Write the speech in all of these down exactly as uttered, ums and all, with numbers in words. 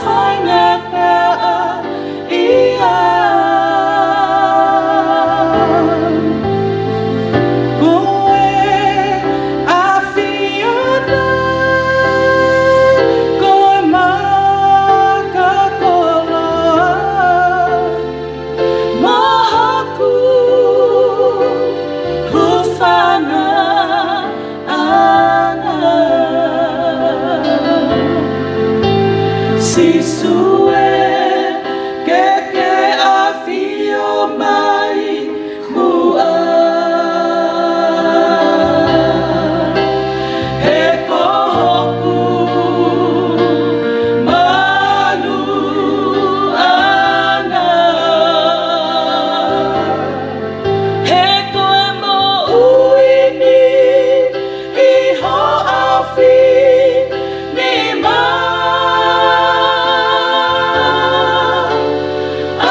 faingataʻaʻia. Ko e ʻAfiona, ko e makakoloa mo hoku hūfanga ʻana. Sīsū ē, ke ke ʻafio mai muʻa. He ko hoku maluʻanga. He ko e moʻui ni ʻi ho ʻaofinima.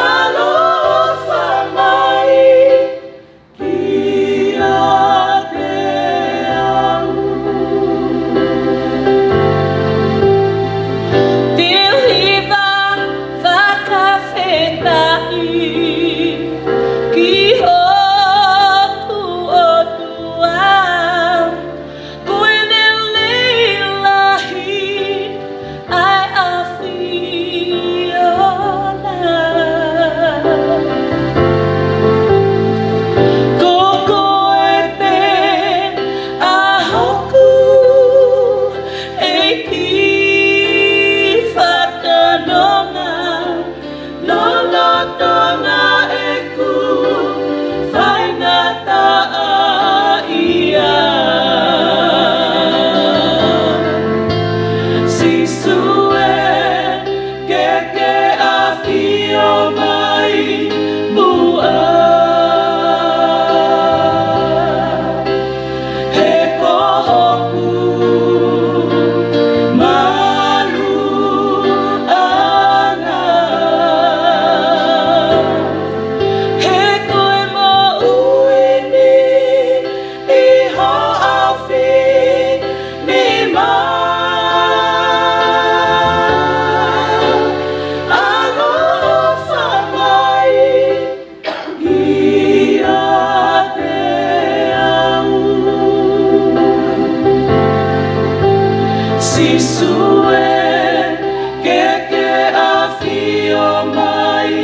ʻAloʻofa mai kiate au. Te u hiva fakafetaʻi ki hoku ʻOtua, ko e lelei lahi ʻa e ʻAfiona. Ko koe pē ʻa hoku ʻEiki fakanonga, lolotonga ʻeku faingataʻaʻia. Sīsū ē, ke ke ʻafio mai muʻa. He ko hoku maluʻanga. He ko e moʻui ni ʻi ho ʻaofinima. ʻAloʻofa mai kiate au. Sīsū ē, ke ke ʻafio mai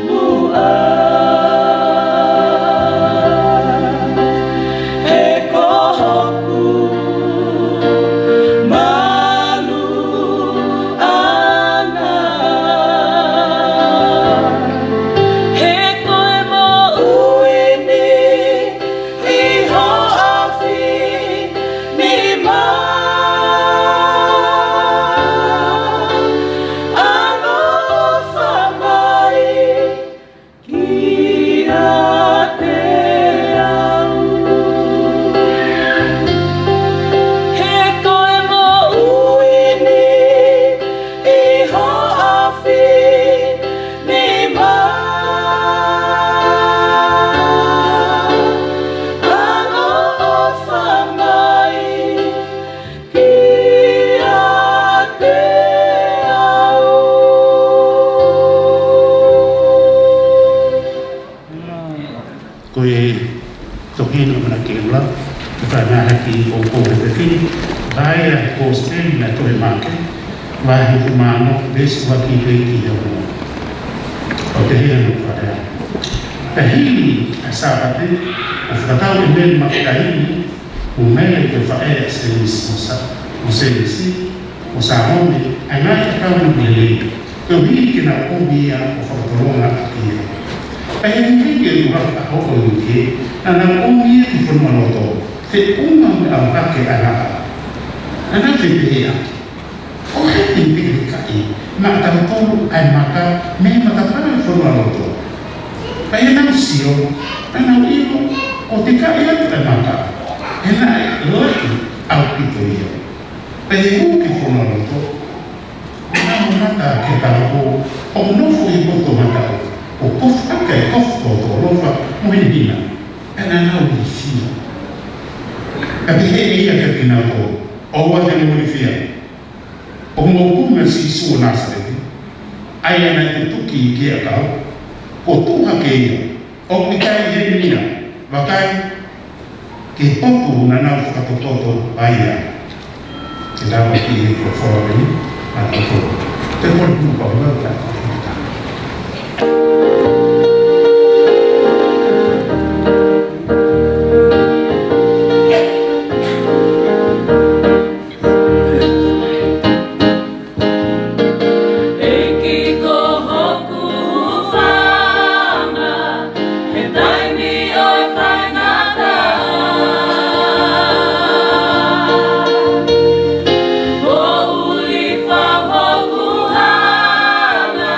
muʻa. He ko hoku maluʻanga. He ko e moʻui ni ʻi ho ʻaofinima. ʻAloʻofa mai kiate au. He ko e moʻui ni ʻi ho ʻaofinima. ʻAloʻofa mai kiate au. Ko e toki ʻi he ʻamanaki ʻe ua, ʻe fai mai ʻaki ʻo ko e pepini, vahe ʻa e kosipeli naʻe tohi ʻe Maʻake, vahe hongofulu mā ono, veesi ua ki he veesi ono. ʻOku pehē hono fakalea: Pea hili ʻa e Sāpate, ʻo fakatau ʻe Mele Makitala, ʻo Mele ko e faʻē ʻa Sēmisi mo Sā-, mo Sēmisi, mo Sālome, ʻa e ngaahi ʻakau naʻe lelei, koeʻuhi ke nau ʻomi ia ʻo fakatolonga ʻaki ia. Pea ʻi he ʻuluaki ʻe uaha ʻo e uike, naʻa nau ʻomi ia ki fonualoto, feʻunga mo e ʻalu hake ʻa e maka. Naʻa nau fepehē ʻaki: Ko hai te ne teketekeʻi maʻatautolu ʻa e maka mei he matapā ʻo e fonualoto? Pea ʻi heʻenau sio, naʻa nau ʻilo ʻoku teketekeʻi atu ʻa e maka, he naʻe lahi ʻaupito ia. Pea ʻi he hū ki fonualoto, naʻa nau mamata ki he talapō ʻoku nofo ʻi he potu mataʻu, ʻo kofu ʻaki ʻa e kofu tōtōlofa mo hinehina, pea naʻa nau ilifia. Pea pehē ʻe ia kiate kinautolu: ʻOua te mou ilifia. ʻOku mou kumi ʻa Sīsū ʻo Nāsaleti, ʻA ia naʻe tutuki ki he ʻakau, kuo tuʻu hake ia, ʻoku ʻikai heni ia, vakai, ki he potu naʻa nau fakatototo ai ia. Ke tau ki he ko fola veni, ʻa ko fola. Te pon pun pa hula ka. ʻEiki ko hoku hūfanga, he taimi ʻo e faingataʻa. Ko uli fau hoku hanga,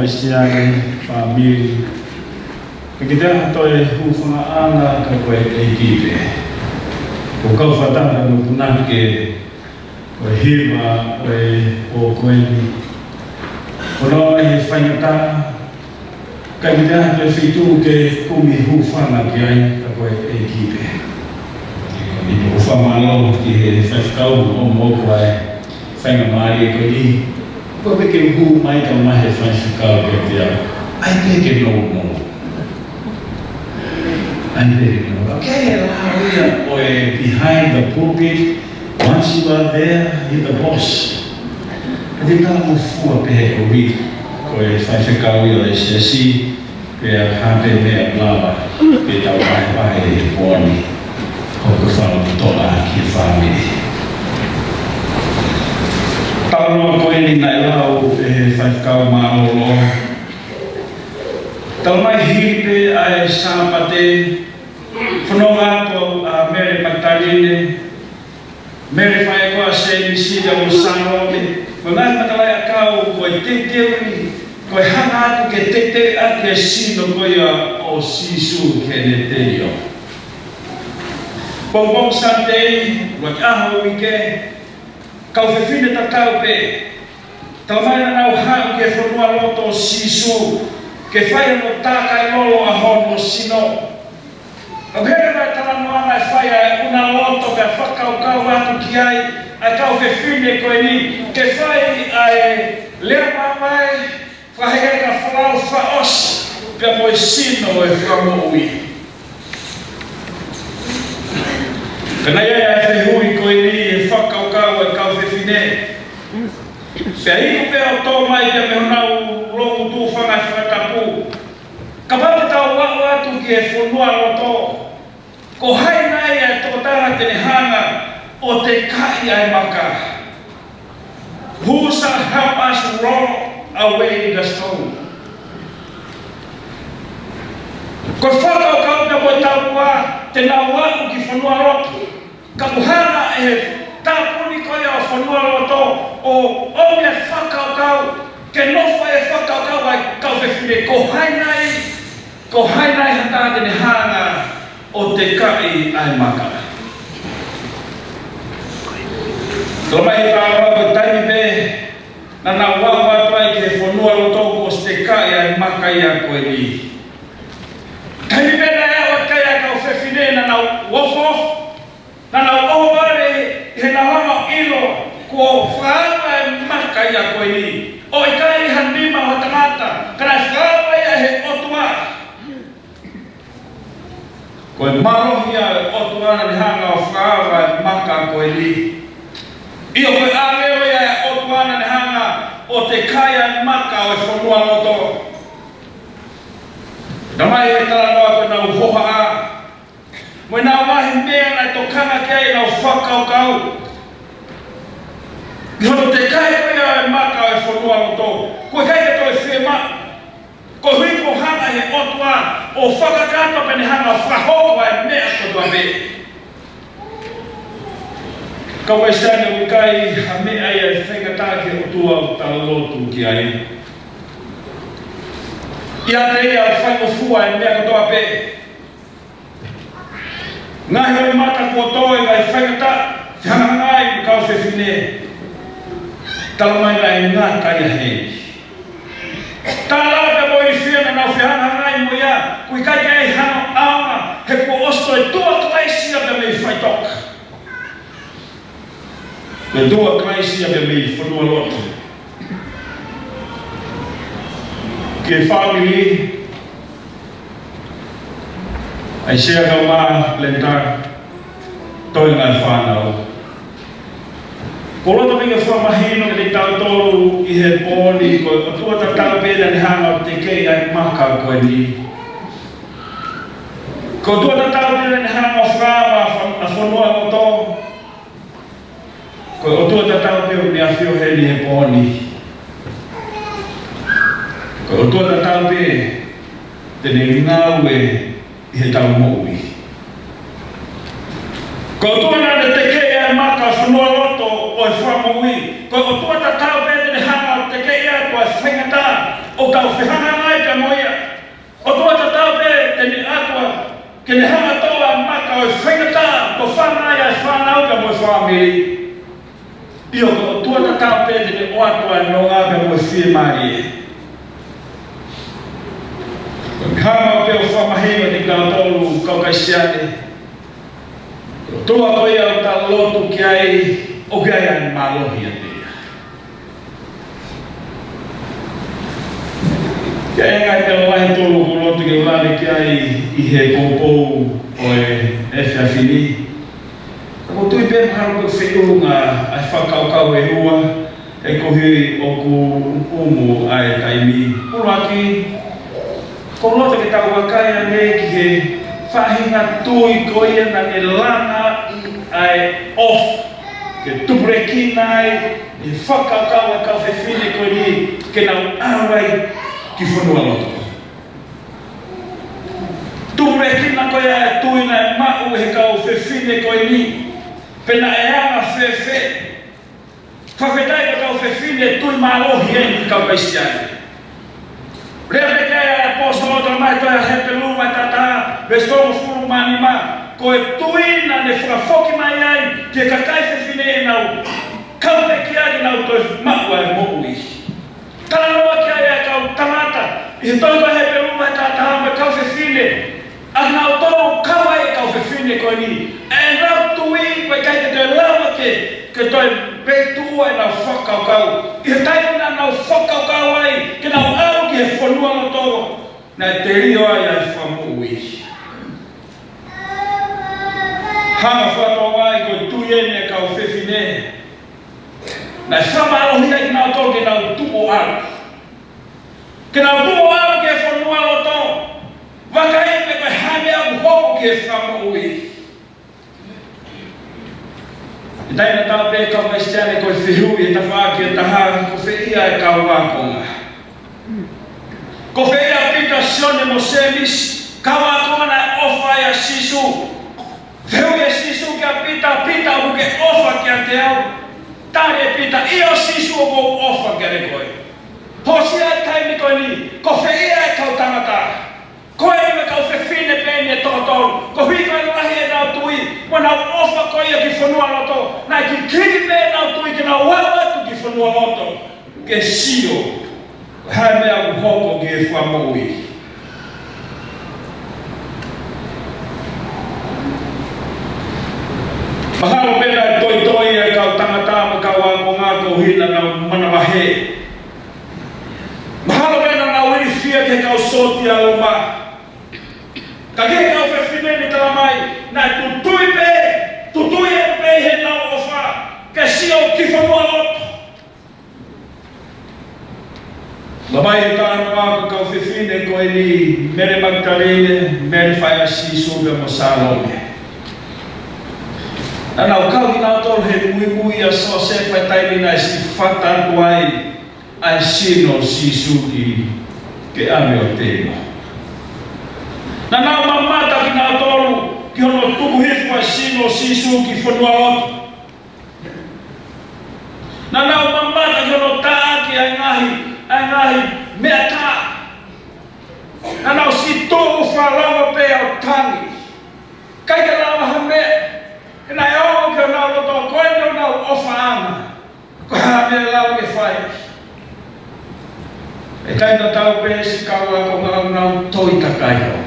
Siane, fāmili. Ka kitea ha toe hūfangaʻanga ka ko e ʻEiki pē. Ko e kau fakataha mo e punake ʻo e hiva ʻo e pō ko eni. Ko e noa mai he faingataʻa, ka kitea ha toe feituʻu ke kumi hūfanga ki ai ka ko e ʻEiki pē. ʻOku ou fakamālō ki he faifekau ʻo mo ko e faingamālie ko eni. Ko e peke hū mai ka mai he faifekau ke te au. ʻAi pē ke nou mo. ʻAi pē ke nou. Okay, e lao ia ʻo e behind the pulpit. Once you are there, you're the boss. Ka te tala mo fua pē he ʻoku ko e faifekau ia ʻo e siasi. Pea hā pē meʻa ʻe lava ke tau vahevahe he pō ni. Ko e fakapotopoto ki he fāmili. Talanoa ko eni naʻe lau ʻe he faifekau mālōlō. Talamai hili pē ʻa e Sāpate, fononga atu ʻa Mele Makitaline, Mele faʻē ko ē ʻa Sēmisi, pea mo Sālome, mo e ngaahi matalaʻiʻakau ko e teuteuʻi, ko e hanga atu ke teuteuʻi ʻaki e sino ko ia ʻo Sīsū ki heʻene telio. Pongipongi Sāpate, ʻuluaki ʻaho uike, kau fefine tatau pē, talamai naʻa nau haʻu ki he fonualoto ʻo Sīsū, ke fai hono tākai lolo ʻa hono sino. ʻOku hē mai talanoa naʻe fai ʻa e unaloto pea fakakaukau atu ki ai ʻa e kau fefine ko eni, ke fai ʻa e lea mamae, fakaheka folau fakaʻosi, pea mo e sino ʻo e Fakamoʻui. Ka naʻe ʻi ai ʻa e fehuʻi ko eni he fakakaukau ʻa e kau fefine. Pea iku pē ʻo tō mai pea mei honau loungutu fanga fakatapu. Kapau te tau aʻu atu ki he fonualoto, ko hai nai ʻa e tokotaha te ne hanga ʻo tekaʻi ʻa e maka? Who shall help us roll away the stone? Ko e fakakaukau pē mo e taumuʻa te nau aʻu ki fonualoto. Ka kuo hanga ʻe he tāpuni ko ia ʻo fonualoto ʻo ʻomi e fakakaukau, ke nofo e fakakaukau ʻa e kau fefine, ko hai nai, ko hai nai ha taha te ne hanga ʻo tekaʻi ʻa e maka? Talamai ʻe he talanoa ko e taimi pē naʻa nau aʻu atu ai ki he fonualoto kuo ʻosi tekaʻi ʻa e maka ia ko eni. Taimi pē naʻe aʻu ai ʻa e kau fefine naʻa nau ofo, naʻa nau ʻohovale he naʻa nau ʻilo kuo fakaava e maka ia ko eni. ʻOku ʻikai ha nima ʻo ha tangata, ka naʻe fakaava ia ʻe he ʻOtua. Ko e mālohi ia ʻo e ʻOtua naʻa ne hanga ʻo fakaava e maka ko eni. ʻIo, ko e ʻāngelo ia ʻo e ʻOtua naʻa ne hanga ʻo tekaʻi ʻa e maka ʻo e fonualoto. Talamai ʻe he talanoa ko ʻenau hohaʻa mo ʻenau ngaahi meʻa naʻe tokanga ki ai ʻenau fakakaukau, ʻi hono tekaʻi ko ia ʻa e maka ʻo e fonualoto, ʻoku ʻikai ke toe fiemaʻu. Koeʻuhi kuo hanga ʻe he ʻOtua ʻo fakakakato pea ne hanga ʻo fakahoko ʻa e meʻa kotoa pē. Kau Kalisitiane, ʻoku ʻikai ha meʻa ia ʻe faingataʻa ki he ʻOtua ʻoku tau lotu ki ai. ʻIate ia ʻoku faingofua e meʻa kotoa pē. Ngaahi loʻimata kuo toe, ngaahi faingataʻa, fehangahangai mo e kau fefine. Talamai naʻe ngata ia heni. Tala pē mo e ilifia naʻa nau fehangahangai mo ia, ʻoku ʻikai ke ʻi ai hano ʻaonga, he kuo ʻosi toe tuʻa Kalaisi ia pea mei faʻitoka. Ko e tuʻa Kalaisi ia pea mei fonualoto. Ki he fāmili, ʻAisea kae ʻumaʻā Lenta, toenga e fānau. ʻOku ou loto pē ke fakamahino kiate kitautolu ʻi he pō ni, ko e ʻOtua tatau pē naʻa ne hanga ʻo tekeʻi ʻa e maka ko eni. Ko e ʻOtua tatau pē naʻa ne hanga ʻo fakaava ʻa fonualoto. Ko e ʻOtua tatau pē ʻoku ne ʻafio heni he pō ni. Ko e ʻOtua tatau pē te ne ngāue ʻi heʻetau moʻui. Ko e ʻOtua naʻa ne tekeʻi ʻa e maka fonualoto ʻo e Fakamoʻui. Ko e ʻOtua tatau pē te ne hanga ʻo tekeʻi atu ʻa e faingataʻa. ʻo tau fehangahangai pea mo ia. ʻOtua tatau pē te ne ʻatu ā, ke ne hanga ʻo toʻo ʻa e maka ʻo e faingataʻa, ʻo fanga ai ʻa e fānau pea mo e fāmili. ʻIo, ko e ʻOtua tatau pē te ne ʻoatu ʻa e nonga pea mo e fiemālie. Hanga pē ʻo fakamahino kiate kitautolu kau Kalisitiane, ʻOtua ko ia ʻoku tau lotu ki ai, ʻoku ʻi ai ʻa e mālohi ʻiate ia. Ko e ngaahi meʻa lalahi ʻe tolu ʻoku ou loto ke u lave ki ai ʻi he poupou ʻo e efiafi ni. Ka ʻoku ou tui pē mahalo ʻoku feʻunga ʻa e fakakaukau ʻe ua, he koeʻuhi ʻoku ʻumu ʻa e taimi. ʻUluaki, ʻoku ou loto ke tau vakai ange ki he faʻahinga tui ko ia naʻa ne langa ʻa e ʻofa, ke tupulekina ai ʻa e fakakaukau ʻa e kau fefine ko eni ke nau ʻalu ai ki fonualoto. Tupulekina ko ia ʻa e tui naʻe maʻu ʻe he kau fefine ko eni, pe naʻe anga fēfē. Fakafetaʻi ko e kau fefine tui mālohi eni kau Kalisitiane. Lea pē ki ai ʻa e ʻaposetolo ʻo talamai ʻe he tohi ʻa Hepelū vahe taha taha, veesi tolungofulu mā nima, ko e tui naʻa ne fakafoki mai ai ki he kakai fefine ʻenau kau pekia ke nau toe maʻu ʻa e moʻui. Talanoa ki ai ʻa e kau tangata ʻi he tohi ko Hepelū vahe taha taha mo e kau fefine, ʻa kinautolu kau ai e kau fefine ko eni, ʻa ʻenau tui ʻoku ʻikai ke toe lava ke, ke toe peitu ʻa ʻenau fakakaukau. ʻI he taimi naʻa nau fakakaukau ai ke nau ʻalu ki he fonualoto, naʻe telio ai ʻa e fakamoʻui. Hanga ʻo fakatokangaʻi ko e tui eni ʻa e kau fefine naʻe fakamālohiʻi ai kinautolu ke nau tuʻu ʻo ʻalu. Ke nau tuʻu ʻo ʻalu ki he fonualoto, vakai pe ko e hā e meʻa ʻoku hoko ki he fakamoʻui. ʻI he taimi tatau pē kau Kalisitiane, ko e fehuʻi ʻe taha ki he taha, ko fē ia e kau ākonga? Ko fē ia Pita, Sione mo Sēmisi, kau ākonga naʻe ʻofa ai ʻa Sīsū? Fehuʻi ʻe Sīsū kia Pita, Pita, ʻoku ke ʻofa kiate au? Tali ʻe Pita, ʻio Sīsū, ʻoku ou ʻofa kiate koe. Hoko ʻa e taimi ko eni, ko fē ia e kau tangata? Ko e niʻihi kau fefine pē eni ʻe toko tolu, koeʻuhi ko e lahi ʻenau tui, mo ʻenau ʻofa ko ia ki fonualoto, naʻe kikili pē ʻenau tui ke nau ʻalu atu ki fonualoto ke sio ko e hā e meʻa ʻoku hoko ki he fakamoʻui. Mahalo pē naʻe toitoi e kau tangata mo e kau ākonga koeʻuhi naʻa nau manavahē. Mahalo pē naʻa nau ilifia ki he kau sōtia Loma. Ka ki he kau fefine ni, talamai naʻe tutui pē, tutui atu pē ʻi heʻenau ʻofa ke sio ki fonualoto. Talamai ʻe he talanoa ko e kau fefine ko eni, Mele Makitaline, Mele faʻē ʻa Sīsū pea mo Sālome. Naʻa nau kau kinautolu he muimui ʻa Siosefa he taimi naʻe siʻi fata atu ai ʻa e sino ʻo Sīsū ki, ke ʻave ʻo teio. Naʻa nau mamata kinautolu ki hono tuku hifo ʻa e sino ʻo Sīsū ki fonualoto. Naʻa nau mamata ki hono taʻaki ʻa e ngaahi, ʻa e ngaahi meʻa tā. Naʻa nau siʻi tuʻu fakalongo pē ʻo tangi. ʻIkai ke lava ha meʻa. He naʻe ongo ki honau loto ko eni honau ʻofaʻanga. Ko e hā e meʻa ʻe lava ke fai? ʻE taimi tatau pē siʻi kau ākonga ʻoku nau toi takai ʻo.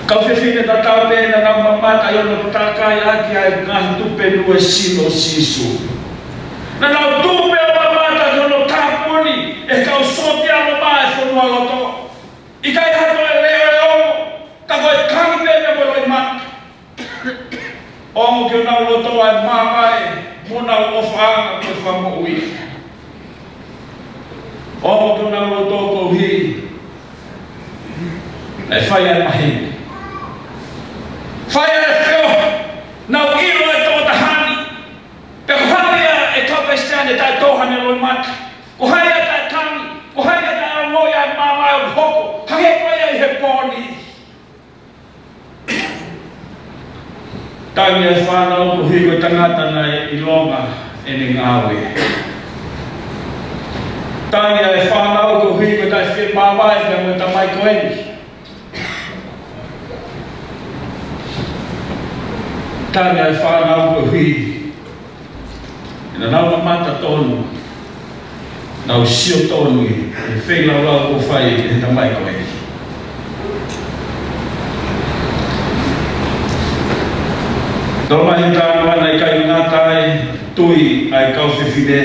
Kau fefine tatau pē naʻa nau mamata ʻi hono takai ʻaki ʻa e ngaahi tupe nue sino ʻo Sīsū. Naʻa nau tuʻu pē ʻo mamata ki hono tāpuni ʻe he kau sōtia Loma e fonualoto. ʻIkai ha toe leʻo ʻe ongo, ka ko e tangi pē mo e loʻimata. Ongo ki honau loto ʻa e mamae mo honau ʻofaʻanga ko e fakamoʻui. Ongo ki honau loto koeʻuhi naʻe fai ʻa e maheni. Fai ʻa e feohi, nau ʻilo ʻe he tokotaha ni pe ko hai ia e kau Kalisitiane taʻe tō haʻane loʻimata. Ko hai ia taʻe tangi, ko hai ia taʻe ongoʻi ʻa e mamae ʻoku hoko, hangē ko ia ʻi he pō ni. Tangi ʻa e fānau koeʻuhi ko e tangata naʻe ʻilonga ʻene ngāue. Tali ʻa e fānau koeʻuhi ko e taʻe fiemāvae pea mo e tamai ko eni. Tali ʻa e fānau koeʻuhi naʻa nau mamata tonu, nau sio tonu ʻi he feilaulau kuo fai ʻe he tamai ko eni. Talamai ʻe he talanoa naʻe ʻikai ngata ai, tui ʻa e kau fefine.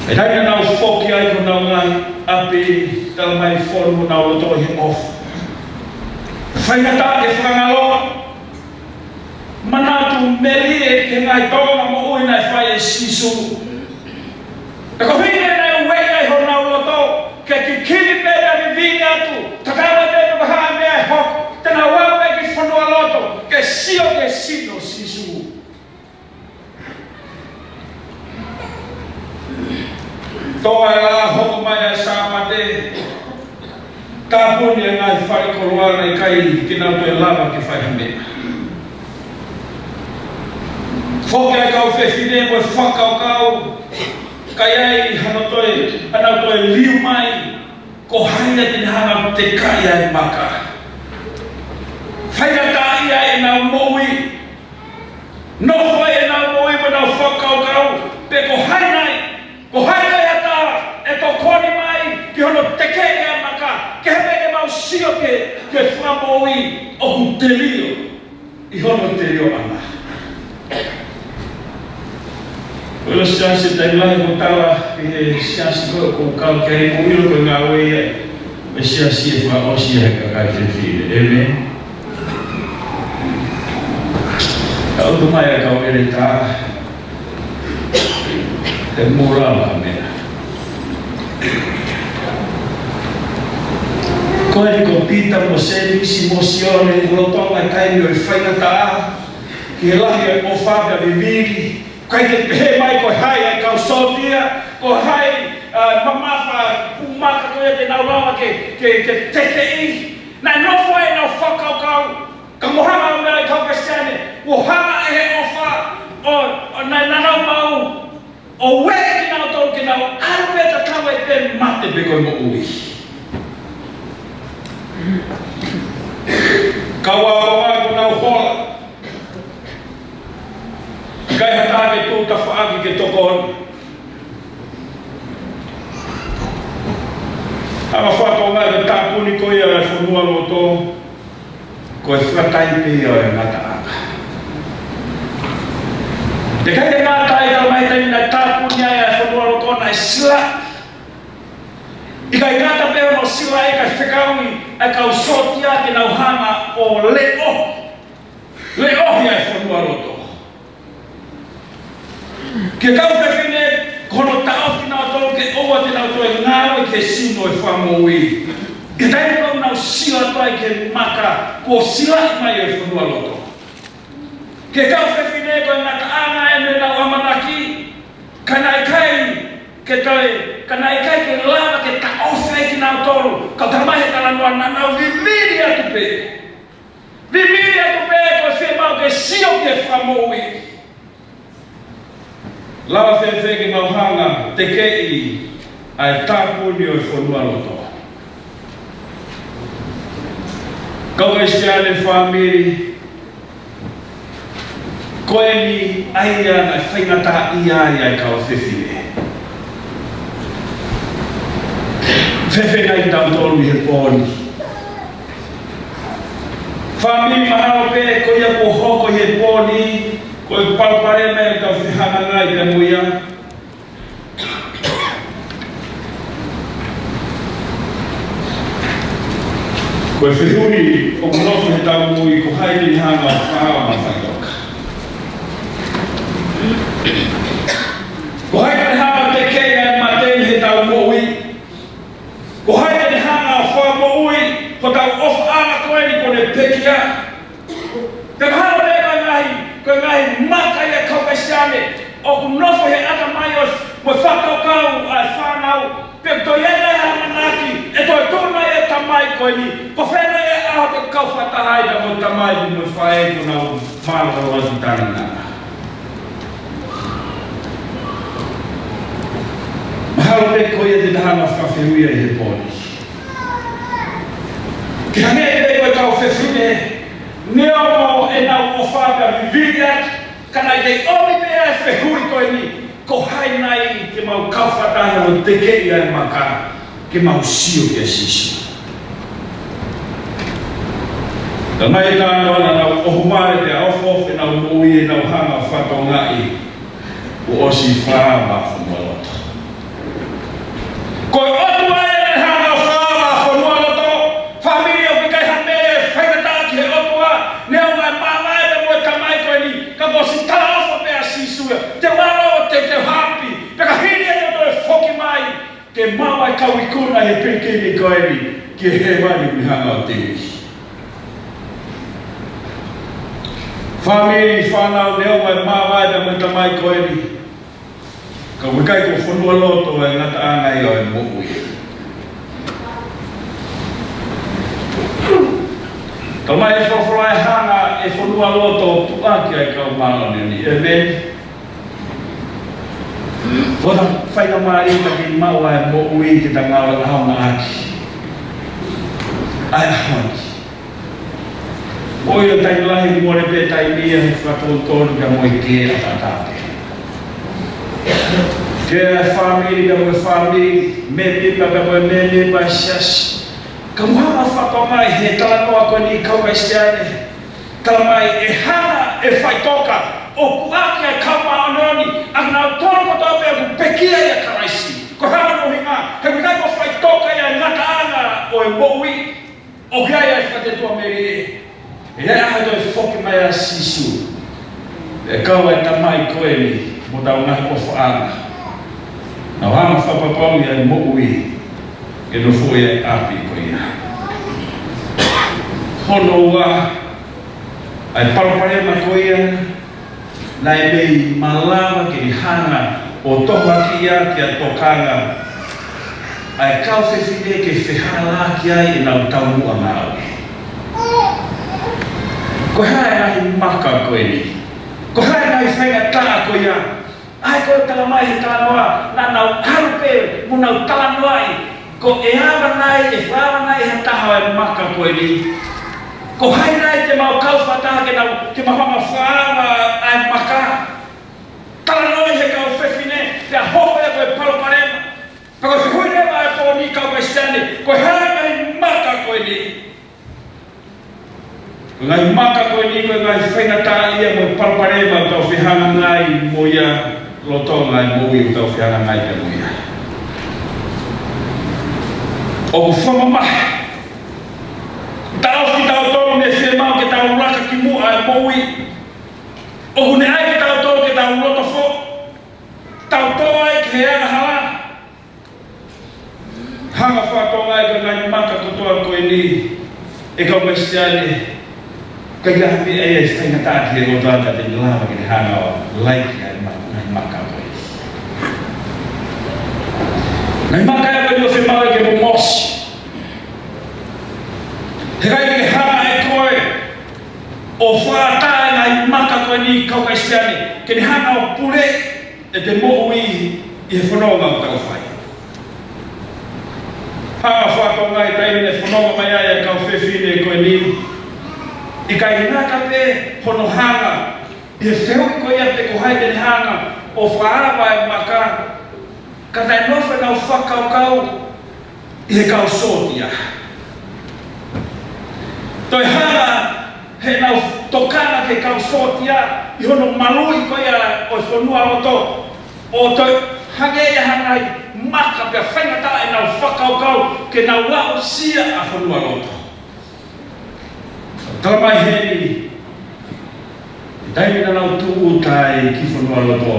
ʻI he taimi naʻa nau foki ai ki honau ngaahi ʻapi, talamai fonu honau loto ʻi he ʻofa. Faingataʻa ke fakangaloʻi. Manatu melie ki he ngaahi tōʻonga moʻui naʻe fai ʻe Sīsū. Pea ko e ʻuhinga ia naʻe ueʻi ai honau loto ke kikili pē pea vivili atu, tatau ai pē pe ko e hā e meʻa ʻe hoko, te nau aʻu pē ki fonualoto ke sio ki he sino ʻo Sīsū. Tō ʻa e laʻā, hoko mai ʻa e Sāpate, tāpuni e ngaahi falekoloa, naʻe ʻikai ke nau toe lava ke fai ha meʻa. Foki ʻa e kau fefine mo e fakakaukau, ʻikai ai hano toe, hano toe liliu mai, ko hai ia te ne hanga ʻo tekaʻi ʻa e maka. Faingataʻaʻia ʻenau moʻui. Nofo ai ʻenau moʻui mo ʻenau fakakaukau, pe ko hai nai, ko hai nai ha taha ʻe tokoni mai ki hono tekeʻi ʻa e maka, ke hē pē ke mau sio ki he, ki he fakamoʻui ʻoku telio ʻi hono telioʻanga. Ko e siasi taimi lahi ʻoku tala ʻi he siasi ko ē ʻoku kau ki ai, ʻoku ʻilo ko e ngāue ia ʻa e siasi ʻe fakaʻosi ʻe he kakai fefine. ʻĒmeni. Ka ʻoku mai ʻa e kau ʻeletā, ʻe mou lava meʻa. Ko eni ko Pita mo Sēmisi mo Sione, lolotonga e taimi ʻo e faingataʻa, ki he lahi e ʻofa pea vivili, ʻikai ke pehē mai ko hai ʻa e kau sōtia, ko hai, ā, mamafa, puʻu maka ko ia te nau lava ke, ke, ke tekeʻi. Naʻe nofo ai ʻenau fakakaukau, ka mo hanga ʻo meʻa ʻa e kau Kalisitiane, kuo hanga ʻe he ʻofa ʻo, ʻo naʻa, naʻa nau maʻu, ʻo ueʻi kinautolu ke nau ʻalu pē tatau ai pē mate pe ko e moʻui. Kau ākonga kuo nau hola. ʻIkai ha taha ke tuʻu tafaʻaki ke tokoni. Hanga ʻo fakatokangaʻi ko e tāpuni ko ia ʻa e fonualoto, ko e fakataipe ia ʻo e ngataʻanga. Teʻeki ai ke ngata ai, talamai taimi naʻe tāpuni ai ʻa e fonualoto naʻe silaʻi. ʻIkai ngata pē hono silaʻi, kae fekauʻi ʻa e kau sōtia ke nau hanga ʻo leʻo, leʻohi ʻa e fonualoto. Ki he kau fefine, ko hono taʻofi kinautolu ke ʻoua te nau toe ngāue ki he sino ʻo e fakamoʻui. ʻI he taimi ʻoku nau sio atu ai ki he maka kuo silaʻi mai ʻo e fonualoto. Ki he kau fefine, ko e ngataʻanga ʻenau ʻamanaki, ka naʻe ʻikai ke toe, ka naʻe ʻikai ke lava ke taʻofi ai kinautolu, ka ʻoku talamai ʻe he talanoa naʻa nau vivili atu pē. Vivili atu pē, ko e fiemaʻu ke sio ki he fakamoʻui. Lava fēfē ke mau hanga ʻo tekeʻi ʻa e tāpuni ʻo e fonualoto? Kau Kalisitiane, fāmili, ko eni ʻa ia naʻe faingataʻaʻia ai ʻa e kau fefine. Fēfē nai kitautolu ʻi he pō ni? Fāmili, mahalo pē ko ia kuo hoko ʻi he pō ni, ko e palopalema ʻoku tau fehangahangai pea mo ia. Ko e fehuʻi ʻoku nofo heʻetau moʻui, ko hai te ne hanga ʻo faʻa ma fai toka? Ko hai te ne hanga ʻo tekeʻi ʻa e mate mei heʻetau moʻui? Ko hai te ne hanga ʻo fakamoʻui hotau ʻofaʻanga ko eni kuo ne pekia? Pea mahalo pē ko e ngaahi, ko e ngaahi maka ia, kau Kalisitiane, ʻoku nofo he ʻatamai ʻo, mo e fakakaukau ʻa e fānau, pe toe ʻi ai nai ha ʻamanaki ʻe toe tuʻu mai e tamai ko eni, ko fē nai e ʻaho te u kau fakataha ai pea mo e tamai mo e faʻē kuo nau mālōlō atu ʻi taʻengata. Mahalo ia te ta hanga ʻo fakafehuʻia ʻi he pō ni. Ke hangē pē ko e kau fefine, neongo ʻenau ʻofa pea vivili atu, ka naʻe kei ʻomi pē ʻa e fehuʻi ko eni, ko hai nai te mau kau fakataha ʻo tekeʻi ʻa e maka, ke mau sio kia Sīsū. Talamai ʻe he talanoa naʻa nau ʻohovale pea ofoofo ʻenau moʻui ʻi heʻenau hanga ʻo fakatokangaʻi kuo ʻosi fāvā fonualoto. Ko e ʻOtua ē naʻe hanga ʻo fāvā fonualoto, fāmili, ʻoku ʻikai ha meʻa ʻe faingataʻa ki he ʻOtua, neongo e mavae pea mo e tamai ko eni, ka kuo ʻosi talaʻofa pē ʻa Sīsū ia, te u ʻalu ʻo te, te u haʻapi, pea ka hili ʻe toe foki mai, ke maʻu ʻa e kau ikuna ʻi he pilikimi ko eni ki hēvani ʻoku ne hanga ʻo teuʻi. Fāmili, fānau, neongo e mavae pea mo e tamai ko eni, ka ʻoku ʻikai ko fonualoto e ngataʻanga ia ʻo e moʻui. Talamai ʻe he folofola ʻe hanga ʻe fonualoto ʻo puʻaki ʻa e kau māʻoniʻoni. ʻĒmeni. Ko ʻeta faingamālie ke ta maʻu ʻa e moʻui ke ta ngāue ʻaonga ʻaki ʻa e ʻaho ni. Moʻui ʻo taimi lahi, mole pē taimi ia he fakatotonu pea mo e kē ʻataʻatā pē. Kē ʻa e fāmili pea mo e fāmili, mēmipa pea mo e mēmipa ʻo e siasi. Ka mou hanga ʻo fakatokangaʻi he talanoa ko eni, kau Kalisitiane, talamai ʻe hanga ʻe he faʻitoka ʻo puʻaki ʻa e kau māʻoniʻoni, ʻa kinautolu kotoa pē ʻoku pekia ʻia Kalaisi. Ko e hā hono ʻuhinga? He ʻoku ʻikai ko e faʻitoka ia ʻo e ngataʻanga ʻo e moʻui, ʻoku ʻi ai ʻa e fakatuʻamelie. ʻE ʻi ai ʻa e toe foki mai ʻa Sīsū. ʻE kau ʻa e tamai ko eni mo ʻetau ngaahi ʻofaʻanga, nau hanga ʻo fakapapauʻi ʻa e moʻui ke nofo ʻi he ʻapi ko ia. Hono ua, ʻa e palopalema ko ia naʻe mei malava ke ne hanga ʻo tohoakiʻi ʻa e tokanga ʻa e kau fefine ke fehālaaki ai ʻenau taumuʻa ngāue. Ko e hā e ngaahi maka ko eni? Ko e hā e ngaahi faingataʻa ko ia? ʻA ia ko e talamai ʻe he talanoa, naʻa nau ʻalu pē mo nau talanoaʻi, ko e ava nai, ʻe fakaava nai ʻe ha taha ʻa e maka ko eni? Ko hai nai te mau kau fakataha ke nau, ke mau hanga ʻo fakaava ʻa e maka? Talanoa ʻi he kau fefine, pea hoko ia ko e palopalema. Pea ko e fehuʻi leva ʻa e pō ni, kau Kalisitiane, ko e hā e ngaahi maka ko eni? Ko e ngaahi maka ko eni, ko e ngaahi faingataʻaʻia mo e palopalema ʻoku tau fehangahangai mo ia lolotonga e moʻui ʻoku tau fehangahangai pea mo ia. ʻOku fakamamahi. Taʻofi kitautolu mei he fiemaʻu ke tau laka ki muʻa e moʻui. ʻOku ne ʻai kitautolu ke tau loto foʻou, tau tō ai ki he angahala. Hanga ʻo fakatokangaʻi ko e ngaahi maka kotoa ko eni, ʻe kau Kalisitiane, ʻikai ke ʻi ai ha meʻa ia ʻe faingataʻa ki he loto ʻa e tangata te ne lava ke ne hanga ʻo laiki ʻa e ma-, ngaahi maka ko eni. Ngaahi maka ia ko eni ʻoku fiemaʻu ke mo mosi. He ʻikai ke hanga ʻe koe ʻo fakaʻatā e ngaahi maka ko eni, kau Kalisitiane, ke ne hanga ʻo pule ʻete moʻui ʻi he fononga ʻoku tau fai. Hanga ʻo fakatokangaʻi taimi naʻe fononga mai ai ʻa e kau fefine ko eni, ʻikai ngata pē hono hanga ʻi he fehuʻi ko ia pe ko hai te ne hanga ʻo fakaava e maka, ka naʻe nofo ʻenau fakakaukau ʻi he kau sōtia. Toe hanga heʻenau tokanga ki he kau sōtia ʻi hono maluʻi ko ia ʻo e fonualoto, ʻo toe hangē ia ha ngaahi maka pea faingataʻa ʻenau fakakaukau ke nau aʻusia ʻa fonualoto. Talamai heni, ʻi he taimi naʻa nau tūʻuta ai ki fonualoto,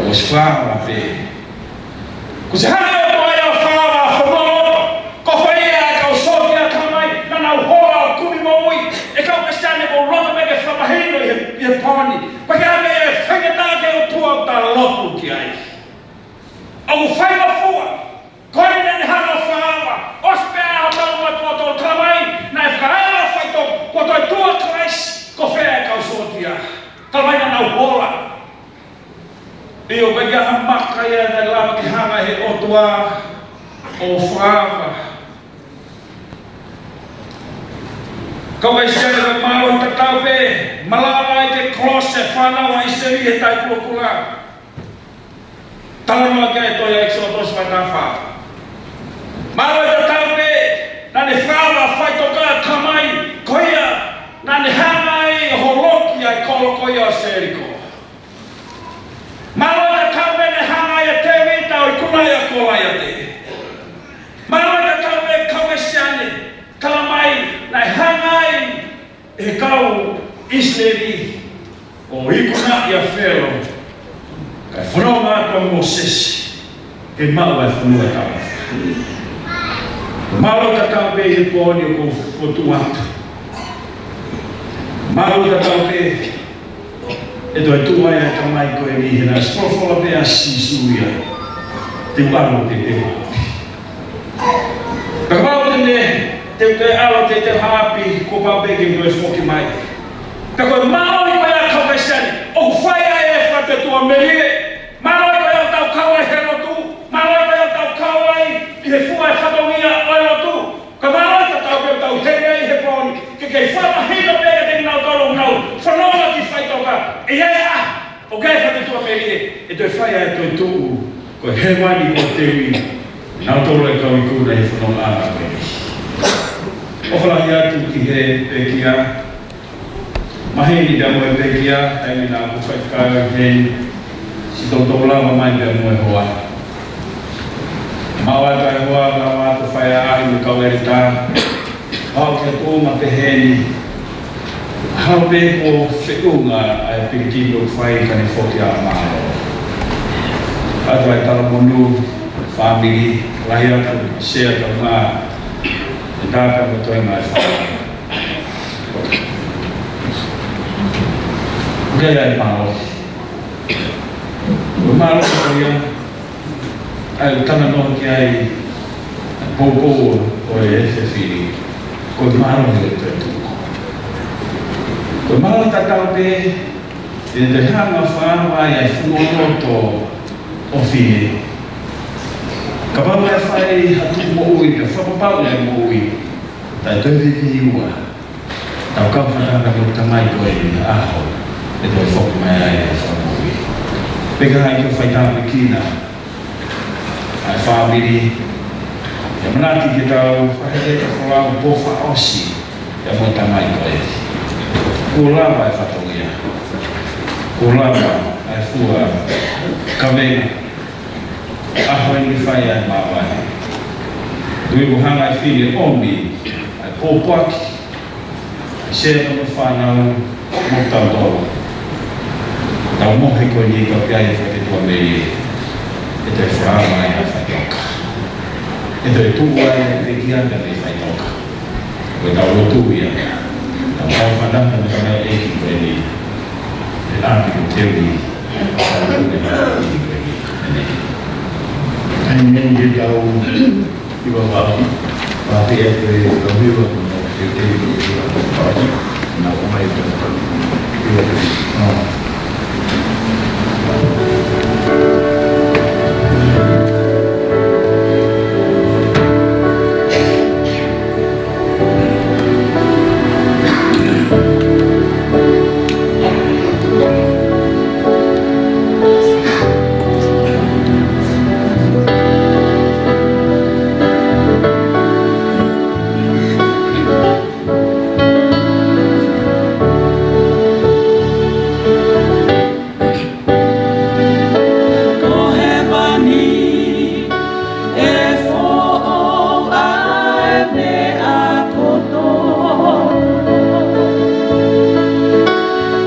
ʻosi fāvā pē. Kuo ʻosi hanga ʻe he ʻOtua ia ʻo fāvā fonualoto. Ko fē ia ʻa e kau sōtia? Talamai naʻa nau hola ʻo kumi moʻui. ʻE kau Kalisitiane, mou loto mai ke fakamahino ʻi he, ʻi he pō ni. Pea ʻikai ha meʻa ʻe faingataʻa ki he ʻOtua ʻoku ta lotu ki ai. ʻOku faingofua. Ko eni naʻa ne hanga ʻo fāvā, ʻosi pē ʻa e ʻaho taʻu maʻu tuʻo tolu. Talamai naʻe fakaava faitoko, kuo toe tuʻu ʻa Kalaisi, ko fē ʻa e kau sōtia? Talamai naʻa nau hola. ʻIo, ʻikai ha maka ia naʻe lava ke hanga ʻe he ʻo fakaava. Kau Kalisitiane, mālō tatau pē, malava ai ki he kolosi e fānau ʻa ʻIsileli he Tahi Kulokula. Talanoa ki ai e tohi ʻEkisoto vahe taha fā. Mālō tatau pē, naʻa ne fakaava e faʻitoka ʻa e tamai, ko ia naʻa ne hanga ai ʻo holoki ʻa e kolo ko ia ʻo Seliko. Mālō tatau pē naʻe hanga ai ʻe Tēvita ʻo ikuna ʻa Kolaiate. Mālō tatau pē, kau Kalisitiane, talamai naʻe hanga ai ʻe he kau ʻIsileli ʻo ikunaʻi ʻa Felo, kae fononga atu ʻa Mōsese ke maʻu ʻa e fonua taʻengata. Mālō tatau pē ʻi he pō ni ʻoku ou fokotuʻu atu. Mālō tatau pē ʻe toe tuʻu ai ʻa e tamai ko eni he naʻe folofola pē ʻa Sīsū ia, te u ʻalu ʻo teuteu ha ʻapi. Pea kapau te ne, te u toe ʻalu ʻo teuteu ha ʻapi, kuo pau pē ke u toe foki mai. Pea ko e mālohi ko ia, kau Kalisitiane, ʻoku fai ai e fakatuomelie. Mālohi ko ia ʻoku tau kau ai he lotu. Mālohi ko ia ʻoku tau kau ai ʻi he fua e fatongia ʻo e lotu. Ka mālō tatau pē ʻoku tau heni ai he pō ni, ke kei fakamahino pē kiate kinautolu ʻoku nau fononga ki he faʻitoka. ʻE ʻi ai ʻa, ʻoku ʻi ai e fakatuomelie, ʻe toe fai ʻa e toetuʻu, ko e hēvani ʻoku teuʻi, nautolu e kau ikuna ʻi he fononga ʻa e ʻapi. ʻOfa lahi atu ki he pekia, maheni pea mo e pekia, taimi naʻa ku faifekau ai heni, siʻi toutou lava mai pea mo e hoa. Maʻu atu ʻa e hoa, lava atu ʻo fai ʻa e ʻaʻahi mo e kau ʻeletā, pau ke tuʻunga pehē ni, haʻu pē kuo feʻunga ʻa e pilikimi ʻoku fai ka ne foki ʻa mālō. ʻAtu ʻa e talamonū, fāmili, lahi atu, sea ka mā, e tāka mo toe mai fāmili. ʻOku ʻi ai e mālohi. Ko e mālohi ko ia, ʻa ia ʻoku talanoa ki ai ʻa e poupou ʻo e efiafi ni, ko e mālohi ʻo e toetuʻu. Ko e mālohi tatau pē, ʻe te hanga ʻo fakaava ai ʻa e fuoloto ʻo fine. Kapau ʻe fai ha tuʻu moʻui, ka fakapapau ʻe moʻui, taʻe toe viviua. Tau kau fakataha mo e tamai ko eni he ʻaho ʻe toe foki mai ai ʻa e Fakamoʻui. Pea ka ʻi ai ke fai tāpuekina ʻa e fāmili, ʻe manatuʻi ke tau fai e folau pō fakaʻosi ia mo e tamai ko eni. Kuo lava e fatongia. Kuo lava ʻa e fua kavenga. ʻAho eni fai ʻa e māvae. Tui ʻoku hanga ʻe he fine ʻo ʻomi ʻa e pōpoaki, ʻa e sea mo e fānau mo tautolu. Tau mohe ko eni ka ʻoku ʻi ai e fakatuomelie, ʻe toe fakaava ai ʻa e faʻitoka. ʻE toe tuʻu ai e pekia mei he faʻitoka. Ko ʻetau lotu ia. Tau kau fakataha mo e tamaioʻeiki ko eni. ʻE ʻapi ko teu ni. Tau lotu ʻe ʻapi ko eni. ʻĒmeni. ʻĒmeni. Ke tau hiva vā. Vā pē ʻe tau hiva ko ʻetau teu ni. Hiva vā. Na o mai tau hiva. Ko hēvani ʻe foʻou ʻa e meʻa kotoa.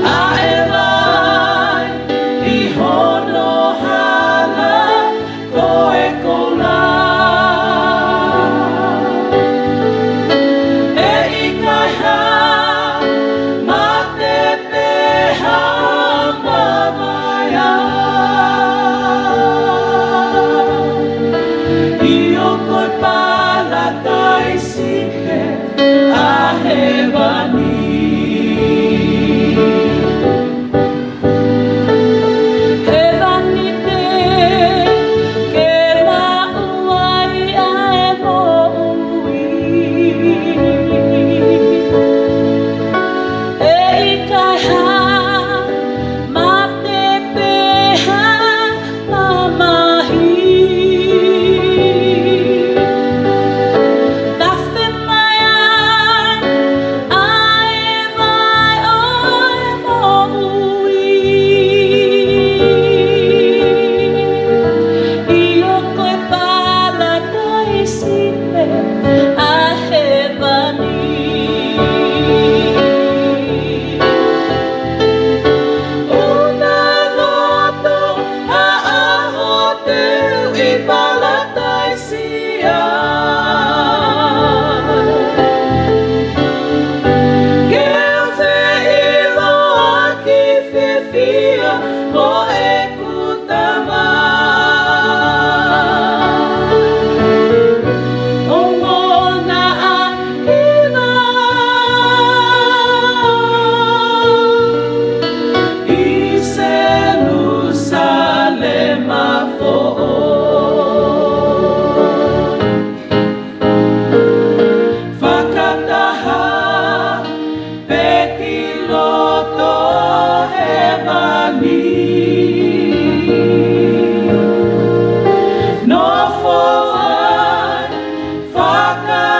ʻA e vai ʻi hono hala ko e koula. ʻE ʻikai ha mate pe ha mavaeʻa. ʻIo, ko e palataisi pē ʻa hēvani. Hēvani pē ke maʻu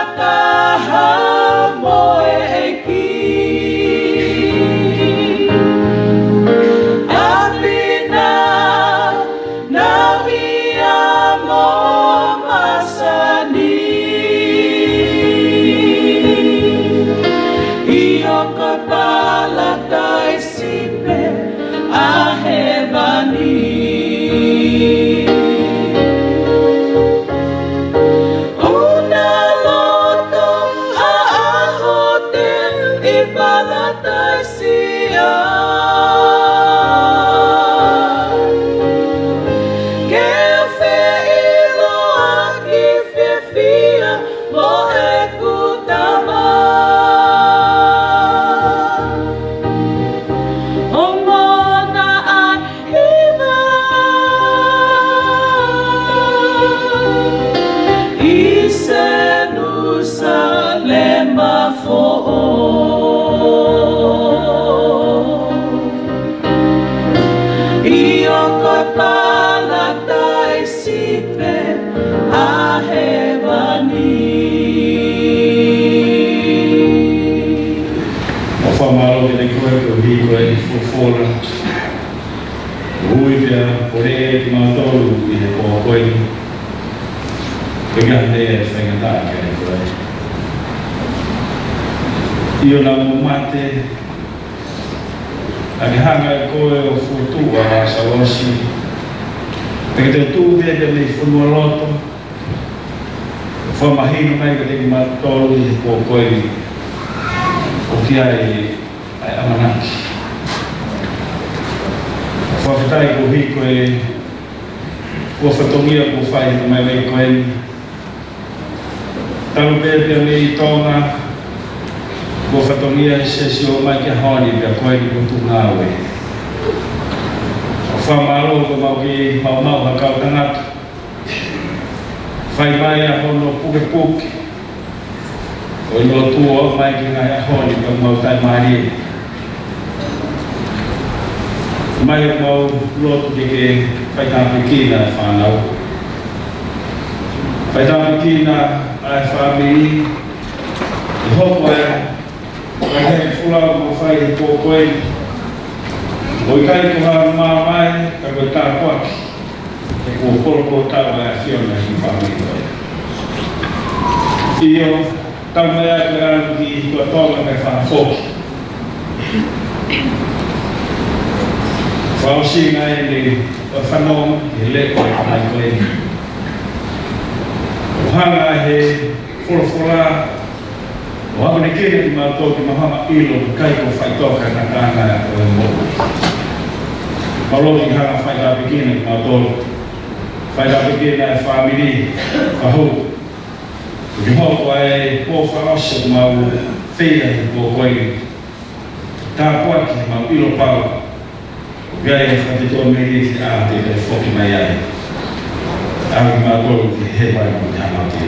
Fakataha mo e ʻEiki. ʻApina, nau ia mo masani. ʻIo, ko e palataisi pē ʻa hēvani. ʻOku ou loto ʻa e ʻaho te u ʻi palataisi ai. Ke u feʻiloaki fiefia mo ʻeku Tamai. ʻO mona ʻa e hiva ʻi Selūsalema foʻou. ʻIo, ko e palataisi pē ʻa hēvani. ʻOku fakamālō kiate koe koeʻuhi ko e folofola. Ui pea ko e kimautolu ʻi he pō ko eni. Pea ke ne faingataʻa kiate koe. ʻIo, naʻa mo mate, ʻa ke hanga ʻe koe ʻo fokotuʻu ʻa Lāsalosi. Pea ke te tuʻu pē pea mei fonualoto. Fakamahino mai kiate kimautolu ʻi he pō ko eni. ʻOku ʻi ai ʻa e ʻamanaki. Fakafetaʻi koeʻuhi ko e, ko e fatongia kuo fai mai mai ko eni. Talu pē pea mei Tonga, ko e fatongia ʻi he siasi ʻo mai ki he ʻaho ni pea ko eni ko e tuʻunga ʻoku fakamālō ko mau ki mau mau ha kau tangata. Fai mai ʻa hono pukepuke ʻo e lotu ʻo mai ki he ngaahi ʻaho ni ka mau taʻemālie. Mai ʻoku mau lotu ke ke faitāpuekina e fānau. Faitāpuekina ʻa e fāmili. ʻI hoʻo ʻai ʻa e folau mo fai he pō ko eni. ʻOku ʻikai ko ha mamae, ka ko e tāpuaki. He kuo polo ko tau ʻa e ʻAfiona ʻi he fāmili ko ē. ʻIo, tau mai ʻa e ʻalu ki Tonga kae fakafoki. Fakaʻosi eni ʻa e fanongo ki he leʻo ʻa e ʻaho ko eni. ʻOku hanga ʻe he folofola ʻo akonekina kimautolu ke mau hanga ʻo ʻilo ʻoku ʻikai ko e faʻitoka ʻa e ngataʻanga ʻo e moʻui. Mau lotu ke hanga ʻo faitāpuekina kimautolu. Faitāpuekina e fāmili, fahu. Ke hoko ʻa e pō fakaʻosi ʻoku mau fai he pō ko eni. Tāpuaki mau ʻilo pau. ʻOku ʻi ai e faʻitoka mei he ʻaho te ke foki mai ai. ʻAlu kimautolu ki he vai mo te hanga ʻo te.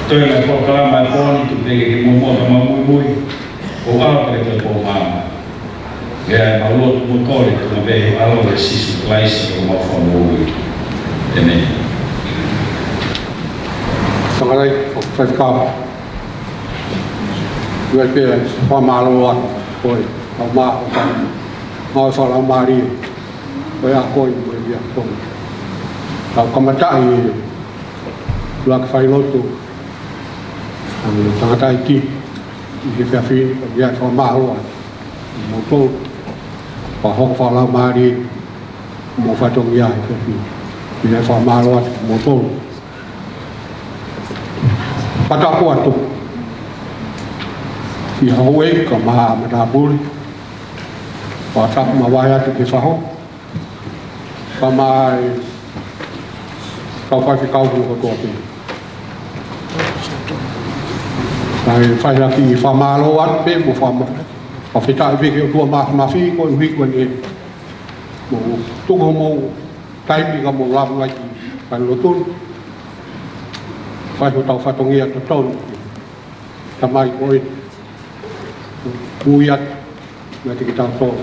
Toe ʻa e polokalama e pō ni tuku pē ke ke muimui ka mau muimui. ʻO ʻalu pē ki he pō maama. ʻOku ʻi ai ʻemau lotu mo e kole, tuku pē he ʻAlo ʻo Sīsū Kalaisi ko homau Fakamoʻui. ʻĒmeni. Tangata ʻi, ʻo faifekau. Ua pē ʻa e fakamālō atu ko e, ʻa e mau, ʻa e mau fakalaumālie. Ko e ʻaho ko eni, ko e ʻaho ko eni. Tau kamataʻi e ʻuluaki failotu. ʻA e tangataʻeiki, ʻi he efiafi ni, ko ia fakamālō atu. Mo tō, fakahoko fakalaumālie, mo fatongia he efiafi ni. ʻI he fakamālō atu, mo tō. Patapu atu. ʻI he houʻeiki mo e matāpule. Patapu mo e vahe atu ki he faho. Pea mo e kau faifekau kotoa pē. Kae fai ha kiʻi fakamālō atu pē mo fakama-, fakafetaʻi pē ki he ʻOtua Māfimafi koeʻuhi ko eni. Mo tuku homou taimi ka mou lava mai ki he failotu ni. Fai hotau fatongia totonu. Tamai ko e. Ui atu. Meiate kitautolu.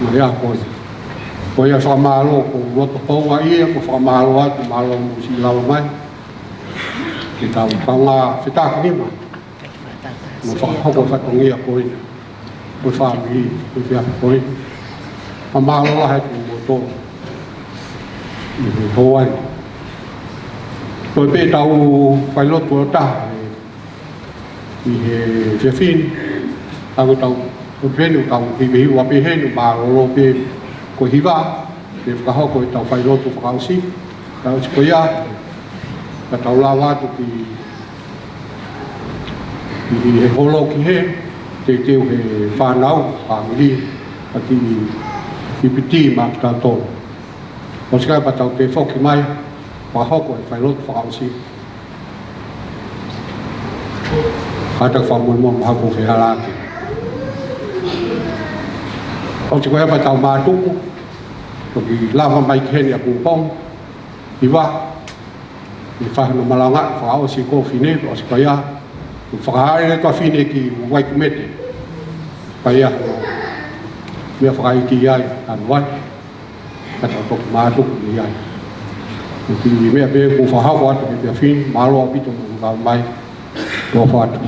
Mo e ʻaho ko eni. Ko ia fakamālō, ko e loto houngaʻia, ko e fakamālō atu, mālō mo e siʻi lava mai. Ke tau kaungā fetākinima. Mo fakahoko e fatongia ko eni. Ko e fāmili, ko e efiafi ko eni. Fakamālō lahi atu mo tō. ʻI he houa ni. Ko e pē tau failotu ʻo taha. ʻI he efiafi ni, ʻa ko tau, ko peheni ʻo tau hivahiva peheni, mālōlō pē ko e hiva, ke fakahoko e tau failotu fakaʻosi, fakaʻosi ko ia, ka tau lava atu ki, ki he holo ki he, teuteu he fānau, fāmili, ʻa ki ʻIpiti maʻa kitautolu. ʻOsi ko ia pea tau toe foki mai, fakahoko e failotu fakaʻosi. Kātaki fakamolemole mo haʻaku fehālaaki. ʻOsi ko ia pea tau mātuku, toki lava mai ki heni ʻa Kūpong, hiva, ʻi he fai hono malanga, fakaʻosi ko e fefine, ʻosi ko ia, fakahā e tuofefine ki Waikumete. Ko ia, meʻa fakaʻeiki ai, ʻa Nuai. Ka tau toki mātuku ni ai. Ko e kiʻi meʻa pē ʻoku fakahoko atu ki he efiafi ni, mālō ʻaupito mo e kau mai. Tō fatu.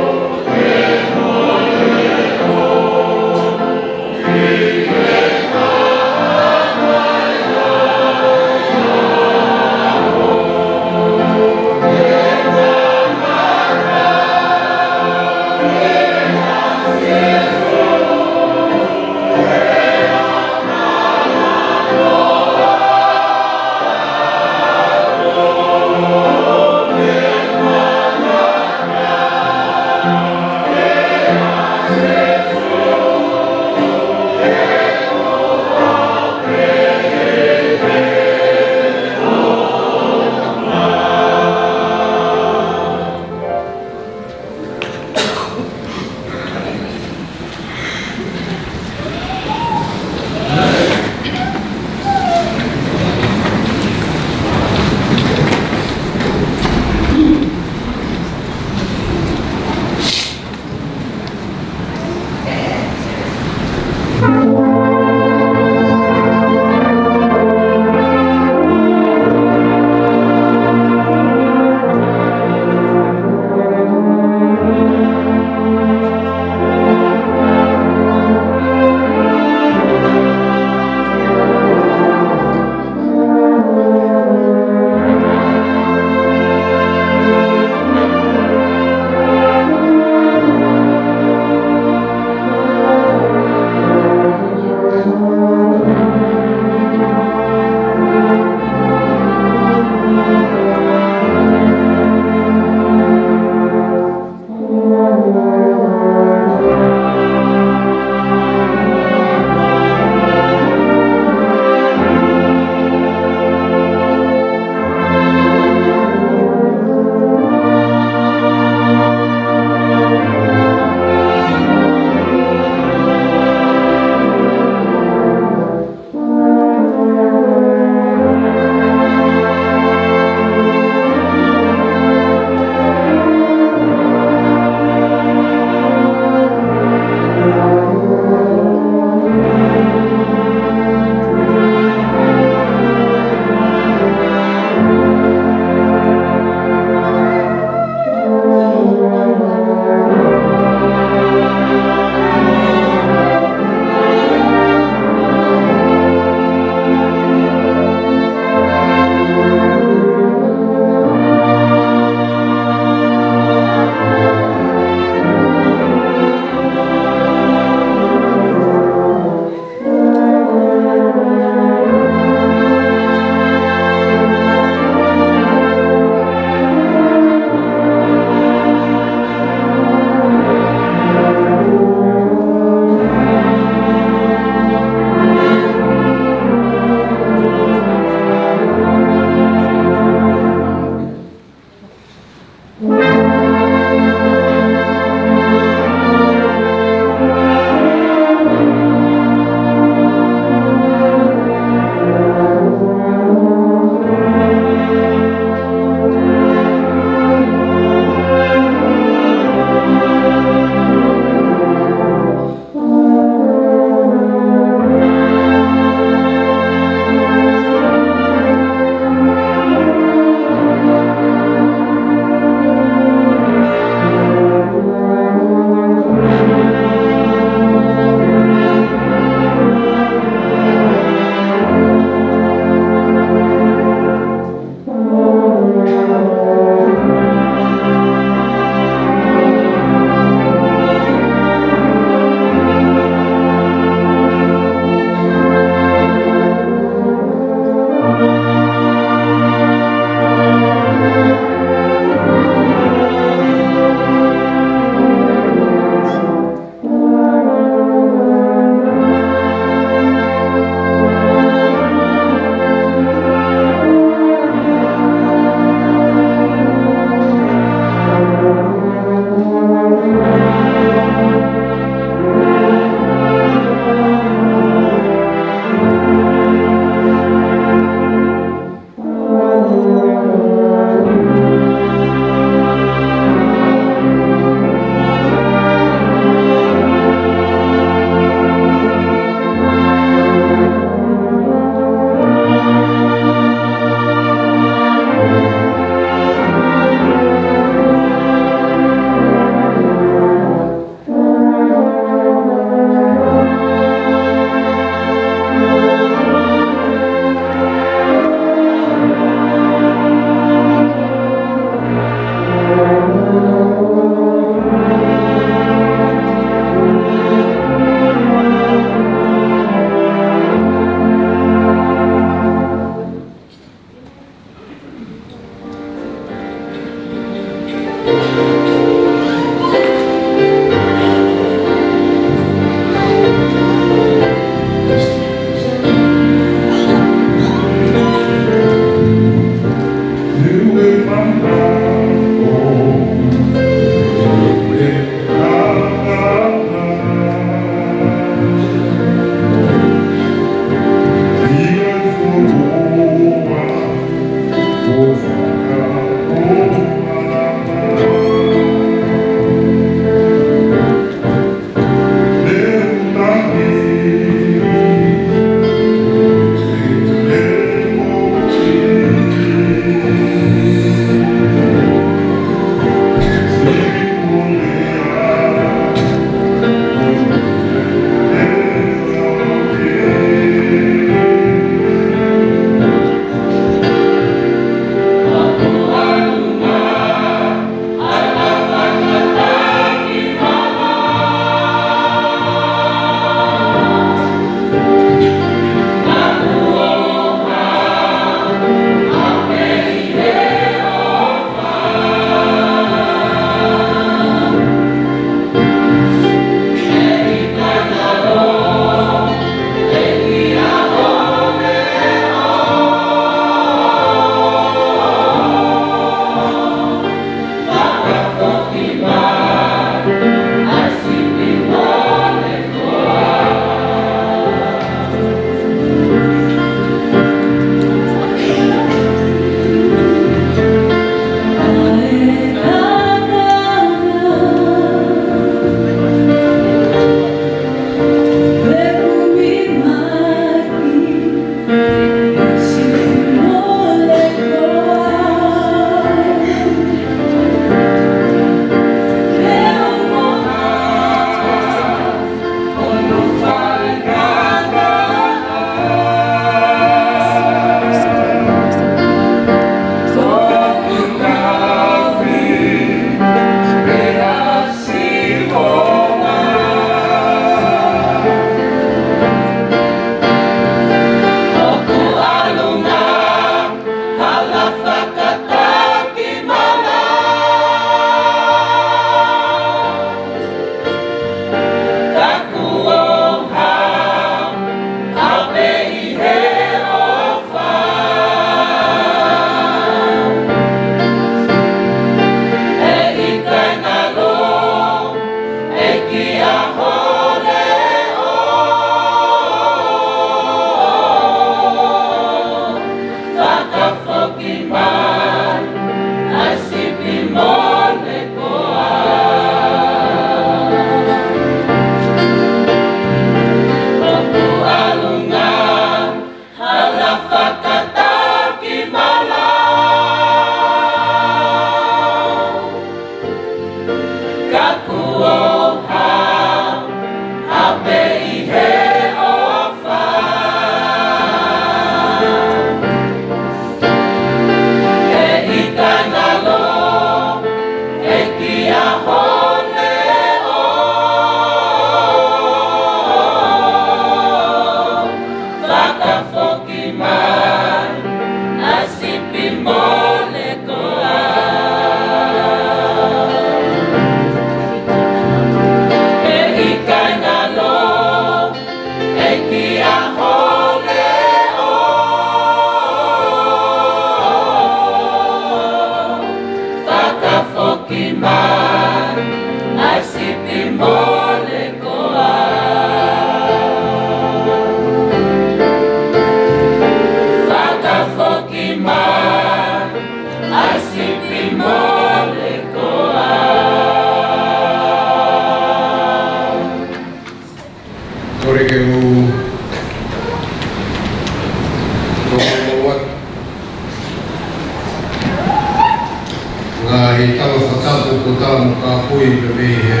Tala mo kāpui pē mei he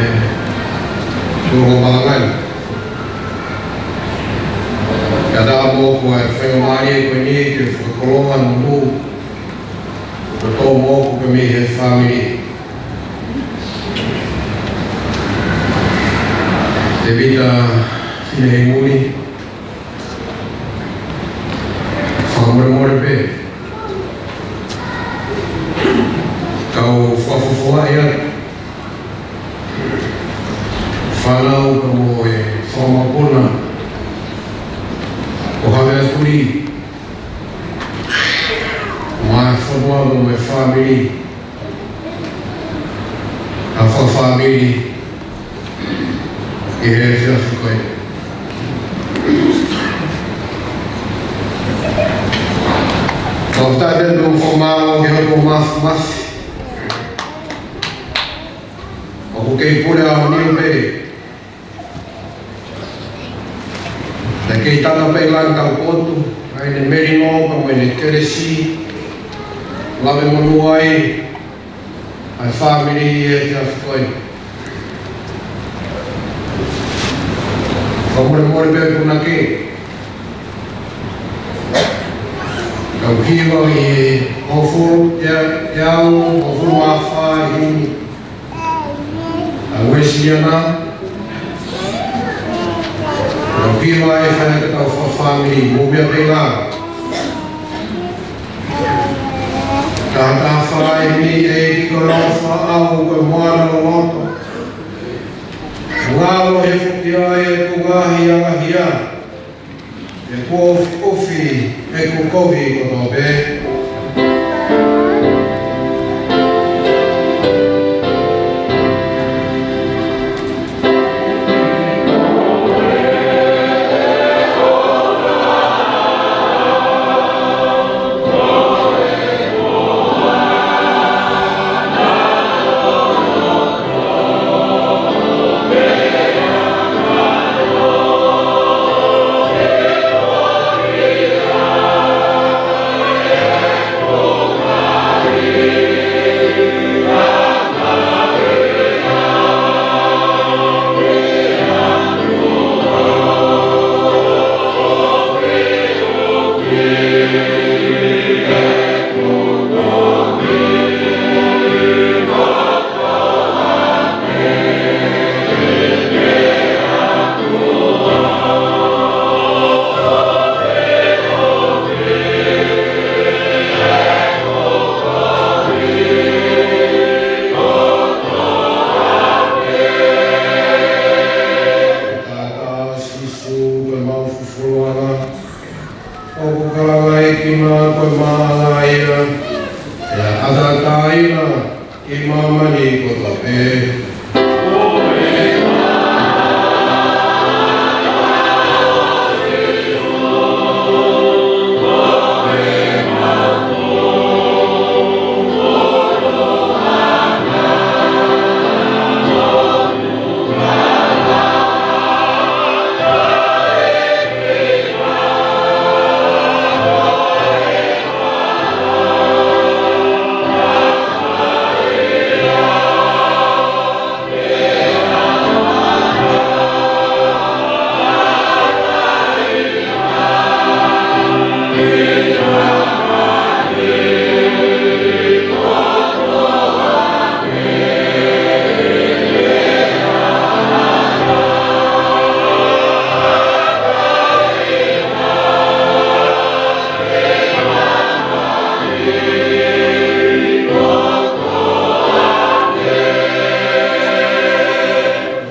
tuʻunga malanga ni. Kae ʻatā moʻoku ʻa e faingamālie ko eni ke fakakoloa ʻa e nunuʻa kotoa moʻoku pē mei he fāmili. Tēvita Fineheimuli, fakamolemole pē. Kau fakafofongaʻi atu fānau ka mo e fanga mokopuna ʻo Haʻamoa Tuli, mo e fonua mo e fāmili, ʻa e fakafāmili ʻi he efiafi ko eni. Fakafetaʻi atu mo fakamālō ki he ʻOtua Māfimafi. ʻOku kei pule ʻa e ʻaho ni pē. Naʻe kei tana pē ʻi langi ʻetau potu, ʻa ʻene melino, ka mo ʻene kelesi, lave monū ai ʻa e fāmili ʻi he efiafi ko eni. Fakamolemole pē punake. Kau hiva ʻi he hongofulu, ʻe, ʻe au, hongofulu mā fā ʻi he himi ʻa e Uēsiliana. Kau hiva ʻe fai ʻetau fakafāmili, mou meʻa pē ā. Taha taha fā ʻi he himi, ʻEiki ko e ʻaloʻofa au ko e moana loloto. Ngalo he foki ai ʻeku ngaahi angahia. ʻEku ʻofiʻofi ʻeku kovi kotoa pē. Tata Sīsū, ko e mau fufuluʻanga, ʻoku kalanga ʻi kina ko e maʻanga ia, ʻe ʻatā ʻi māmani kotoa pē.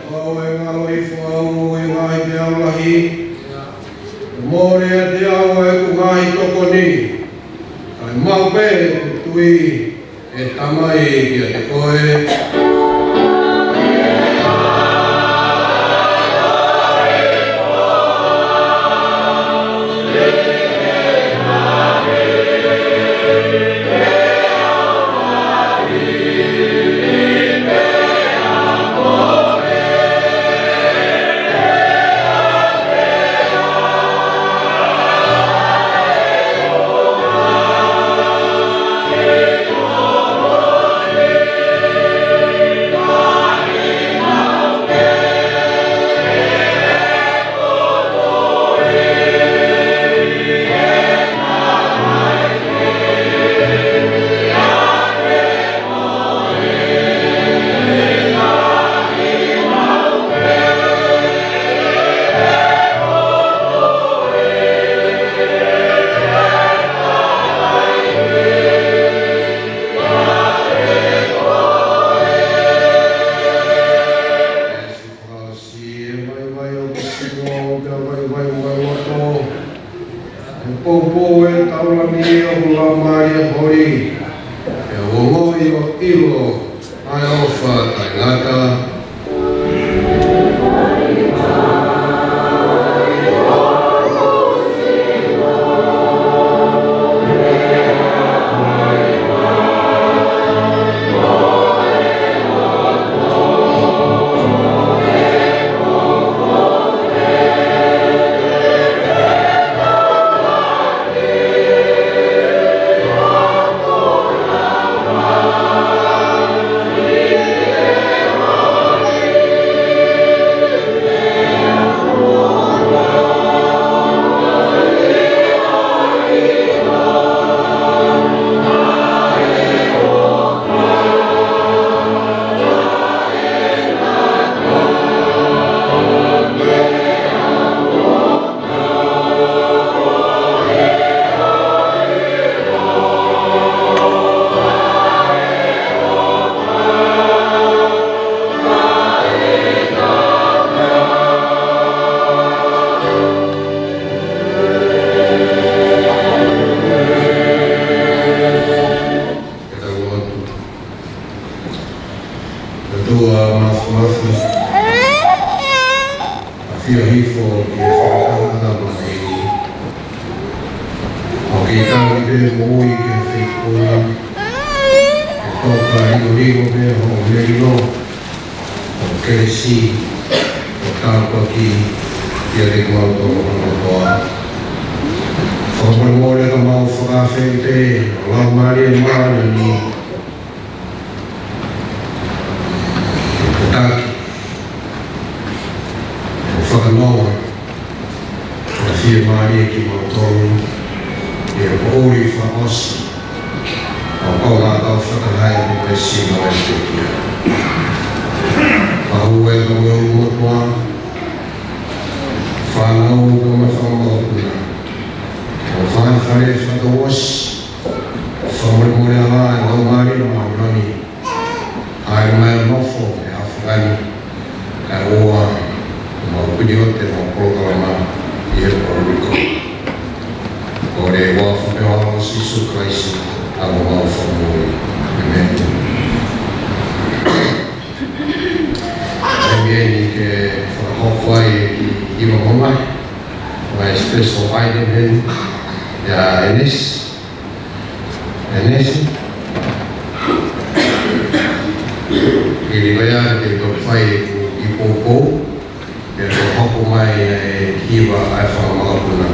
Ko e ngalo hifo au ʻi he ngaahi meʻa lahi, mole ʻiate au ʻeku ngaahi tokoni, kae maʻu pē ʻeku tui, ʻe Tamai, kiate koe. Laumālie Moʻui, ʻe ongoʻi ʻo ʻilo ʻa e ʻofa taʻengata. Ke tau lotu. ʻOtua Māfimafi, ʻafio hifo ki he fakataha mai ni. ʻOku ke tali pē moʻui ki he feituʻu na. Ke toka lingolingoli pē hoʻo melino ʻo kelesi, ʻo tāpuaki kiate kimautolu hono hoa. Fakamolemole ka mau fakaafeʻi pē ho Laumālie Māʻoniʻoni ke taki, ke fakanonga, ke fiemālie kimautolu ʻi he poʻuli fakaʻosi ʻo e konga tau fakahā ʻi he veesi no e tekia. Pea ʻoua ʻe kau e ʻulumotuʻa, fānau pea mo e fanga mokopuna, ʻo e fanga fale fakatouʻosi, fakamolemole ā ʻa e Laumālie Māʻoniʻoni, ʻa e mai nofo he ʻaho ni, kae ʻoua ʻe mau puni ʻo te mau polokalama ʻi he poʻuli ko eni. Ko e huafa pē ʻo Sīsū Kalaisi, ʻa homau Fakamoʻui. ʻĒmeni. ʻĒmeni. Ke fakahoko ai e kiʻi hiva mamahi, ʻa e special item heni, ʻia ʻEnesi. ʻEnesi. ʻIlo ia te u toki fai e kiʻi poupou, pea toki hoko mai e hiva ʻa e fanga mokopuna.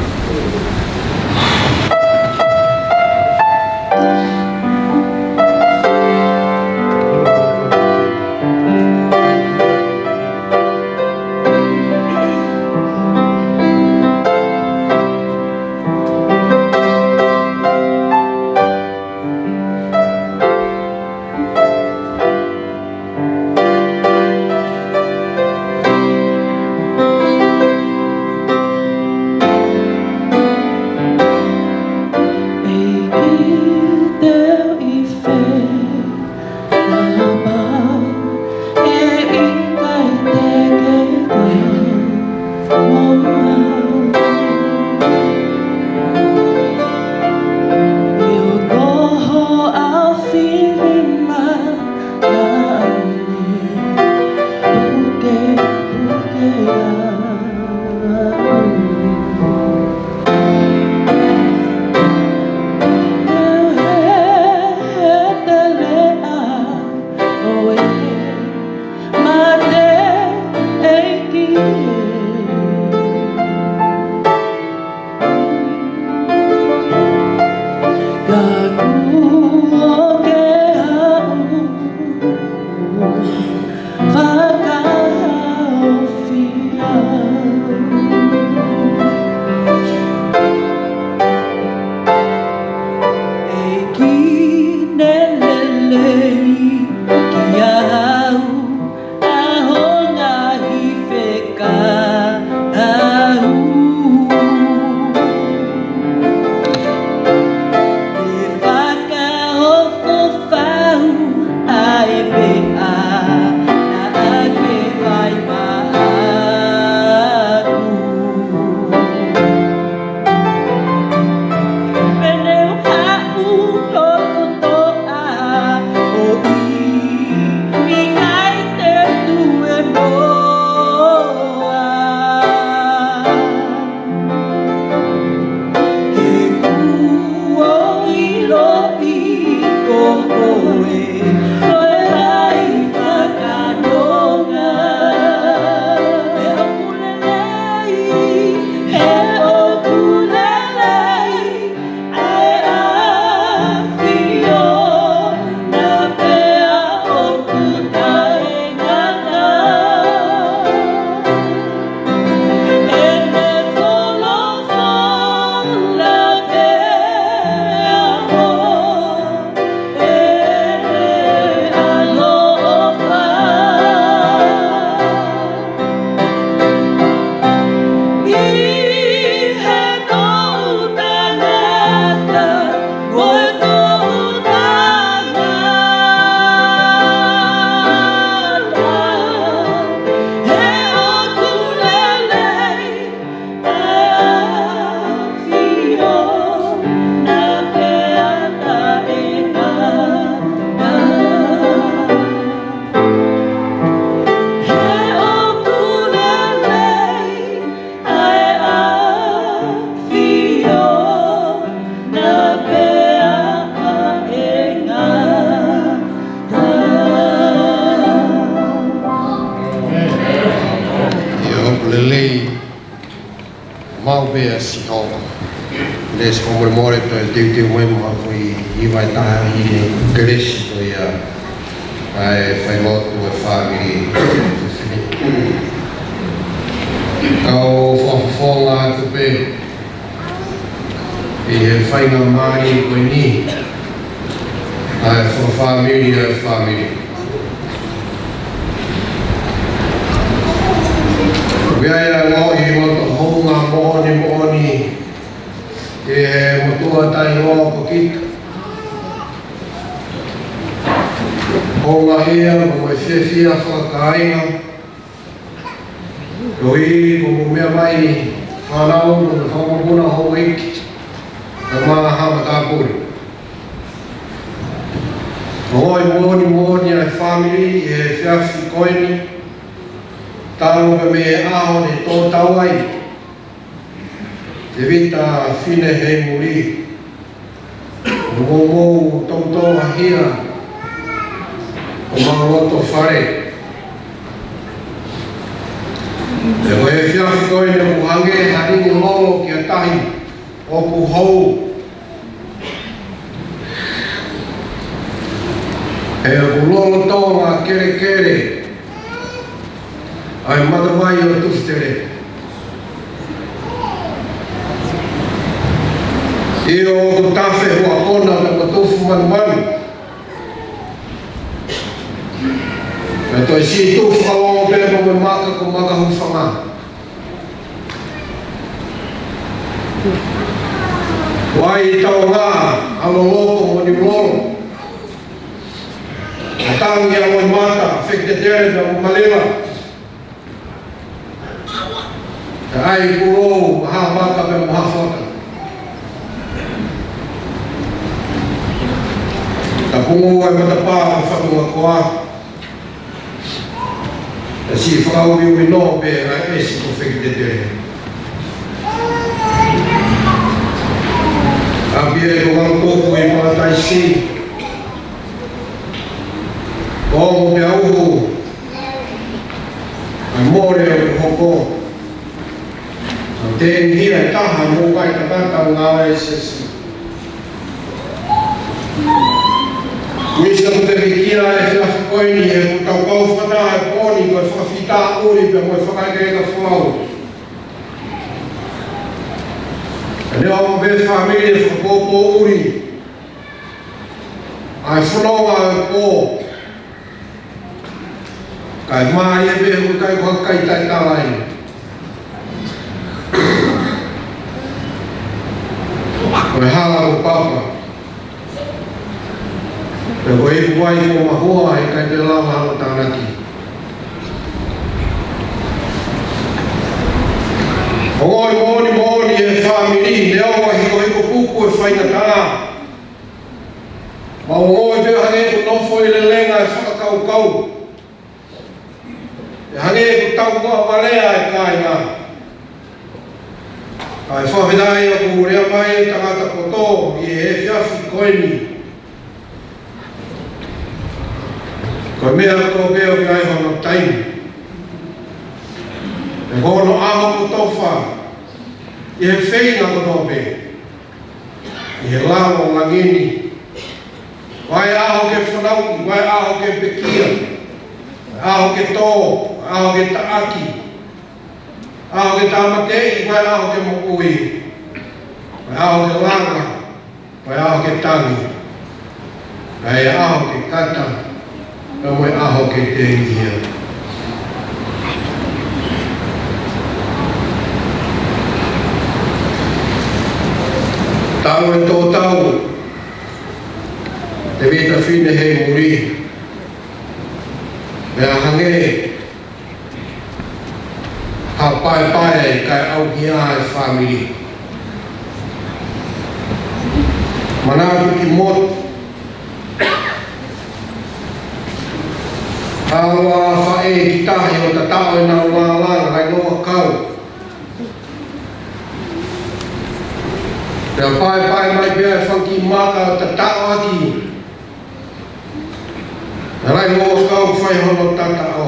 Pea si hoko. Lesi ko mole mole to e tiu tiu mai mo hapo i i vai taha i ne kelesi to ia. ʻA e fai lotu e fāmili. Kau fakafofonga atu pē ʻi he faingamālie ko eni. ʻA e fakafāmili, ʻa e fāmili. Pea ʻi ai ʻa e loto hounga moʻoni moʻoni ʻi he motuʻa taʻeʻiloa ko kita. Hounga ia mo e fiefia fakakāinga. Koeʻuhi ko hoʻomou meʻa mai fānau mo e fakamokopuna houʻeiki, kae ʻumaʻā ha matāpule. Ongoʻi moʻoni moʻoni ʻa e fāmili ʻi he efiafi ko eni, talu pē mei he ʻaho ne tō tau ai Tēvita Fineheimuli. Mou mou toutou ʻaʻahi ʻo mou loto fale. Pea ko e efiafi ko eni ʻoku hangē ha lingi lolo ki ha tahi ʻoku hou. He ʻoku lolotonga kelekele ʻa e matavai ʻo Tufutele. ʻIo, ʻoku tafe huʻakona pea mo tufu manumanu. Pea toe siʻi tufa o pea mo e maka ko Maka Hufanga. Vai taonga ʻa loloko mo Niulolo. ʻA tangi ʻa Loʻimata, Fekitetele pea mo Malela. ʻA e ʻai kulou, ʻa Haʻamaka pea mo Haʻafata. Tapungu ʻa e matapā ʻa Fatungakoa. ʻE siʻi fakaʻuliʻuli noa pē ʻa e ʻesi ko Fekitetele. ʻApia ʻe ko Ngalukoku ʻi Palataisi. Ko mo pea uhu. ʻA e mole ʻoku hoko. ʻA e tengi ʻa e taha mo vai tangata ʻo ngāue ʻi he siasi. Misa ko te vikia e efiafi ko eni he ʻoku tau kau fakataha he pooni ko e fakafitaʻuli pea mo e fakaʻekeʻeka foʻou. Ka ne ʻomi pē fāmili e fakapōpōʻuli ʻa e fononga ʻo e pō. Kae mālie pē ʻoku ʻikai ko ha kai taʻetala ai. Ko e hala ko Papa. Pea ko e ipu vai ko Mahua ʻe ʻikai te lava ʻo tānaki. Ongoʻi moʻoni moʻoni e fāmili, neongo hikohiko pupu e faingataʻa. Mau ongoʻi pē hangē ʻoku nofo ʻi lelenga e fakakaukau. ʻE hangē ʻoku tau maʻu valea e kāinga. Kae fakafetaʻi ʻoku lea mai e tangata poto ʻi he efiafi ko eni. Ko e meʻa kotoa pē ʻoku ʻi ai hono taimi. Pea ko hono ʻaho kotofa ʻi he feinga kotoa pē. ʻI he lalo ʻo langi ni. Ko e ʻaho ke fanauʻi, ko e ʻaho ke pekia, ko e ʻaho ke tō, ko e ʻaho ke taʻaki, ʻaho ke tāmateʻi, ko e ʻaho ke moʻui, ko e ʻaho ke langa, ko e ʻaho ke tangi, ko e ʻaho ke kata, pea mo e ʻaho ke tengia. Talu e tō tau Tēvita Fineheimuli, pea hangē ha paepae kae ʻauhia e fāmili. Manatu ki motu. Aloa faʻē ki tahi ʻo tataʻo ʻenau lālanga, ʻa e loa kau. Pea paepae mai pea e fanga kiʻi maka ʻo tataʻo ʻaki. Naʻe ʻi ai e loa kau fai hono tataʻo.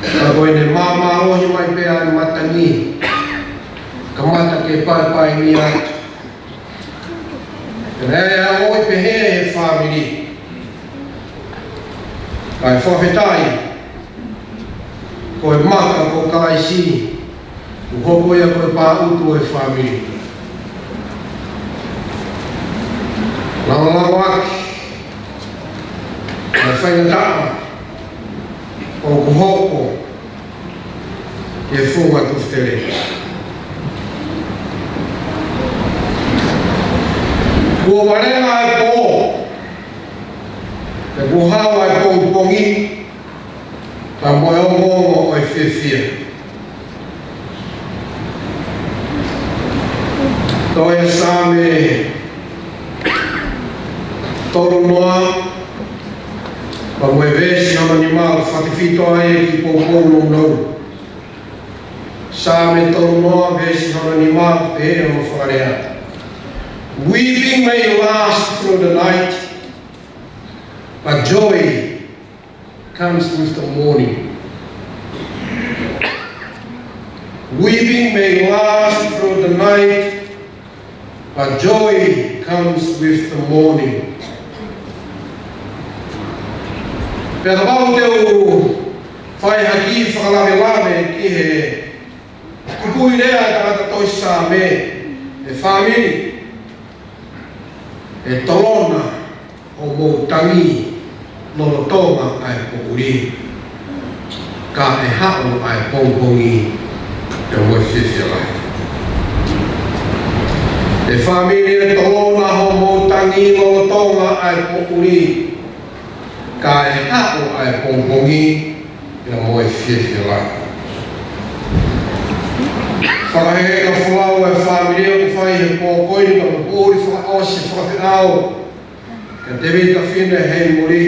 Ka ko ʻene māmālohi mai pē ʻa e matangi. Mata ke paepaengia atu. Pea naʻe ʻi ai ʻa e ʻoi pehē ʻe he fāmili. Kae fakafetaʻi, ko e maka ko Kalaisi, kuo hoko ia ko e pāʻutu ʻo e fāmili. Lāngilangiʻia ʻa e faingataʻa ʻoku hoko ʻi he funga tufutele. Kuo valenga ʻa e pō, pea kuo hao ʻa e pongipongi, pea mo e ongoongo ʻo e fiefia. Tohi ʻa Saame tolu noa, pea mo e veesi hono nima, fakafito ai e kiʻi poupou nounou. Saame tolu noa, veesi hono nima, pehē hono fakalea: Weeping may last through the night, but joy comes with the morning. Weeping may last through the night, but joy comes with the morning. Pea kapau te u fai ha kiʻi fakalavelave ki he kupuʻi lea ʻa e tangata tohi Saame, ʻe fāmili, ʻe tolona hoʻomou tangi lolotonga ʻa e poʻuli, ka ʻe haʻu ʻa e pongipongi pea mo e fiefia lahi. ʻE fāmili, ʻe tolona hoʻomou tangi lolotonga ʻa e poʻuli, ka ʻe haʻu ʻa e pongipongi pea mo e fiefia lahi. Fakaheka folau ʻa e fāmili ʻoku fai he pō ko eni, ka ko e poʻuli fakaʻosi fakafeʻao kia Tēvita Fine Heimuli.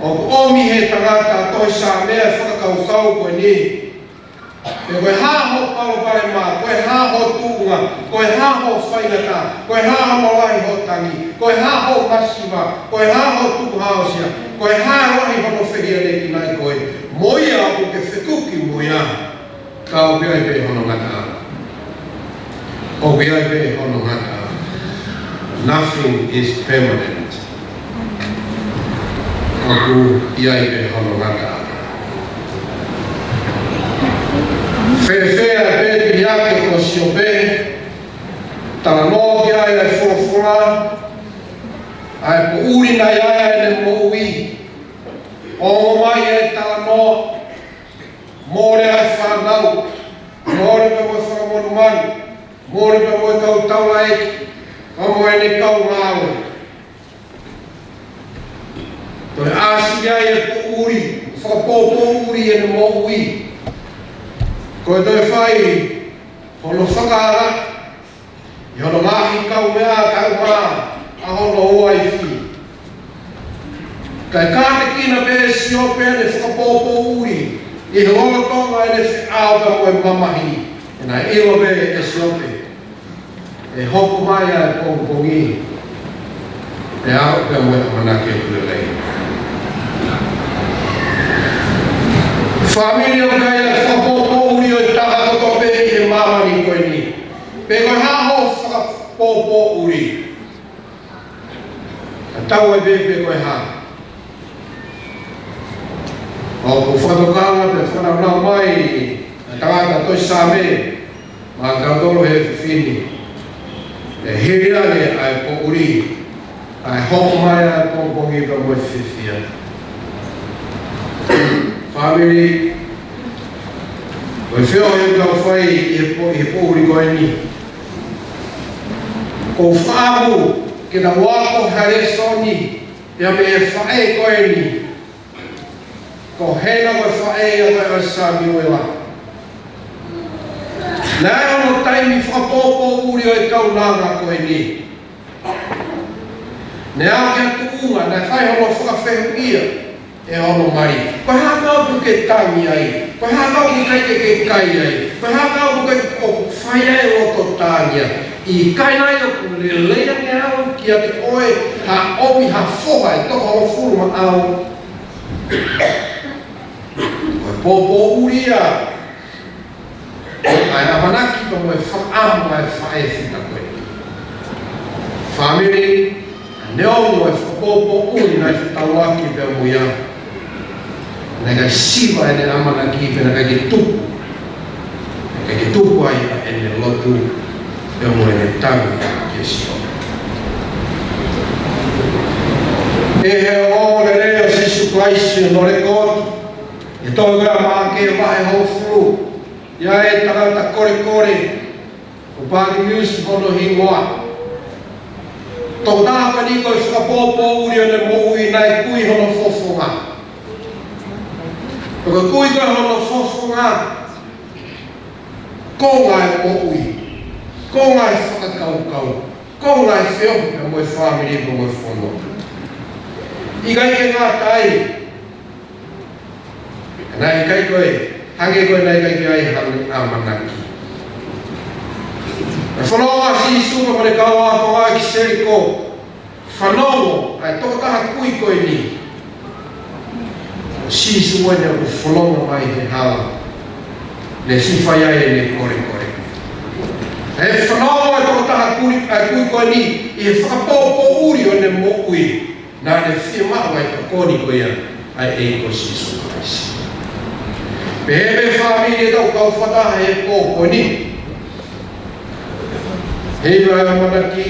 ʻOku ʻomi he tangata tohi Saame e fakakaukau ko eni: Pe ko e hā hoʻo palopalema, ko e hā hoʻo tuʻunga, ko e hā hoʻo faingataʻa, ko e hā hono lahi hoʻo tangi, ko e hā hoʻo masiva, ko e hā hoʻo tukuhāusia, ko e hā e lahi hono fehiʻanekinaʻi koe, mo ia ʻoku ke fekuki mo ia, ka ʻoku ʻi ai pē hono ngataʻanga. ʻOku ʻi ai pē hono ngataʻanga. Nothing is permanent. ʻOku ʻi ai pē hono ngataʻanga. Fēfē ʻa e pēteliake ko Siope? Talanoa ki ai ʻa e folofola, ʻa e poʻuli naʻe ʻi ai ʻene moʻui. Ongo mai e talanoa, mole ʻa e fānau, mole pea mo e fanga monumanu, mole pea mo e kau taulaʻeiki, pea mo ʻene kau ngāue. Toe ʻasi ai e poʻuli, fakapōpōʻuli ʻene moʻui. Ko e toe fai hono fakaʻalaʻala ʻi hono ngaahi kaumeʻa kae ʻumaʻā ʻa hono uaifi. Kae kātekina pē ʻe Siope ʻene fakapōpōʻuli ʻi he lolotonga ʻene feʻao pea mo e mamahi, he naʻe ʻilo pē ʻe Siope ʻe hoko mai ʻa e pongipongi, ʻe aʻu pē mo e ʻamanaki ʻoku lelei. Fāmili, ʻoku ʻi ai e fakapōpōʻuli ʻo e taha kotoa pē ʻi he māmani ko eni. Pe ko e hā hoʻo fakapōpōʻuli? Tatau ai pē pe ko e hā. ʻOku fakatokanga pea fakanaunau mai ʻa e tangata tohi Saame maʻa kitautolu he efiafi ni: ʻE hili ange ʻa e poʻuli, kae hoko mai ʻa e pongipongi pea mo e fiefia. Fāmili, ko e feohi ʻoku tau fai ʻi he po-, ʻi he poʻuli ko eni, ʻoku ou fakaʻamu ke tau ako ha lēsoni ia mei he faʻē ko eni, ko Hena, ko e faʻē ia ko ē ʻo Samiuela. Naʻe ʻi ai hono taimi fakapōpōʻuli ʻo e kaunanga ko eni. Naʻe aʻu ki ha tuʻunga naʻe fai hono fakafehuʻia ʻe hono mali: Ko e hā ʻoku ke tangi ai? Ko e hā ʻoku ʻikai ke ke kai ai? Ko e hā ʻoku ke, ʻoku fai ai e loto tāngia? ʻIkai nai ʻoku lelei ange au kiate koe ha ʻomi ha foha ʻe toko hongofulu maʻau? Ko e pōpōʻuli ia ʻo e ʻa e ʻamanaki pea mo e fakaʻamu ʻa e faʻē fita ko ē. Fāmili, neongo e fakapōpōʻuli naʻe fetaulaki pea mo ia, naʻe ʻikai siva ʻene ʻamanaki pea naʻe ʻikai ke tupu. Naʻe ʻikai ke tupu ai ʻa ʻene lotu pea mo ʻene tali kia Sihova. ʻI he ongoongolelei ʻo Sīsū Kalaisi ʻi hono lekooti, ʻi he tohi ʻa Maʻake vahe hongofulu, ʻi ai e tangata kolekole, ko Palimiusi hono hingoa. Tokotaha ko eni ko e fakapōpōʻuli ʻo ʻene moʻui naʻe kui hono fofonga. Ko e kui ko ē hono fofonga, konga e moʻui, konga e fakakaukau, konga e feohi pea mo e fāmili pea mo e fonua. ʻIkai ke ngata ai, naʻe ʻikai ko e, hangē ko e naʻe ʻikai ke ʻi ai haʻane ʻamanaki. Naʻe fononga ʻa Sīsū pea mo ʻene kau ākonga ki Seliko. Fanongo ʻa e tokotaha kui ko eni. Sīsū ʻoku ne ʻoku fononga mai he hala. Ne siʻi fai ai ʻene kolekole. ʻE fanongo ʻa e tokotaha kui, ʻa e kui ko eni, ʻi he fakapōpōʻuli ʻo ʻene moʻui. Naʻa ne fiemaʻu ʻa e tokoni ko ia ʻa e ʻEiki ko Sīsū Kalaisi. Pehē pē fāmili, ʻetau kau fakataha he pō ko eni. Heiʻilo ʻa e ʻamanaki,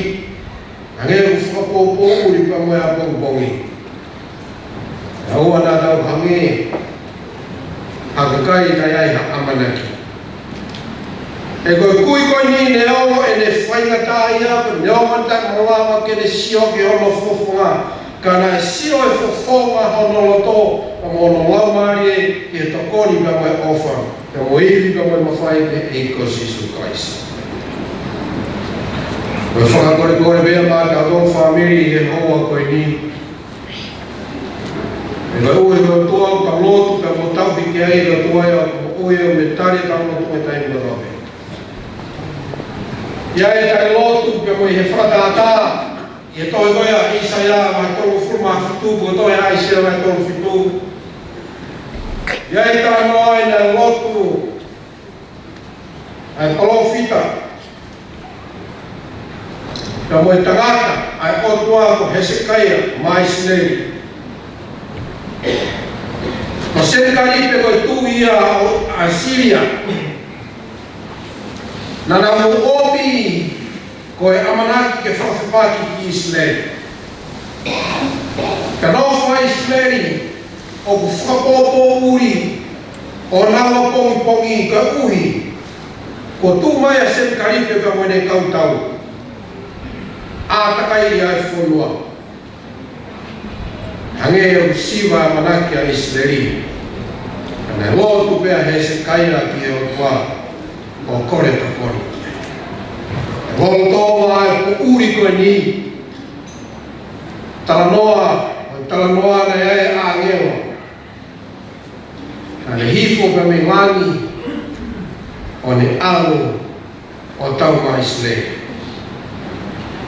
hangē ʻoku fakapōpōʻuli pea mo e ʻapongipongi. Naʻa naʻa tau hangē ha kakai naʻe ʻi ai ha ʻamanaki. He ko e kui ko eni neongo ʻene faingataʻaʻia, neongo ʻene taʻemalava ke ne sio ki hono fofonga, ka naʻe sio e fofonga hono loto, pea mo hono laumālie, ki he tokoni pea mo e ʻofa, pea mo e ivi pea mo e mafai ʻa e ʻEiki ko Sīsū Kalaisi. Ko e fakakolekole pē ia maʻatautolu fāmili he houa ko eni. He ko e ʻuhinga ʻoku tau lotu pea mo tauhi ki he ʻOtua, ʻoku ʻuhinga ʻoku tali ʻetau lotu he taimi kotoa pē. ʻI ai e taʻe lotu pea mo e fakatātā, ʻi he tohi ko ia ʻa ʻĪsaia vahe tolungofulu mā fitu, ko e tohi ʻa ʻĪsaia vahe tolungofulu mā fitu. ʻI ai e talanoa ʻi he lotu ʻa e palōfita, pea mo e tangata ʻa e ʻOtua ko Hesekaia maʻa ʻIsileli. Ko Senakalipe ko e tuʻi ia ʻo ʻAsīlia. Naʻa nau ʻomi ko e ʻamanaki ke fakafepaki ki ʻIsileli. Ka nofo ʻa ʻIsileli ʻoku fakapōpōʻuli ʻo nau ʻapongipongi koeʻuhi kuo tuʻu mai ʻa Senakalipe pea mo ʻene kau tau ʻo ʻātakai ʻa e fonua. Hangē ʻoku siva ʻamanaki ʻa ʻIsileli. Ka naʻe lotu pē ʻa Hesekaia ki he ʻOtua ʻo kole tokoni. Lolotonga e poʻuli ko eni, talanoa, talanoa naʻe ʻi ai e ʻāngelo. Naʻa ne hifo pē mei langi ʻo ne ʻalu ʻo tau maʻa ʻIsileli.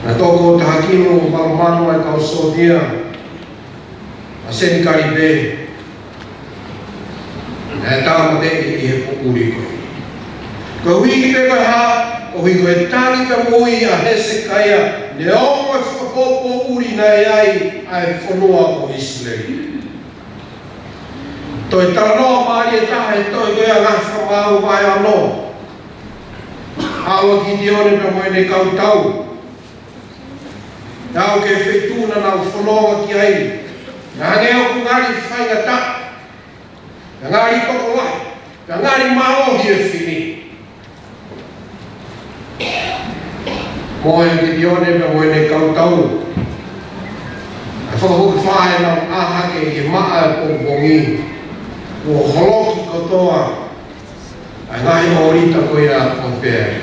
Naʻe toko taha kilu manumanu ʻa e kau sōtia ʻa Senakalipe. Naʻe tāmateʻi ʻi he poʻuli ko ē. Koeʻuhi pē ko e hā? Koeʻuhi ko e tali pē moʻui ʻa Hesekaia, neongo e fakapōpōʻuli naʻe ʻi ai ʻa e fonua ko ʻIsileli. Toe talanoa mālie taha he tohi ko ia Ngaahi Fakamaau vahe ono. ʻAlu ʻa Kitione pea mo ʻene kau tau. Nau ki he feituʻu naʻa nau fononga ki ai. Naʻe hangē ʻoku ngali faingataʻa. Naʻe ngali tokolahi. Naʻe ngali mālohi e fili. Mohe ʻa Kitione pea mo ʻene kau tau. Naʻe fakahū ki fē ʻenau ʻā hake ʻi he maʻa ʻo e pongipongi. Kuo holoki kotoa ʻa e ngaahi ʻōlita ko ia ʻo Peali.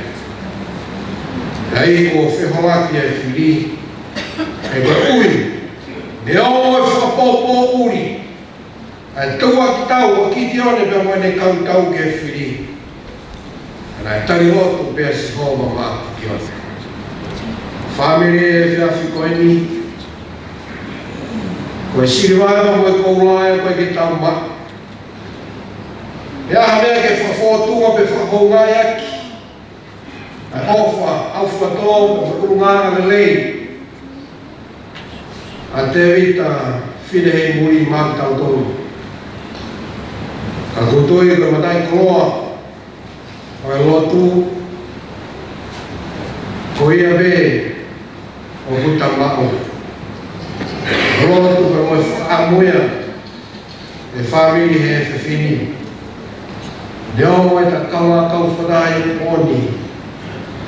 Naʻe ʻikai ke feholaki ʻa e fili. He koeʻuhi, neongo e fakapōpōʻuli ʻa e tauʻaki tau ʻa Kitione pea mo ʻene kau tau ki he fili, naʻe tali lotu pē ʻa Sihova maʻa Kitione. Fāmili, he efiafi ko eni, ko e siliva pea mo e koula ʻoku ʻikai ke tau maʻu. Pea ha meʻa ke fakafōtunga pe fakahoungaʻi ʻaki. ʻOfa, ʻaufuatō, mo e ʻulungaanga lelei ʻa Tēvita Fineheimuli maʻa kitautolu. Ka ʻoku ou tui ko e mataʻikoloa ʻo e lotu, ko ia pē ʻoku ta maʻu. Lotu pea mo e fakaʻamu ia ʻa e fāmili he efiafi ni. Neongo ʻeta kaungā kau fakataha he pō ni,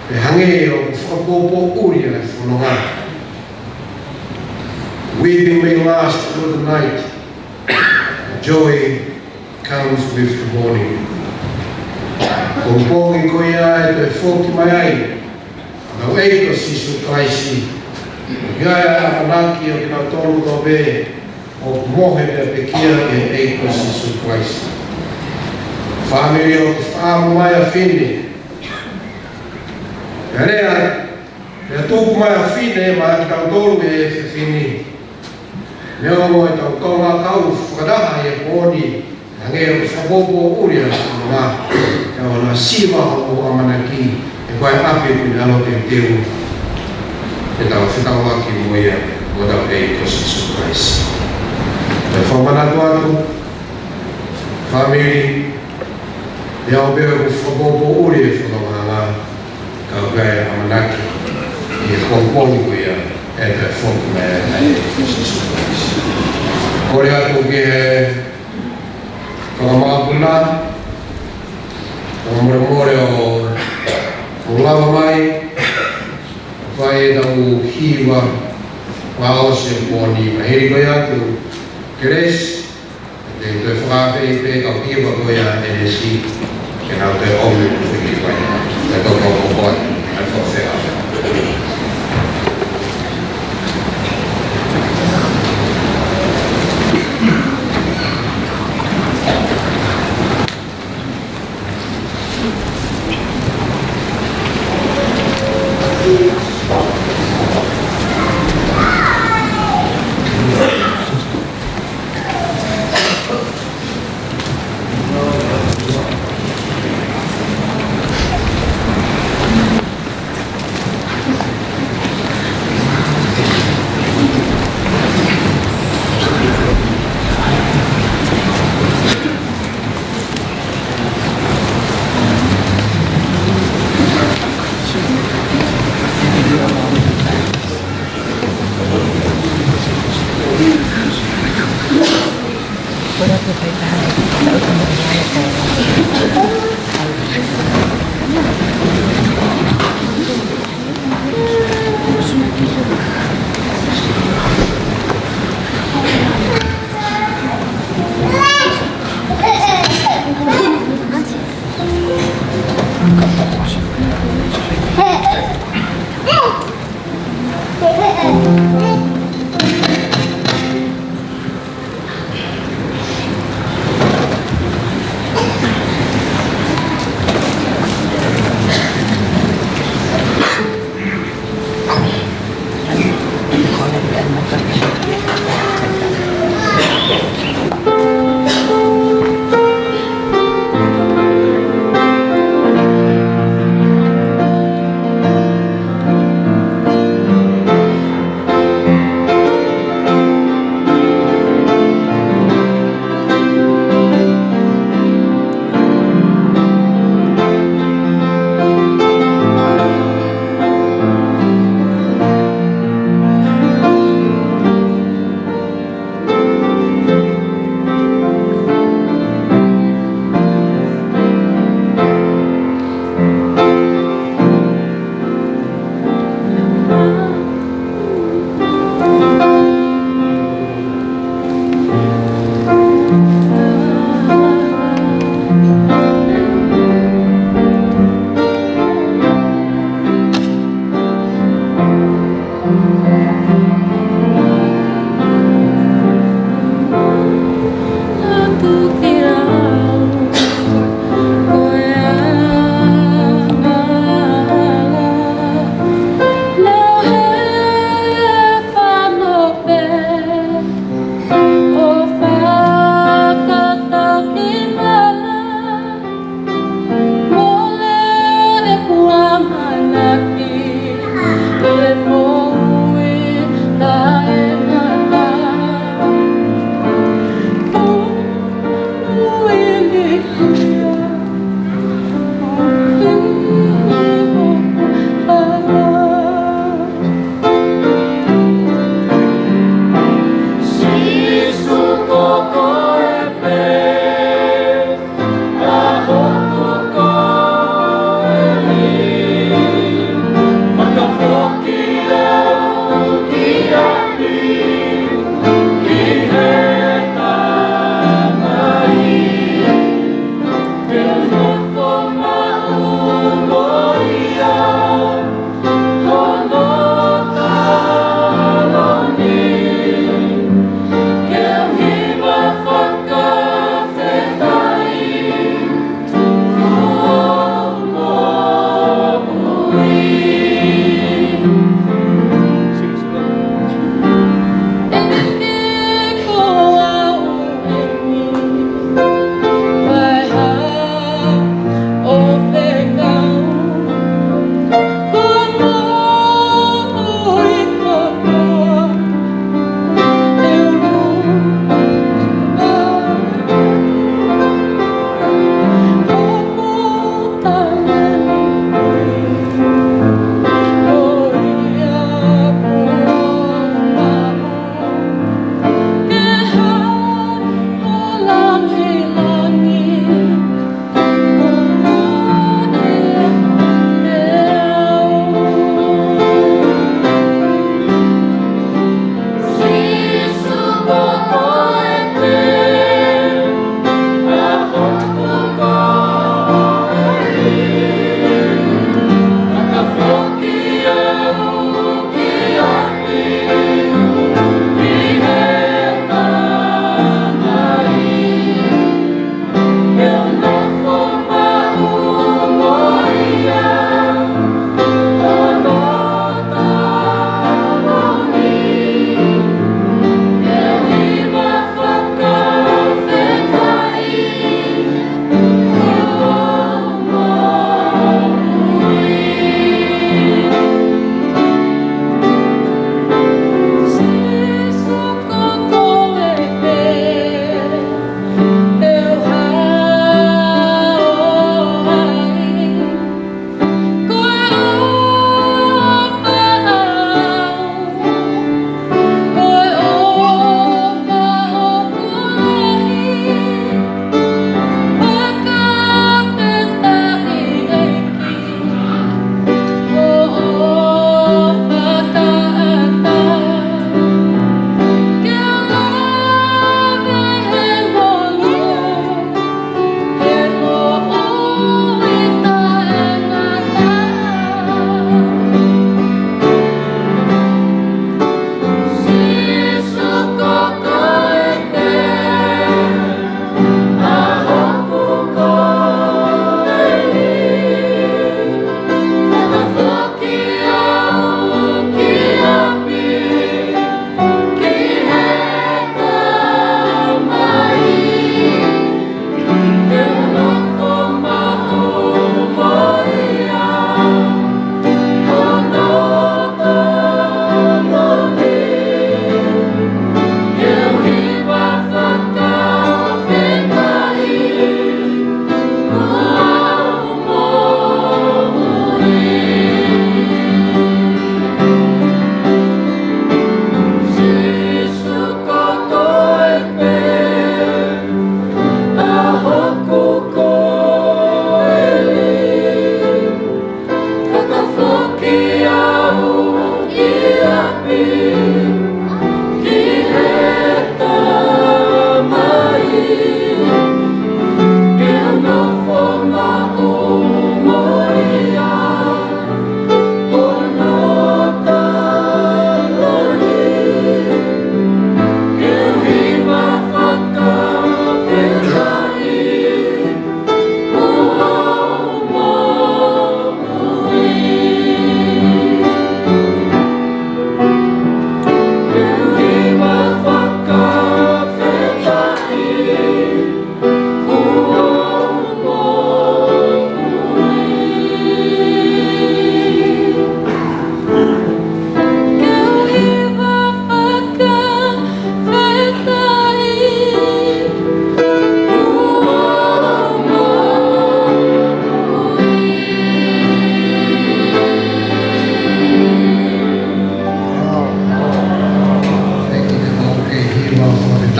pea hangē ʻoku fakapoʻuli ʻa e fononga. Weeping may last through the night, joy comes with the morning. Ko e pongipongi ko ia ʻe toe foki mai ai ʻa hotau ʻEiki ko Sīsū Kalaisi. ʻOku ʻi ai ʻa e ʻamanaki ʻo kinautolu kotoa pē ʻoku mohe pea pekia ki he ʻEiki ko Sīsū Kalaisi. Fāmili, ʻoku fakaʻamu mai ʻa Fine. Pea lea, pea tuku mai ʻa Fine maʻa kitautolu he efiafi ni. Neongo ʻetau kaungā kau fakataha he pō ni, hangē ʻoku fakapoʻuli ʻa e fononga, ka ʻoku na siva hoʻo ʻamanaki, he ko e ʻapi ʻoku ne ʻalu ʻo teuteu ʻetau fetaulaki mo ia, mo hotau ʻEiki ko Sīsū Kalaisi. Pea fakamanatu atu, fāmili, neongo pē ʻoku fakapoʻuli e fononga, ka ʻoku ʻi ai e ʻamanaki ʻi he pongipongi ko ia ʻe toe foki mai ai ʻa e ʻEiki ko Sīsū Kalaisi. Kole atu ki he tokoua māʻoniʻoni, fakamolemole ʻo, ʻo lava mai, fai ʻetau hiva fakaʻosi e pō ni, mahiri ko ia atu, Kelesi, te u toe fakaafeʻi pē kau hiva ko ia ʻe Nesi, ke nau toe ʻomi ʻo fiki pai. Te u toe koko atu, ʻai fo fea.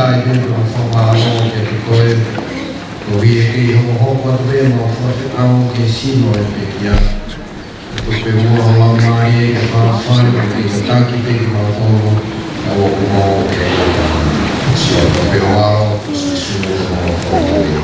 ʻAi pē ʻemau fakamālō kiate koe, koeʻuhi ʻoku kei hokohoko atu pē ʻemau fakafekau ke sino e pekia. Ko e pē muʻa ʻo e Laumālie ke fafai, ke tataki pē kimautolu, ʻa ʻoku mau ʻi ai. Sio ko e pē ʻo e ʻAlo, Sīsū ko homau Fakamoʻui. ʻĒmeni.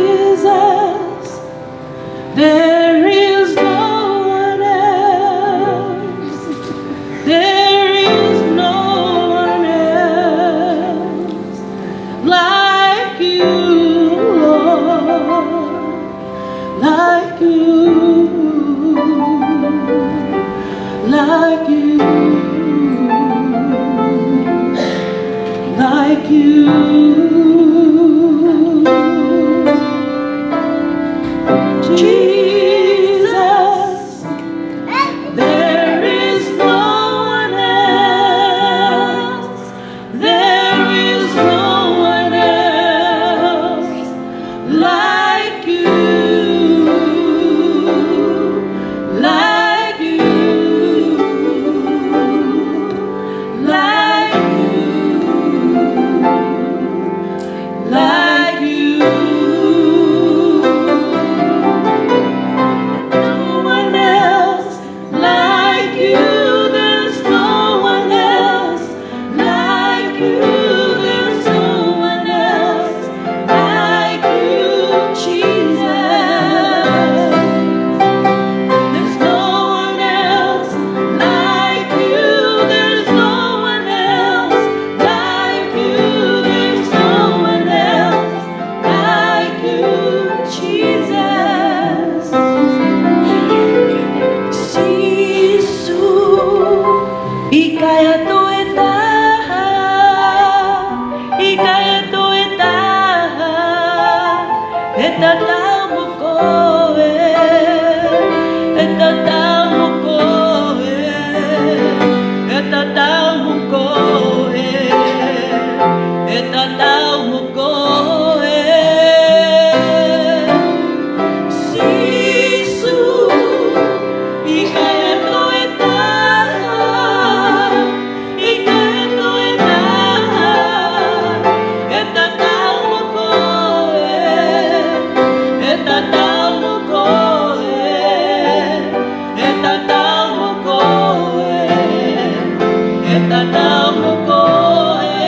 Jesus, there is no one else. There is no one else like you, Lord. Like you, like you, like you. Jesus, there is no one else. There is no one else like you, like you, like you, like you. No one else like you, there's no one else like you, there's no one else like you, Jesus. There's no one else like you, there's no one else like you, there's no one else like you, Jesus. Sīsū, ʻikai ha toe taha, ʻikai ha toe taha ʻe tatau mo koe, ʻe tatau mo koe, ʻe tatau mo koe, ʻe tatau mo koe. Sīsū, ʻikai ha toe taha, ʻikai ha toe taha ʻe tatau mo koe, ʻe tatau mo koe, ʻe tatau mo koe, ʻe tatau mo koe.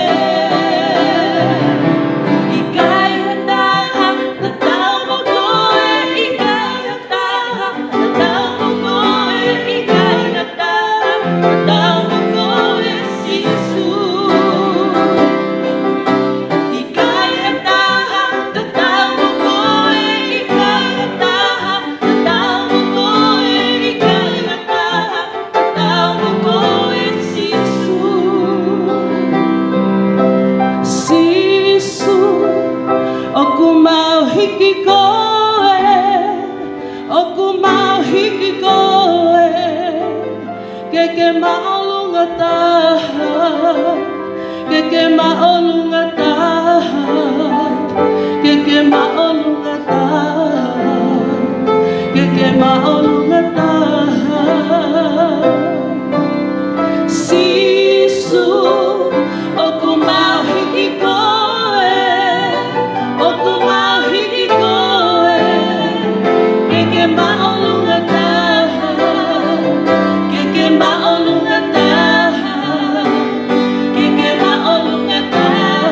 ʻIkai ha taha tatau mo koe, ʻikai ha taha tatau mo koe, ʻikai ha taha tatau mo koe, Sīsū. ʻIkai ha taha tatau mo koe, ʻikai ha taha tatau mo koe, ʻikai ha taha tatau mo koe, Sīsū. Sīsū, ʻoku mau hiki koe, ʻoku mau hiki koe, ke ke māʻolunga taha, ke ke māʻolunga taha, ke ke māʻolunga taha, ke ke māʻolunga taha. Sīsū, ʻoku mau hiki koe, ʻoku mau hiki koe, ke ke māʻolunga taha, ke ke māʻolunga taha, ke ke māʻolunga taha.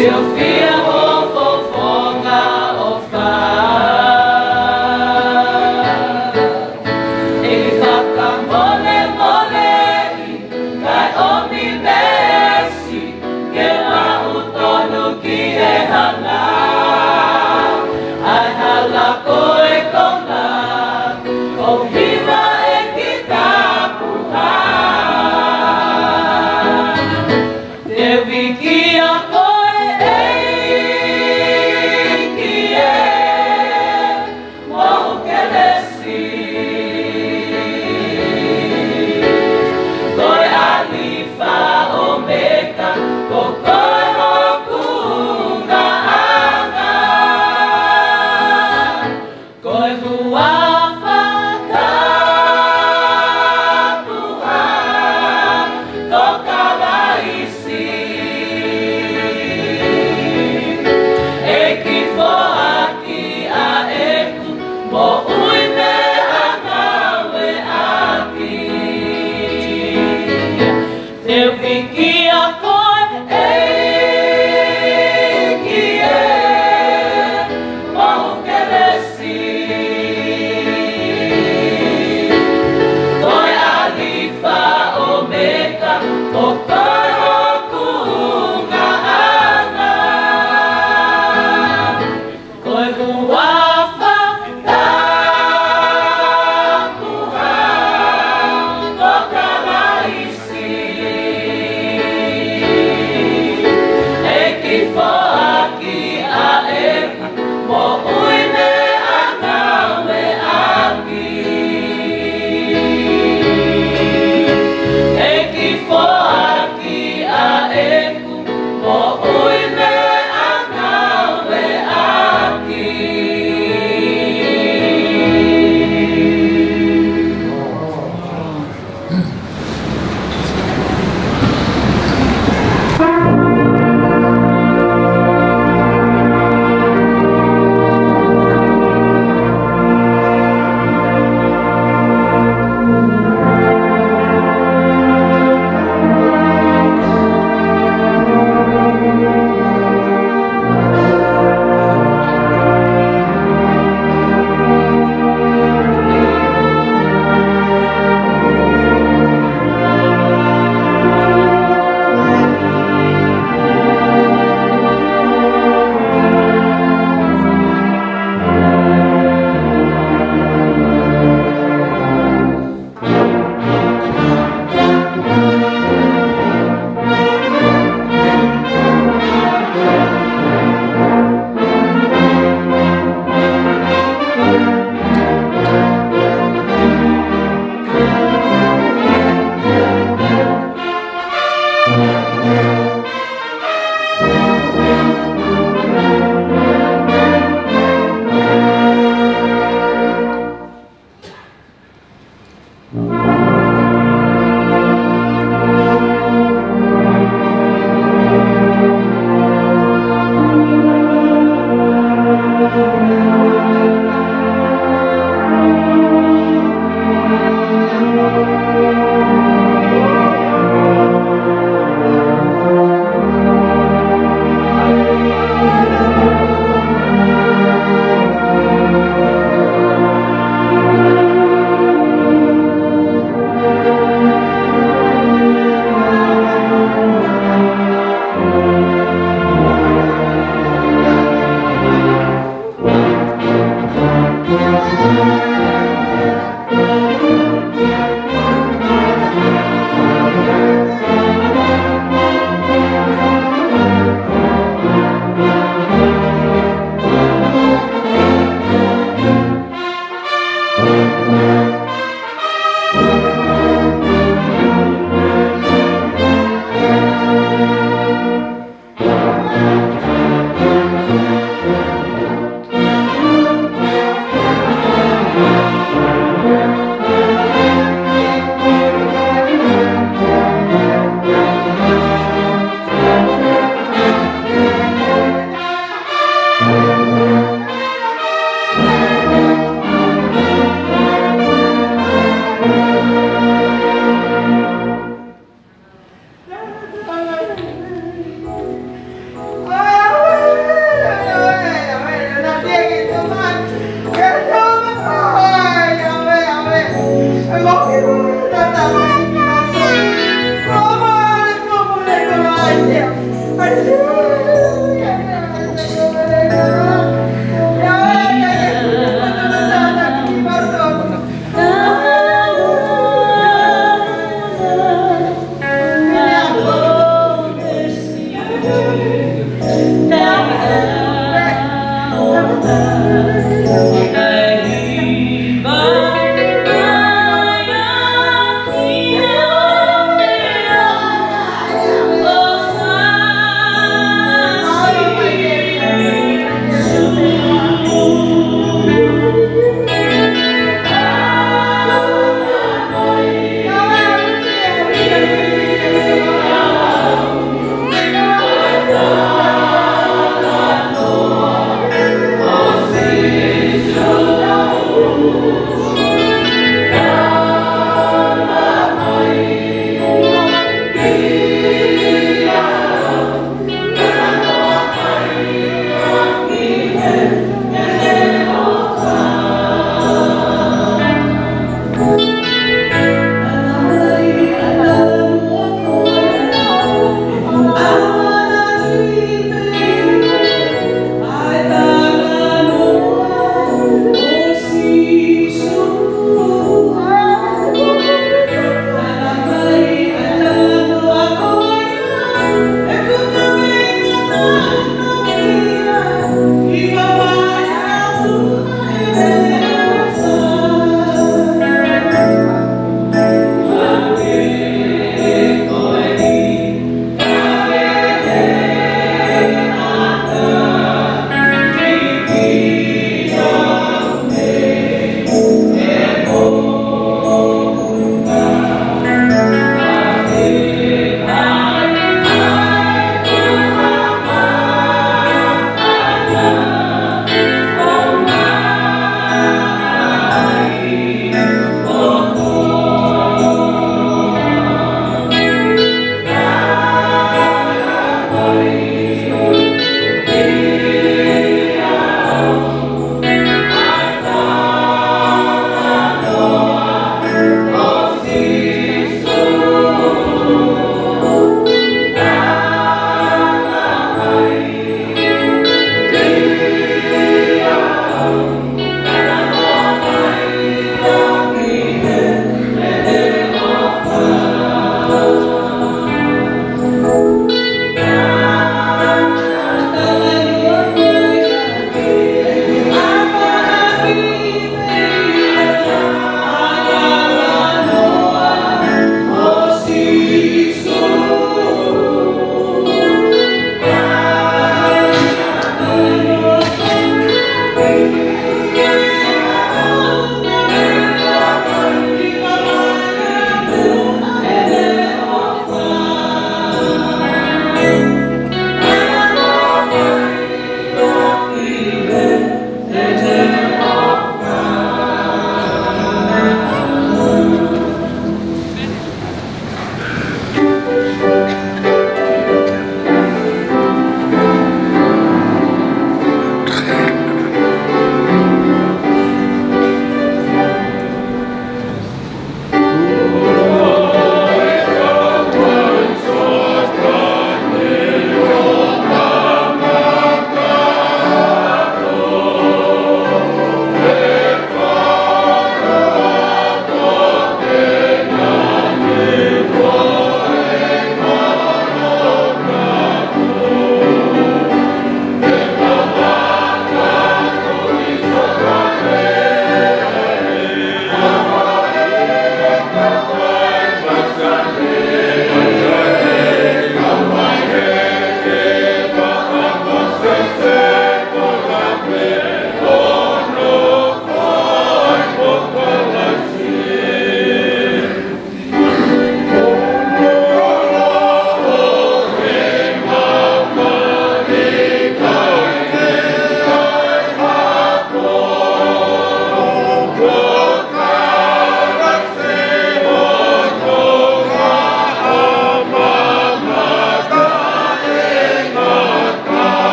Fiofia ho fofonga ʻofa. ʻEiki fakamolemoleʻi, kae ʻomi meesi ke maʻu tonu ki he hala. ʻA e hala ko e konga, ʻo hiva ʻEiki tapuhā. Te u vīkia koe, ʻEiki.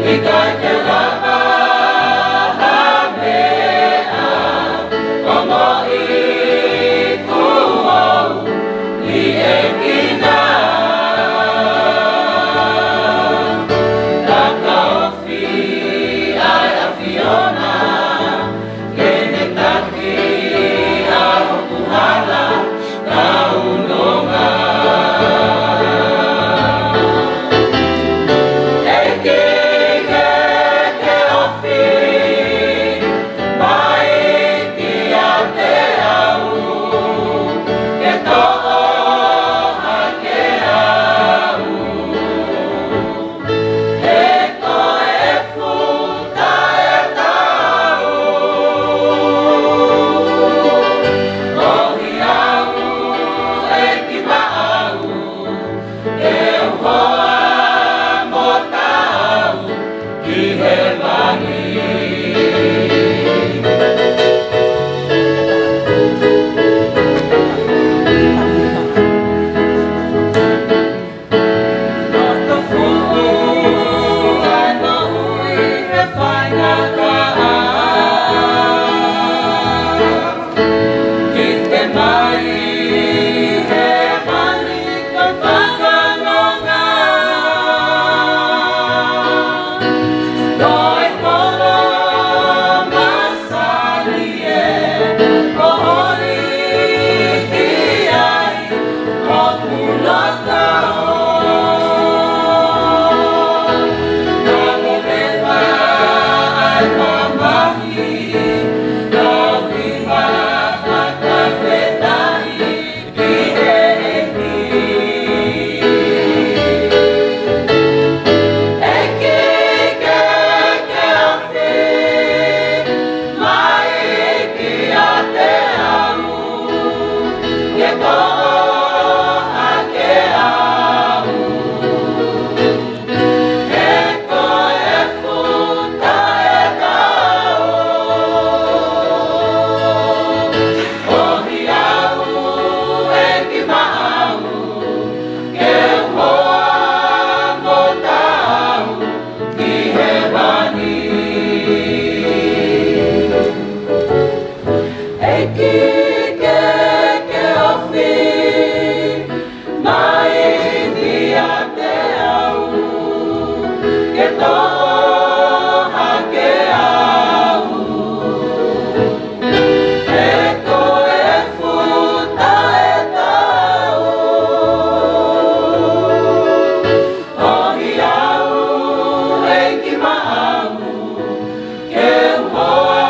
ʻIkai ke lava ha meʻa, ongoʻi kuo u liʻekina. Ka ka ofi ʻa e ʻAfiona, ke ne taki ʻa hoku hala, kau nonga. ʻEiki ke ke ofi mai kiate au, ke toʻo hake au. He ko e futa ʻe taau, ʻohi au ʻEiki maʻau, ke u hoa mo taau ki hēvani. Mai kiate au, ke toʻo hake au. He ko e futa ʻe taau, ʻohi au ʻEiki maʻau, ke u hoa mo taau ki hēvani. ʻEiki ke ke ofi mai kiate au, ke toʻo hake au. He ko e futa ʻe taau, ʻohi au ʻEiki maʻau, ke u hoa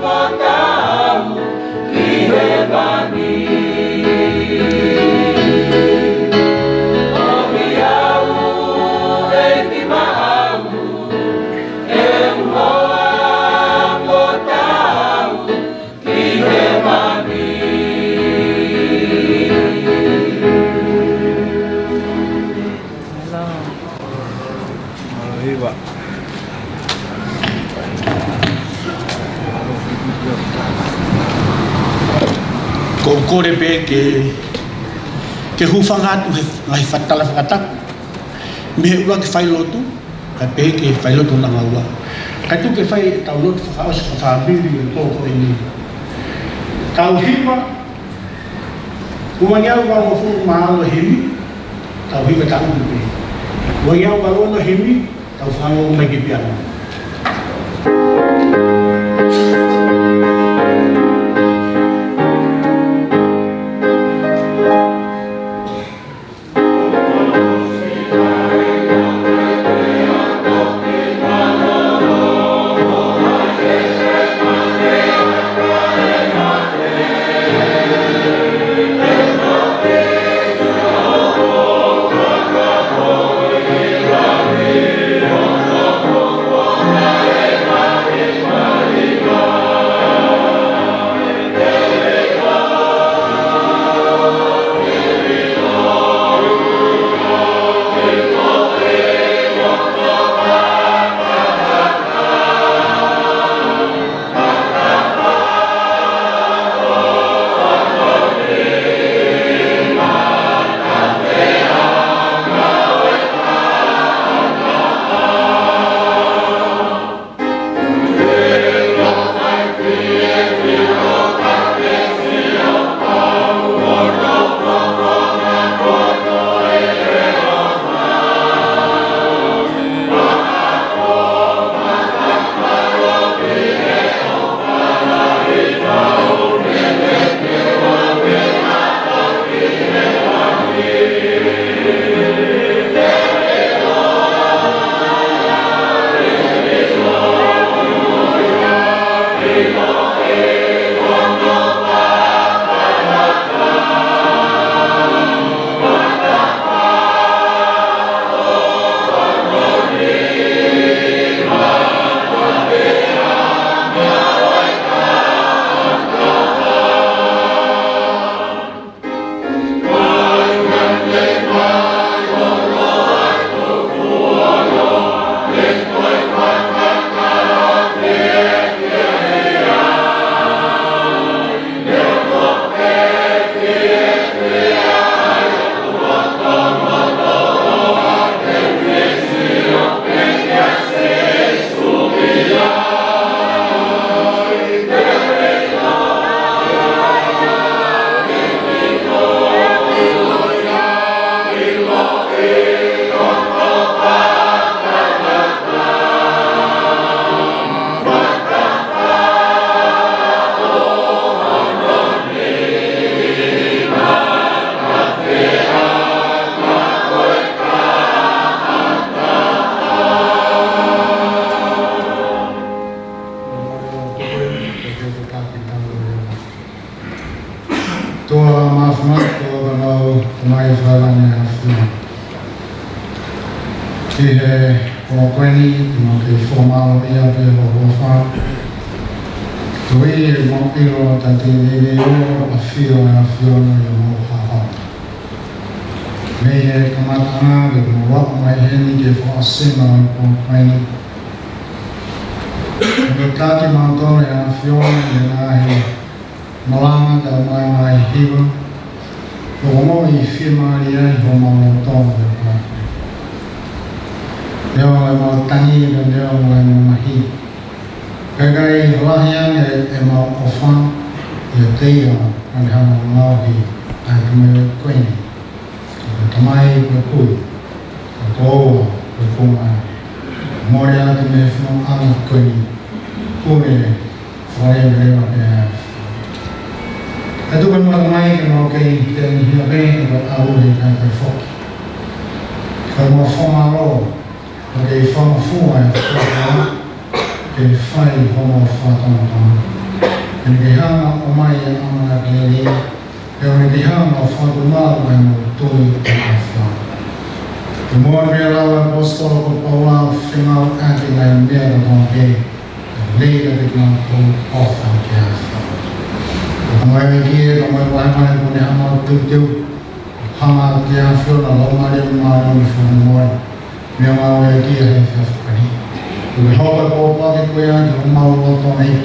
mo taau ki hēvani. ʻOhi au ʻEiki maʻau, ke u hoa mo taau ki hēvani. Ko u kole pē ke, ke hūfanga atu he ngaahi fakatala fakatapu mei he ʻuluaki failotu, kae pehē ki he failotu namba ua. Kae tuku ke fai ʻetau lotu fakaʻosi fakafāmili ʻo e pō ko eni. Tau hiva, uangeau valungofulu mā ua himi, tau hiva taʻu pē. Uangeau valu ono himi, tau fanongo mai ki he piano. ʻI he pō ko eni, te mau kei fakamālō ʻia pē ho huafa. Koeʻuhi ʻemau ʻilo ʻoku tau lelei ʻo ʻafio ʻa e ʻAfiona ʻi homau haʻa. Mei he kamataʻanga ke mau aʻu mai heni ki he fakaʻosinga ʻo e pō ko eni. Ko e taki mau tole ʻa e ʻAfiona ʻi he ngaahi malanga, tau mai ngaahi hiva. Ko hoʻo moʻui fiemālie ʻi homau lotolotonga. Neongo ʻemau tangi, neongo ʻemau mamahi. Ka ʻoku ʻikai lahi ange ʻemau ʻofa ʻiate ia, ʻa ia naʻa ne hanga ʻo ngaohi ʻa e kamata ko eni. Ko e tamai ko e kui, ko e koula ko e kuonga. Mole atu mei he fononga ko eni. Pule, fale mele ma pea. Ka tuku muʻa mai ke mau kei tenihia pē, ka ʻalu he kai kai foki. Ka mau fakamālō, ka kei fakamafua e fakaʻamu, ke fai homau fakatonutonu. Ke ne kei hanga ʻo ʻomai e ʻamanaki lelei, pea ʻo ne kei hanga ʻo fakatomala ʻemau tui ki he ʻAfiona. Ko e moʻoni pē lau ʻa e ʻaposetolo ko Paula ʻo fengāueʻaki ʻa e meʻa kotoa pē, ʻo lea kiate kimautolu ʻofa ki he ʻAfiona. Ko e tamai ki he tamai vahevahe ko eni ʻa mau teuteu, hanga ki he ʻAfiona lau male ma no ni fana moe. Meʻa mau e kia he fafakani. Ko e hoko e pōpoaki ko ia ki homau loto nei.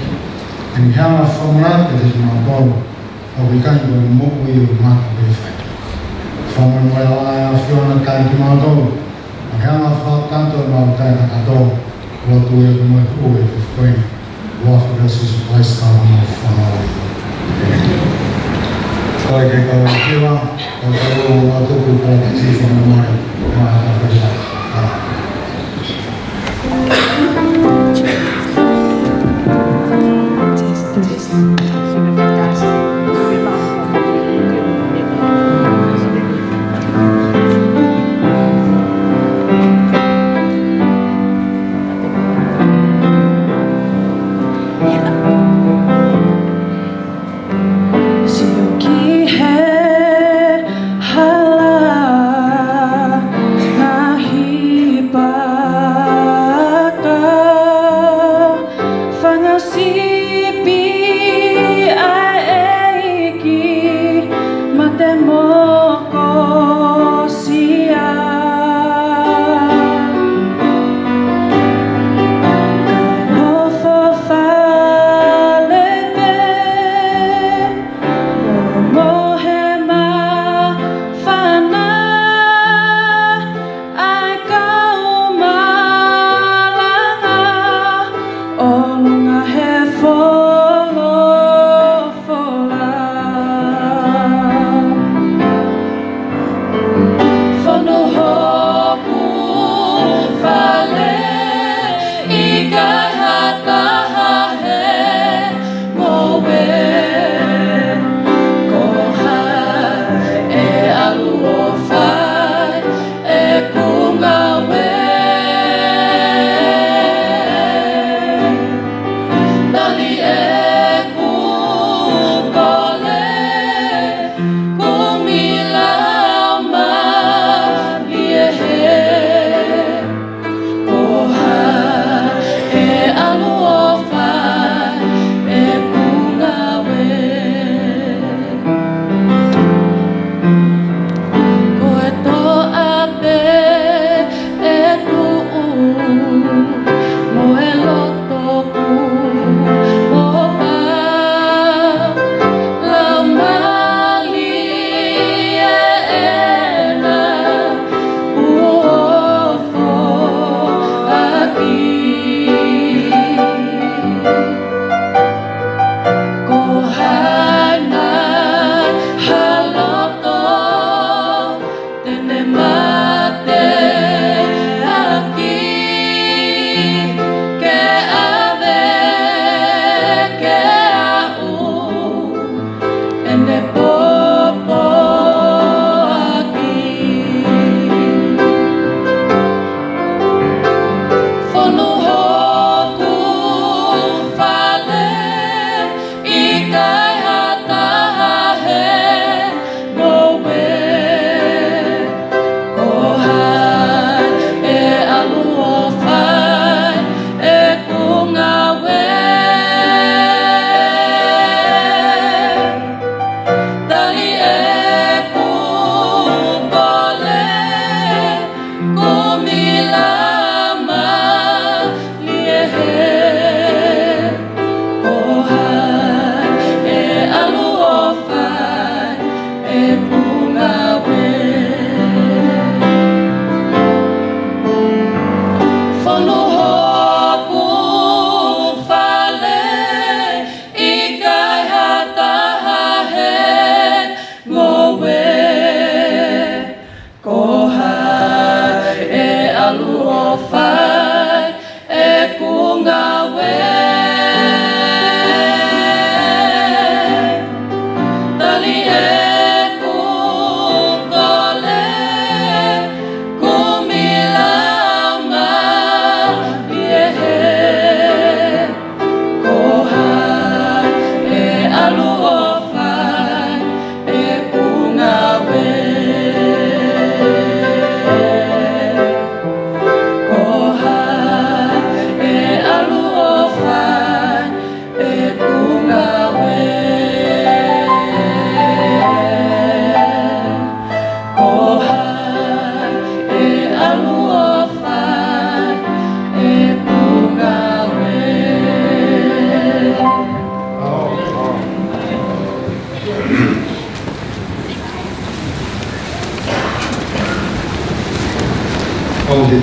Ke ne hanga ʻo fakamanatu kiate kimautolu ʻoku ʻikai ko e moʻui ʻoku mate pē fai. Fakamolemole ʻa e ʻAfiona kiate kimautolu. Ke ne hanga ʻo fakakakato ʻemau taʻekakato. Lotu ia ko e moʻui ʻoku fai. Ua fika Sīsū Kalaisi ka mo fānau. Ko e ke kau e kiwa, ko e kau ua tuku ko e kati fānau mai, mai a fānau.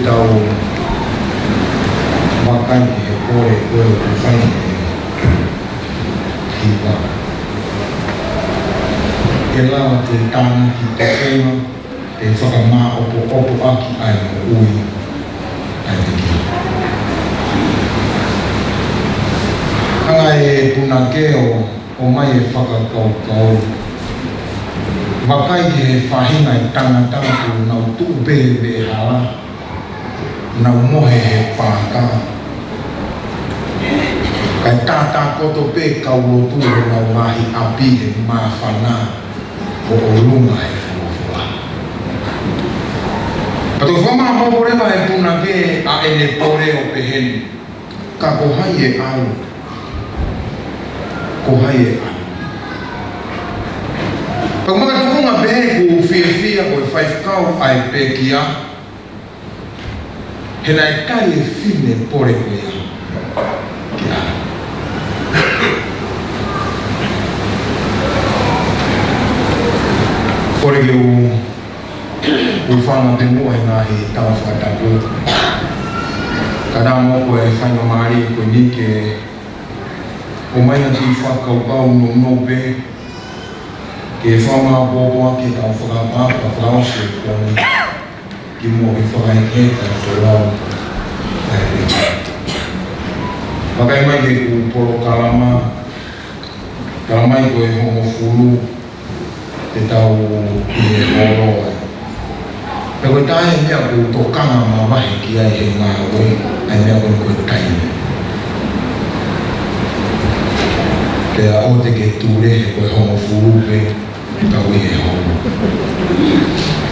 Tau vakai ki he pole ko ē ʻoku fai ʻe he hiva. ʻE lava ke tānaki toenga, ʻe fakamāʻopoʻopo ʻaki ʻa e moʻui ʻa e kiʻi. Hanga ʻe he punake ʻo ʻomai e fakakaukau. Vakai ki he faʻahinga ʻo e tangata ʻoku nau tuʻu pē he veʻehala, nau mohe he paaka. Kae tātākoto pē kau lotu ʻi honau ngaahi ʻapi he māfana ʻo ʻolunga he folofola. Pea toe fakamāʻopoʻopo leva ʻe he punake ʻa ʻene pole ʻo pehē ni: Ka ko hai ʻe ʻalu? Ko hai ʻe ʻalu? Pea makatuʻunga pē ʻeku fiefia ko e faifekau ʻa e pekia, he naʻe tali ʻe he fefine e pole ko ia ke ʻalu. Kole ke u, u hūfanga pē muʻa he ngaahi tala fakatapu. Ka naʻa mo ko e faingamālie ko eni ke ʻomai ha kiʻi fakakaukau nounou pē ke fakamāʻopoʻopo ʻaki ʻetau fakaʻapaʻapa fakaʻosi ʻo e pō ni kimuʻa ke fakaheka e folau ʻa e pekia. Vakai mai ki heʻeku polokalama, talamai ko e hongofulu te tau ʻi he holo ai. Pea ko e taha e meʻa ʻoku ou tokanga mavahe ki ai he ngāue, ʻa e meʻa ko eni ko e taimi. Pea ʻoua te ke tule he ko e hongofulu pē te tau ʻi he holo.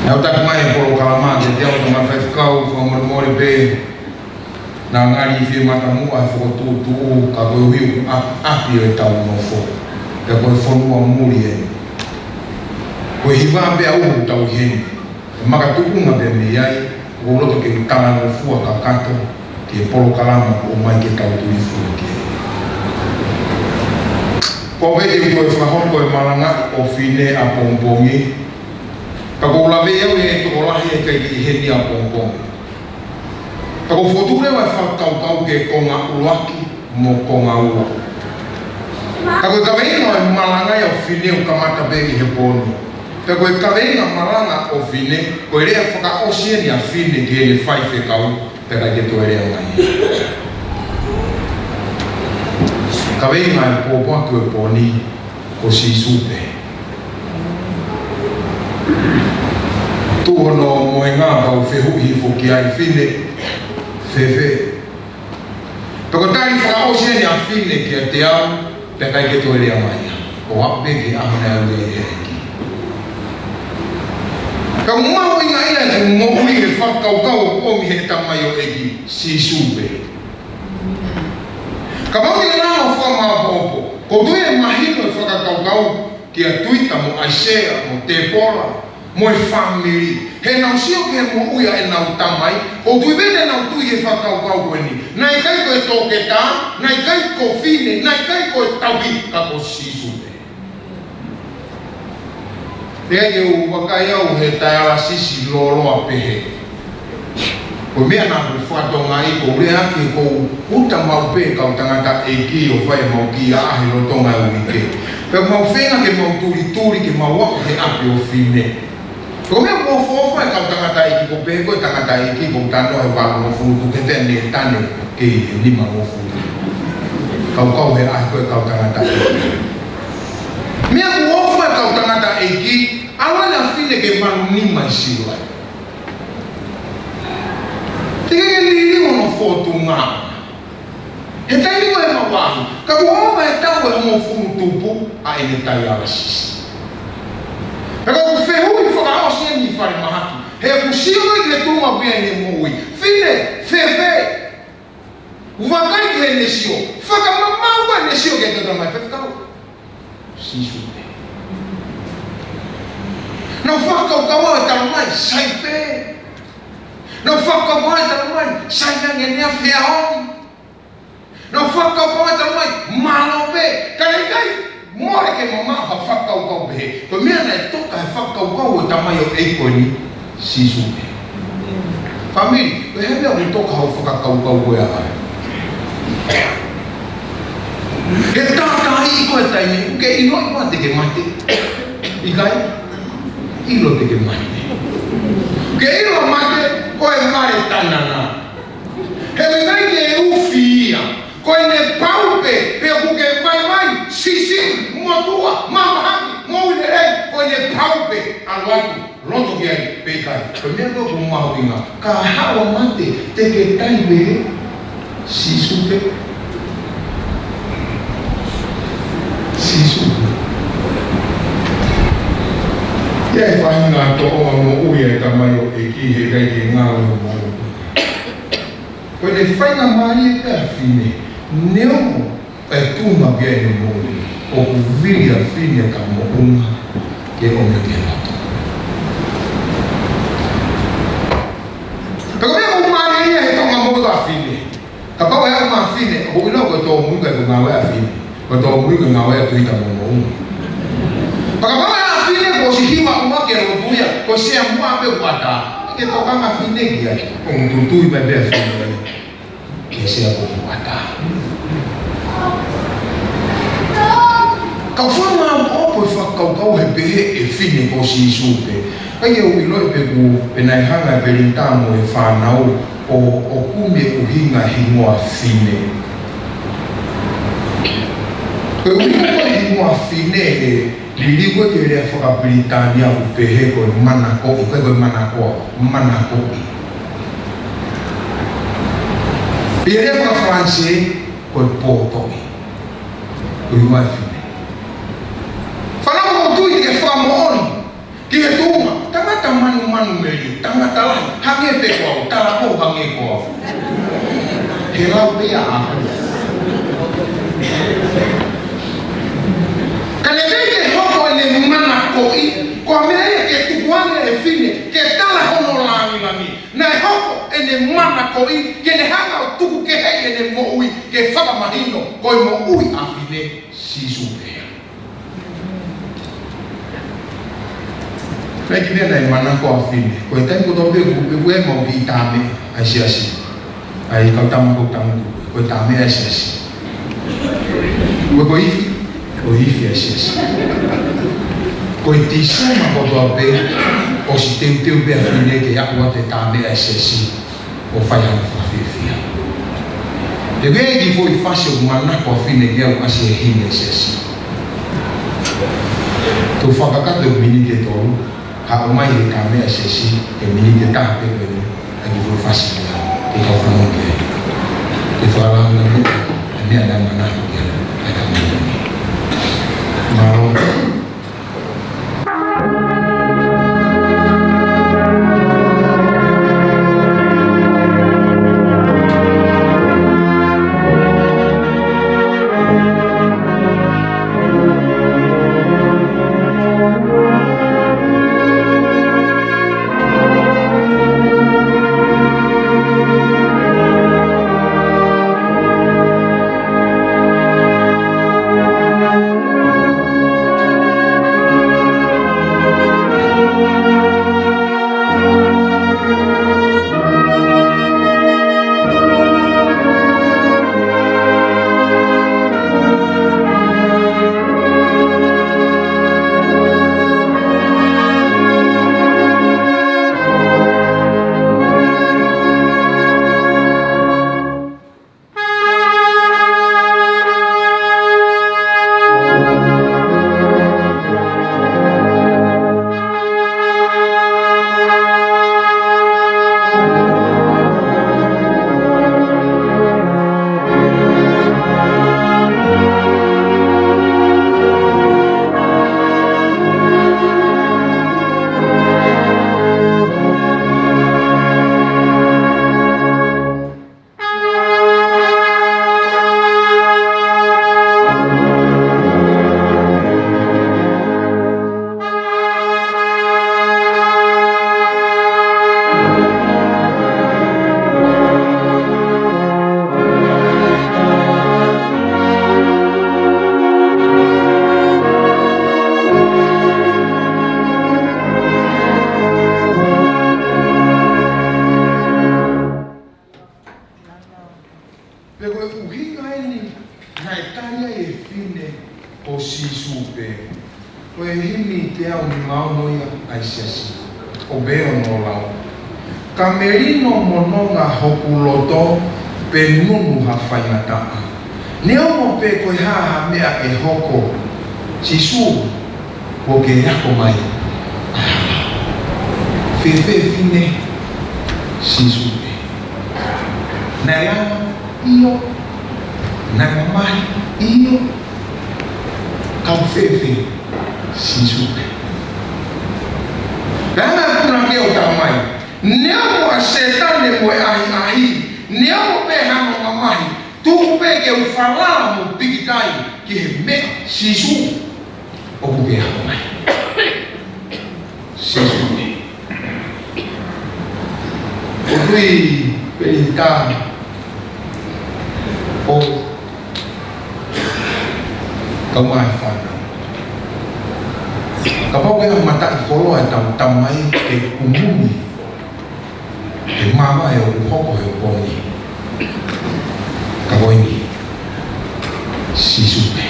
Naʻa ku taki mai he polokalama kiate au, tama faifekau, fakamolemole pē, naʻa ngali fie matamuʻa he fokotuʻutuʻu, ka koeʻuhi ʻoku ʻapi, ʻapi ʻo ʻetau nofo, pea ko e fonua muli eni. Ko e hiva pē ʻoku tau ʻi heni. Makatuʻunga pē mei ai, ʻoku ou loto ke u talangofua kakato ki he polokalama ʻoku ʻomai ke tau tulifua ki ai. Ko e meʻa ke u toe fakahoko e malanga ʻo fefine ʻapongipongi. Ka ʻoku ou lave au he tokolahi ʻe ʻikai ke ʻi heni ʻapongipongi. Ka ʻoku ou fokotuʻu leva e fakakaukau ki he konga ʻuluaki mo e konga ua. Ka ko e kaveinga ʻo e malanga ia ʻo fefine ʻoku kamata pē ʻi he pō ni. Pea ko e kaveinga malanga ʻo fefine, ko e lea fakaʻosi eni ʻa fefine ki heʻene faifekau, pea ʻikai ke toe lea mai. Kaveinga e pōpoaki ʻo e pō ni, ko Sīsū pē. Tuʻu hono mohenga pea u fehuʻi hifo ki ai: Fefine, fēfē? Pea ko e tali fakaʻosi eni ʻa fefine kiate au, pea ʻikai ke toe lea mai ia. ʻO aʻu pē ki he ʻaho naʻe ui ai ʻe he ʻEiki. Ka ʻoku mahuʻinga ia ʻi he moʻui he fakakaukau ʻoku ʻomi ʻe he tamaioʻeiki, Sīsū pē. Ka mau ke nau fakamāʻopoʻopo. ʻOku ou tui ʻe mahino e fakakaukau kia Tuita mo ʻAisea mo Tepola mo e fāmili, heʻenau sio ki he moʻui ʻa ʻenau tamai. ʻOku ou tui pē te nau tui he fakakaukau ko eni. Naʻe ʻikai ko e toketā, naʻe ʻikai ko fefine, naʻe ʻikai ko e tauhi, ka ko Sīsū pē. Pea ke u vakai au he taialasisi lōloa pehē. Ko e meʻa naʻa ku fakatokangaʻi, ko u lea ki he, ko u uta maʻu pē kau tangataʻeiki ʻo fai ʻemau kiʻi ʻaʻahi lolotonga e uike. Pea mau feinga ke mau tulituli ke mau aʻu he ʻapi ʻo fefine. Ko e meʻa ʻoku ofoofo e kau tangataʻeiki, ko e pehē ko e tangataʻeiki ʻoku talanoa he valungofulu, tuku ke pehē ʻene tane kei he nimangofulu. Kaukau he ʻaʻahi ko e kau tangataʻeiki. Meʻa ʻoku ofoofo e kau tangataʻeiki, ʻalu ʻa e fefine ke manu nima ʻi Siulai. Teʻeki ke liliu hono fōtunga. He taimi ko ē ʻemau aʻu, ka kuo ʻova e taʻu ʻe hongofulu tupu ʻa ʻene taialasisi. Pea ʻoku fehuʻi fakaʻosi eni ʻi falemahaki. He ʻoku sio ki he tuʻunga pē ʻene moʻui. Fefine, fēfē? Vakai ki heʻene sio. Fakamamaʻu ʻene sio ki he tama mai fefekau. Sīsū pē. Nau fakakaukau ʻo talamai, sai pē. Nau fakakaukau ʻo talamai, sai ange ʻene feʻao ni. Nau fakakaukau ʻo talamai, mālō pē. Ka naʻe ʻikai mole ke mamaʻo ha fakakaukau pehē. Ko e meʻa naʻe toka he fakakaukau ʻo e tamaioʻeiki ko eni, Sīsū pē. Fāmili, ko e hā e meʻa ʻoku toka hoʻo fakakaukau ko ia ai? He tātāʻi ko e taimi, ʻoku ke ʻilo ʻe koe te ke mate. ʻIkai? ʻIlo te ke mate. Ke ʻilo mate, ko e mare tanana. He ʻoku ʻikai ke ufi ia. Ko ʻene pau pē, pe ʻoku ke vaivai, siʻisiʻi, motuʻa, mamahaki, moʻui lelei, ko ʻene pau pē, ʻalu atu, loto ki ai, pe ʻikai. Ko e meʻa ko ē ʻoku mahuʻinga, ka haʻu ʻa mate, te ke tali pē, Sīsū pē. Sīsū pē. ʻI ai e faʻahinga tōʻonga moʻui ʻa e tamaioʻeiki he ʻikai ke ngalo e moʻui. Ko ʻene faingamālie pē ʻa fine, neongo e tuʻunga pē ʻene moʻui, ʻoku vili ʻa fine ka moʻunga ke ʻomi ki he loto. Pea ko e meʻa ʻoku mālie ia he tōʻonga moʻui ʻa fine. Kapau ʻe ʻomai ʻa fine, ʻoku ʻilo ko e tōmui ko e ngāue ʻa fine. Ko e tōmui ko e ngāue ʻa tuita mo moʻunga. Pea kapau ʻe ʻa fine kuo ʻosi hiva ʻuma ke lotu ia, ko e sea muʻa pē ʻoku ʻatā. Ke tokanga fine ki ai. ʻOku tutui mai pē ʻa fine. Ke sea ko ʻoku ʻatā. Kau fanga ʻoku ʻoku fakakaukau he pehē ʻe fine ko Sīsū pē. ʻIkai ke u ʻiloʻi pe ʻoku, pe naʻe hanga ʻe Pelinitā mo e fānau ʻo, ʻo kumi e ʻuhinga hingoa fine. Ko e ʻuhinga ko e hingoa fine he liliu ko ē ki he lea fakapilitānia ʻoku pehē ko e manakoʻi, ko e, ko e manakoa, manakoʻi. Pea lea faka-Falanisē ko e pōtoʻi. Ko e hingoa fine. Fānau, ʻoku ou tui te ke fakamoʻoni ki he tuʻunga, tangata manumanu meli, tangata lahi, hangē pē ko au, talako hangē ko au. He lau pē ia ʻaku. Ka ne ʻikai ke hoko ʻene manakoʻi, ko e meʻa ia ke tukuange ʻe fine, ke tala hono langilangi. Naʻe hoko ʻene manakoʻi, ke ne hanga ʻo tuku keheʻi ʻene moʻui, ke fakamahino, ko e moʻui ʻa fine, Sīsū pē ia. Naʻe ʻikai ke meʻa naʻe manako ʻa fine. Ko e taimi kotoa pē ʻoku, ʻoku ʻi ai maʻu kiʻi tāmeʻa ʻa e siasi. ʻA e kau tama ko ē tangutu. Ko e tāmeʻa ʻa e siasi. Ko e, ko e ifi. Ko e ifi ʻa e siasi. Ko e Tīsema kotoa pē, ʻosi teuteu pē ʻa fine ke aʻu atu e tāmeʻa ʻa e siasi. ʻO fai hano fakafiefia. He ko e kiʻi foʻi fasi ʻoku manako ʻa fine ke aʻu ʻasi he himi ʻa e siasi. Tau fakakakato e miniti ʻe tolu, haʻu mai he tāmeʻa ʻa e siasi, he miniti ʻe taha pē ko eni, ʻa e kiʻi foʻi fasi ko ia, ke kau fanongo ki ai. Ke fakalāngilangiʻi e meʻa naʻe manako ki ai, ʻa e tāmeʻa ko eni. Mālō. Pea ko e ʻuhinga eni naʻe tali ai e fefine ko Sīsū pē. Ko e himi teau nima ono ia ʻa e siasi. ʻO pē ʻo lau: Ka melino mo nonga hoku loto, pe nunu ha faingataʻa. Neongo pe ko e hā ha meʻa ʻe hoko, Sīsū, kuo ke ako mai. Fēfē fefine? Sīsū pē. Naʻe langa? ʻIo. Naʻe mamahi? ʻIo. Ka fēfē? Sīsū pē. Langa kuna ke o tamai. Neongo ʻa Sētane mo e ʻahiʻahi, neongo pe hano mamahi, tuku pē ke u falala mo pikitai ki he meʻa, Sīsū, ʻoku ke ako mai. Sīsū pē. ʻOku ou tui pē ʻi he tā ʻo kau mai fana. Kapau ʻe mataʻikoloa ʻetau tamai, ʻe kumuni he mamahi ʻoku hoko he pō ni. Ka ko eni, Sīsū pē.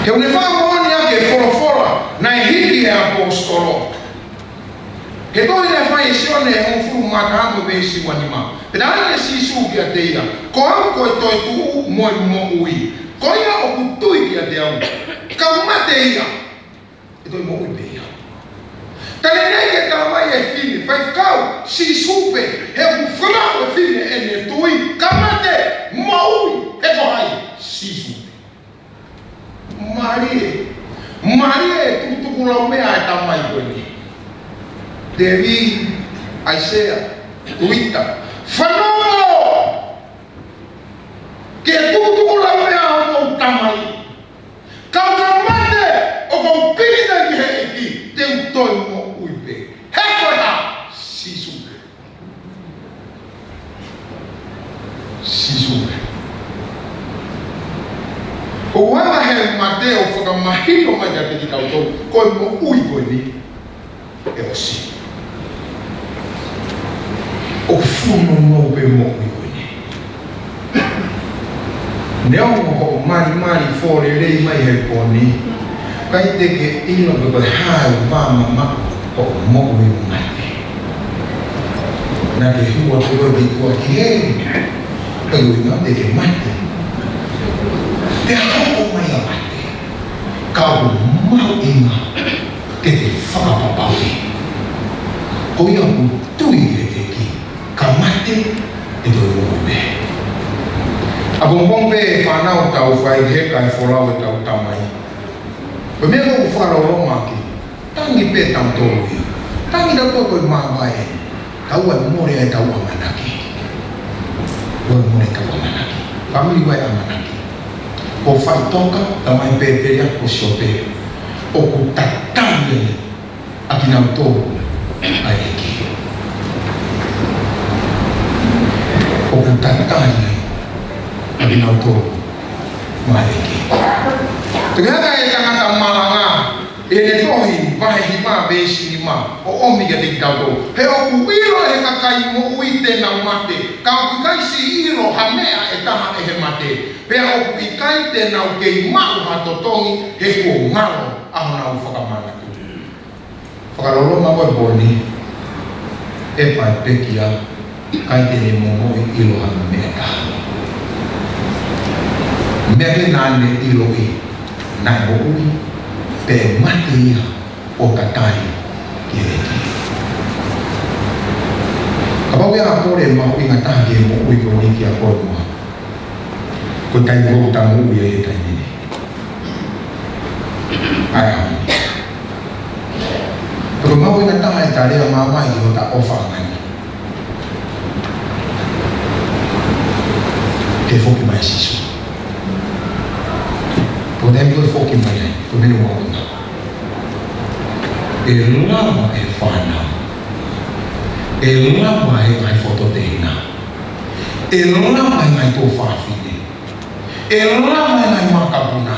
He ʻoku ne fakamoʻoni ʻaki e folofola naʻe hiki he ʻaposetolo. He tohi naʻe fai ʻe Sione hongofulu mā taha mo e veesi uanima. Pea talaange ʻe Sīsū kiate ia: Ko au ko e toetuʻu mo e moʻui. Ko ia ʻoku tui kiate au, ka mate ia, ʻe toe moʻui pē ia. Tali eni ke talamai ʻe he fefine, Faifekau, Sīsū pē, he ʻoku fakaʻau ʻe he fefine ʻene tui, ka mate, moʻui, he ko hai? Sīsū pē. Mālie, mālie e tukutukulaumea ʻa e tamai ko eni. Tēvita, ʻAisea, Tuita, fanongo ki he tukutukulaumea ʻa hoʻomou tamai. Ka u ka mate, ʻoku ou piki ki he ʻEiki, te u toe moʻui pē. He ko e hā? Sīsū pē. Sīsū pē. ʻOku ʻaonga he mate ʻo fakamahino mai kiate kitautolu ko e moʻui ko eni ʻe ʻosi. ʻOku fuʻu nounou pē moʻui ko eni. Neongo hoʻo malimali fō lelei mai he pō ni, ʻikai te ke ʻilo pe ko e hā e vā mamaʻo hoʻo moʻui mo mate. Naʻa ke hū atu koe ki tuʻa ki heli, ʻikai ʻuhinga te ke mate. Te ke hoko mai ʻo mate. Ka ʻoku mahuʻinga ke ke fakapapauʻi, ko ia ʻoku tui ki he ʻEiki, ka mate, ʻe toe moʻui pē. ʻApongipongi pē fānau, tau fai heka e folau ʻetau tamai. Ko e meʻa ʻoku ou fakaloloma ʻaki, tangi pē tautolu ia. Tangi tautolu ko e māvae. Ka ʻoua ʻe mole ʻetau ʻamanaki. ʻOua ʻe mole ʻetau ʻamanaki. Fāmili, ʻoua ʻe ʻamanaki. Ko e faʻitoka, talamai ʻe Pēteli ko Siope, ʻoku tatali ʻa kinautolu ʻa e ʻEiki. ʻOku tatali ʻa kinautolu maʻa e ʻEiki. Pea ko e tangata malanga, ʻi heʻene tohi vahe hiva veesi nima, ʻo ʻomi kiate kitautolu: He ʻoku ʻilo ʻe he kakai moʻui te nau mate, ka ʻoku ʻikai siʻi ʻilo ha meʻa ʻe taha ʻe he mate. Pea ʻoku ʻikai te nau kei maʻu ha totongi, he kuo ngalo ʻa honau fakamanatu. Fakaloloma ko e pō ni, ʻe pā e pekia, ʻikai te ne momoʻi ʻilo ha meʻa ʻe taha. Meʻa pē naʻa ne ʻiloʻi, naʻe moʻui, pea mate ia ʻo tatali ki he ʻEiki. Kapau ʻe ʻi ai ha kole mahuʻinga taha ki he moʻui ko eni kiate koe mo au, ko e taimi ʻoku tau moʻui ai he taimi ni. ʻA e ʻaho ni. Pea ko e mahuʻinga taha ʻeta lea maʻamaʻa ʻi hota ʻofaʻanga ni, ke foki mai ʻa Sīsū. Ko e taimi ko ē ʻe foki mai ai, ko e meʻa mahuʻinga. ʻE lava ʻe he fānau, ʻe lava ʻe he ngaahi fototehina, ʻe lava ʻe he ngaahi tuofāfine, ʻe lava ʻe he ngaahi makapuna,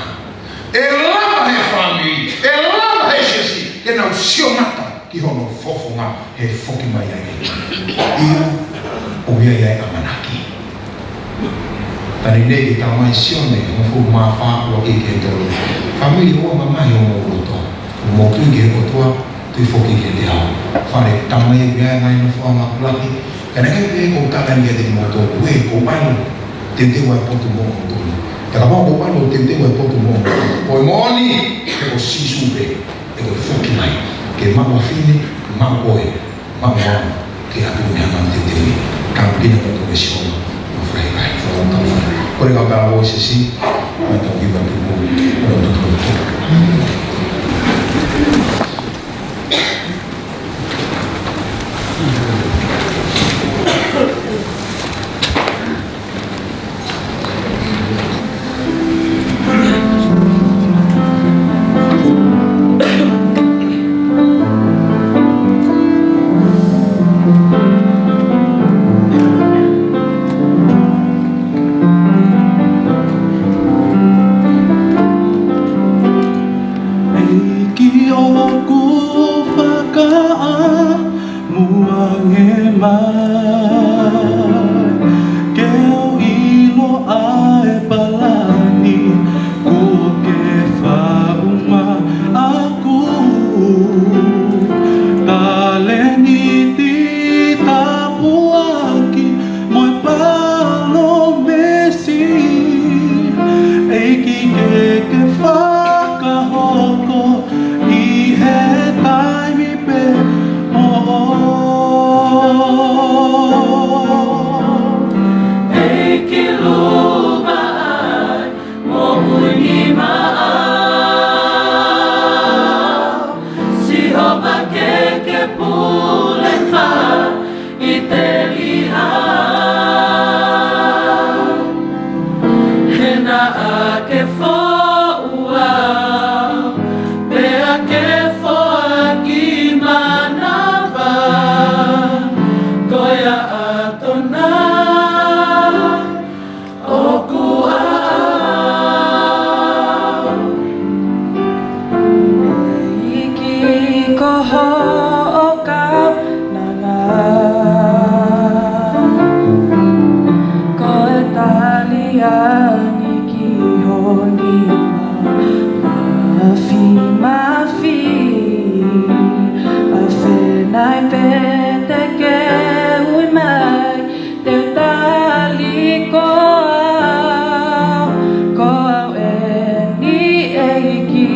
ʻe lava ʻe he fāmili, ʻe lava ʻe he siasi, ke nau sio mata ki hono fofonga he foki mai ʻa e ʻEiki. ʻIo, ʻOku ʻi ai ʻa e ʻamanaki. Tali nei ki he tamai Sione, hongofulu mā fā, ua ki he tolu. Fāmili, ʻoua mamahi homou loto. Mou tui ki he ʻOtua, tui foki kiate au. Fale, tamai, ʻoku ʻi ai e ngaahi nofoʻanga ʻoku lahi. Ka naʻe ʻikai pē ko e kaka ni kiate kimoutolu, ʻoku ou ʻalu ʻo teuteu ʻa e potu moʻomoutolu. Ka kapau ʻoku ou ʻalu ʻo teuteu ʻa e potu moʻomoutolu, ko e moʻoni, he ko Sīsū pē, he ko e foki mai. Ke maʻu ʻa e fefine, maʻu koe. Maʻu ā, ke ʻatu ni hanga teuteu. Ka ʻoku ʻi ai e tokoni ʻa Sihova. Mafai kai, fua tau fai. Kole kau tala ʻo sisi, ʻa tau hiva tuku, ʻo tau tuku. ʻEiki ʻoku fakaʻamu ange mai, ke u ʻilo ʻa e palani kuo ke faʻu maʻaku. Talēniti, tāpuaki mo e palōmesi, ʻEiki, ke ke fakahoko ʻi he taimi pē ʻoʻou. ʻEiki, luva ʻa e moʻui nima ʻaʻau. Sihova, ke ke pule fai ʻi teliha. He naʻa ke foʻu au, pea ke foaki manava, ko ia ʻa Tona ʻoku ʻaʻau. ʻEiki, ko hoʻo kaunanga ko e tali ange ki ho nima māfimafi. ʻAfē nai pē te ke ui mai, te u tali ko au, ko au eni, ʻEiki,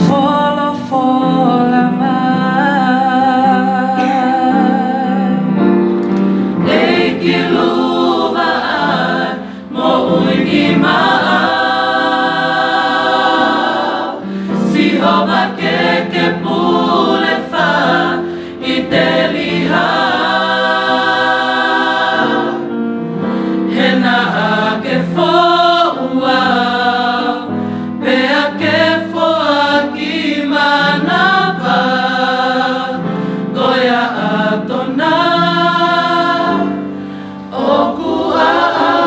folofola mai. ʻEiki, luva ʻa e moʻui nima ʻaʻau. Sihova, ke ke pule fai ʻi teliha. He naʻa ke foʻu au, pea ke foaki manava, ko ia ʻa Tona ʻoku ʻaʻau.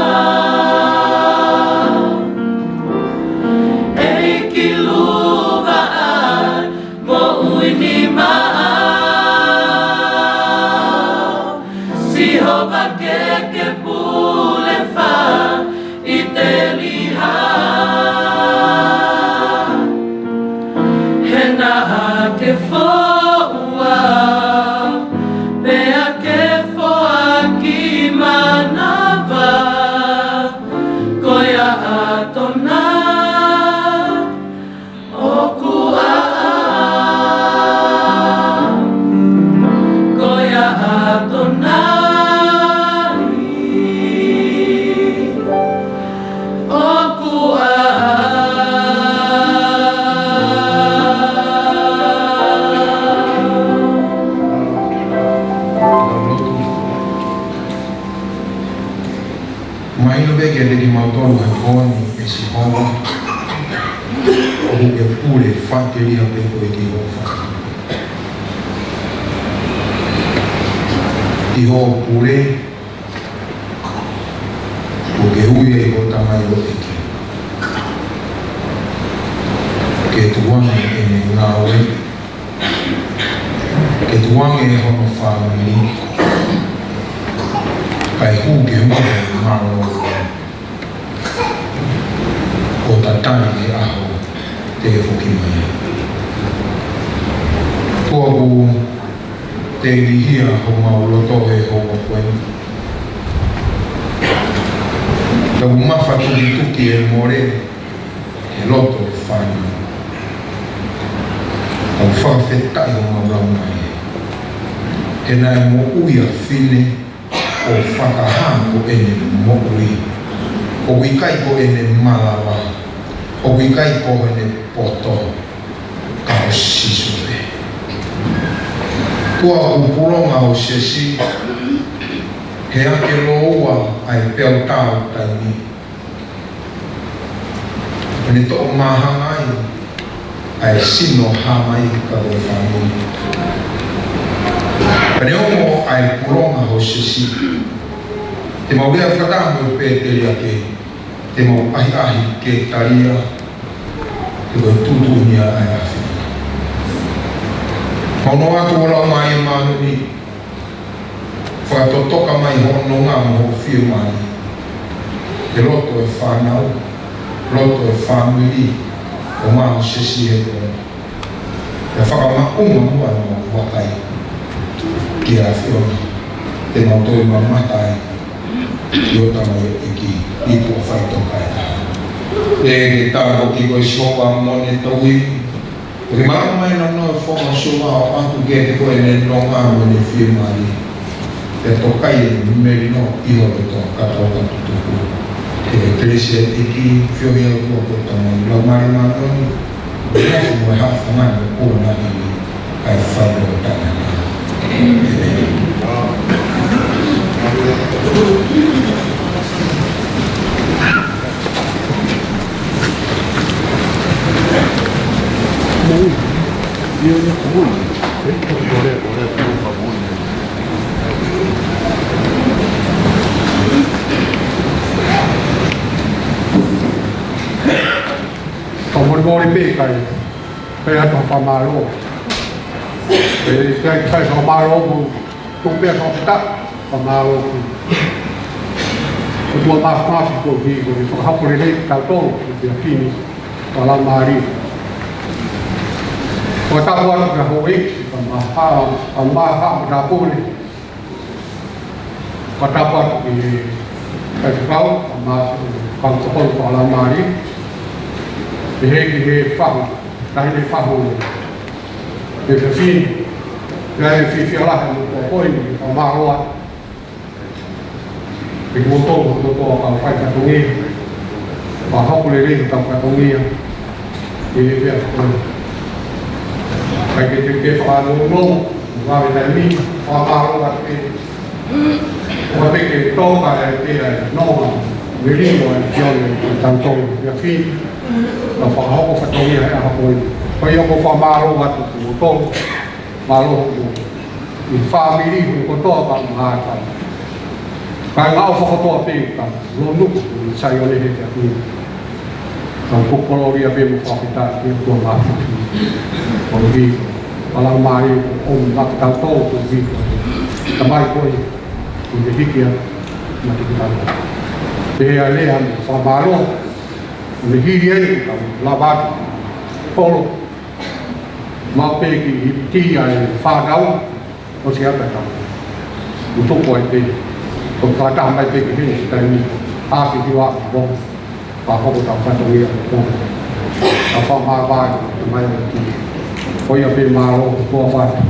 ʻEiki, luva ʻa e moʻui nima ʻaʻau. Sihova, ke ke pule fai ʻi teliha. He naʻa ke foʻu au, pea ke foaki manava, ko ia ʻa Tona ʻoku ʻaʻau. Ko ia ʻa Tona ʻoku ʻaʻau. Mahino pē kiate kimautolu he pō ni, ʻe Sihova, ʻoku ke pule fai teliha pē koe ki hoʻo fale. ʻI hoʻo pule, ʻoku ke ui ai hoʻo tamaioʻeiki ke tukuange ʻene ngāue, ke tukuange hono fāmili, Kae hū ki he mohe mālōlō ʻo tatali he ʻaho te ke foki mai. ʻOku ou tēlihia homau loto he houa ko eni. Tau mafatukituki e mole he loto e fānau. Tau fakafetaʻi homau lau mai he naʻe moʻui ʻa Fine ʻo fakahā ko ʻene moʻui. ʻOku ʻikai ko ʻene malava, ʻoku ʻikai ko ʻene poto, ka ko Sīsū pē. Tuʻa ʻoku pulonga ʻo Sesi, he ake lōua ʻa e peau tā ʻo taimi. Pea ne toʻo māhanga ai ʻa e sino hā mai ka ko e fāmili. Pea ne ongo ʻa e pulonga ʻo Sesi. Te mau lea fakataha mo e pēteliake, te mau ʻahiʻahi ke talia, he ko e tuʻutuʻuni ia ʻa e ʻAfiona. Mau noa atu ʻo lau mai e māmani, fakatotoka mai hoʻo nonga mo hoʻo fiemālie he loto e fānau, loto e fāmili ʻo Mā Sesi he ko eni. Pea fakamaʻunga muʻa ʻemau vakai ki he ʻAfiona, te mau toe mamata ai ki hoʻo tamaioʻeiki ʻi tuʻa faʻitoka ʻe taha. ʻE ke tāpuaki koe Sihova mo e tauhi. Ke malama mai nā nō e foʻi Sihova ʻo ʻoatu kiate koe ʻene nonga mo ʻene fiemālie. Pea tokai e melino ʻi ho loto ka tau ka tutuku. ʻE kelesi ʻa e ʻEiki, feohi ʻa e ʻOtua ko e Tamai, Laumālie Māʻoniʻoni, ʻo ʻofa mo e haʻofanga ʻo e ʻaho ni, kae fai ʻo taʻengata. ʻĒmeni. Ka molemole pē kai, kai atu ha fakamālō. ʻE kai, kai fakamālō mo, ko pea ka pita, fakamālō. Ko tua mā, mā, ko ki, ko ki, fakahoko lelei kitautolu, ko ki a Fini, ka la mālie. Ko tapu atu kia houʻeiki, ka maha, ka maha, ka tāpule. Fakatapu atu ki he faifekau, ʻa Mā, Fanga Tokoni Fakalamālie. Pehē ki he fahu, taʻahine fahu, ʻe Fefine, pea ʻe fiefia lahi mo e poini, fakamālō atu. Pea ki moutolu, moutolu kau fai fatongia, fakahoko lelei hotau fatongia. ʻE, ʻe, ʻe, ʻikai ke te ke fakanounou, vave taimi, fakamālō atu pē. ʻOua te ke toka e te ai, nonga, melino e kione, e tautolu, e afi. Ka fakahoko fatongia he ʻaho ko eni. Ko ia ko e fakamālō atu ki moutolu, mālō hoʻomou ʻi he fāmili, ʻi he kotoa ka mātau. Ka ngā ʻofa kotoa pē ka lonu, ʻi Saione he te afi. Ka ko e kolōlia pē mo e fakafetaʻi ki he ʻOtua Māfimafi. Ko e ʻOtua Laumālie, ʻo maʻa kitautolu ko e ʻOtua. Tamai ko e, ko e hiki atu, ma te kitautolu. Pea lea mo e fakamālō, mo e hili ai, ka lava atu. Kolo, Mau pē ki ʻIpiti ʻa e fānau, ʻosi ʻa e tau. Utu ko e pē, ko e fakataha mai pē ki heni si taimi, ʻa ki hiva ʻa mo, fakahoko ʻetau fatongia ʻo ko. ʻA fakamāvae, mai ʻo ki. Ko ia pē mālō, ko e fānau.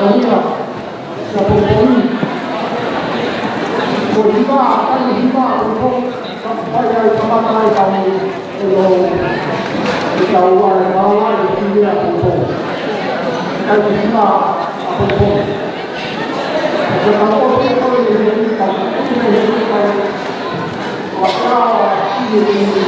Ia, ʻapongipongi. Ko e hima, kai hima, ʻapongipongi. Ka ʻoku fai ai, kamata ai, ka mo e lo. ʻE tau ʻai, ʻai, ʻai, ʻapongipongi. Kai hima, ʻapongipongi. Ko e ka ʻosi e kau e hima, ka ʻosi e hima, ka ʻosi e hima.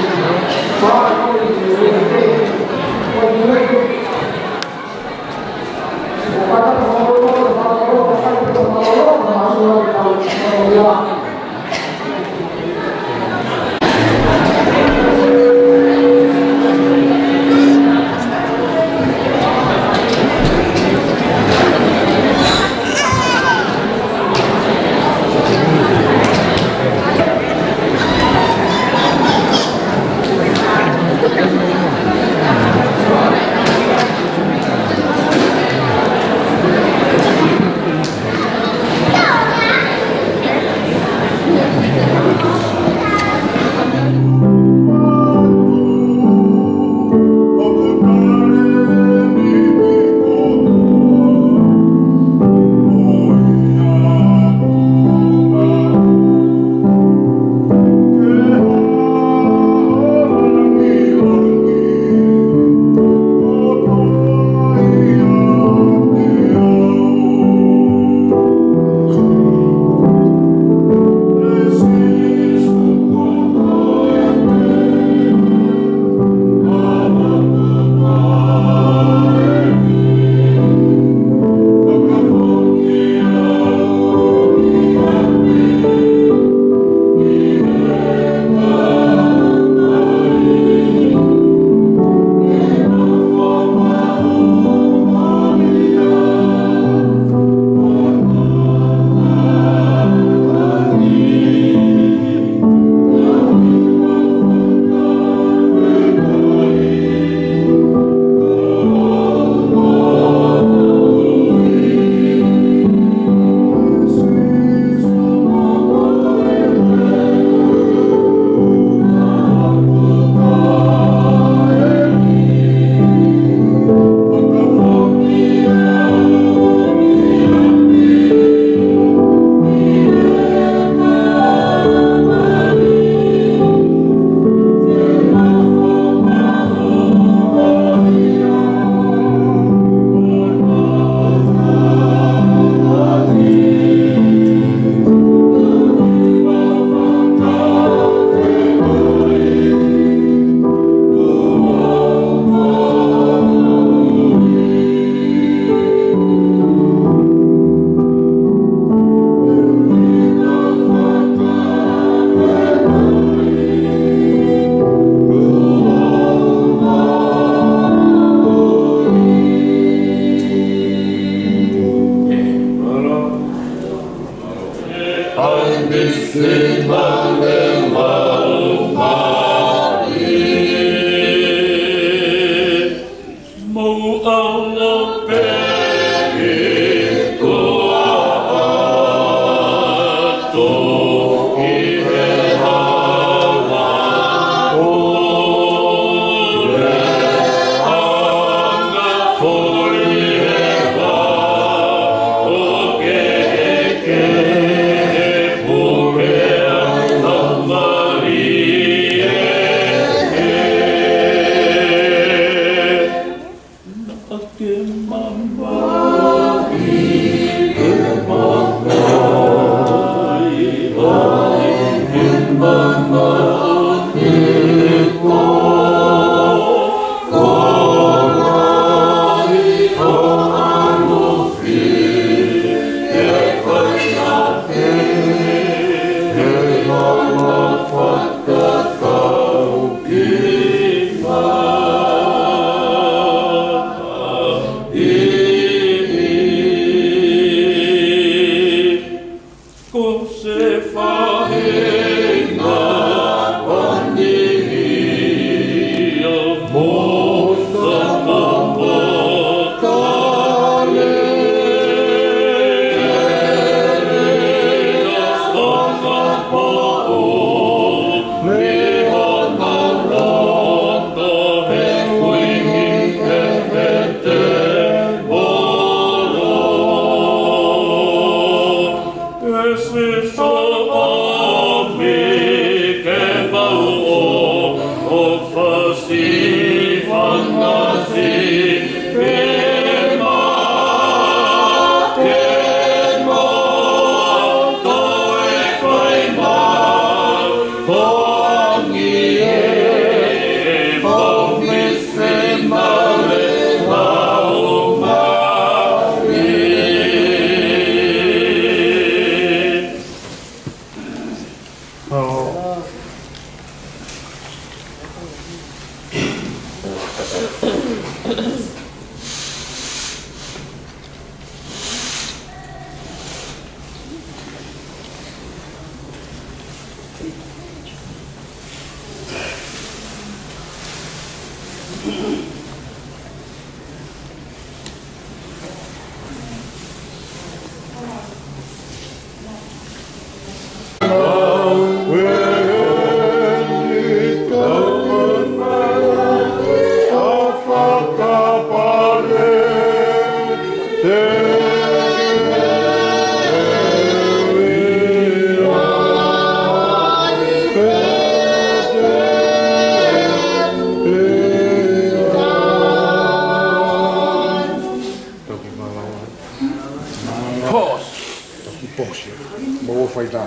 Mo ua faitā.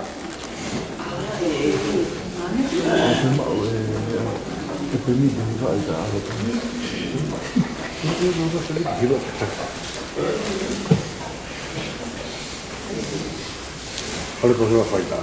ʻOku maʻu e, e pēmiti he faitā. Hilo. Hale ko ua faitā.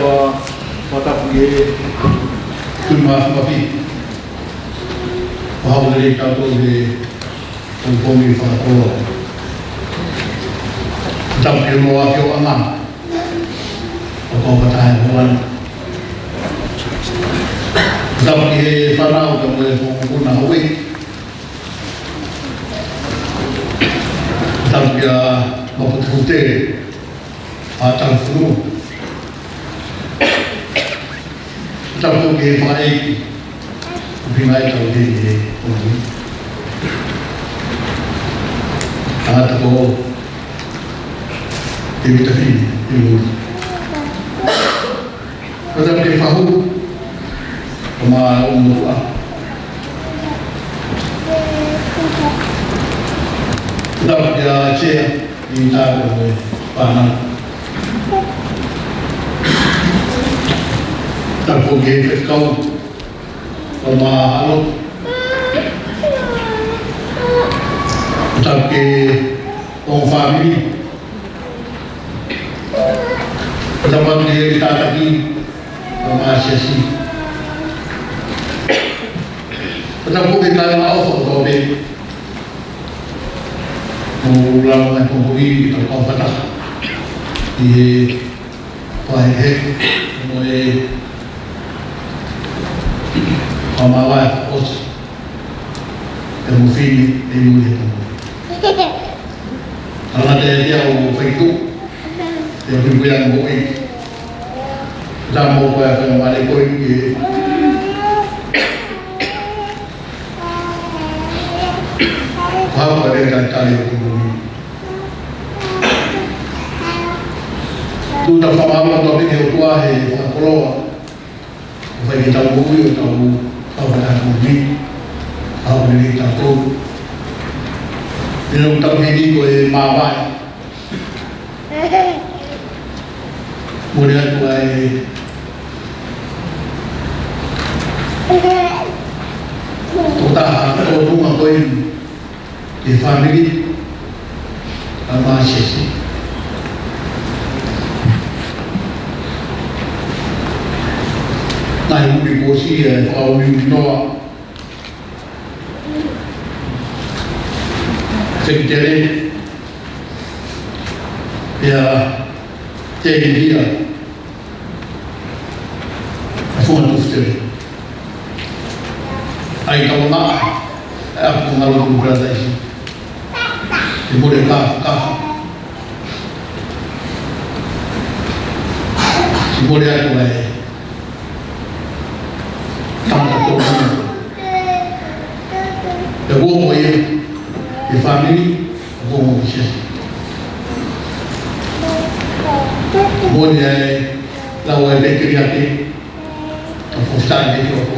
Ua, ua tapu ki he tui mafimafi. Ua hau lelei kitautolu he pongipongi fakakoloa. Tapu ki he moa ki o anga. ʻO kau fakataha mo ana. Tapu ki he fānau ka mo e fokupuna hoi. Tapu kia Maputefute, ʻa Talafunu. Tapu ki he fakaʻeiki, ʻuhinga e tau he he ʻomi. Tangata ko e Tevita Fini, i Lulu. Tapu ki he fahu, ʻo mā o motuʻa. Tapu kia Sea, ʻi tātou e fānau. Tapu ki he fekau, ʻo mā alo. Tapu ki he ongo fāmili. Tapu ki he tātaki, ʻo mā siasi. Tapu ki he kāinga ʻofa ʻo tau pē. Mo lau mai pongipongi ʻi he kau fakataha. ʻI he Pahehe, mo e Pamala, ʻosi. E mo Fini, e mo e Pamala. Ana te ia o faitu, e o faitu ia mo e. Tamo ko e fai male ko e. Papa le ka tali o kumuni. Tuta pamala to pini o tua he fakakoloa. Fai ke tau moʻui ʻo tau, tau fai atu ni. Tau ni tau tau. Tino tau hini ko e mavae. Mole atu ai. Ko taha, ko runga ko e. Ki he fāmili, ʻa Māsiasi. Naʻe ui kuo sia e fakaʻuli noa. Sekitele, pea Tēvita. ʻA Funga Tufutele. ʻAi kama maʻa, ʻa Funga Lotu Paradise. Te mole kafu, kafu. Te mole atu ai. Tangata tō. Te uo mo ia, e fāmili, Moni ai, lau ai pē kiri ake, ka fofisai pē ki oko.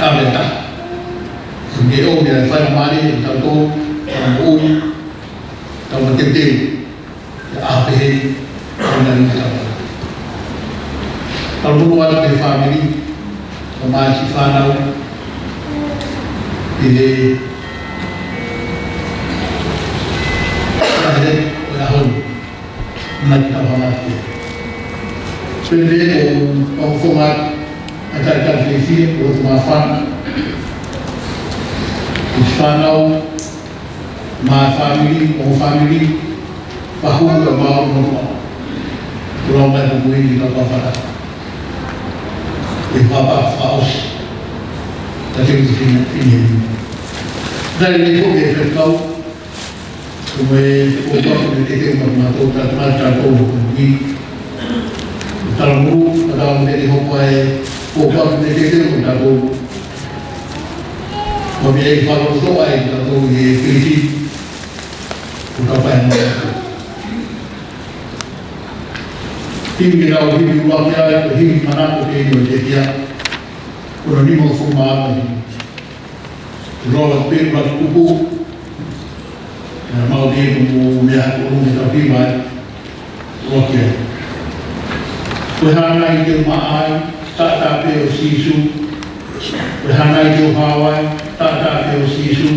ʻA me ta. Nge o mea fai mali, tau tō, tau ui, tau ma teuteu. Ia ʻa pehē, ʻa nani tau. Tau lulu atu ki he fāmili, ʻo Māsi fānau, ʻi he Pea ʻoku ou fakafofonga atu ʻa e talitali fiefia ʻo e māfana, ʻa e fānau, mo e fāmili, mo e fāmili, pea mo e motuʻa. Kuo lau mai ko e moʻui ni ka pafata. ʻE papa fakaʻosi. Ka ke uti fina, fina. Dai le ko ke fekau. Ko e fekau ko e teke ma ma tō ta ma ta tō ni. Talamuru, ka tau me te hopa e, ko ka me te te mo tatou. Ko me e falotoʻa e tatou ʻi he Filipi, ko ka pae mo. Himi ke tau himi ua ke ai, ko himi manako ke ino te kia. Ko no ni mo fuma ai. Lola pe ma kupu. Na mau ke mo me a ko me tau himi ai. Loke. Ko e hānai te u maʻa ai, taʻataʻa pē ʻo Sīsū. Ko e hānai te u hao ai, taʻataʻa pē ʻo Sīsū.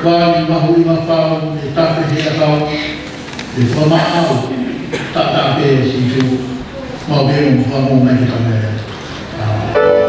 Ko e mahuʻinga fau, ʻe tafe he akau, ʻe fakamaʻau, taʻataʻa pē ʻo Sīsū. Mau pē mo fakamoʻoni mai ki he Tamai.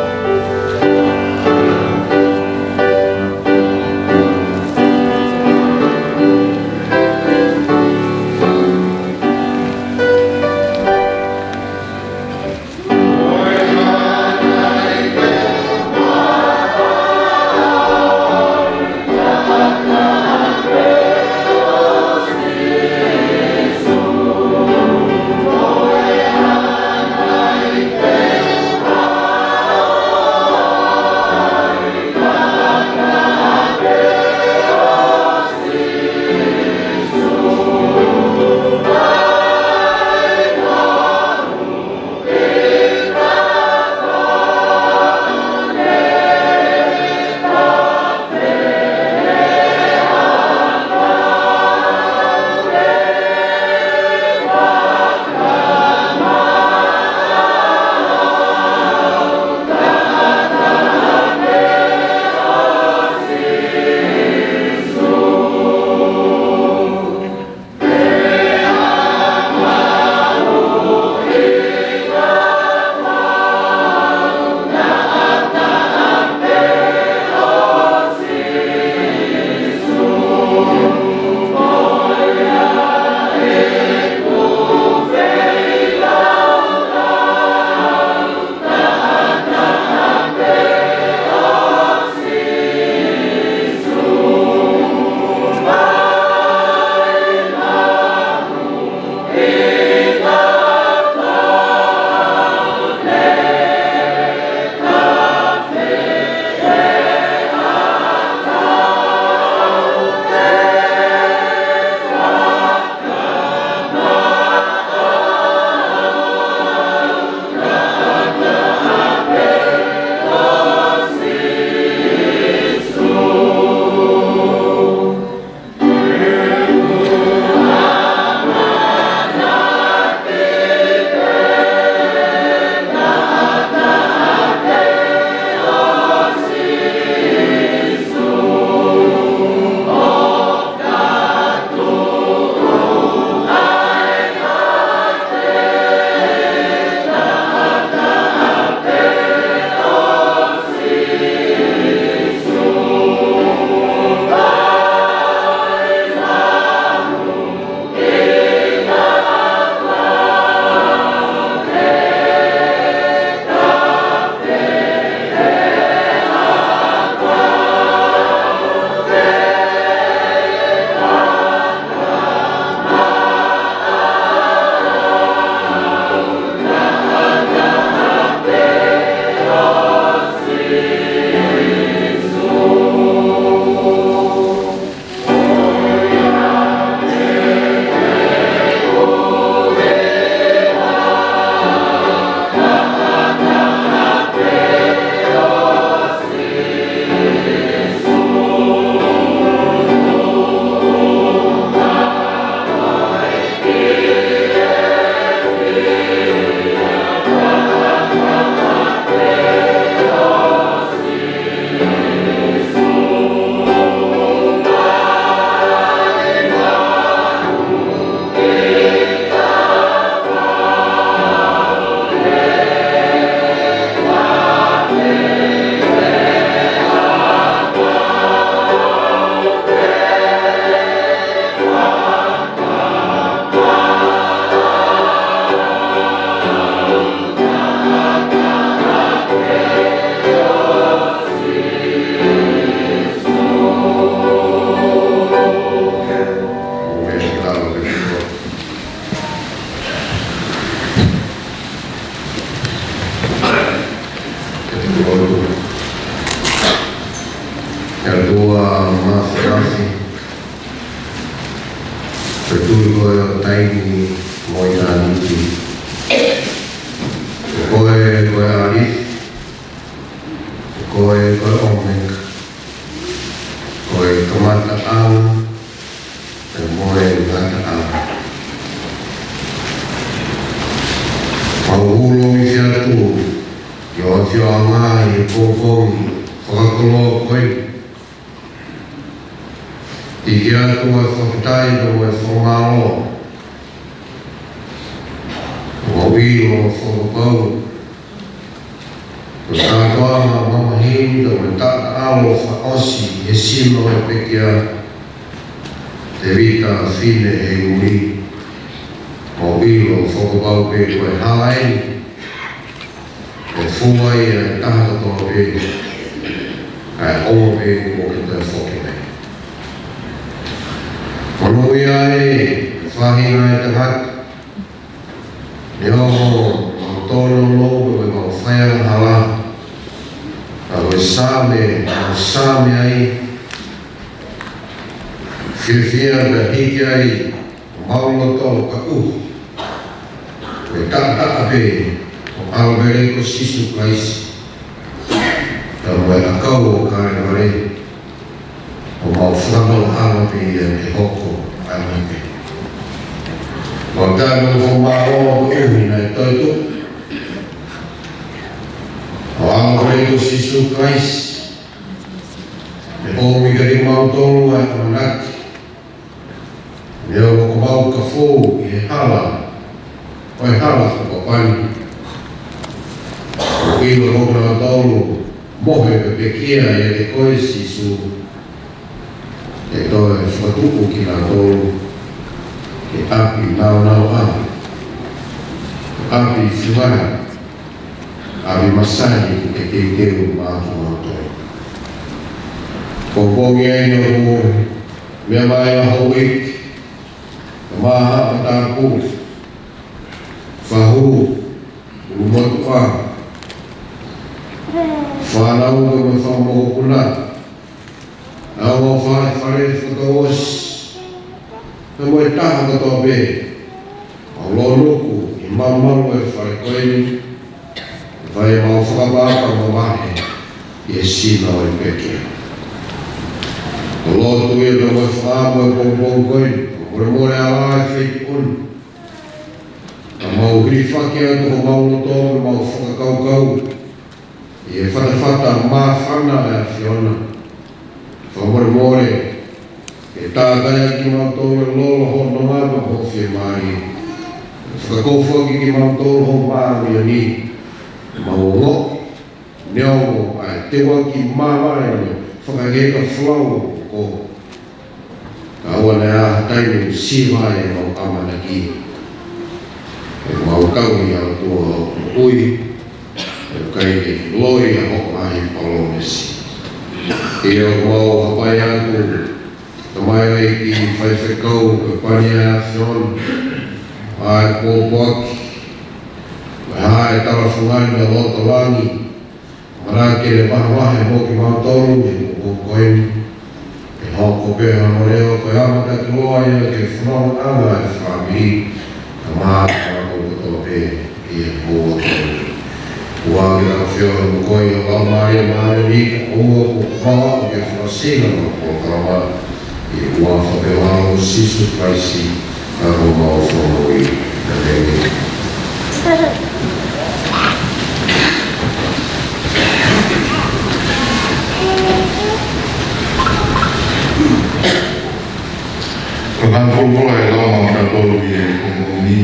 Ko e tui koe ʻo taimi mo ʻitāniti. Ko koe ko e ʻAlifa, ko koe ko e ʻOmeka, ko e kamataʻanga pea mo e ngataʻanga. Mau ulo i fiatu ʻi ho ʻafioʻanga ʻi he pongipongi fakakoloa ko eni. ʻIkai atu ʻa e fakafetaʻi ka mo e fakamālō. Mau ʻilo fakapapau ko e kātoanga mamahini ka mo e taʻataʻalo fakaʻosi he sino e pekia, Tēvita Fine Heuli. Mau ʻilo fakapapau pē ko e hala eni ʻe fua ai ʻa e taha kotoa pē, kae ʻoua pē kuo ke toe foki mai. Monūʻia e faʻahinga ʻo e tangata, neongo ʻemau tōnounou pea mo ʻemau faiangahala, ka ko e Saame, mau Saame ai, fiefia pea hiki ai homau loto ka ʻuhi ko e taʻataʻa pē ʻo ʻAlo Pele ko Sīsū Kalaisi, ka mo e ʻakau ʻo Kalevale, ʻo mau fakamaʻalaʻala pē ia ke hoko ʻa e mate. Mau tanu fakamālō koeʻuhi naʻe toetuʻu ʻa ʻAlo Pele ko Sīsū Kalaisi, ʻo ʻomi kiate kimautolu ʻa e ʻamanaki, neongo ʻemau kafou ʻi he hala, ʻo e hala ko Papani. ʻOku ʻilo ko kinautolu mohe pea pekia ʻiate koe Sīsū, ʻe toe fakatupu kinautolu ki he ʻapi nāunauʻanga, ʻapi fungani, ʻapi masani, ke teuteu maʻa kimautolu. Pongipongi ʻeni ʻoku meʻa mai ʻa Houʻeiki, Tamaha, Matāpule, Fahu, ʻUlumotuʻa, fānau mo e fanga mokopuna, ʻa e ongo fale, fale fakatouʻosi, pea mo e taha kotoa pē ʻoku lōnuku ʻi he malumalu ʻo e fale ko eni, ʻo fai ʻemau fakaʻapaʻapa mavahe ʻi he sino ʻo e pekia. Ko e lotu ia pea mo e fakaʻamu ʻo e pongipongi ko eni, ʻoku molemole ala e feituʻu ni, ka mau hilifaki atu homau loto mo ʻemau fakakaukau ʻi he fatafata māfana ʻa e ʻAfiona. Fakamolemole ke tākai ʻaki kimautolu e lolo hoʻo nonga mo hoʻo fiemālie. Fakakofu ʻaki kimautolu ho māʻoniʻoni, mau ongoʻi neongo ʻa e teuaki māmani mo e fakaheka folau ʻo e hoko, ka ʻoua naʻa ʻi ai ha taimi ʻe siva ai ʻemau ʻamanaki. ʻOku mau tauhi ʻa e ʻOtua ʻoku moʻui, ʻoku ʻikai ke loi ʻa hoʻo ngaahi palōmesi. ʻIo, ʻoku mau hapai atu, Tamai ʻEiki, faifekau, Kapani ʻa e ʻAfiona, ʻa e pōpoaki, ʻa e tala fungani ʻa e loto langi, ʻamanaki ke ne vahevahe mo kimautolu he pongipongi ko eni. Ke hoko pē hono leʻo ko e amatakiloa ia ki he fonongaʻanga ʻa e fāmili, kae ʻumaʻā kinautolu kotoa pē ʻi he moʻui ko eni. Kuo ke ʻafio mo koe ʻi ho Laumālie Māʻoniʻoni, kae ʻoua kuo mau aʻu ki he fakaʻosinga ʻo e polokalama. ʻI he huafa pē ʻo Sīsū Kalaisi, ʻa homau Fakamoʻui. ʻĒmeni. Ko e ngaahi folofola ʻe lau maʻa kitautolu ʻi he pongipongi ni.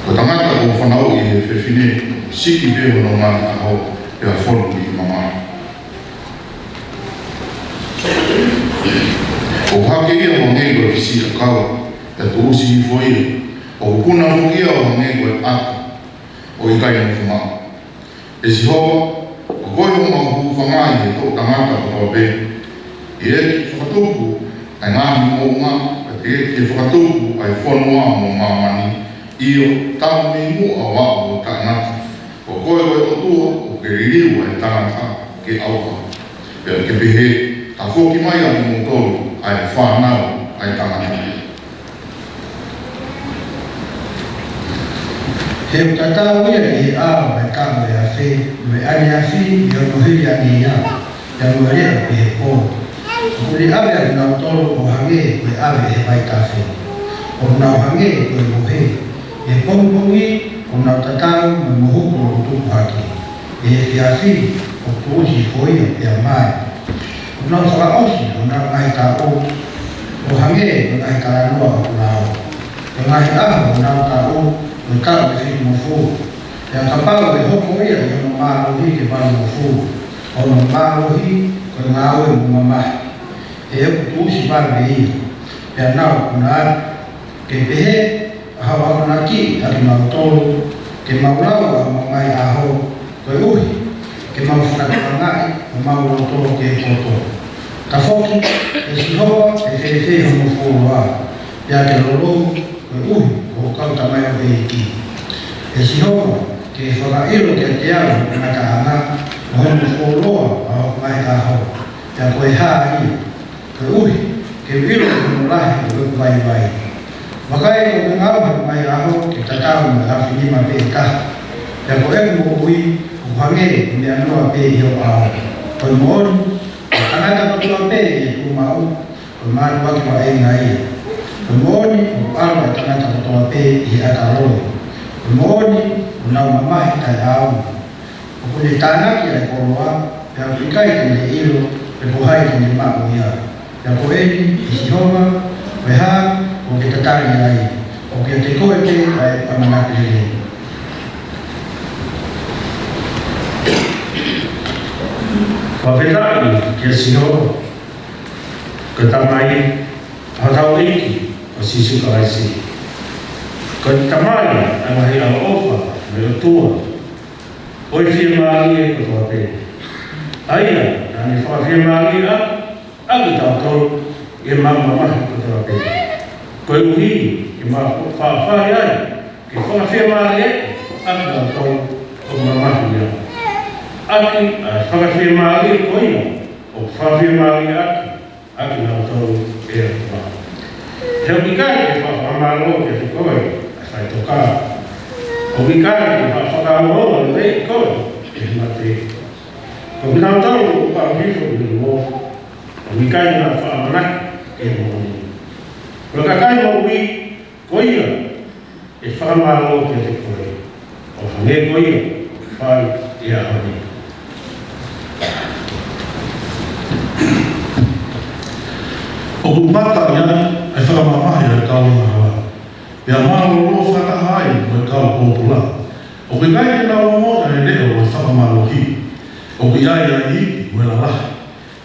Ko e tangata kuo fanauʻi ʻe he fefine, siʻi pē hono ngaahi ʻaho, pea fonu ʻi he mamahi. ʻOku hake ia ʻo hangē ko e fisiʻakau, pea tuʻusi hifo ia. ʻOku puna foki ia ʻo hangē ko e ʻata, ʻo ʻikai nofo maʻu. ʻE Sihova, ko koe ʻoku mau hūfanga ʻi he toʻu tangata kotoa pē. ʻEiki, fakatupu ʻa e ngaahi moʻunga, pea teʻeki ke fakatupu ʻa e fonua mo māmani, ʻio, tapu mei muʻa ʻo aʻu ʻo taʻengata. Ko koe ko e ʻOtua, ʻoku ke liliu ʻa e tangata ke ʻauha. Pea ke pehē, tafoki mai ʻa kimoutolu ʻa e fānau ʻa e tangata. He ʻoku tatau ia ʻi he ʻao ʻa e taʻu ʻo e afe, mo e ʻaneafi ʻi hono hili ange ia, pea mo e leʻo ʻi he pō. ʻOku ne ʻave ʻa kinautolu ʻo hangē ko e ʻave ʻe he vaitafe. ʻOku nau hangē ko e mohe. ʻI he pongipongi ʻoku nau tatau mo e mohuku ʻoku tupu hake. ʻI he efiafi ʻoku tuʻusi ko ia pea mae. ʻOku nau fakaʻosi honau ngaahi taʻu, ʻo hangē ko e ngaahi talanoa ʻoku nau. Ko e ngaahi ʻaho ʻo honau taʻu, ko e taʻu ʻe fitungofulu. Pea kapau ʻe hoko ia ʻi hono mālohi ke valungofulu, ʻa hono mālohi ko e ngāue mo e mamahi, he ʻoku tuʻusi vave ia. Pea nau ʻunuʻunu atu, ke pehē ʻa hoʻo akonaki ʻa kimautolu, ke mau lau ʻa homau ngaahi ʻaho, koeʻuhi ke mau fakatokangaʻi homau loto ke poto. Tafoki, ʻe Sihova, ke fēfē hono fuoloa, pea ke lolou, koeʻuhi ko hoʻo kau tamaioʻeiki. ʻE Sihova, ke fakaʻilo kiate au hoʻo ngataʻanga, mo hono fuoloa ʻa hoʻo ngaahi ʻaho, pea ko e hā ia, koeʻuhi ke u ʻilo hono lahi ʻo ʻeku vaivai. Vakai, ko ʻeku ngaahi ʻaho ʻoku tatau mo e afi nima pē ʻe taha. Pea ko ʻeku moʻui ʻoku hangē ko e meʻa noa pē ʻi ho ʻao. Ko e moʻoni, ko e tangata kotoa pē ʻi he tuʻumaʻu, ko e mātuʻaki vaʻinga ia. Ko e moʻoni, ʻoku ʻalu ʻa e tangata kotoa pē ʻi he ʻata loi. Ko e moʻoni, ʻoku nau mamahi taʻeʻaonga. ʻOku ne tānaki ʻa e koloa, pea ʻoku ʻikai te ne ʻilo pe ko hai te ne maʻu ia. Pea ko eni, ʻe Sihova, ko e hā ʻoku ke tatali ai? ʻOku ʻiate koe pē ʻa e ʻamanaki lelei. Fakafetaʻi kia Sihova, ko e Tamai ʻa hotau ʻEiki ko Sīsū Kalaisi. Ko e Tamai ʻa e ngaahi ʻaloʻofa, mo e ʻOtua ʻo e fiemālie kotoa pē. ʻA ia naʻa ne fakafiemālieʻaki kitautolu ʻi heʻemau mamahi kotoa pē, koeʻuhi ke mau faʻa fai ai ke fakafiemālieʻaki kitautolu ʻoku mamahi ia. ʻAki ʻa e fakafiemālie ko ia ʻoku fakafiemālieʻaki ʻa kinautolu ʻe he ʻOtua. He ʻoku ʻikai ke fakamālō kiate koe ʻa e faʻitoka. ʻOku ʻikai ke fakamālō lelei koe ʻe he mate. Ko kinautolu ʻoku pau hifo ki he luo, ʻoku ʻikai ke nau faʻa ʻamanaki ki he moʻoni. Ko e kakai moʻui ko ia ʻe fakamālō kiate koe, ʻo hangē ko ia ʻoku fai ʻi he ʻaho ni. ʻOku mata ia ʻa e fakamamahi ʻa e kau angahala, pea mālōlō fakataha ai mo e kau pōpula. ʻOku ʻikai ke nau ongoʻi ʻa e leʻo ʻo e fakamālohi. ʻOku ʻi ai ʻa e iiki mo e lalahi,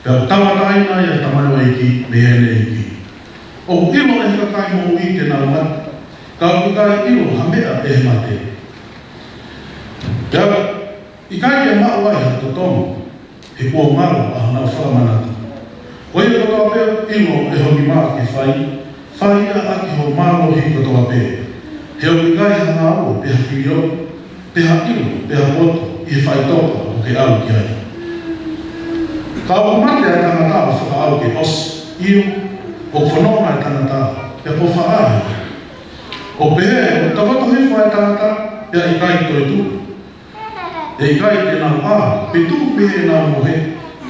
pea ʻoku tauʻatāina ai ʻa e tamaioʻeiki mei heʻene ʻeiki. ʻOku ʻilo ʻe he kakai moʻui te nau mate, ka ʻoku ʻikai ʻilo ha meʻa ʻe he mate. Pea ʻikai ke maʻu ai ha totongi, he kuo ngalo ʻa honau fakamanatu. Ko ia kotoa pē ʻoku ʻilo ʻe ho nima ke fai, fai ia ʻaki ho mālohi kotoa pē. He ʻoku ʻikai ha ngāue pe ha filioʻi, pe ha ʻilo, pe ha poto ʻi he faʻitoka ʻoku ke ʻalu ki ai. Ka ʻoku mate ʻa e tangata ʻo fakaʻau ke ʻosi, ʻio, ʻoku fononga ʻa e tangata, pea kuo faʻa ʻā ia. ʻOku pehē, ʻoku takoto hifo ʻa e tangata, pea ʻikai toe tuʻu. ʻE ʻikai te nau ʻā, pe tuʻu mei heʻenau mohe,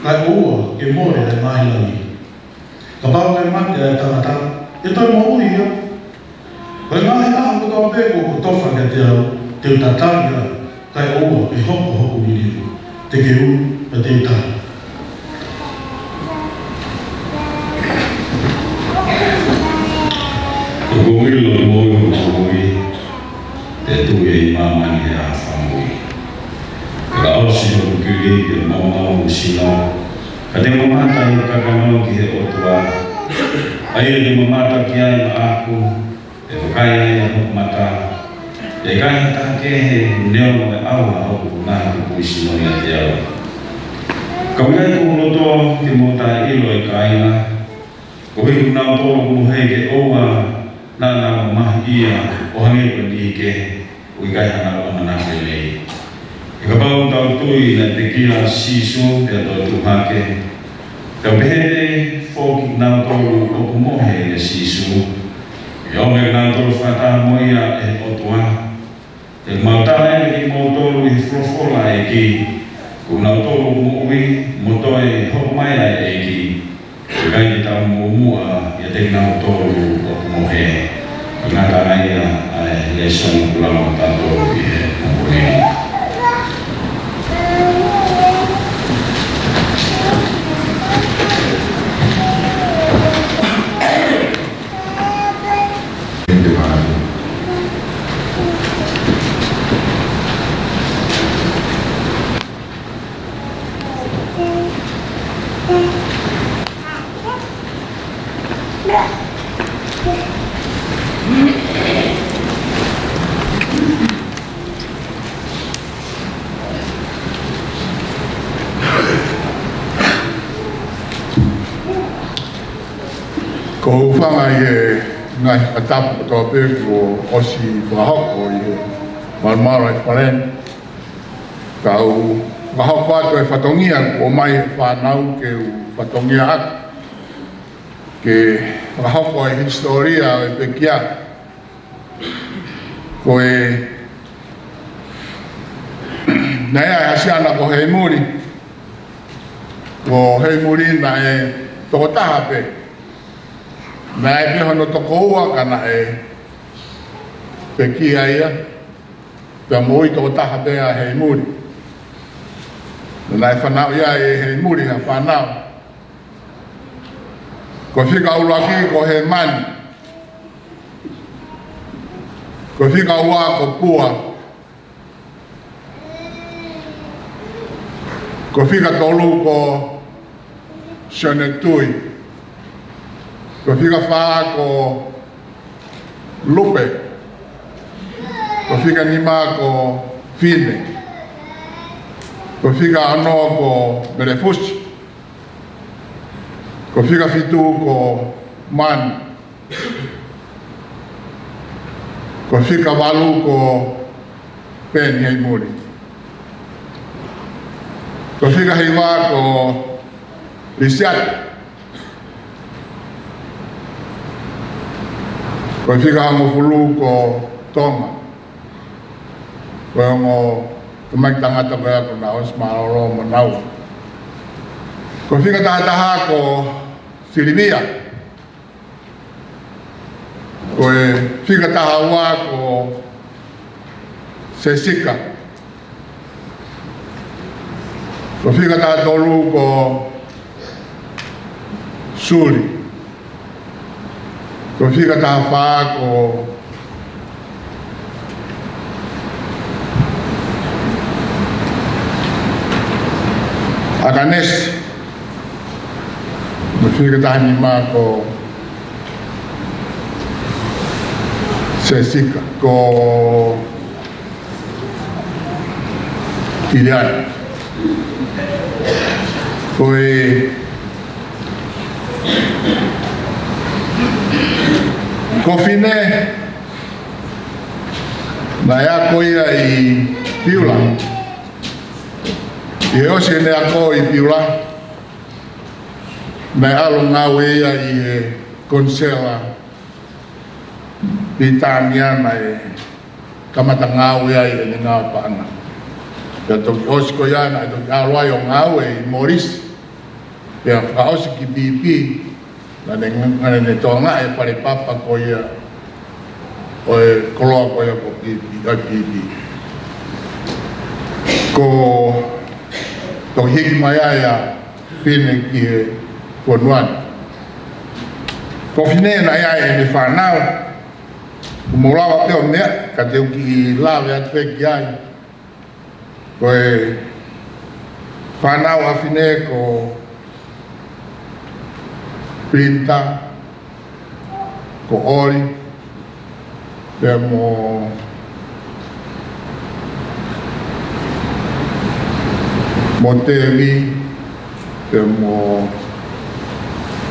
kae ʻoua ke mole ʻa e ngaahi langi. Kapau ʻe mate ʻa e tangata, ʻe toe moʻui ia? Ko e ngaahi ʻaho kotoa pē kuo kotofa kiate au, te u tatali ia, kae ʻoua ke hoko hoku liliu. Te ke ui, pea te u tali. ʻOku ou ʻilo ʻoku moʻui hoku moʻui, pea tuʻu ia ʻi māmani he ʻaho fakamui. Ka ʻosi hoku kili pea maumau hoku sino, ka te u mamata ʻi hoku kakano ki he ʻOtua. ʻA ia te u mamata ki ai maʻaku, ʻe vakai ai ʻa hoku mata. ʻE ʻikai ha taha kehe neongo e ʻauha hoku ngaahi kupuʻi sino ʻiate au. Ka ʻoku ʻikai ko hoku loto ke mou taʻeʻilo, ʻe kāinga, koeʻuhi ko kinautolu ʻoku mohe ke ʻoua naʻa nau mamahi ia ʻo hangē ko e niʻihi kehe ʻoku ʻikai haʻanau ʻamanaki lelei. He kapau ʻoku tau tui naʻe pekia ʻa Sīsū pea toe tuʻu hake, pea pehē pē foki kinautolu ʻoku mohe ʻia Sīsū, ʻe ʻomi kinautolu fakataha mo ia ʻe he ʻOtua. Te mau tala eni kimoutolu ʻi he folofola ʻa e ʻEiki, ko kinautolu moʻui mo toe hoko mai ʻa e ʻEiki, ʻikai te tau muʻomuʻa ʻiate kinautolu ʻoku mohe. Ko e ngata ai ʻa e lēsoni kuo lava maʻatautolu ʻi he pongipongi ni. Ko e hūfanga ʻi he ngaahi fakatapu kotoa pē kuo ʻosi fakahoko ʻi he malumalu ʻa e Fale ni. Kau fakahoko atu e fatongia kuo ʻomai ʻe he fānau ke u fatongia atu ke fakahoko e hisitōlia ʻo e pekia. Ko e, naʻe ʻi ai e ʻasiana ko Heimuli. Ko Heimuli naʻe tokotaha pē. Naʻe ʻi ai pē hono tokoua ka naʻe pekia ia. Pea moʻui tokotaha pē ʻa Heimuli. Naʻe fanauʻi ia ʻe Heimuli ha fānau. Ko e fika ʻuluaki ko Hēmani. Ko e fika ua ko Pua. Ko e fika tolu ko Sione Tui. Ko e fika fā ko Lupe. Ko e fika nima ko Fine. Ko e fika ono ko Melefusi. Ko e fika fitu ko Manu. Ko e fika valu ko Peni Heimuli. Ko e fika hiva ko Lisiate. Ko e fika hongofulu ko Tonga. Ko e ongo tamaiki tangata ko ia kuo na ʻosi mālōlō mo naua. Ko e fika taha taha ko Silivia. Ko e fika taha ua ko Sesika. Ko e fika taha tolu ko Suli. Ko e fika taha fā ko ʻAkanesi. Ko e fika taha nima ko Sesika, ko Iliana. Ko e, ko Fine, naʻe ako ia ʻi Piula. ʻI he ʻosi ʻene ako ʻi Piula, naʻe ʻalu ʻo ngāue ia ʻi he konisela Pilitānia naʻe kamata ngāue ai ʻene ngāue paʻanga. Pea toki ʻosi ko ia naʻe toki ʻalu ai ʻo ngāue ʻi Morris. Pea fakaʻosi ki Pipi, naʻa ne, naʻa ne tokangaʻi e fale papa ko ia ʻo e koloa ko ia ko Pipi, ʻa Pipi. Ko e toki hiki mai ai ʻa Fine ki he fonua ni. Ko Fine naʻe ʻi ai ʻene fānau, ʻoku mou lava pē ʻo meʻa, ka te u kiʻi lave atu pē ki ai. Ko e fānau ʻa Fine ko Pilinita, ko ʻOli, pea mo, mo Tēvi, pea mo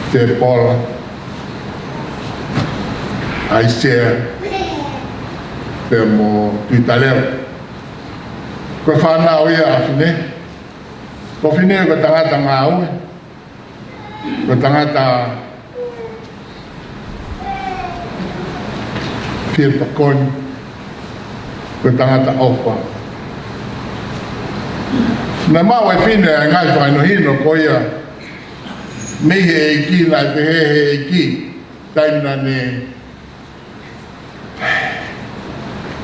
Tepola, ʻAisea, pea mo Tuʻitaleva. Ko e fānau ia ʻa Fine. Ko Fine ko e tangata ngāue. Ko e tangata fie tokoni. Ko e tangata ʻofa. Naʻe maʻu ʻe Fine ʻa e ngaahi fakahinohino ko ia mei he ʻEiki, naʻe pehē he ʻEiki, taimi naʻa ne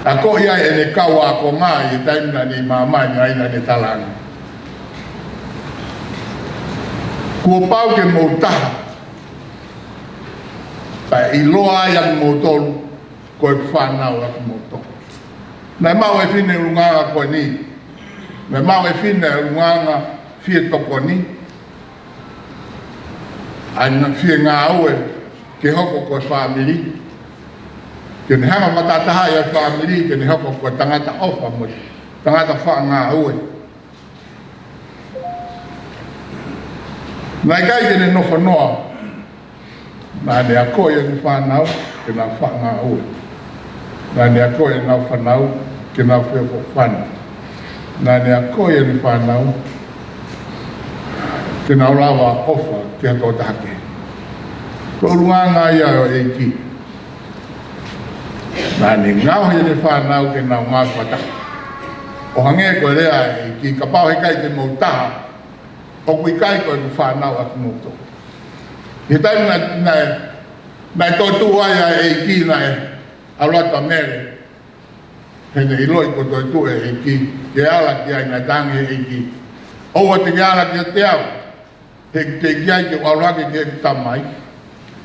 akoʻi ai ʻene kau ākonga ʻi he taimi naʻa ne ʻi māmani, ʻa ia naʻa ne talaange: Kuo pau ke mou taha, pea ʻiloa ai ʻa kimoutolu ko e fānau ʻa kimoutolu. Naʻe maʻu ʻe Fine ʻulungaanga ko eni. Naʻe maʻu ʻe Fine ʻulungaanga fie tokoni, ʻa ia naʻe fie ngāue ke hoko ko e fāmili, ke ne hanga ʻo fakataha ʻa e fāmili ke ne hoko ko e tangata ʻofa mo e tangata faʻa ngāue. Naʻe ʻikai ke ne nofo noa. Naʻa ne akoʻi ʻene fānau ke nau faʻa ngāue. Naʻa ne akoʻi ʻenau fānau ke nau feʻofoʻofani. Naʻa ne akoʻi ʻene fānau ke nau lava ʻofa ki ha tokotaha kehe. Ko e ʻulungaanga ia ʻo e ʻEiki. Naʻa ne ngaohi ʻene fānau ke nau ngāue fakataha. ʻO hangē ko e lea ʻa e ʻEiki, kapau he ʻikai te mou taha, ʻoku ʻikai ko ʻeku fānau ʻa kimoutolu. ʻI he taimi naʻe, naʻe, naʻe toetuʻu ai ʻa e ʻEiki, naʻe ʻalu atu ʻa Mele, he naʻe ʻiloʻi kuo toetuʻu e ʻEiki, ke ala ki ai, naʻe talaange ʻe he ʻEiki: ʻOua te ke ala kiate au, he ʻoku teʻeki ai ke u ʻalu hake ki heʻeku Tamai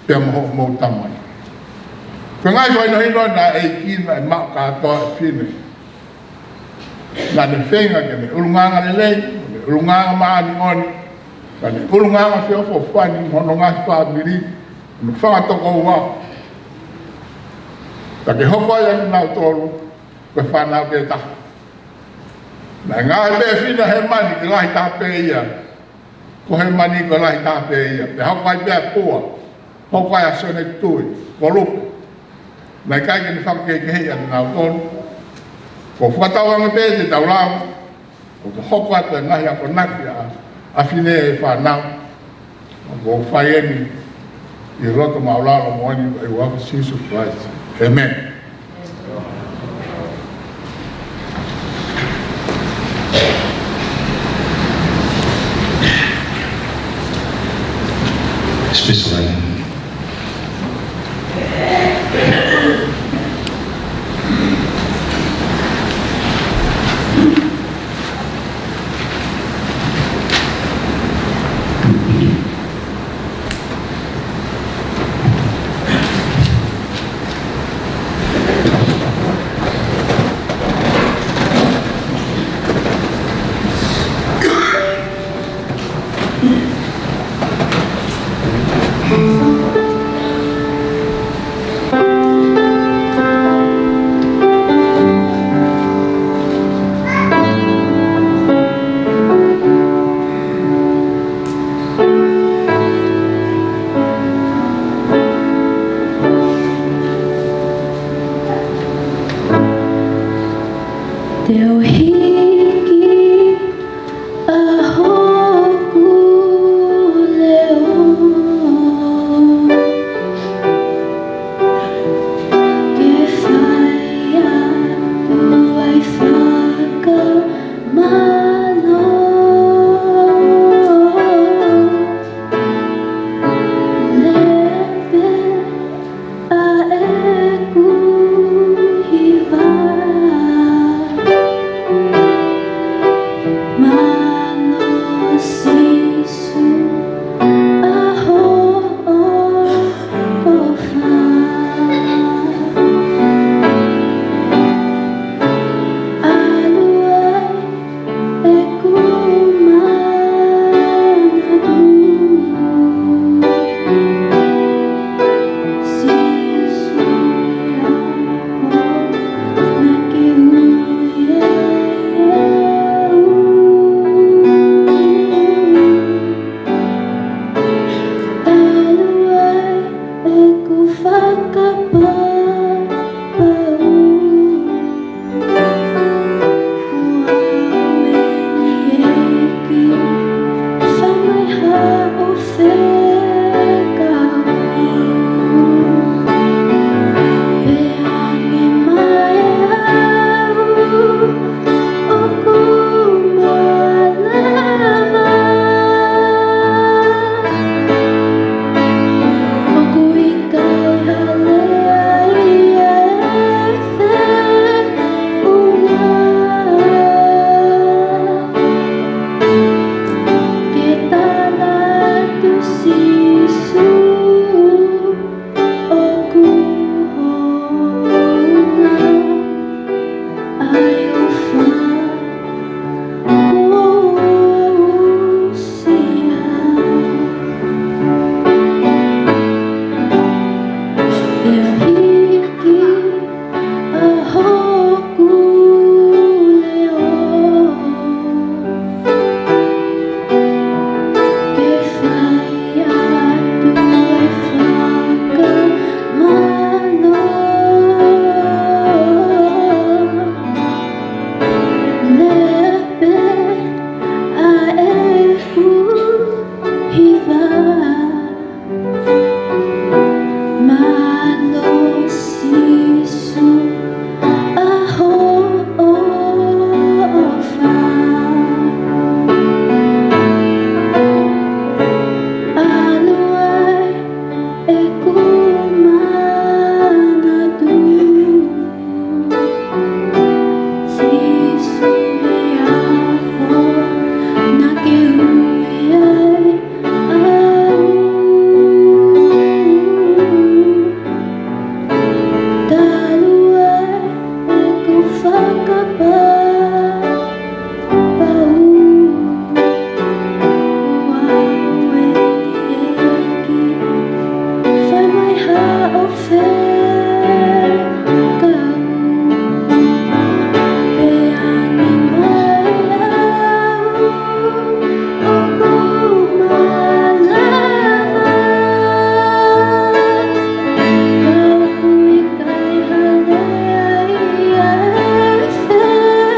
pea mo hoʻomou Tamai. Ko e ngaahi fakahinohino naʻe ʻEiki naʻe maʻu kātoa ʻe Fine. Naʻa ne feinga ke ne ʻulungaanga lelei, ne ʻulungaanga māʻoniʻoni, naʻa ne ʻulungaanga feʻofoʻofani mo hono ngaahi fāmili, mo hono fanga tokoua, ka ke hoko ai ʻa kinautolu ko e fānau pē taha. Naʻe ngaohi pē ʻe Fine ʻa Hēmani ke lahi taha pē ia. Ko Hēmani ko e lahi taha pē ia. Pea hoko ai pē ʻa Pua, hoko ai ʻa Sione Tui, ko Lupe. Naʻe ʻikai ke ne fakakehekeheʻi ʻa kinautolu. Ko e fakatauange pē te tau lava ʻo hoko atu e ngaahi akonaki ʻa, ʻa Fine ʻi he fānau. ʻOku ou fai eni ʻi he loto māʻulalo moʻoni ʻi he huafa ʻo Sīsū Kalaisi. ʻĒmeni. Special. Te u hiki ʻa hoku leʻo ke fai atu ai fakamālō. Lepe ʻa ʻeku hiva. Mālō Sīsū ʻa hoʻo ʻofa. ʻAlu ai ʻeku manatu. Sīsū, naʻa ke ui au. ʻAlu ai ʻeku fakapapau. Hiki ʻa hoku leʻo ke fai atu e fakamālō. Lepe ʻa ʻeku hiva. Mālō Sīsū ʻa hoʻo ʻofa. ʻAlu ai ʻeku manatu. Sīsū he ʻaho naʻa ke ui ai au. Talu ai ʻeku fakapapau. Fai mai haʻo fekau, pea ne mai au ʻoku malava. Ka ʻoku ʻikai hale ai ʻa e feʻunga.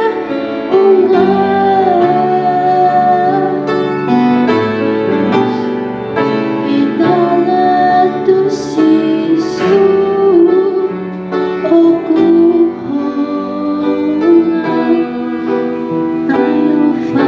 ʻE tala atu Sīsū ʻoku hounga ʻa e ʻofa.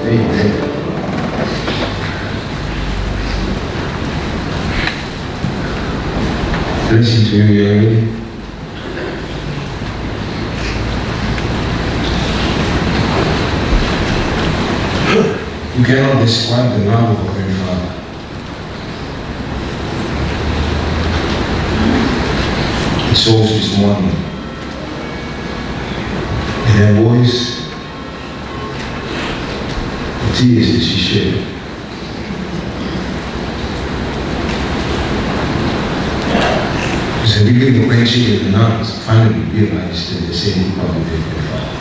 Amen. Listen to me, Aaron. You cannot describe the love of a grandfather. He saw this morning. And her voice, the tears that she shed. It's a really the grandchildren now finally realize that they say goodbye to their grandfather.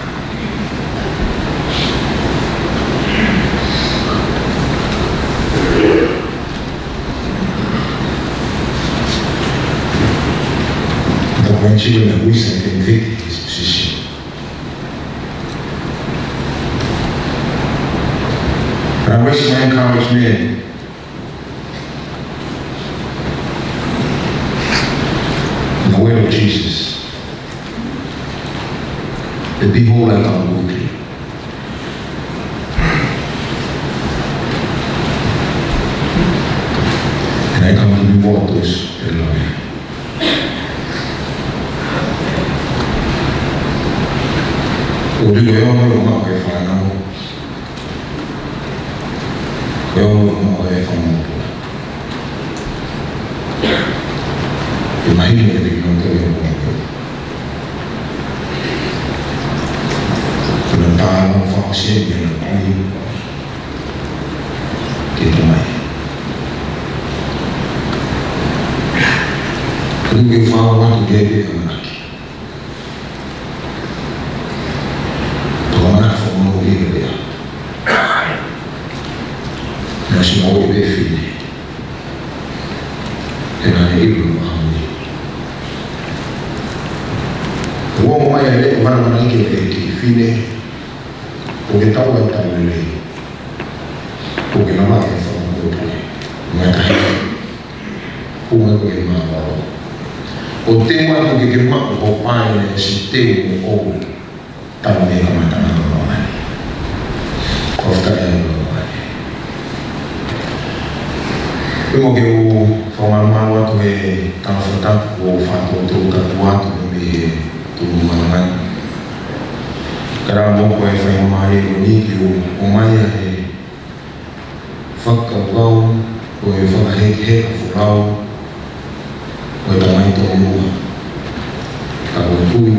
The grandchildren, I wish I can take his position. But I wish my encouragement in the word of Jesus, that behold, I come quickly. And I come to reward those that love me. ʻOku ʻikai ke ʻi ai ha meʻa ʻoku maʻu ʻe he fānau. Ko e ongo ʻoku maʻu ʻe he fānau. Ke mahino kiate kinautolu ʻoku maʻu. Ko e tālanga fakaʻosi ia ke na mai. Ke na mai. Ko e ke fānau atu ke te amanaki. Tō mana fo mo i rea. Naʻe ʻosi maʻu e fefine. He naʻe ʻilo ʻe ia ʻa e ʻaho ni. Kuo ʻomai ʻa e leʻo manamana ʻi he ʻEiki, fefine, kuo ke tau ai tau lelei. Kuo ke lava ke fakamoʻui. Ngatahi. Kuo ke maʻu. ʻO te ma kuo ke maʻu ʻo pae ne si te mo o. Tau mei kamata ʻa e ʻaho ni. Fakafetaʻi ʻa e ʻaho ni. Pea mo ke u fakamālō atu he tangata ʻoku ou fakatoutou tapu atu mei he tuʻunga malanga ni. Ka ʻoku ou fai mai ʻo ni ke u ʻomai ʻa e fakakaukau, ko e fakahekeheka folau, ko e tamai Tonga, ka ko e kui,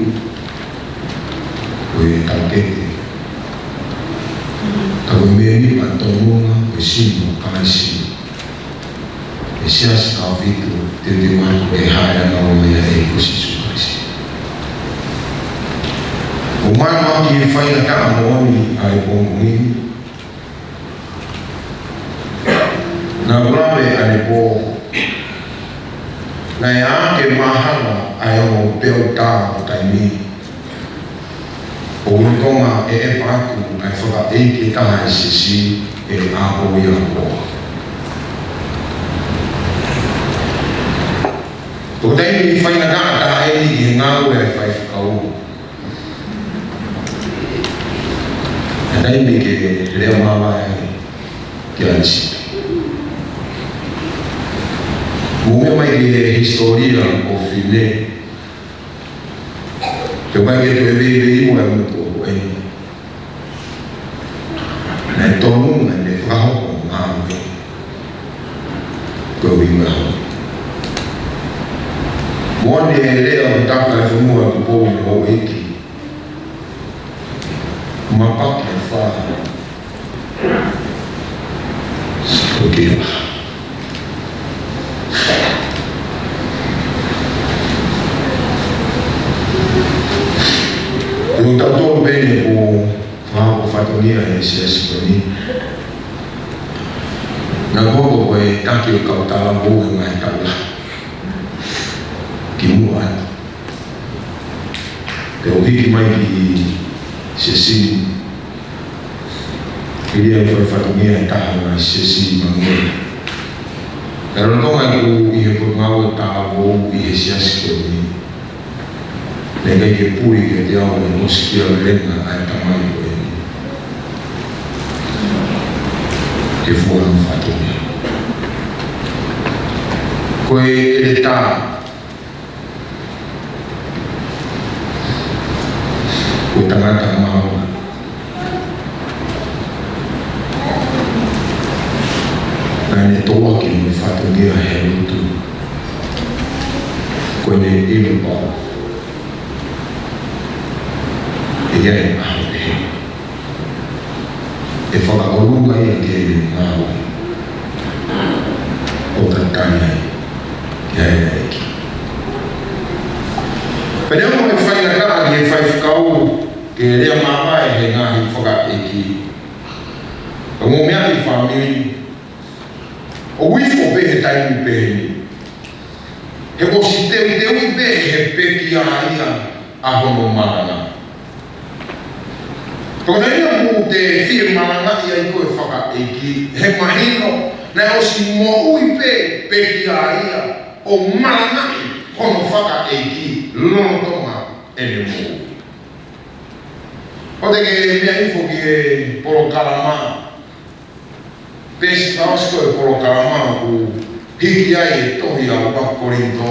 ko e taukete, ka ko e mēmipa Tonga, ko e siʻi mo Kalaisi, e siasi ʻAhofitu, te te mā ko e hāʻele ʻa e ʻOtua ʻia ʻEiki ko Sīsū Kalaisi. ʻOku mātuʻaki faingataʻa moʻoni ʻa e pongipongi ni, naʻa ku lave ʻanepō. Naʻe ʻā ke mahalo ʻa e ongo peau tā ʻo taimi. ʻO lolotonga e ʻepa atu ʻa e fakaʻeiki ʻe taha ʻi he siasi ʻe ʻā ko ia ko. Ko e taimi faingataʻa taha eni ʻi he ngāue ʻa e faifekau. ʻA e taimi ke lea māvae ai ki ʻAisi. Mou meʻa mai ki he hisitōlia ʻo Fine. Ke ʻomai ke toe veiveiua e motuʻa ko eni. Naʻe tonu, naʻe fakahoko ngāue. Ko e ʻuhinga. Moʻoni e lea ʻoku taka e fonua ʻoku pou mo houʻeiki. Mapaki e fā. Ko kia. Ko tautolu pē eni ʻoku fakahoko fatongia he siasi ko eni. Naʻa ku hoko ko e taki ʻo e kau talavou he ngaahi taʻu lahi. Kimuʻa atu. Pea u hiki mai ki siasi ni. Hili ʻa e fai fatongia ʻe taha ngaahi siasi mango. Pea lolotonga ʻeku ʻi he potungāue talavou ʻi he siasi ko eni. Naʻe ʻikai ke puli kiate au e ʻosikiavelenga ʻa e tamai ko eni. Ke fua ʻa e fatongia. Ko e ʻeletā. Ko e tangata maama. Naʻa ne tō ʻaki mo e fatongia he lotu. Ko ʻene ʻilo pau. ʻE ʻi ai e ʻaho pehē. ʻE fakaʻolunga ia ki heʻene ngāue. ʻO tatali ai. Ki ai ʻEiki. Pea neongo e faingataʻa ki he faifekau ke lea māvae he ngaahi fakaʻeiki. Ka mou meaʻi fāmili. ʻOku ifo pē he taimi pehē ni. He ʻosi teuteuʻi pē he pekia ia ʻa hono malanga. Ko e meʻa ia ʻoku te fie malangaʻi ai koe fakaʻeiki, he mahino, naʻe ʻosi moʻui pē pekia ia ʻo malangaʻi hono fakaʻeiki lolotonga ʻene moʻui. ʻOku te ke meʻa hifo ki he polokalama. Pea ʻosi ko e polokalama ʻoku hiki ai e tohi ʻa ua Kolinitō,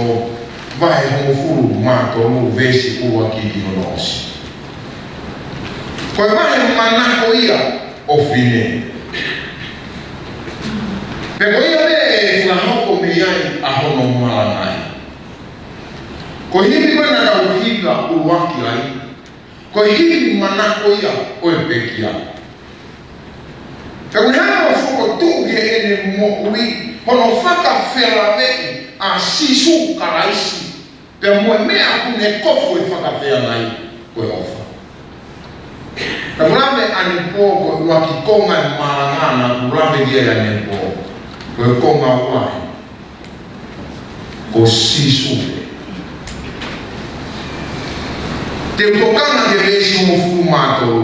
vahe hongofulu mā tolu veesi ʻuluaki ki hono ʻosi. Ko e vahe manako ia ʻo Fine. Pea ko ia pē ʻe fakahoko mei ai ʻa hono malangaʻi. Ko e himi ko ē naʻa tau hiki ʻuluaki ai, ko e himi manako ia ʻo e pekia. Pea ʻoku ne hanga ʻo fokotuʻu ki heʻene moʻui, hono fakafelaveʻi ʻa Sīsū Kalaisi, pea mo e meʻa ʻoku ne kofu e fakafeangai ko e ʻofa. Ka ʻoku lave ʻanepō ko e ʻuluaki konga ʻo e malanga naʻa ku lave ki ai ʻanepō, ko e konga ua ē, ko Sīsū. Te u tokanga ki he veesi hongofulu mā tolu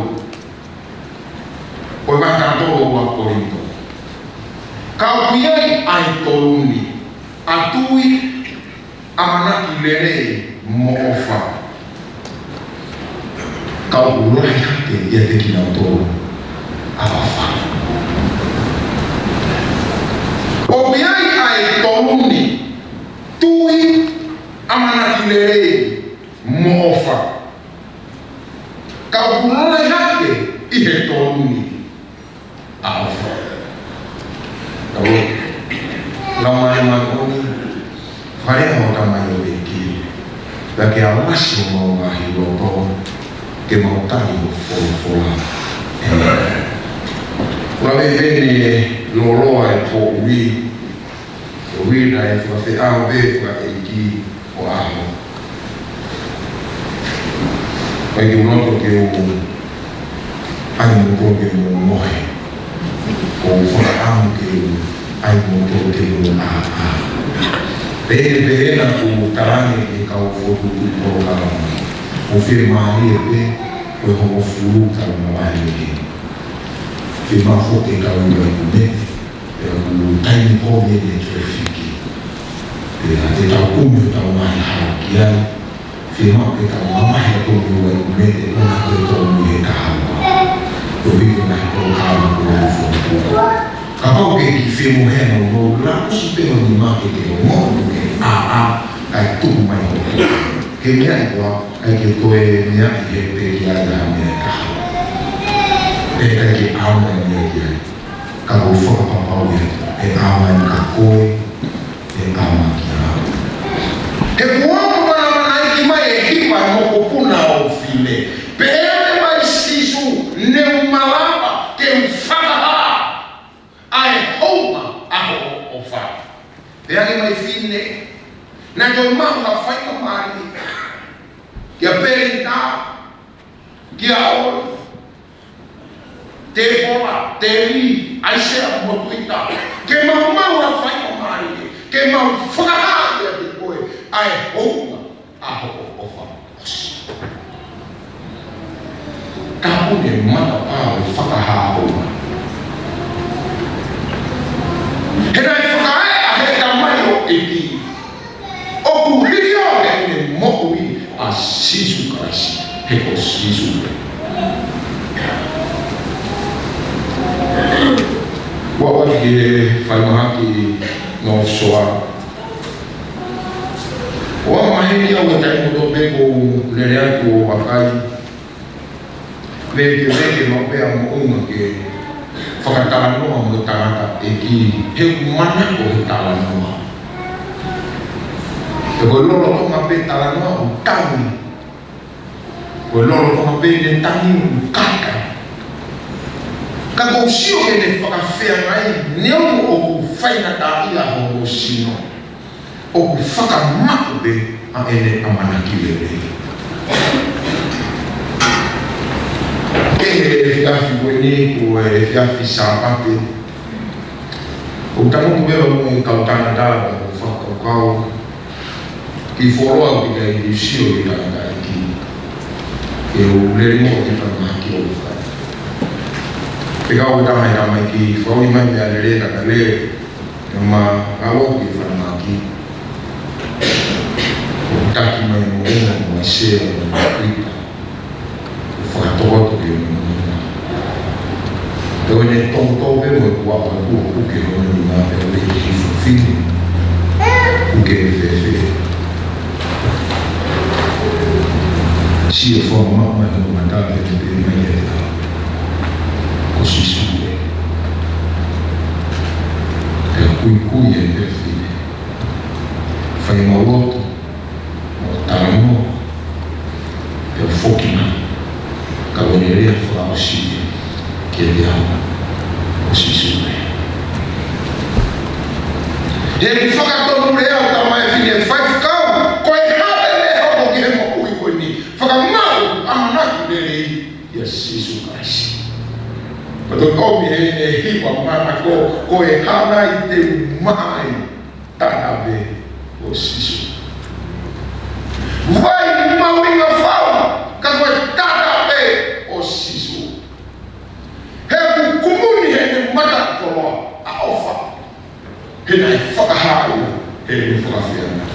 ʻo e vahe taha tolu ʻo ua Kolinitō. Ka ʻoku ʻi ai ʻa e tolu ni: ʻa e tui, ʻamanaki lelei mo ʻofa. Ka ʻoku lahi hake ʻiate kinautolu ʻa ʻofa. ʻOku ʻi ai ʻa e tolu ni: tui, ʻamanaki lelei mo ʻofa. Ka ʻoku lahi hake ʻi he tolu ni ʻa ʻofa. Ka ʻoku lau mai ʻa e māʻoniʻoni, fale mo tamai ʻo e ʻEiki, pea ke ʻalasi homau ngaahi loto, ke mau tali hoʻo folofola. ʻĒmeni. Ua me pene loloa e poʻuli, ʻo ui naʻe fakafeʻao pē fakaʻeiki ʻo ʻaho. ʻIkai ke u loto ke u ʻai moutolu ke mou mohe. ʻOku ou fakaʻamu ke u ʻai moutolu ke mou ʻāʻā. Pehē pē naʻa ku talaange ki he kau fokotuʻutuʻu polokalama, ʻoku fiemālie pē ko e hongofulu tau mavahe ē. Fiemaʻu foki ke kau ʻi ai ʻeku mete, pea ʻoku taimi ko eni e traffic. Pea te tau kumi hotau ngaahi hala ki ai. Fiemaʻu ke tau mamahi ʻa e tolu ʻa e mete ʻo na ko e tolu ʻi he kahaʻu. Ko e ʻuhi ko e ngaahi polokalama ko e fokotuʻutuʻu. Kapau ʻoku ke kiʻi fie mohe, no no, laku siʻi pē ho nima ke ke ongoʻi ʻoku ke ʻāʻā, kae tuku mai ho. Ke meʻa ʻi koa, ʻai ke toe meʻa ʻi he pē ki ai ha meʻa ʻe taha. Pea ʻikai ke ʻaonga e meʻa ki ai. Ka ʻoku ou fakapapauʻi ʻe ʻaonga ia kia koe, ʻe ʻaonga kia au. He kuo u manamanaʻaki mai e hiva ʻa e mokopuna ʻofefine. Pehē mai ʻe Sīsū, ne u malava ke u fakahā ʻa e hounga ʻa hoʻo ʻofa. Pea ʻeke mai e fefine, naʻe toe maʻu ha faingamālie kia Pelinitā, kia ʻOli, Tēpola, Tēvī, ʻAisea mo Tuita, ke mau maʻu ha faingamālie ke mau fakahā kiate koe ʻa e hounga ʻa hoʻo ʻofa. ʻOsi. Ka ʻoku ne matapā ʻo e fakahā hounga. He naʻe fakaeʻa ʻe he tamaioʻeiki ʻoku hili ʻo ʻene moʻui ʻa Sīsū Kalaisi, he ko Sīsū pē. Ua ua ki he falemahaki North Shore. ʻOua maheni au he taimi kotoa pē ʻoku ou lele atu ʻo vakai. Vekeveke maʻu pē ʻa e moʻunga ke fakatalanoa mo e tangataʻeiki, he ʻoku manako he talanoa. He ko e lolotonga pē talanoa ʻoku tangi. Ko e lolotonga pē ʻene tangi ʻoku kata. Ka ʻoku ou sio ki heʻene fakafeangai, neongo ʻoku faingataʻaʻia hono sino, ʻoku fakamaʻu pē ʻa ʻene ʻamanaki lelei. Ko e efiafi ko eni, ko e efiafi Sāpate, ʻoku ou tangutu leva mo e kau tangata ʻo fakakaukau ki he fuoloa ʻoku ʻikai ke u sio ki he tangataʻeiki. Ke u lele mo e falemahaki ʻo fai. Pea ko e tangataʻeiki fakaʻuli mai meʻa lelei, ka ka lele, ʻe ma ngalo ki he falemahaki. ʻOku taki mai mo ʻena mo ʻAisea mo Tuita. ʻOku fakatokoto ki hono nima. Pea ʻoku ne tokoto pē mo e kuaʻa ʻoku puke hono nima, pea ʻoku ne hifo fine. ʻOku ke fēfē? Sio, fakamamaʻo mai hono mata pea ne pehē mai kiate au, ko Sīsū ē. Pea kuikui e fefine, fai mau lotu mo talanoa, pea foki mai, ka ʻoku ne lea fakaʻosi kiate au, ko Sīsū ē. He ʻoku fakatonulea ʻa e tamaioʻeiki, faifekau, ko e hā e meʻa ʻe hoko ki he moʻui ko eni? Fakamaʻu ʻamanaki lelei ʻia Sīsū Kalaisi. Ko e ʻomi ʻene hiva manako, ko e hā nai te u maʻu ai? Tata pē ʻo Sīsū. Vai mahuʻinga fau, ka ko e tata pē ʻo Sīsū. He kuo kumuni heʻene mata koloa ʻa ʻofa. He naʻe fakahā ia heʻene fakafeangai.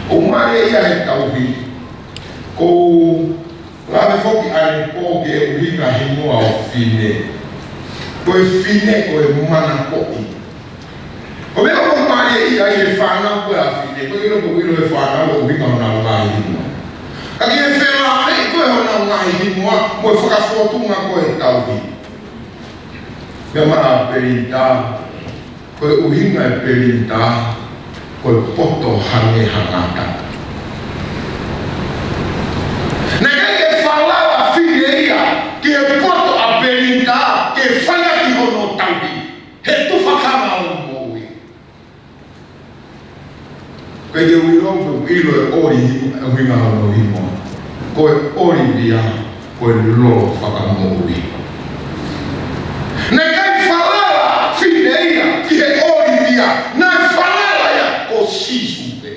ʻOku mālie ia he tauhi. Ko e lave foki ʻanepō ki he ʻuhinga hingoa ʻo fine. Ko e fine, ko e manakoʻi. Ko e meʻa ʻoku mālie ia ʻi he fānau ko ē ʻa fine. Ko e ʻilo, ko e ʻilo he fānau ʻuhinga honau ngaahi hingoa. Ka ki he felāveʻi ko ē honau ngaahi hingoa, mo e fakafōtunga ko ē tauhi. Meʻa maʻa pelinitā, ko e ʻuhinga e pelinitā, ko e poto hangē ha ngata. Naʻe ʻikai ke falala fine ia ki he poto ʻa pelinitā, ke fai ʻaki hono tauhi, he tufakanga ʻo e moʻui. Pea ke ʻilo, pea ʻilo e ʻoli, ʻuhinga hono hingoa. Ko e ʻOlivia, ko e lolo fakamoʻui. Naʻe ʻikai falala fine ia ki he ʻOlivia, naʻe falala ia ko Sīsū pē.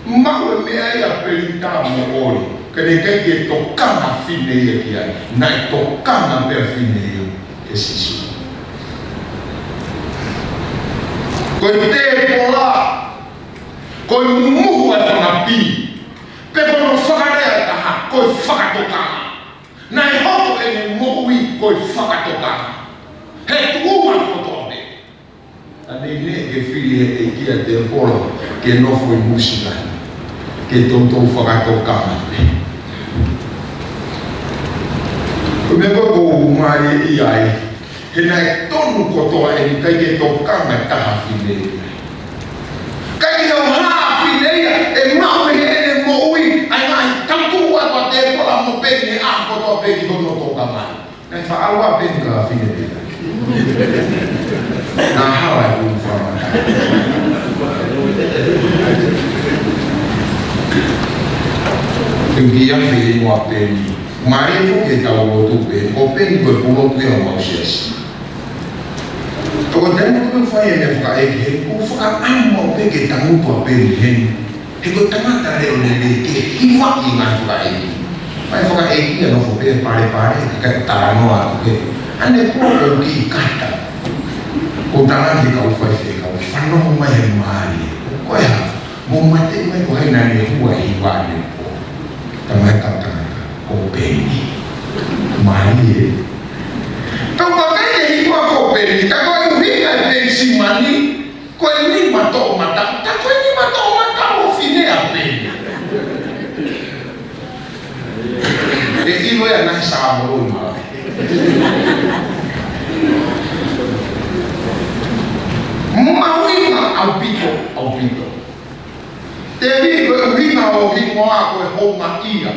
Maʻu e meʻa ia pelinitā mo ʻoli, ka naʻe ʻikai ke tokanga fine ia ki ai, naʻe tokanga pē fine ia kia Sīsū. Ko e tēpola, ko e mumuhu ʻa e fanga pī, pe ko hono fakalea ʻe taha, ko e fakatokanga. Naʻe hoko ʻene moʻui ko e fakatokanga. He tuʻunga kotoa pē. Ka naʻe ʻikai ke fili ʻe he ʻEiki ʻa e tēpola ke nofo ʻi Nuʻusila ni, ke toutou fakatokanga pē. Ko e meʻa ko ē ʻoku mālie ai, he naʻe tonu kotoa ʻeni, ʻikai ke tokanga ʻe taha fine ia. ʻIkai ke ʻi ai ha fine ia ʻe maʻu mei heʻene moʻui ʻa e ngaahi tautuʻu ʻa e tēpola mo peni he ʻaho kotoa pē ki hono tokangaʻi. Naʻe faʻa ʻalu ʻa peni ka fine pē. Naʻe hala e ʻū fāmata. Te u kiʻi afe hingoa peni. Mālie foki ʻetau lotu pē, ko peni ko e pulotu ia ʻo ʻemau siasi. Toko taimi ko ē fai e meʻa fakaʻeiki heni, ʻoku fakaʻamu pē ke tangutu ʻa peni heni. He ko e tangata leʻo lelei ke hivaʻi e ngaahi fakaʻeiki. Fai fakaʻeiki ia nofo pē palepale, ke kai talanoa atu pē. ʻAnepō ʻoku ou kiʻi kata. Ko e tangata ke kau fai fekau, fanongo mai he mālie. Ko e hā, mou mateʻi mai ko hai naʻa ne hua hiva ʻanepō. Tamai kau tangata, ko peni. Mālie. Tau pakai e hiva ko peni, ka ko e ʻuhinga e Penisimani, ko e nima toʻomataʻu, ka ko e nima toʻomataʻu ʻo fine ʻa peni. ʻE ʻilo ia naʻe Samoa ʻi malaʻe. Mahuʻinga ʻaupito, ʻaupito. Tēvita, ko e ʻuhinga ʻo e hingoa ko e houngaʻia.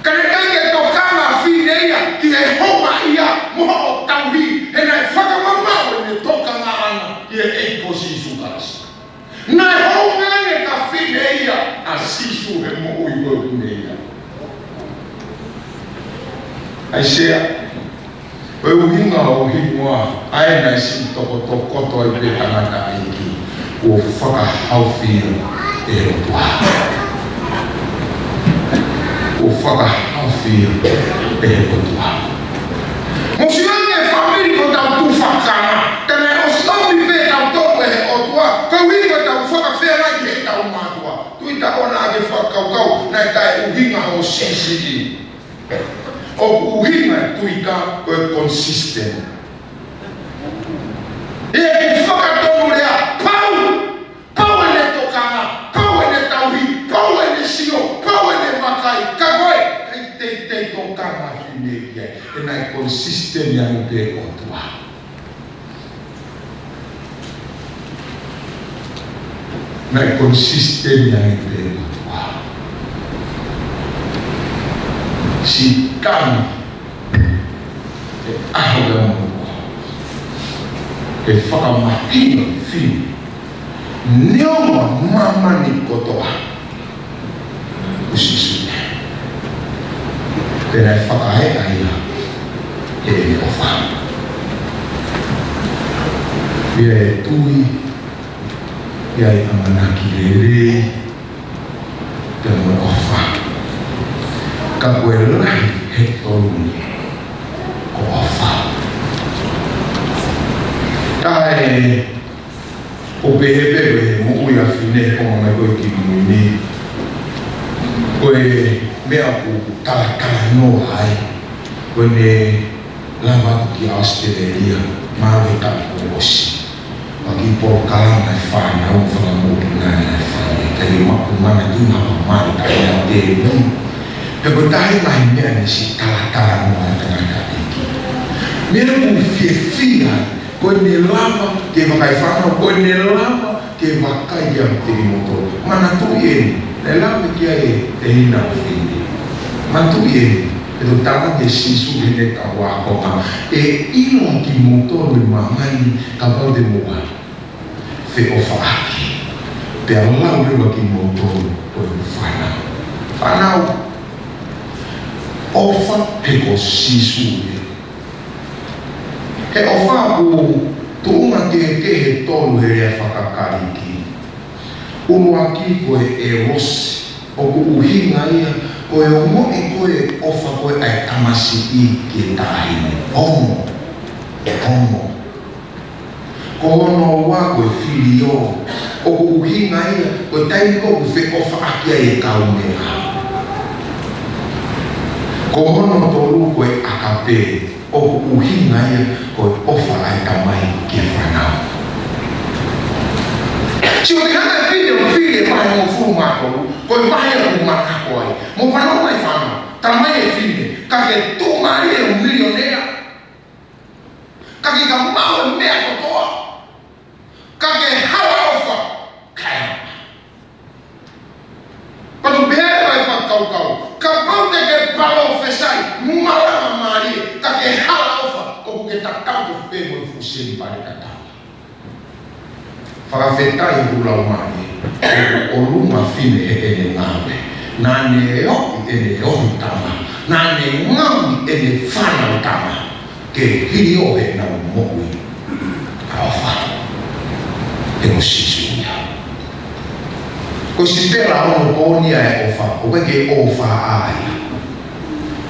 Ka naʻe ʻikai ke tokanga fine ia ki he houngaʻia mo hoʻo tauhi, he naʻe fakamamaʻo ʻene tokanga ʻana ki he ʻEiki ko Sīsū Kalaisi. Naʻe hounga ange ka fine ia ʻa Sīsū he moʻui ko ē ʻoku ne ʻi ai. ʻAisea, ko e ʻuhinga ʻo e hingoa, ʻa ē naʻe siʻi tokotokoto ai pē tangataʻeiki, kuo fakahaofi ia ʻe he ʻOtua. Kuo fakahaofi ia ʻe he ʻOtua. Mou sio ange fāmili, ko ʻetau tufakanga, ka naʻe ʻosi ʻomi pē ʻe tautolu ʻe he ʻOtua, koeʻuhi ko ʻetau fakafeangai ki heʻetau mātuʻa. Tui taʻonaʻa ke fakakaukau, naʻe taʻeʻuhinga hoʻo siʻisiʻi. ʻOku ʻuhinga e tui ka ko e consistent. ʻE ke fakatonu lea, pau, pau ʻene tokanga, pau ʻene tauhi, pau ʻene sio, pau ʻene vakai, ka ko e, ʻikai teitei tokanga fine ia, he naʻe consistent ia mo e ʻOtua. Naʻe consistent ia mo e ʻOtua. Siʻi tama, ʻe ʻaho ia mo e fakamahino fine. Neongo māmani kotoa. Ko Sīsū. Pea naʻe fakaeʻa ia ʻe he ʻofa. ʻA ia ʻe tui, ʻa ia ʻe ʻamanaki lelei, pea mo e ʻofa. Ka ko e lahi he tolu ni, ko e ʻofa. Kae ʻo pehē pē ko e moʻui ʻa e fefine ko ē mai ko ē ki mui ni, ko e meʻa ʻoku talatalanoa ai, ko ʻene lava atu ki ʻAositelēlia, mālō e taʻu kuo ʻosi. Pea ko e polokalama e fānau fakamoʻui naʻe fai, ka ʻi he mapu mana tuna ma mālō taʻe ʻa te nu. He ko e taha e ngaahi meʻa naʻe siʻi talatalanoa ai e tangataʻeiki. Meʻa ʻoku fiefia ai, ko ʻene lava ke vakai fānau, ko ʻene lava ke vakai kiate kimoutolu. Manatuʻi eni, naʻe lave ki ai e tehina ʻo e fefine. Manatuʻi eni, ʻe toki tala ʻe Sīsū ki heʻene kau ākonga, ʻe ʻilo kimoutolu ʻi māmani kapau te mou feʻofaʻaki. Pea lau leva kimoutolu ko e fānau. Fānau, ʻofa he ko Sīsū ia. He ʻofa ʻoku tuʻunga kehekehe ʻe tolu he lea faka-Kalisi. ʻUluaki ko e eros, ʻoku ʻuhinga ia ko e ongoʻi ko ē e ʻofa ko ē ʻa e tamasiʻi ki he taʻahine. Ongo, ongo. Ko hono ua ko e filio, ʻoku ʻuhinga ia ko e taimi ko ē ʻoku feʻofaʻaki ai e kaumeʻa. Ko hono tolu ko e ʻakape, ʻoku ʻuhinga ia ko e ʻofa ʻa e tamai ki he fānau. Sio ki he fefine ʻoku fili e vahe hongofulu mā tolu, ko e vahe ʻoku manako ai. Mou fanongo mai fānau, tala mai e fefine, ka ke tuʻumālie ʻo milionea, ka ke ka maʻu e meʻa kotoa, ka ke hala ʻofa, kae ʻofa. Pea ʻoku pehē ʻa e fakakaukau, kapau te ke palōfisai, malanga mālie, ka ke hala ʻofa, ʻoku ke tatau pē mo e fuʻu seni pale tatau. Fakafetaʻi ʻoku lau mai, ʻoku ʻolunga fefine heʻene ngāue. Naʻa ne ohi ʻene ohi tama. Naʻa ne ngaohi ʻene fānau tama ke hili ʻo ʻenau moʻui ʻa e ʻofa. He ko Sīsū ia. Ko e sipela ʻo e onopōni ʻa e ʻofa, ʻoku ʻikai ke ʻofa ia.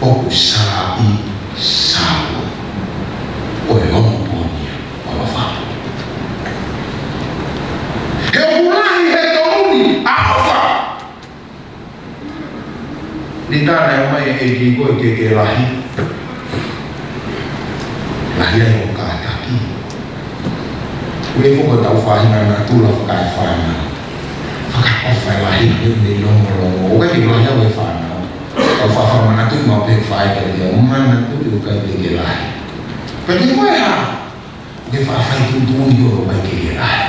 ʻOku sāʻi, sāʻu. Ko e onopōni ia ʻo e ʻofa. He ʻoku lahi he tolu ni ʻa e ʻofa. Ni tā naʻe ʻomai e ʻEiki ko e ke ke lahi. Lahi ai hoʻo kātaki. Ko e foʻi ko ʻetau faʻahinga natula fakaefānau. Fakaʻofa e lahi ʻoku ne longolongo. ʻOku ʻikai ke lahi au e fānau. Tau faʻa fakamanatu maʻu pē faʻahinga ke ʻo manatu ʻoku ʻikai ke ke lahi. Pea ko e hā? Ke faʻa fai tuʻutuʻuni ʻoku ʻikai ke ke lahi.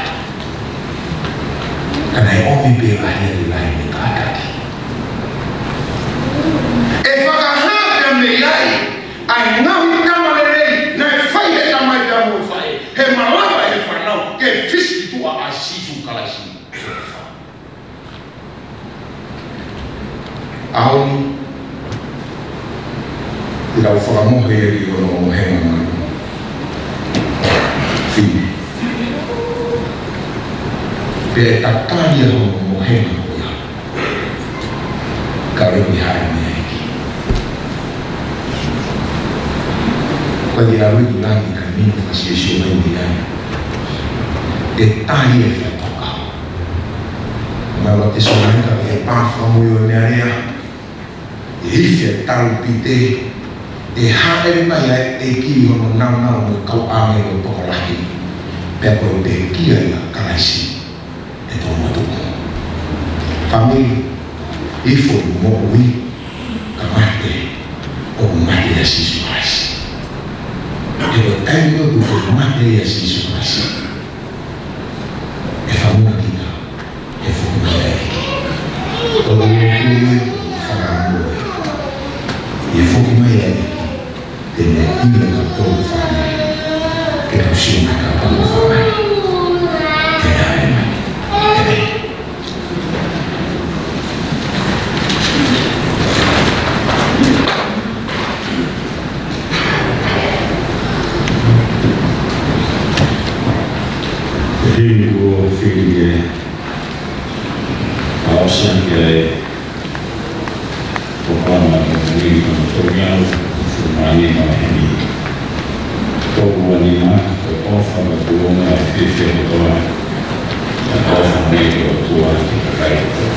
Ka naʻe ʻomi pē lahi ʻa e lahi mei he kātaki. ʻE fakahā pē mei ai ʻa e ngaahi tama lelei naʻe fai he tamai pea mo e faʻē, he malava ʻe he fānau ke fisikituʻa ʻa Sīsū Kalaisi. ʻAho ni, ʻi heʻetau fakamohe ia ki hono mohenga malu. Fine. Pea ʻe tatali ia hono mohenga ko ia. Ka ʻoku ʻikai haʻi mei he ʻEiki. Ko ia ʻa e ʻuluaki langi ka mino fasiosio mai mei ai. ʻE tali e faitoka. Mai ʻa Tesalonaika ki he pā fakamoʻui ʻo e meʻa lea. ʻE ifi e talupite, ʻe hāʻele mai ʻa e ʻEiki ʻi hono nāunau mo e kau ʻāngelo tokolahi. Pea ko e pekia ʻia Kalaisi ʻe tō matuʻu. Fāmili, ifo ʻi moʻui, ka mate, ʻoku mate ʻia Sīsū Kalaisi. He ko e taimi ʻoku mate ʻia Sīsū Kalaisi, ʻe fāmili kita, ʻe foki mai ai. ʻOku ʻi ai e fakamoʻui. ʻE foki mai ai. Te ne ʻilo kitautolu fāmili. Ke tau sio mai kitautolu fāmili. Ke tau ʻai mai. ʻĒmeni. Kuo fili ke fakaʻosi ʻaki ʻa e polokalama ko eni ʻi hono tolu ngeau uofulu mā nima ʻo e himi. Tolu ua nima, ko e ʻofa mo e kulonga ʻa e fiefia kotoa, ko e ʻofa mei he ʻOtua ki he kakai kotoa.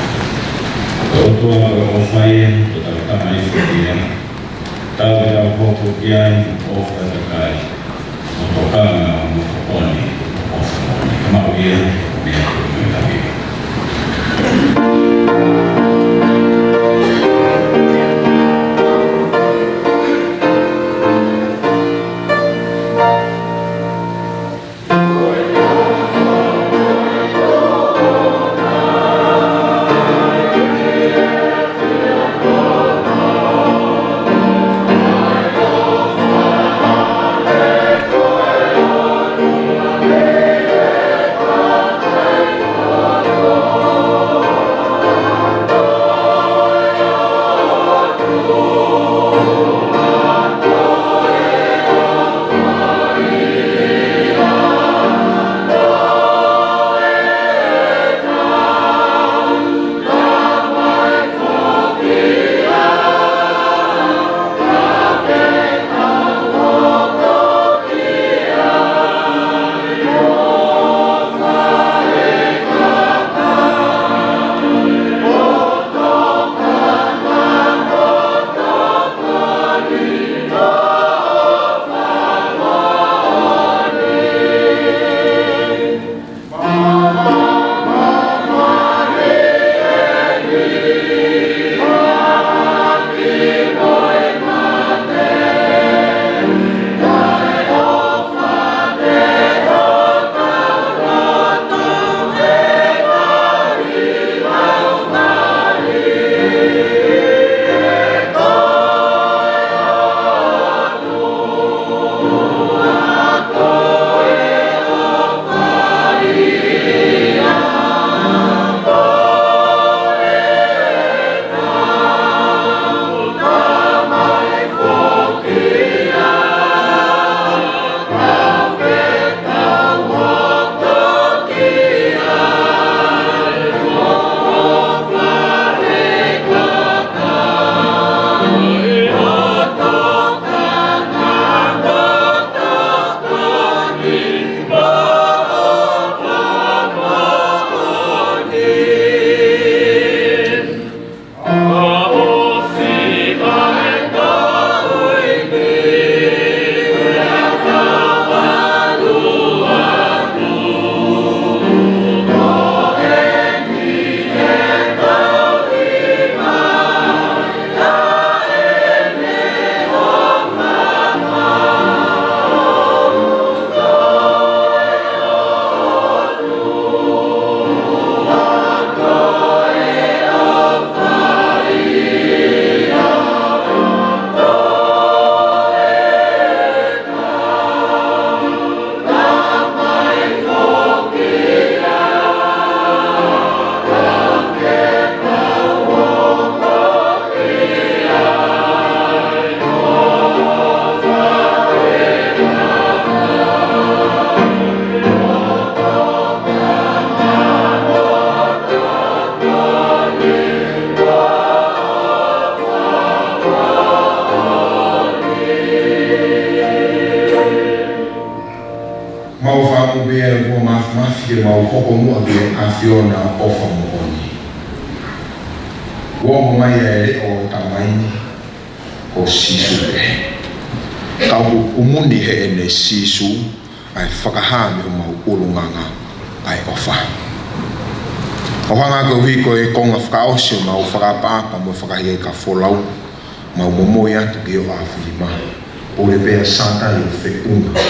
Ko e ʻOtua ko e ʻofa ia, ko e tau tamai foki ia, tau ke tau hoko ki ai, ʻofa takai, ʻo tokanga mo tokoni, ʻofa moʻoni. Ka maʻu ia, ʻo meʻa ko e meʻa. Mau fakamoʻoni pē ʻa e ʻOtua Māfimafi ke mau hoko muʻa ki he ʻAfiona ʻofa moʻoni. Kuo ʻomai ʻa e leʻo ʻo e Tamai ni, ko Sīsū pē. Ka ʻoku kumuni heʻene Sīsū ʻa e fakahā mei homau ʻulungaanga ʻa e ʻofa. ʻO hangē ko e ʻuhi ko e konga fakaʻosi ʻo mau fakaʻapaʻapa mo e fakaheka folau, mau momoi atu ki hoʻo ʻafio mai. ʻOua pē ʻe sātai ʻo feʻunga ʻa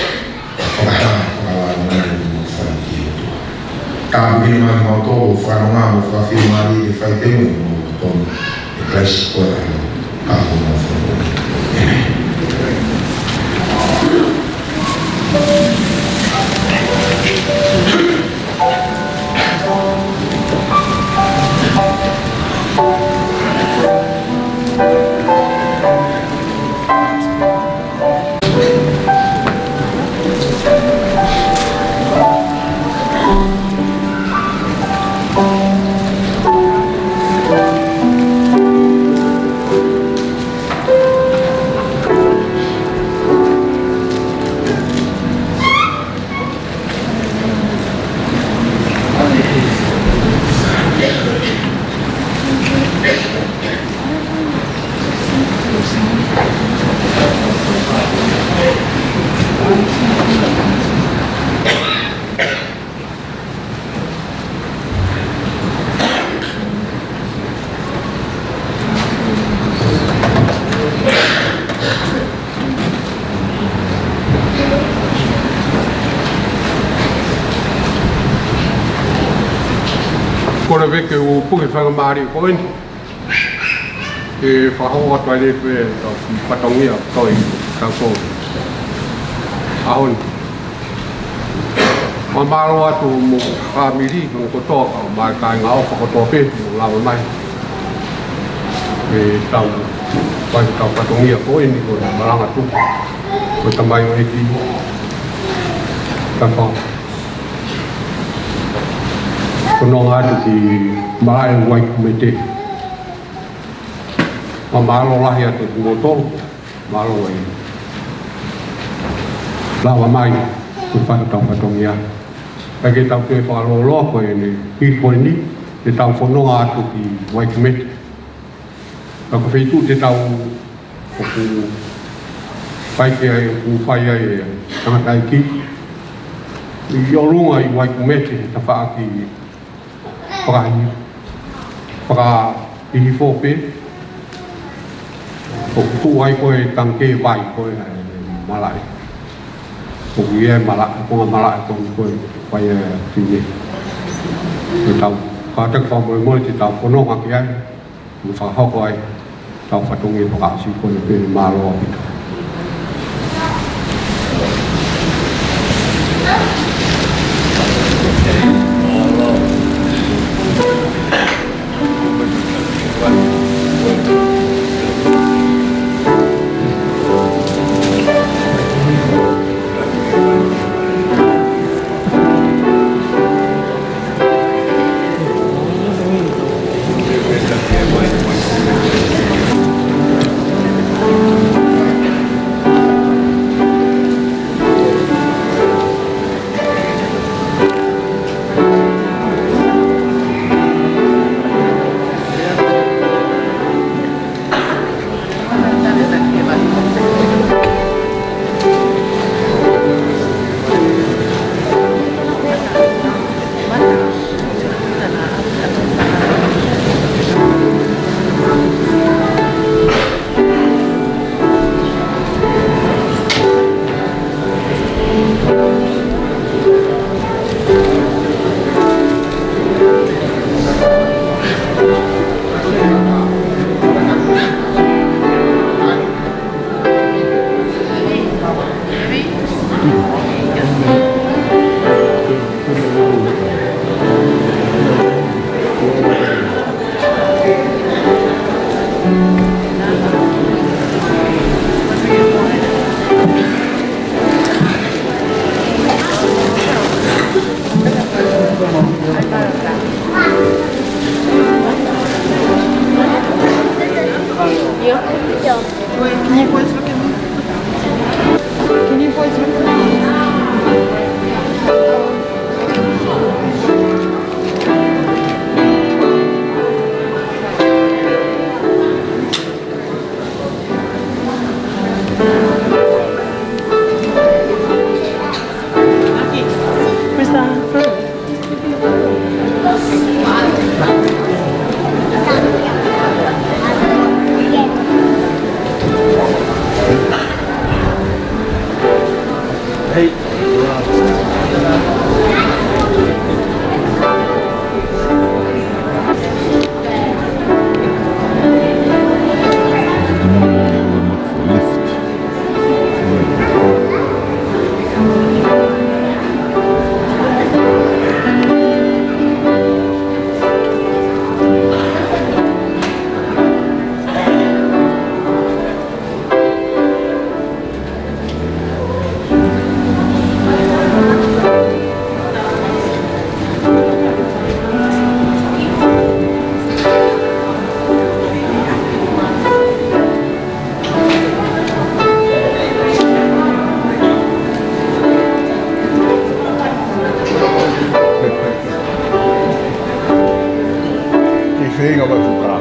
e fakahā fakalāngilangi ʻoku mau fai ki he ʻOtua. Tāpuekina mai kimautolu ʻo fakanonga mo fakafiemālie ke fai teu mo mau tonu. ʻE Kalaisi ko e ʻAlo, ka ko mau fai. ʻĒmeni. Pea ke u puke faingamālie ko eni ke fakahoko atu ai pē ʻetau fatongia ko eni ʻi he ʻaho ni. Fakamālō atu mo e fāmili, mo e kotoa, kae ʻumaʻā e kāinga ʻofa kotoa pē, ʻo lava mai ke tau fai ʻetau fatongia ko eni, ko e malanga tuku ko e tamaioʻeiki. Tau fononga atu ki Malaʻe Uaikumete. Fakamālō lahi atu kimoutolu, mālō e lava mai ke fai ʻetau fatongia. Kae ke tau toe fakalōloa ko eni, hili ko eni, te tau fononga atu ki Uaikumete. Ka ko e feituʻu te tau, ʻoku fai ki ai, ʻoku fai ai e tangataʻeiki ʻi ʻolunga ʻi Uaikumete, tafaʻaki fakaʻihi, fakaʻihi foʻou pē. ʻOku tuʻu ai ko e tangikē vai ko ē ʻa e malaʻe. ʻOku ʻi ai e malaʻe, ko e malaʻe ko ē ko e fai ʻe he fefine. Te tau, kātaki fakamolemole te tau fononga ki ai, mo fakahoko ai ʻetau fatongia fakaʻosi ko eni pē, mālō ʻaupito. Can you boys look at me? Can you boys look at me? Where's the phone? Ke feinga mai fuka.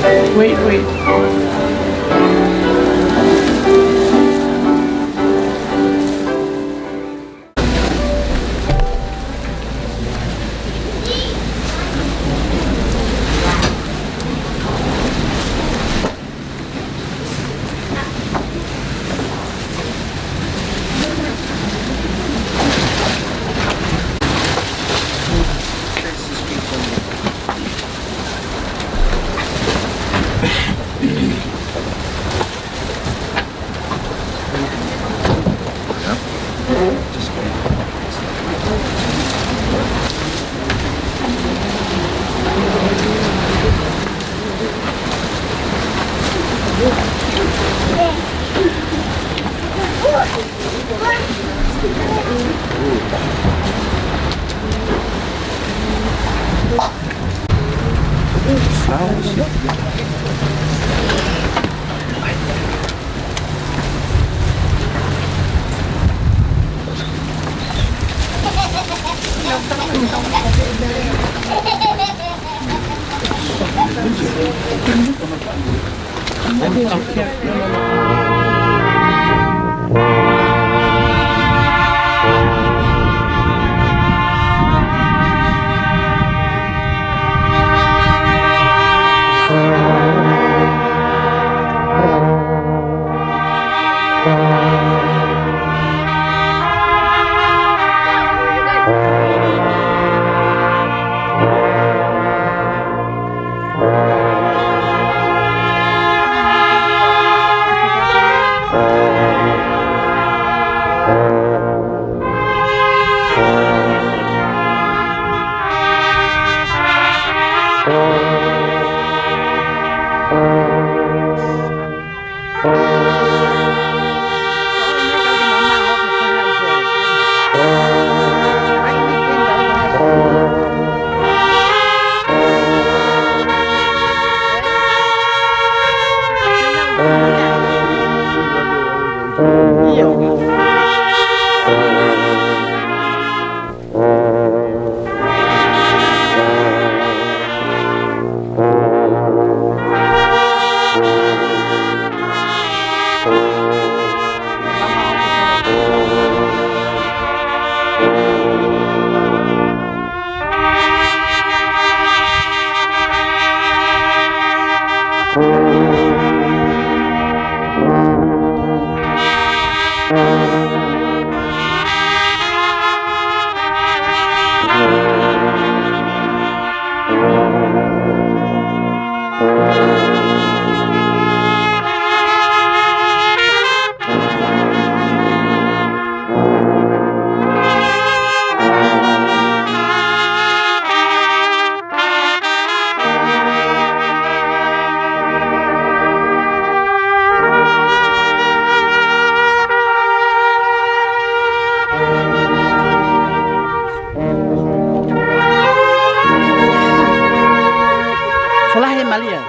Wait, wait. Folahi Malia.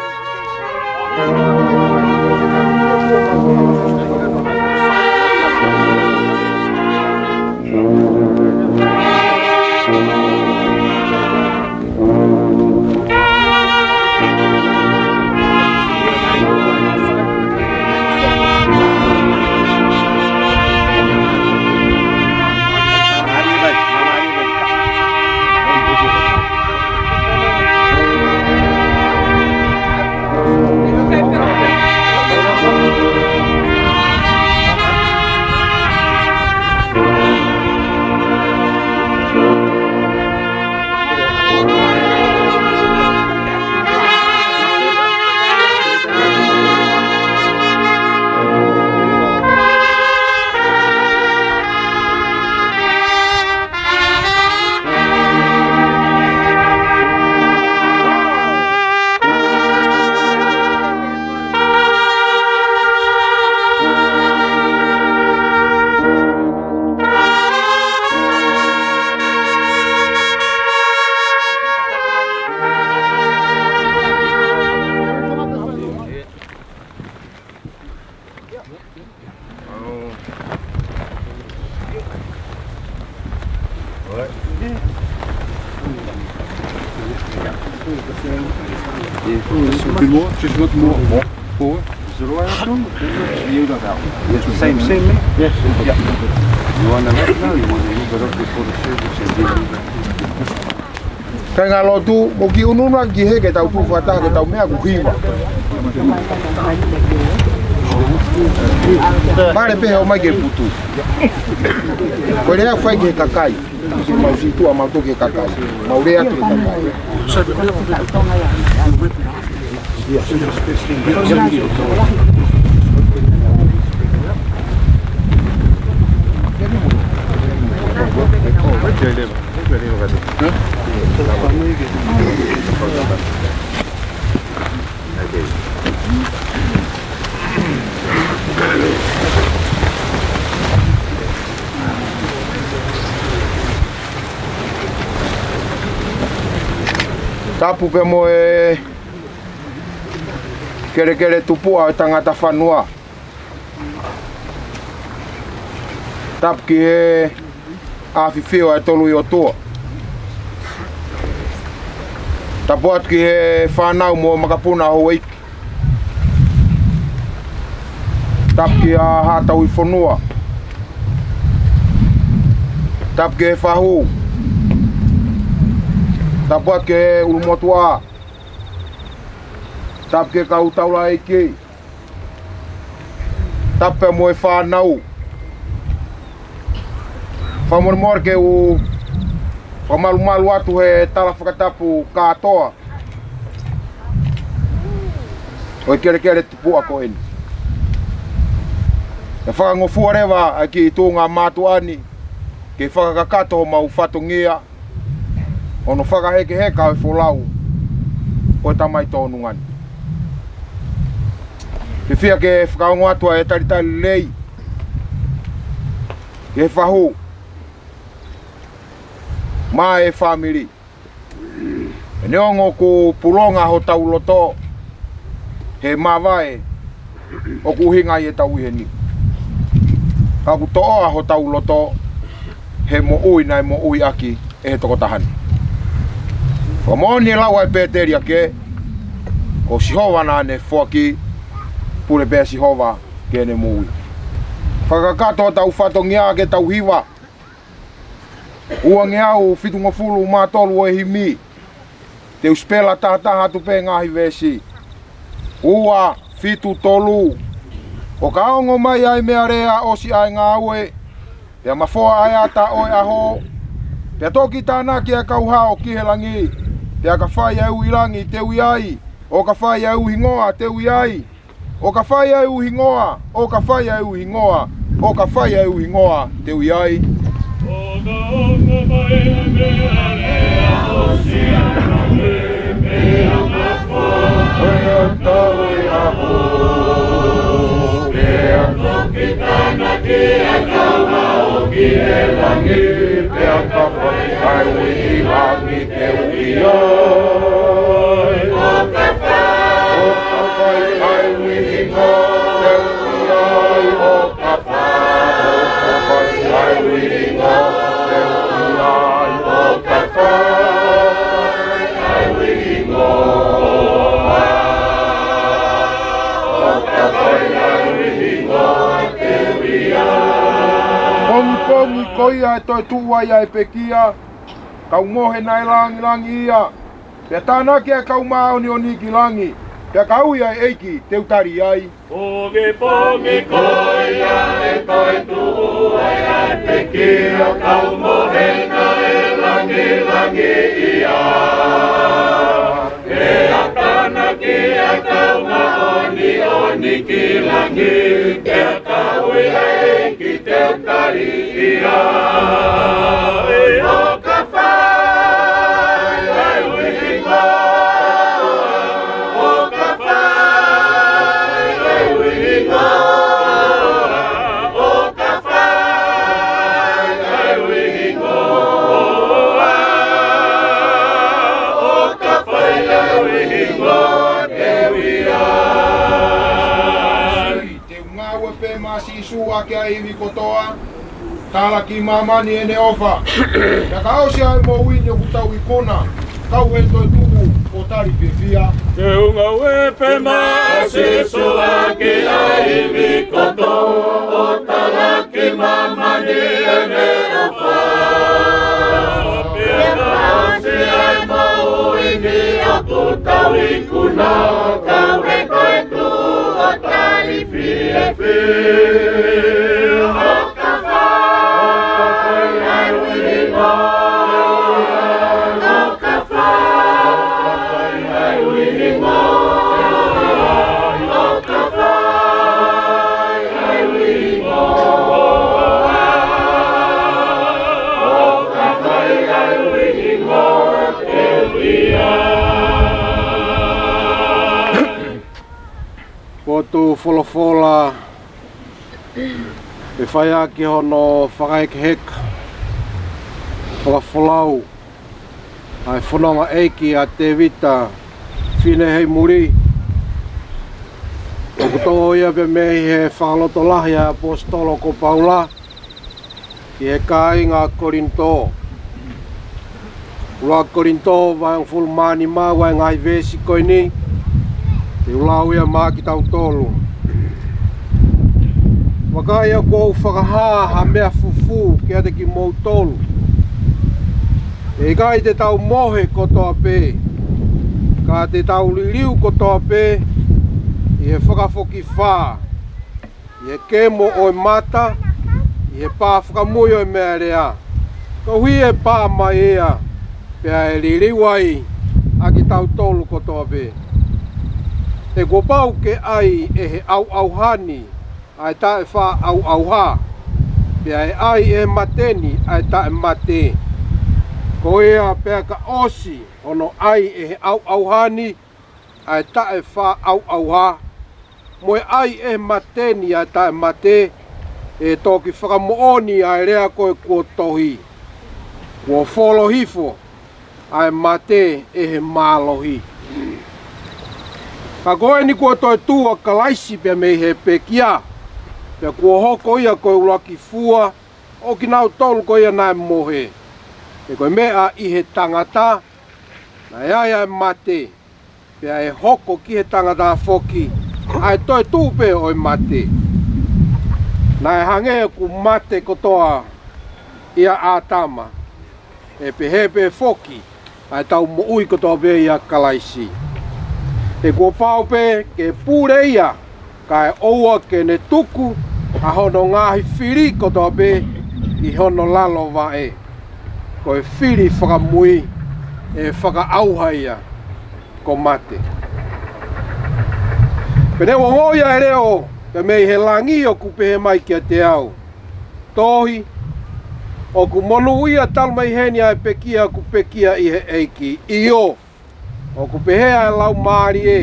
Just look more, more forward. Is it all right, John? You got that one. Yes, same, same, mate. Yes. Yeah. You want the left now? You want to move it up before the service and then you got Kāinga lotu, mou kiʻi ʻunuʻunu ange ki hē ke tau tuʻu fakataha ke tau meʻa ʻoku hiva. Pale pē he ʻomai ke putu. Ko e lea fai ki he kakai. Mau situʻa mau toki he kakai. Mau lea ki he kakai. Tapu pē mo e kelekele tupuʻa ʻo e tangata fanua. Tapu ki he ʻafifio ʻa e Tolu ʻi ʻOtua. Tapu atu ki he fānau mo makapuna houʻeiki. Tapu ki he Haʻa Tauhi Fonua. Tapu ki he fahu. Tapu atu ki he ʻulumotuʻa. Tapu ki he kau taulaʻeiki. Tapu pē mo e fānau. Fakamolemole ke u fakamalumalu atu he tala fakatapu kātoa ʻo e kelekele tupuʻa ko eni. ʻE fakangofua leva ʻa e kiʻi tuʻunga mātuʻa ni ke fakakakato homau fatongia ʻo hono fakahekeheka ʻo e folau ʻo e Tamai Tōnunga ni. Ke fiefia ke fakaongo atu ʻa e talitali lelei ki he fahu mo e fāmili. Neongo ʻoku pulonga hotau loto he mavae ʻoku ʻuhinga ai ʻetau ʻi heni, ka ʻoku toʻoa hotau loto he moʻui naʻe moʻui ʻaki ʻe he tokotaha ni. Fakamoʻoni e lau ʻa e pēteliake, ko Sihova naʻa ne foaki, pule pē ʻa Sihova ki heʻene moʻui. Fakakakato hotau fatongia ke tau hiva. Uangeau fitungofulu mā tolu ʻo e himi. Te u sipela tahataha atu pē ngaahi veesi. Ua, fitu, tolu. ʻO ka ongo mai ʻa e meʻalea ʻosi ʻa e ngāue, pea mafoa ʻa e ata ʻo e ʻaho, pea toki tānaki ʻa e kau hao ki he langi, pea ka fai ʻa e ui langi te u ʻi ai, ʻo ka fai ʻa e ui hingoa te u ʻi ai. ʻO ka fai ʻa e ui hingoa, ʻo ka fai ʻa e ui hingoa, ʻo ka fai ʻa e ui hingoa, te u ʻi ai. ʻO ka ongo mai ʻa e meʻalea ʻosi ʻa e ngāue, pea mafoa ʻa e ata ʻo e ʻaho, pea toki tānaki ʻa e kau hao ki he langi, pea ka fai ʻa e ui langi te u ʻi ai. ʻO ka fai, ʻo ka fai ʻa e ui hingoa te u ʻi ai. ʻO ka fai, ʻo ka fai ʻa e ui hingoa te u ʻi ai. ʻO ka fai ʻa e ui hingoa, ʻo ka fai ʻa e ui hingoa te u ʻi ai. Pongipongi ko ia ʻe toetuʻu ai ʻa e pekia, kau mohe naʻe langilangiʻia, pea tānaki ʻa e kau māʻoniʻoni ki langi, pea ka ui ʻa e ʻEiki te u tali ai. Pongipongi ko ia ʻe toetuʻu ai ʻa e pekia, kau mohe naʻe langilangiʻia, pea tānaki ʻa e kau māʻoniʻoni ki langi, pea ka ui ʻa e ʻEiki te u tali ai. ʻO ka fai ʻa e ui hingoa, ʻo ka fai ʻa e ui hingoa, ʻo ka fai ʻa e ui hingoa, ʻo ka fai ʻa e ui hingoa te u ʻi ai. Te u ngāue pē maʻa Sīsū ʻaki ʻa e ivi kotoa, tala ki māmani ʻene ʻofa. Pea ka ʻosi ʻa e moʻui ni ʻoku tau ikuna, kau he toetuʻu ʻo tali fiefia. Ke u ngāue pē maʻa Sīsū ʻaki ʻa e ivi kotoa, ʻo talaki māmani ʻene ʻofa. Pea ʻosi ʻa e moʻui ni ʻoku tau ikuna, kau he toetuʻu ʻo tali fiefia. Potu folofola ʻe fai ʻaki hono fakahekeheka, fakafolau ʻa e fononga ʻeiki ʻa Tēvita Fineheimuli, ʻoku toʻo ia pē mei he fakalotolahi ʻa e ʻaposetolo ko Paula ki he kāinga Kolinitō. ʻUluaki Kolinitō vahe hongofulu mā nima, ʻa e ngaahi veesi ko eni, te u lau ia maʻa kitautolu. Vakai, ʻoku ou fakahā ha meʻa fufū kiate kimoutolu. ʻE ʻikai te tau mohe kotoa pē, ka te tau liliu kotoa pē ʻi he fakafokifā, ʻi he kemo ʻo e mata, ʻi he pā fakamui ʻo e meʻalea, koeʻuhi ʻe pā mai ia, pea ʻe liliu ai ʻa kitautolu kotoa pē. He kuo pau ke ʻai ʻe he ʻauʻauha ni ʻa e taʻefaʻaʻauʻauha, pea ʻe ʻai ʻe he mate ni ʻa e taʻemate. Ko ia, pea ka ʻosi hono ʻai ʻe he ʻauʻauha ni ʻa e taʻefaʻaʻauʻauha, mo e ʻai ʻe he mate ni ʻa e taʻemate, ʻe toki fakamoʻoni ʻa e lea ko ē kuo tohi: Kuo folo hifo ʻa e mate ʻe he mālohi. Ka ko eni kuo toetuʻu ʻa Kalaisi pea mei he pekia, pea kuo hoko ia ko e ʻuluaki fua ʻo kinautolu ko ia naʻe mohe. He ko e meʻa ʻi he tangata naʻe ʻi ai ʻa e mate, pea ʻe hoko ki he tangata foki ʻa e toetuʻu pē ʻo e mate. Naʻe hangē ʻoku mate kotoa ʻia ʻĀtama, ʻe pehē pē foki ʻa ʻetau moʻui kotoa pē ʻia Kalaisi. He kuo pau pē ke pule ia, kae ʻoua ke ne tuku ʻa hono ngaahi fili kotoa pē ʻi hono lalo vaʻe. Ko e fili fakamui ʻe fakaʻauha ia, ko mate. Pea ne u ongoʻi ʻa e leʻo pea mei he langi ʻoku pehē mai kiate au: Tohi, ʻoku monūʻia talu mei heni ʻa e pekia ʻoku pekia ʻi he ʻEiki, ʻio, ʻoku pehē ʻa e laumālie,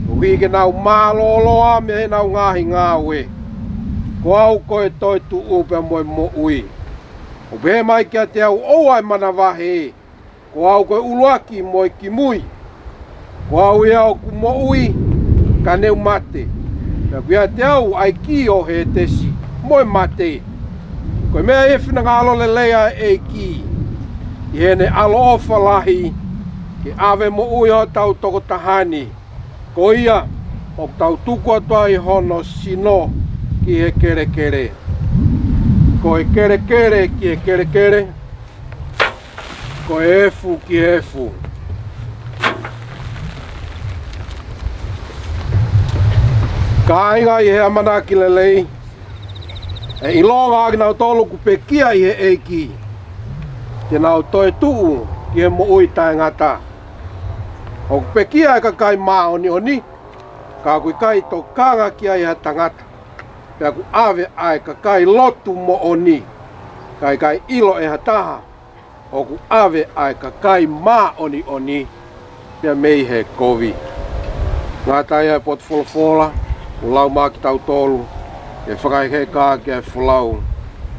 koeʻuhi ke nau mālōlō mei heʻenau ngaahi ngāue. Ko au ko e toetuʻu pea mo e moʻui. ʻOku pehē mai kiate au: ʻOua ʻe manavahē, ko au ko e ʻuluaki mo e kimui. Ko au ia ʻoku moʻui, ka ne u mate, pea ʻoku ʻiate au ʻa e kī ʻo Hētesi mo e mate. Ko e meʻa ʻi he finangalo lelei ʻa e ʻEiki, ʻi heʻene ʻaloʻofa lahi, ke ʻave moʻui hotau tokotaha ni. Ko ia, ʻoku tau tuku atu ai hono sino ki he kelekele. Ko e kelekele ki he kelekele, ko e efu ki he efu. Kāinga ʻi he ʻamanaki lelei, ʻe ʻilonga ʻa kinautolu ʻoku pekia ʻi he ʻEiki, te nau toetuʻu ki he moʻui taʻengata. ʻOku pekia ʻa e kakai māʻoniʻoni, ka ʻoku ʻikai tokanga ki ai ha tangata. Pea ʻoku ʻave ʻa e kakai lotu moʻoni, ka ʻikai ʻilo ʻe ha taha ʻoku ʻave ʻa e kakai māʻoniʻoni pea mei he kovi. Ngata ai ʻa e potu folofola, ʻo lau maʻa kitautolu, ʻe fakahekeheka ʻaki ʻa e folau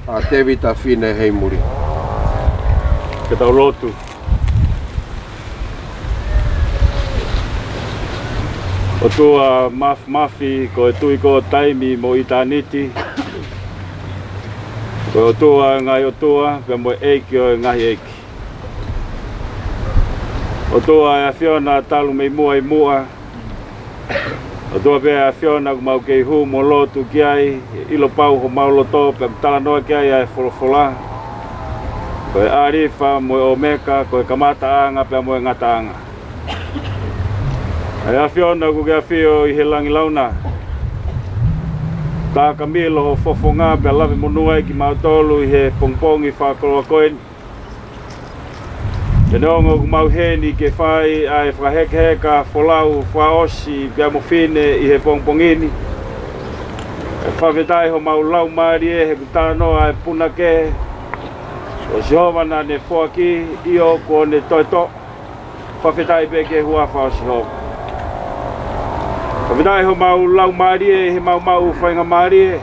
ʻa Tēvita Fineheimuli. Ke tau lotu. ʻOtua māfimafi, ko e Tuʻi ko e taimi mo ʻitāniti, ko e ʻOtua ʻo e ngaahi ʻotua, pea mo e ʻEiki ʻo e ngaahi ʻeiki. ʻOtua ʻa e ʻAfiona talu mei muʻa ʻi muʻa. ʻOtua pē ʻa e ʻAfiona ʻoku mau kei hū mo lotu ki ai, ʻilo pau homau loto pea ʻoku talanoa ki ai ʻa e folofola. Ko e ʻAlifa mo e ʻOmeka, ko e kamataʻanga pea mo e ngataʻanga. ʻA e ʻAfiona ʻoku ke ʻafio ʻi he langi launa. Tā ka milo ho fofonga pea lave monū ai kimautolu ʻi he pongipongi fakakoloa ko eni. Pea neongo ʻoku mau ʻi heni ke fai ʻa e fakahekeheka folau fakaʻosi pea mo fine ʻi he pongipongi ni. ʻE fakafetaʻi homau laumālie he kuo talanoa ʻa e punake. Ko Sihova naʻa ne foaki, ʻio kuo ne toeto. Fakafetaʻi pē ki he huafa ʻo Sihova. Fakafetaʻi homau laumālie he maumau faingamālie.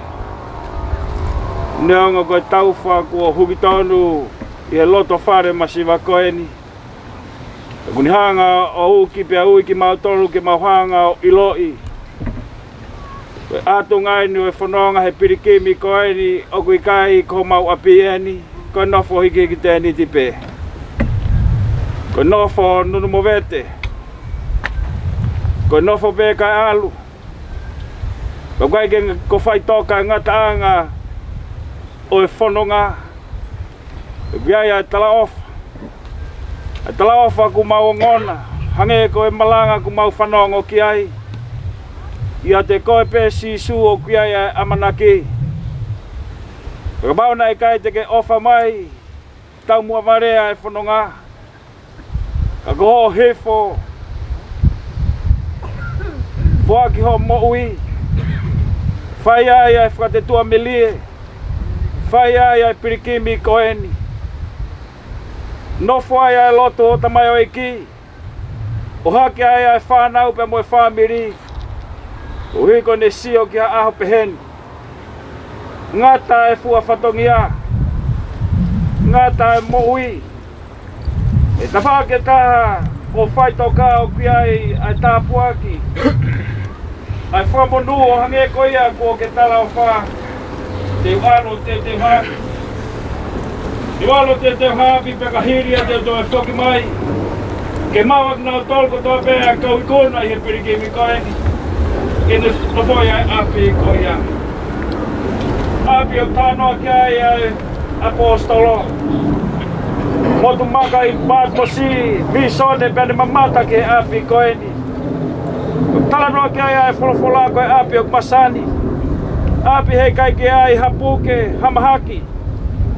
Neongo ko e taufa kuo huki tonu ʻi he loto fale masiva ko eni. ʻOku ne hanga ʻo uki pea ui kimautolu ke mau hanga ʻo ʻiloʻi. Ko e ʻatunga eni ʻo e fononga he pilikimi ko eni ʻoku ʻikai ko homau ʻapi eni, ko e nofo hikihiki tēniti pē. Ko e nofo nunu movete. Ko e nofo pē kae ʻalu. Ka ʻoku ʻikai ke ko faʻitoka e ngataʻanga ʻo e fononga. ʻOku ʻi ai ʻa e talaʻofa. ʻA e talaʻofa ʻoku mau ongona, hangē ko e malanga ʻoku mau fanongo ki ai. ʻIate koe pē Sīsū ʻoku ʻi ai ʻa e ʻamanaki. Kapau naʻe ʻikai te ke ʻofa mai, taumuʻa vale ʻa e fononga. Ka ko hoʻo hifo, foaki hoʻo moʻui, fai ai ʻa e fakatetuʻa melie, fai ai ʻa e pilikimi ko eni. Nofo ai ʻa e lotu ʻo tamaioʻeiki, ʻohake ai ʻa e fānau pea mo e fāmili. ʻUhi ko ʻene sio ki ha ʻaho pehē ni. Ngata e fua fatongia. Ngata e moʻui. ʻE tafaʻaki ʻe taha ʻo faʻitoka ʻoku ʻi ai ʻa e tāpuaki. ʻA e fakamonū ʻo hangē ko ia kuo ke talaʻofa. Te u ʻalu, te u, te u hā. Te u ʻalu, te u, te u hāʻapi pea ka hili ia te u toe foki mai. Ke maʻu ʻa kinautolu kotoa pē ʻa e kau ikuna ʻi he pilikimi ko eni. Ke ne nofoʻi ʻa e ʻapi ko ia. ʻApi ʻoku talanoa ki ai ʻa e ʻaposetolo. Motu maka ʻi Pātimosi, Vīsone pea ne mamata ki he ʻapi ko eni. Talanoa ki ai ʻa e folofola ko e ʻapi ʻoku masani. ʻApi he ʻikai ke ʻi ai ha puke, ha mahaki.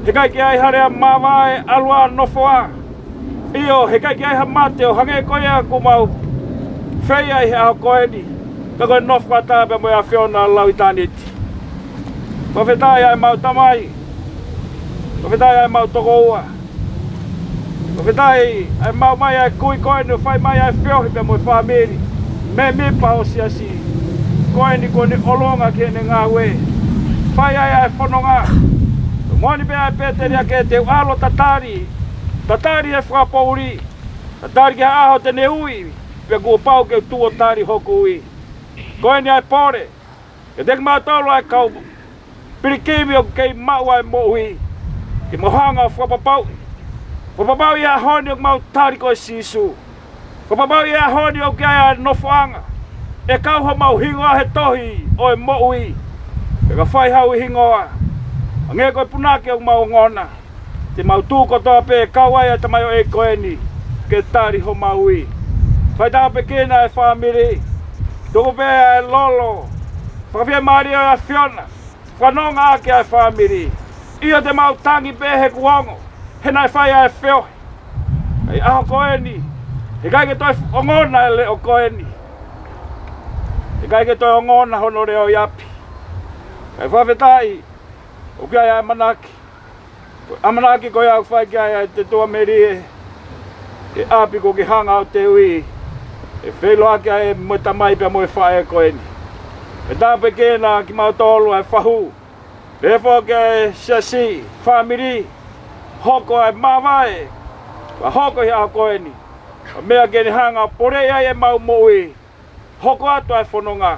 He ʻikai ke ʻi ai ha lea māvae, ʻalu ā nofoʻa. ʻIo, he ʻikai ke ʻi ai ha mate ʻo hangē ko ia ʻoku mau feia ʻi he ʻaho ko eni. Ka ko e nofo ʻatā pea mo e ʻAfiona lau ʻitāniti. Fakafetaʻi ʻa e mau tamai. Fakafetaʻi ʻa e mau tokoua. Fakafetaʻi ʻa e mau mai ʻa e kui ko eni ʻo fai mai ʻa e feohi pea mo e fāmili. Mēmipa ʻo e siasi ko eni kuo ne ʻolunga ki heʻene ngāue. Fai ai ʻa e fononga. Moʻoni pē ʻa e pēteliake te u ʻalu ʻo tatali. Tatali he fakapoʻuli. Tatali ki ha ʻaho te ne ui. Pea kuo pau ke u tuʻu ʻo tali hoku ui. Ko eni ʻa e pole. Kiate kimautolu ʻa e kau pilikimi ʻoku kei maʻu ʻa e moʻui. Ke mau hanga ʻo fakapapauʻi. Fakapapauʻi ʻa e ʻaho ni ʻoku mau tali koe Sīsū. Fakapapauʻi ʻa e ʻaho ni ʻoku ʻi ai ʻa e nofoʻanga. ʻE kau homau hingoa he tohi ʻo e moʻui. Pea ka fai hau ʻi he hingoa. Hangē ko e punake ʻoku mau ongona. Te mau tuʻu kotoa pē kau ai ʻa e tamaioʻeiki ko eni ke tali homau ui. Fai tāpuekina ʻa e fāmili. Tuku pē ʻa e lolo fakafiemālie ʻo e ʻAfiona. Fanongo ʻaki ʻa e fāmili. ʻIo te mau tangi pē he kuo ongo. He naʻe fai ʻa e feohi. ʻI he ʻaho ko eni. He ʻikai ke toe ongona e leʻo ko eni. He ʻikai ke toe ongona hono leʻo ʻi ʻapi. Kae fakafetaʻi. ʻOku ʻi ai ʻa e ʻamanaki. Ko e ʻamanaki ko ia ʻoku fai ki ai ʻa e tetuʻa melie. ʻE ʻapi kuo ke hanga ʻo teuʻi. ʻE feʻiloaki ai mo e tamai pea mo e faʻē ko eni. Fai tāpuekina kimautolu ʻa e fahu. Pehē foki ʻa e siasi, fāmili. Hoko ʻa e māvae. Ka hoko ʻi he ʻaho ko eni. Ka meʻa ke ne hanga ʻo poleʻi ai ʻemau moʻui. Hoko atu ʻa e fononga.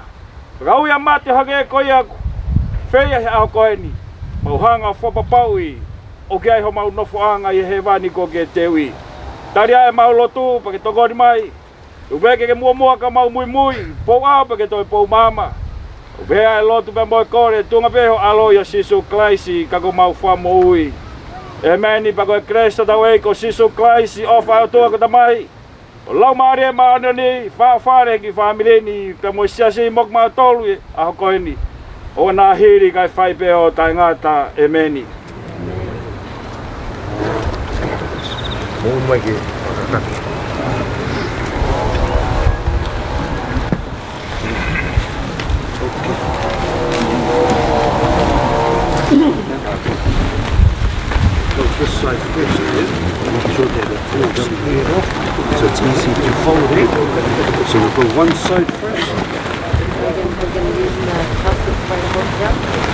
Ka ui ʻa mate ʻo hangē ko ia ʻoku feia he ʻaho ko eni. Mau hanga ʻo fakapapauʻi ʻoku ʻi ai homau nofoʻanga ʻi hēvani kuo ke teuʻi. Tali ʻa ʻemau lotu pea ke tokoni mai. ʻUpē ke ke muʻomuʻa ka mau muimui, pou ʻao pea ke toe pou maama. ʻUpē ʻa e lotu pea mo e kole, tuʻunga pē ho ʻAlo ʻia Sīsū Kalaisi ka ko homau Fakamoʻui. ʻĒmeni. Pea ko e kelesi ʻa hotau ʻEiki ko Sīsū Kalaisi, ʻofa ʻa e ʻOtua ko e Tamai, ʻo e Laumālie Māʻoniʻoni, fāʻofale ki he fāmili ni pea mo e siasi mo kimautolu ʻi he ʻaho ko eni, ʻo na hili kae fai pē ʻo taʻengata. ʻĒmeni. Mou mai ke. Go this side first, yeah? Make sure that it folds here off, so it's easy to fold it. So we'll go one side first.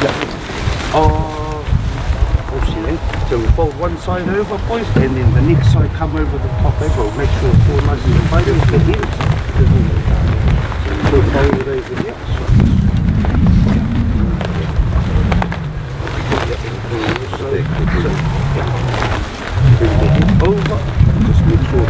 Yeah. Oh, oh, see, eh? So we fold one side over, boys, and then the next side come over the top, eh? We'll make sure it's all nice and tight with the ends. So fold it over here. Over. Just make sure.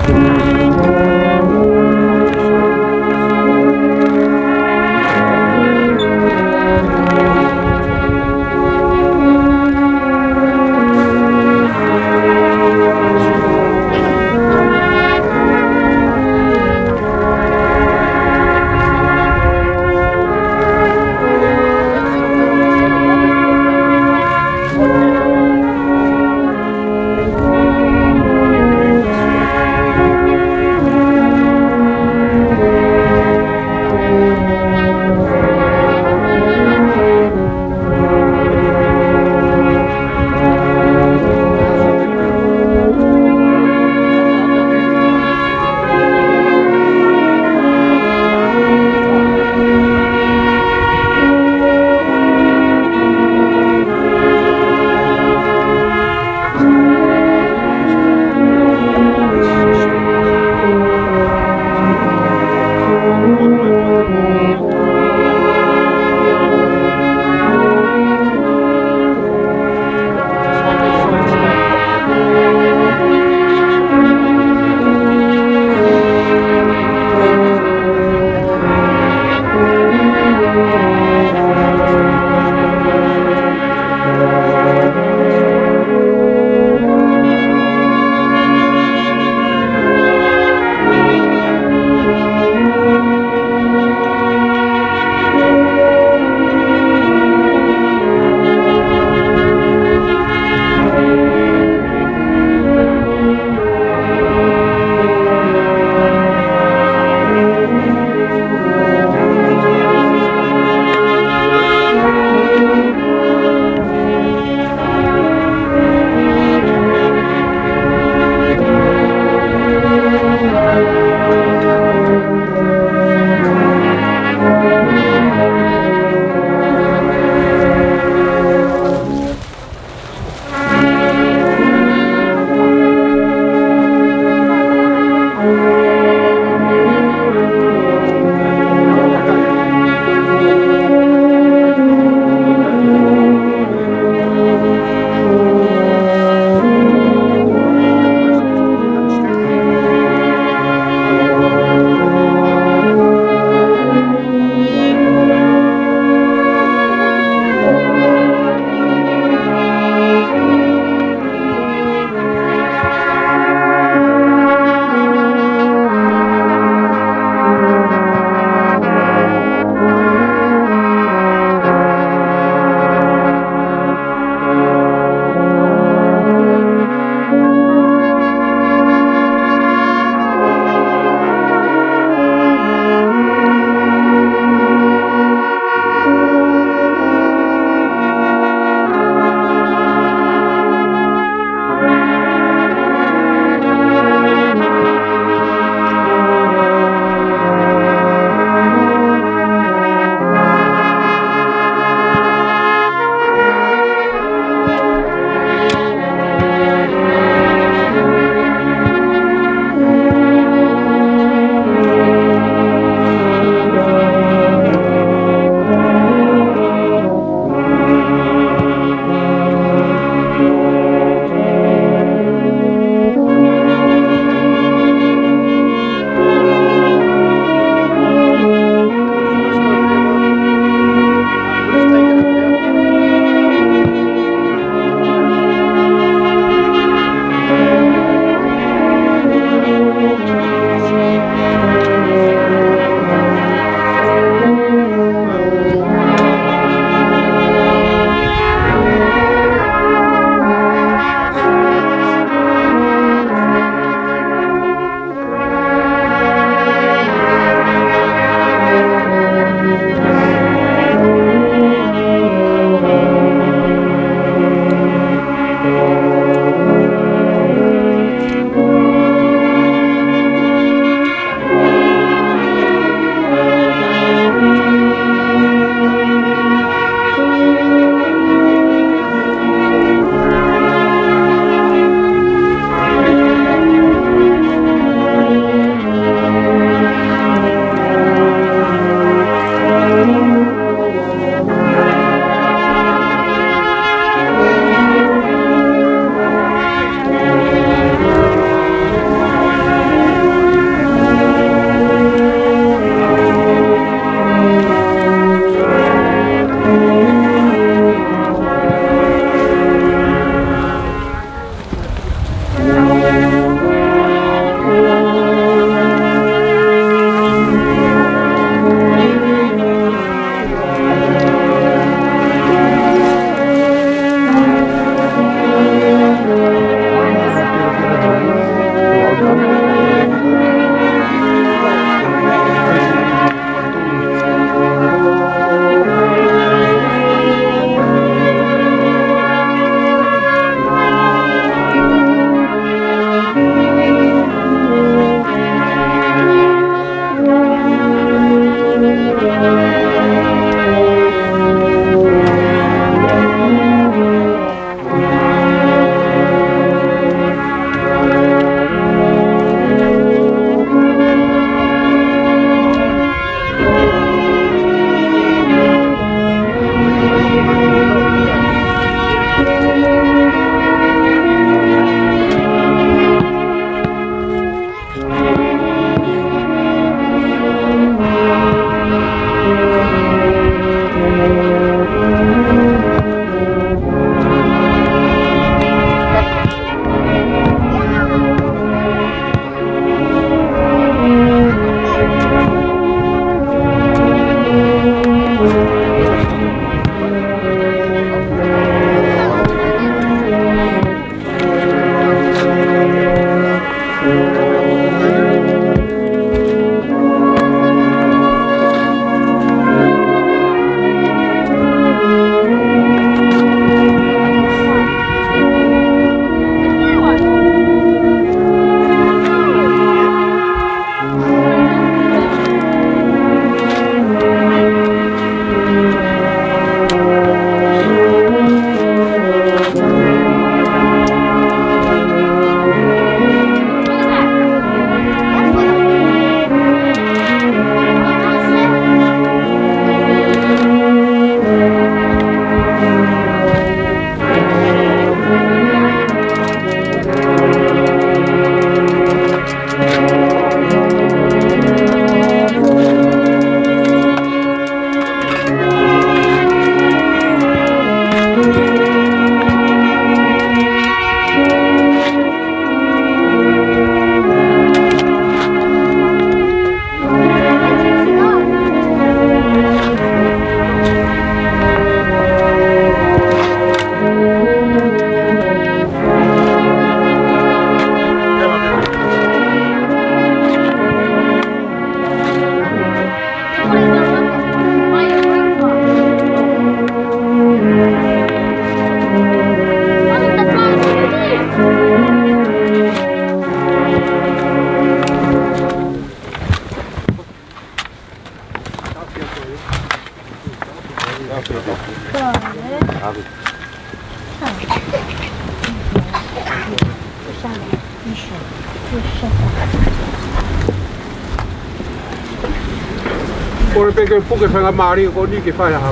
Kole pē ke puke faingamālie ko eni ke fai ha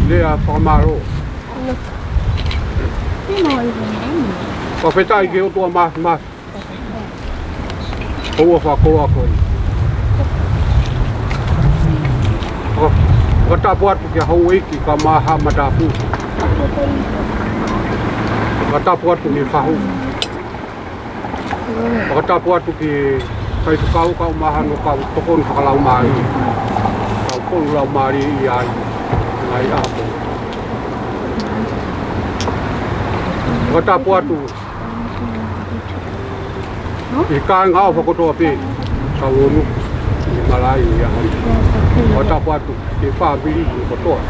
lea fakamālō. Fakafetaʻi ki he ʻOtua Māfimafi. Ko e fakakoloa ko ē. Faka-, fakatapu atu kia Houʻeiki kae ʻumaʻā haʻa matāpule. Fakatapu atu ki he fahu. Fakatapu atu ki he faifekau kae ʻumaʻā hono kau tokoni fakalaumālie. Kau kolo laumālie ʻi ai. Ngaahi ʻaho. Fakatapu atu ʻi he kāinga ʻofa kotoa pē, Saulonu, ʻi he malaʻe ʻi he ʻaho ni. Fakatapu atu ki he fāmili kotoa.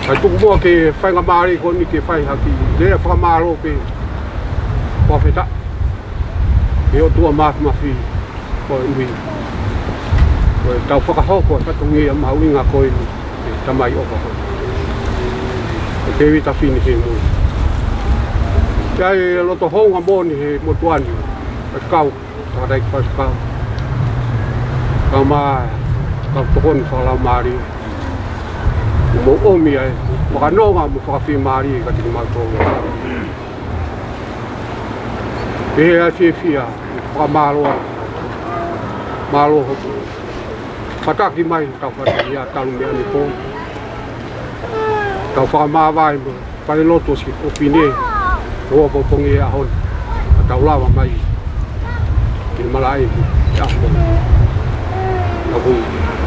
Kae tuku muʻa ke faingamālie ko eni ke fai ha kiʻi lea fakamālō pē. Fakafetaʻi ki he ʻOtua Māfimafi koeʻuhi ko ʻetau fakahoko e fatongia mahuʻinga ko eni. ʻE Tamai ʻofa ko ē. ʻE Tēvita Fini Hemui. Kae loto houngaʻia moʻoni he motuʻa ni. Faifekau, tangataʻeiki faifekau. Kae ʻumaʻā kau tokoni fakalaumālie. Mou ʻomi ai, fakanonga mo fakafiemālie kiate kimautolu. Pehē ʻa e fiefia, fakamālō. Mālō hoʻo fataki mai, tau fataki ia talu mei ʻanepō. Tau fakamāvae mo e falelotu ʻo siʻi ʻofefine. Ua popongi e ʻaho ni. Ka tau lava mai ki malaʻe ʻi he ʻaho ni. Ka ʻoku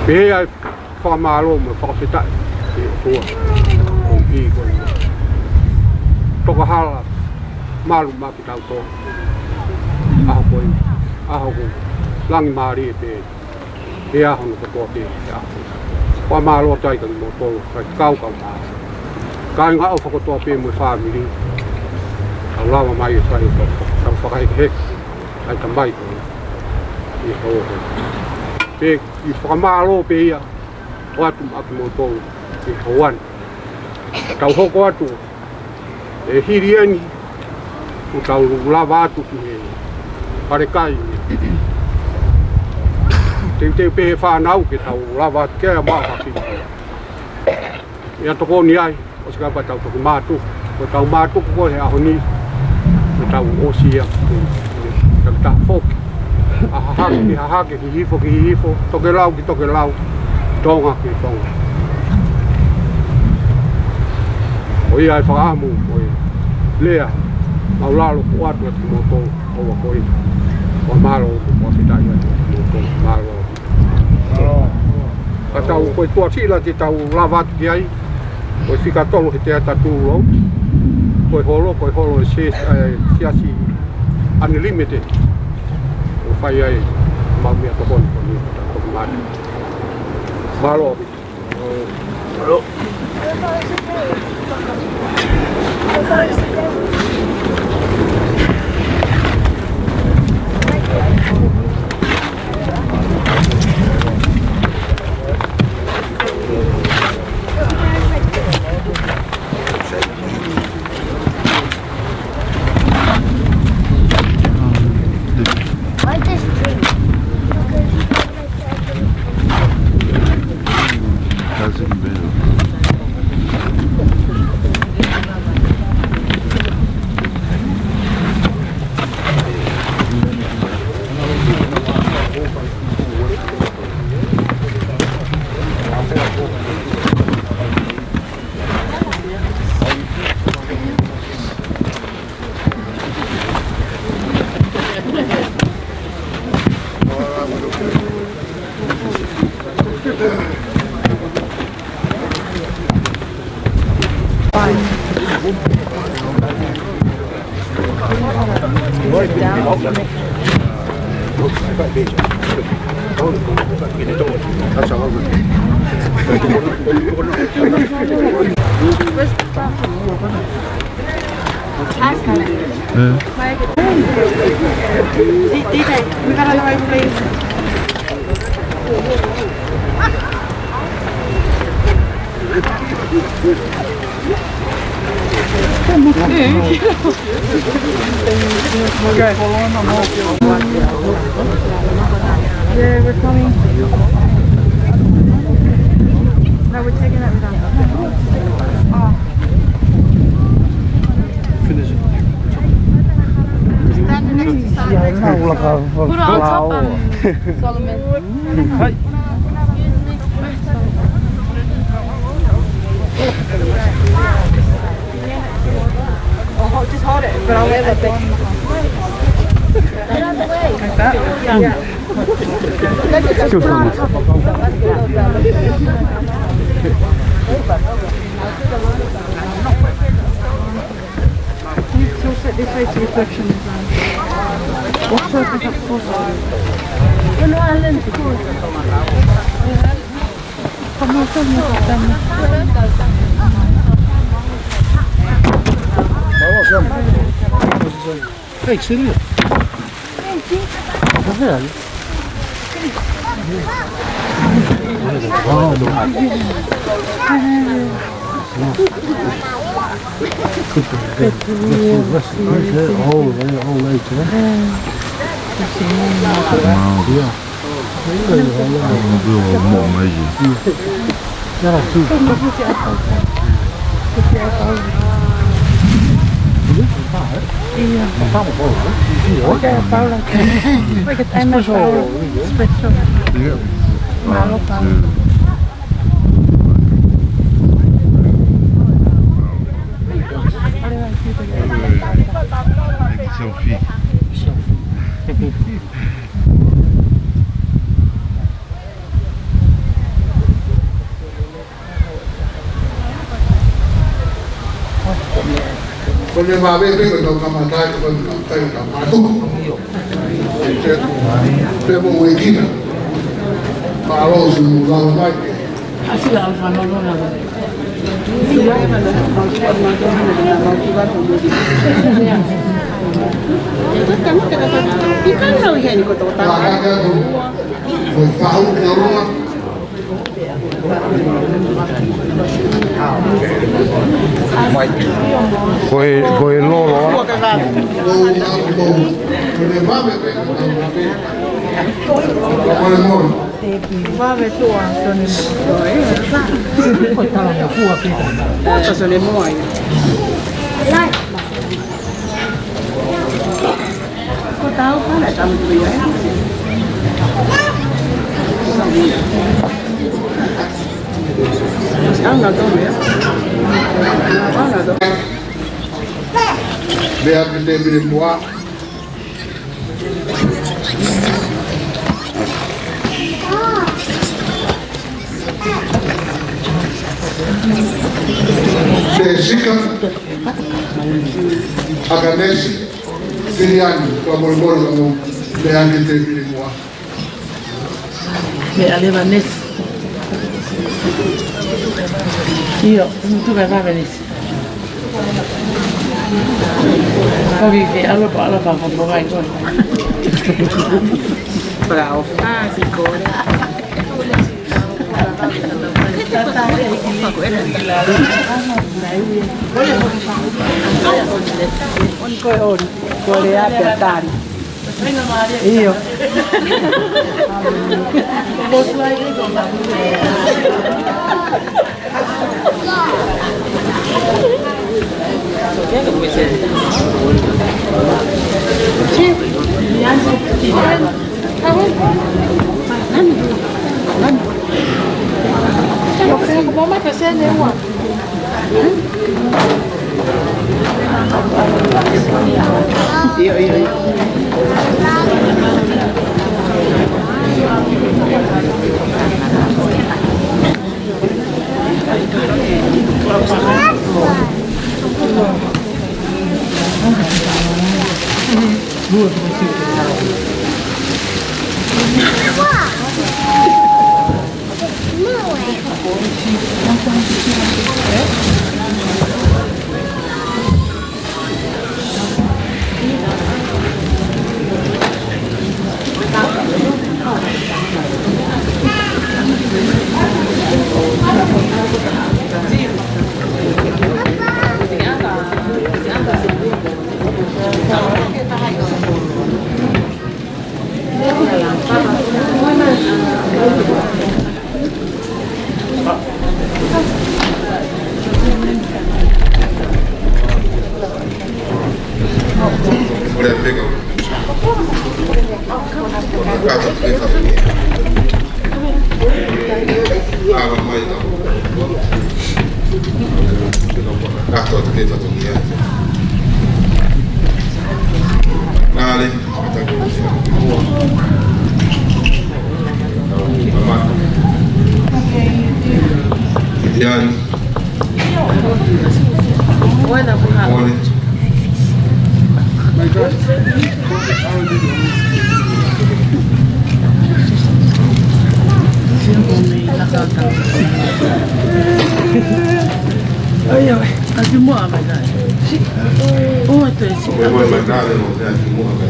pehē ʻa e fakamālō mo e fakafetaʻi ki he ʻOtua. ʻOku ʻi ko ē. Tokahala, malu maʻa kitautolu. ʻAho ko ē. ʻAho ko ē. Langi mālie pē. ʻE ʻaho ni kotoa pē, ʻe ʻaho. Fakamālō atu ai kia kimoutolu, faifekau kae ʻumaʻā kāinga ʻofa kotoa pē mo e fāmili. Tau lava mai e fai, tau, tau fakahekeheke. ʻAi Tamai ko ē. ʻI he ʻaho. Pea ʻi he fakamālō pē ia, ʻoatu maʻa kimoutolu, ʻi he ʻaho ni. Tau hoko atu, ʻe hili eni, ʻo tau lava atu ki he falekai. Teuteu pē he fānau ke tau lava atu ki ai ʻa Maʻa Haki. ʻIa tokoni ai, ʻosi ka pea tau toki mātuku. Ko ʻetau mātuku ko ē he ʻaho ni, ko ʻetau ʻosi ia, ko e takitaha foki. ʻA Hahake ki Hahake, Hihifo ki Hihifo, Tokelau ki Tokelau, Tonga ki Tonga. Ko ia e fakaʻamu, ko e lea, māʻulalo kuo ʻoatu atu kimoutolu, ʻoua ko ē. Fakamālō, fakafetaʻi atu kimoutolu, mālō. Ko e tuʻasila te tau lava atu ki ai, ko e fika tolu he teata tulou, ko e holo, ko e holo e se-, e Siasi Unlimited. ʻO fai ai ʻemau meʻatokoni ko eni, ko e tokoni mate. Mālō. I just drink. Doesn't move. Yeah, we're coming. No, we're taking that with us. Oh. Finish it. Stand next to Simon. Put it on top, um, Solomon. Hi. Oh, just hold it, but I'll wait like that. Like that? Yeah. Still coming. You tilt it this way so the reflection is on. What sort of a photo? Come on, come on, come on. Hey, serio. Wow. Yeah. Special. Mālō, Paula. Selfie. Ko e vave pē ko e tau kamata ai, ko e tau kamata ai, ko e tau kamata ai. Pea mo e kina. Mālō siʻoku lava mai. Ko e, ko e lolo, ā? Vave tuʻa, Tony. Ko e tala mo kua pita. Ko e tala mo kua ia. Ko tau fana tamu tu ia. Anga tau ia. Anga tau. Mea ki te mire mua. Sika, ʻAkanesi, Siliani, fakamolemole ka mou meʻa ange ki he tēpile muʻa. Meʻa leva Nesi. ʻIo, tuku mai Nesi. Ka vive, ʻalu pē, ʻalu pē, ka mou ʻai koe. Bravo. Ah, siko. Ko e ʻoli, ko e lea pea tali. ʻIo. ʻIo, ʻio, ʻio. Dale. Yan. Morning. Ai, ai. Ati mua mai kai. O, atu e si. Oi, oi, mai kai, no, ati mua mai.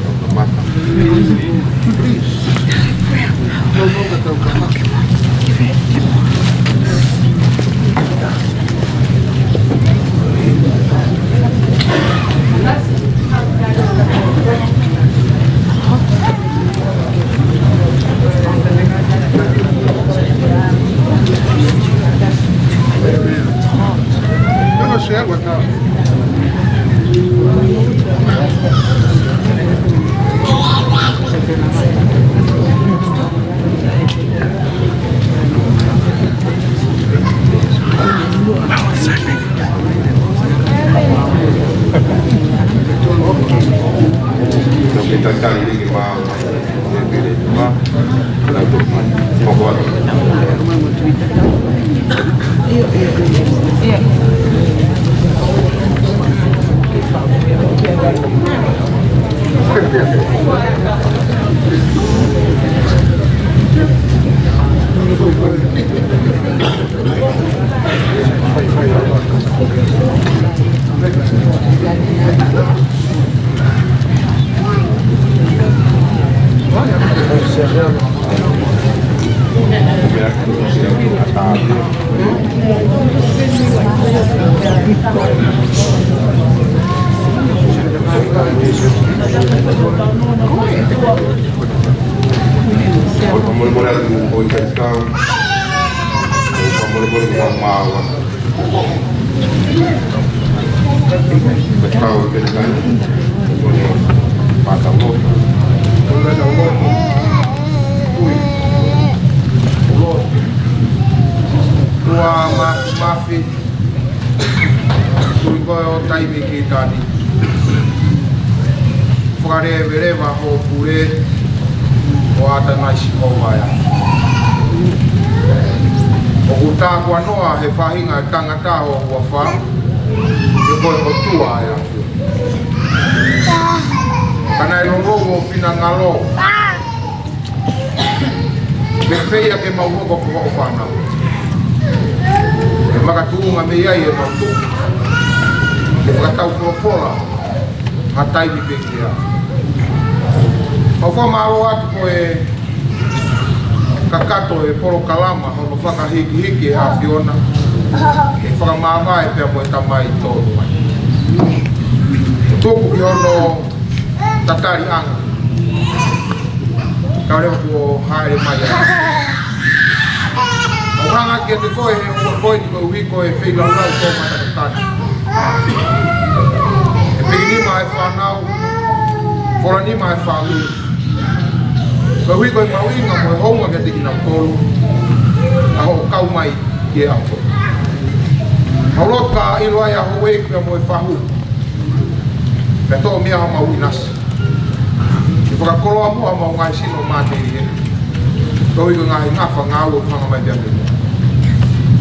Fakamolemole atu ʻo i kaitau. Fakamolemole ki he māua. Kaitau ke kai. Kone pata mo. Kone pata mo. Ui. Ua ma-, mafi. Tui ko e ʻo taimi ki tani. Fakaleveleva ho pule ʻo ʻAtanaisi Hovaea. ʻOku tākuanoa he faʻahinga tangata ho huafa, He ko e ʻOtua ʻa e ʻAfiona. Ka naʻe lolou ho finangalo ke feia ke mau hoko ko hoʻo fānau. Ke makatuʻunga mei ai ʻemau tuʻu ke fakatau folofola ha taimi pē ki ai. ʻOku ou fakamālō atu ko e kakato e polokalama hono fakahikihiki ʻe he ʻAfiona ke fakamāvae pea mo e Tamai tonu mai. Tuku ki hono tataliʻanga. Kae ʻoua kuo hāʻele mai ai. ʻOku ou hanga kiate koe he ʻaho ko eni koeʻuhi ko e feilaulau tō mata tatali. ʻE pikinima e fānau, folanima e fāmili. Koeʻuhi ko e mahuʻinga mo e hounga kiate kinautolu ʻa hoʻo kau mai ki he ʻaho ko eni. Mau lotu ka ʻilo ai ʻa houʻeiki pea mo e fahu. Pea toʻo mei ai homau ʻinasi. Ke fakakoloa muʻa homau ngaahi sino matelie. Koeʻuhi ko e ngaahi ngafa ngāue ʻoku hanga mai pea mei muʻa.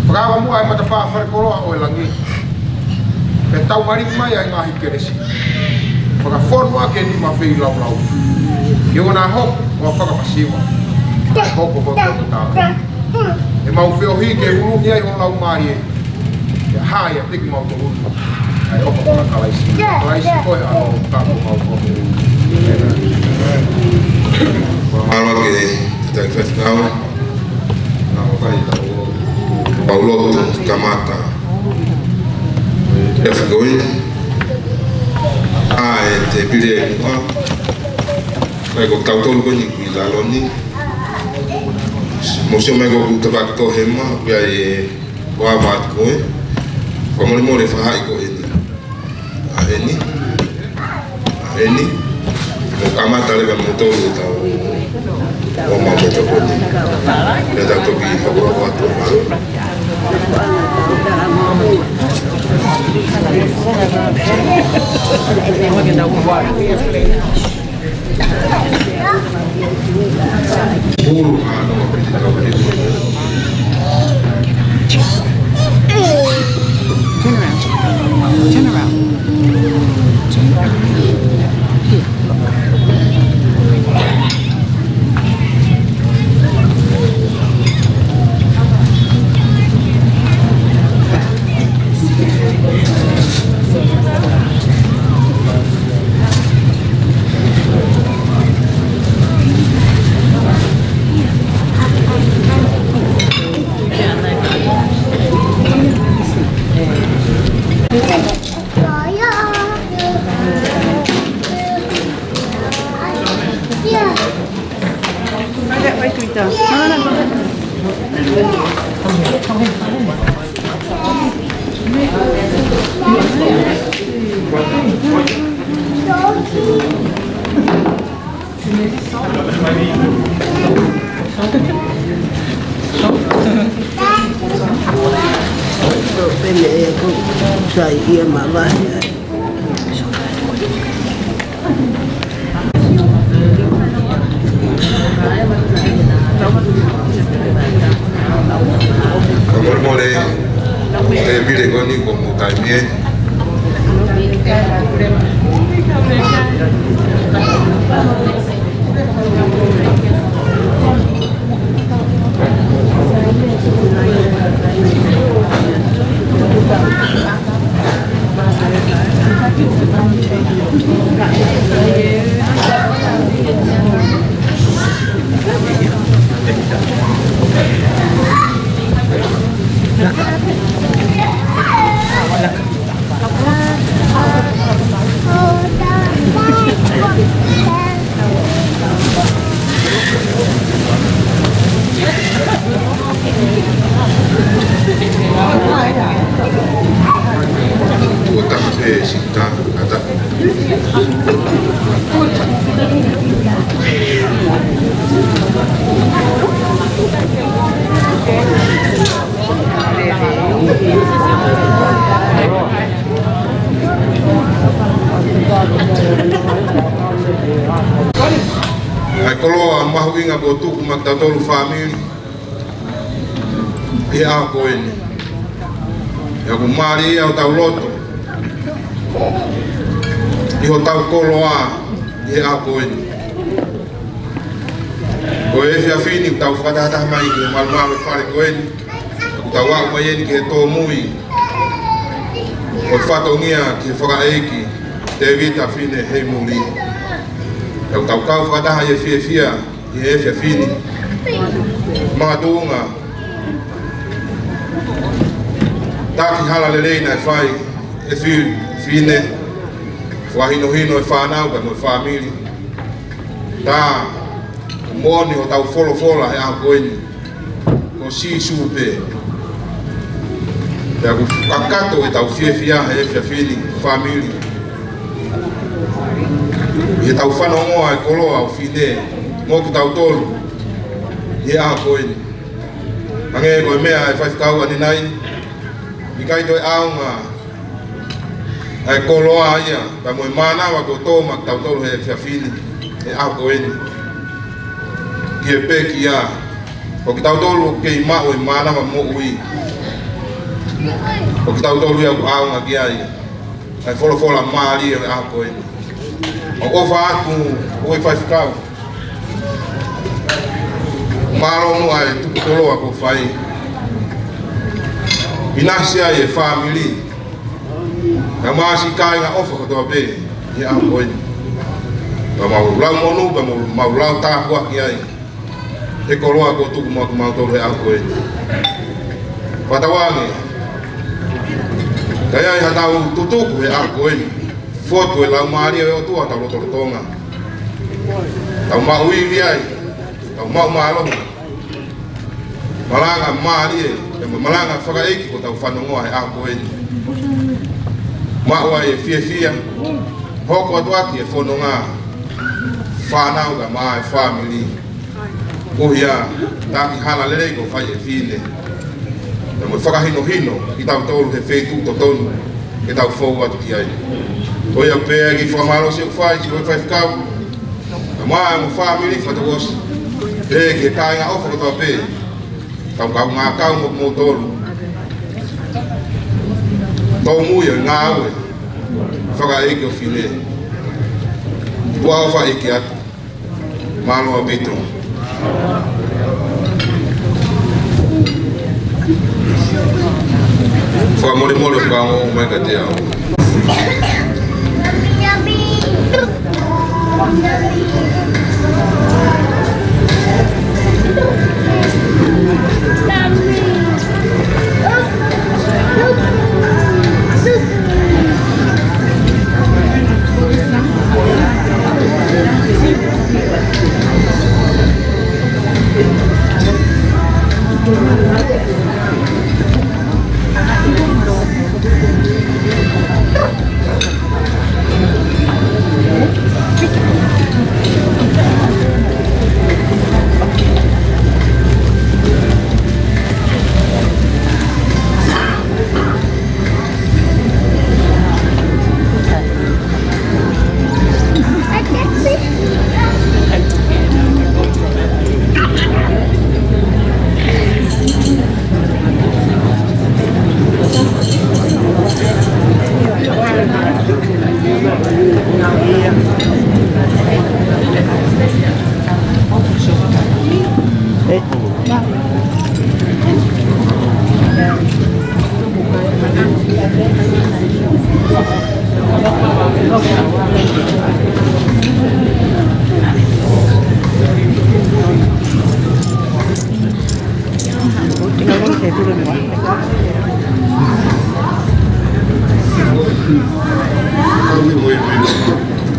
Fakaava muʻa e matapā falekoloa ʻo e langi. Pea taumaliki mai ʻa e ngaahi kelesi. Fakafonu ʻaki e nima feilaulau. Ke ʻoua naʻa hoko ʻo fakamasiva. Hoko ko e koto tāpuni. ʻEmau feohi ke ʻulungia ai ho Laumālie. Ke hā ia te kimautolu. ʻA e ʻofa ʻa Kalaisi. Kalaisi ko e ʻAlo ka ko mau ko. Mālō ke te fai fekau. Nau fai tau. Mau lotu kamata. Ia fekau. ʻA e te pili e muʻa. Mai ko tautolu ko eni ki lalo ni. Mo sio mai ko ku tavaki ko hema, pea e ʻoua ʻalu atu koe. Fakamolemole fahaʻi ko eni. ʻA eni. ʻA eni. Mo kamata leva mo tolu tau. ʻO mau mo tolu ko eni. Pea tau toki hoko atu. Turn around. Turn around. Fakamolemole, e pili ko eni ko mo taimi ē. Ua taha pē sita, ata. ʻA e koloa mahuʻinga kuo tuku maʻatautolu fāmili ʻi he ʻaho ko eni. ʻOku mālie ia hotau loto, ʻi hotau koloa ʻi he ʻaho ko eni. Ko e efiafi ni ʻoku tau fakatahataha mai ki he malumalu ʻo e fale ko eni, ʻoku tau aʻu mai eni ki he tōmui ʻo e fatongia ki he fakaʻeiki Tēvita Fine Heimuli. ʻOku tau kau fakataha ʻi he fiefia ʻi he efiafi ni. Makatuʻunga taki hala lelei naʻe fai ʻe Fi-, Fine, fakahinohino e fānau pea mo e fāmili. Tā moʻoni hotau folofola he ʻaho ko eni, ko Sīsū pē. Pea ʻoku kakato ʻetau fiefia he efiafi ni, fāmili, ʻi heʻetau fanongoa e koloa ʻo Fine mo kitautolu ʻi he ʻaho ko eni. Hangē ko e meʻa ʻa e faifekau ʻanenai, ʻikai toe ʻaonga ʻa e koloa ia, pea mo e mānava kuo tō maʻa kitautolu he efiafi ni, he ʻaho ko eni, ki he pekia. Ko kitautolu ʻoku kei maʻu e mānava moʻui. Ko kitautolu ia ʻoku ʻaonga ki ai ʻa e folofola mālie ʻo e ʻaho ko eni. ʻOku ou ʻofa atu, ʻoe faifekau, mālō muʻa e tuku koloa kuo fai. ʻInasi ai e fāmili, kae ʻumaʻā siʻi kāinga ʻofa kotoa pē ʻi he ʻaho ko eni. Pea mau lau monū, pea mau, mau lau tāpuaki ai he koloa kuo tuku maʻa kimautolu he ʻaho ko eni. Fakatauange ka ʻi ai haʻatau tutuku he ʻaho ko eni, fotu e Laumālie ʻo e ʻOtua hotau lotolotonga. Tau maʻu ivi ai, tau maʻu mālohi. Malanga mālie, pea mo e malanga fakaʻeiki kuo tau fanongoa he ʻaho ko eni. Maʻu ai e fiefia, hoko atu ʻaki e fononga fānau kae ʻumaʻā e fāmili. Ko ia, taki hala lelei kuo fai ʻe Fine, pea mo e fakahinohino kitautolu he feituʻu totonu ke tau fou atu ki ai. Ko ia pē ʻa e kiʻi fakamālō ʻoku ou fai ki he faifekau, kae ʻumaʻā mo e fāmili fakatouʻosi, pea ki he kāinga ʻofa kotoa pē, tau kaungā kau mo kimoutolu. Tōmui ʻo e ngāue fakaʻeiki ʻo Fine. Tuʻa ʻofa ʻeiki atu. Mālō ʻaupito. Fakamolemole ʻo fakaongo mai kiate au.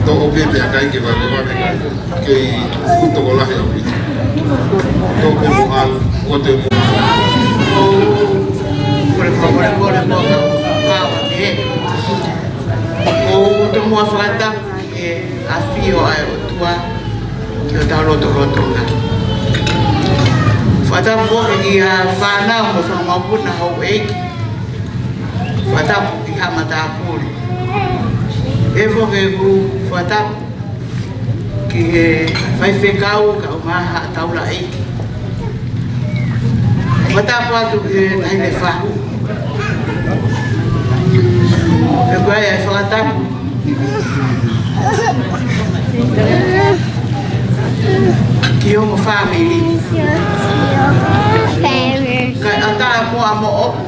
Toʻo pē pea ʻikai ke vave vave. Kei fuʻu tokolahi ʻaupito. Tō pē mo au, ʻoua te mo. Kole fakamolemole mo au, kau ake. ʻOku ou tomuʻa fakatapu ki he ʻafio ʻa e ʻOtua ki hotau lotolotonga. Fakatapu foki ki he fānau mo e fanga mokopuna houʻeiki. Fakatapu ki he matāpule. Pehē foki ʻeku fakatapu ki he faifekau kae ʻumaʻā haʻa taulaʻeiki. Fakatapu atu ki he taʻahine fahu. Pea ko e fakatapu ki homo fāmili. Kae ʻatā muʻa moʻoku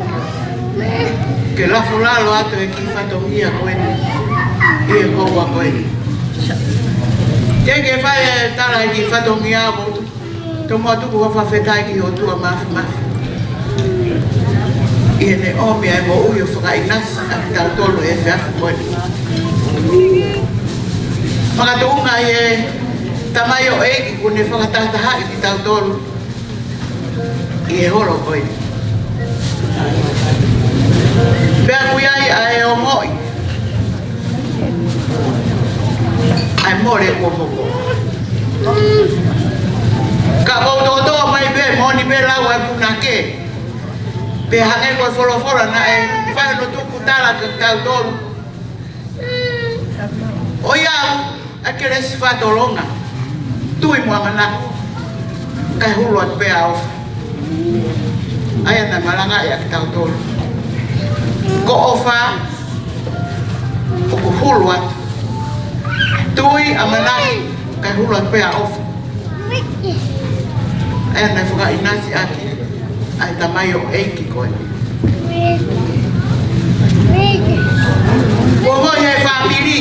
ke lafo lalo atu e kiʻi fatongia ko eni ʻi he houa ko eni. Ke ke fai e tala e kiʻi fatongia ʻoku ou tuku Tomuʻa tuku hoʻo fakafetaʻi ki he ʻOtua Māfimafi ʻi heʻene ʻomi ʻa e moʻui ʻo fakaʻinasi ʻa kitautolu he efiafi ko eni. Makatuʻunga ʻi he tamaioʻeiki kuo ne fakatahatahaʻi kitautolu ʻi he holo ko eni. Pea ʻoku ʻi ai ʻa e ongoʻi ʻa e mole kuo moko. Ka ʻoku ou toʻotoʻo mai pē, moʻoni pē lau ʻa e punake. Pea hangē ko e folofola naʻe fai hono tuku tala kia kitautolu. ʻOiauē, ʻa e kelesi fakatolonga, tui mo ʻamanaki, kae hulu atu pē ʻa ʻofa. ʻA ia naʻe malangaʻi ʻa kitautolu. Ko ʻofa, ʻoku hulu atu. Tui, ʻamanaki, kae hulu atu pē ʻa ʻofa. ʻA ia naʻe fakaʻinasi ʻaki ʻa e tamaioʻeiki ko eni. Ongoʻi he fāmili,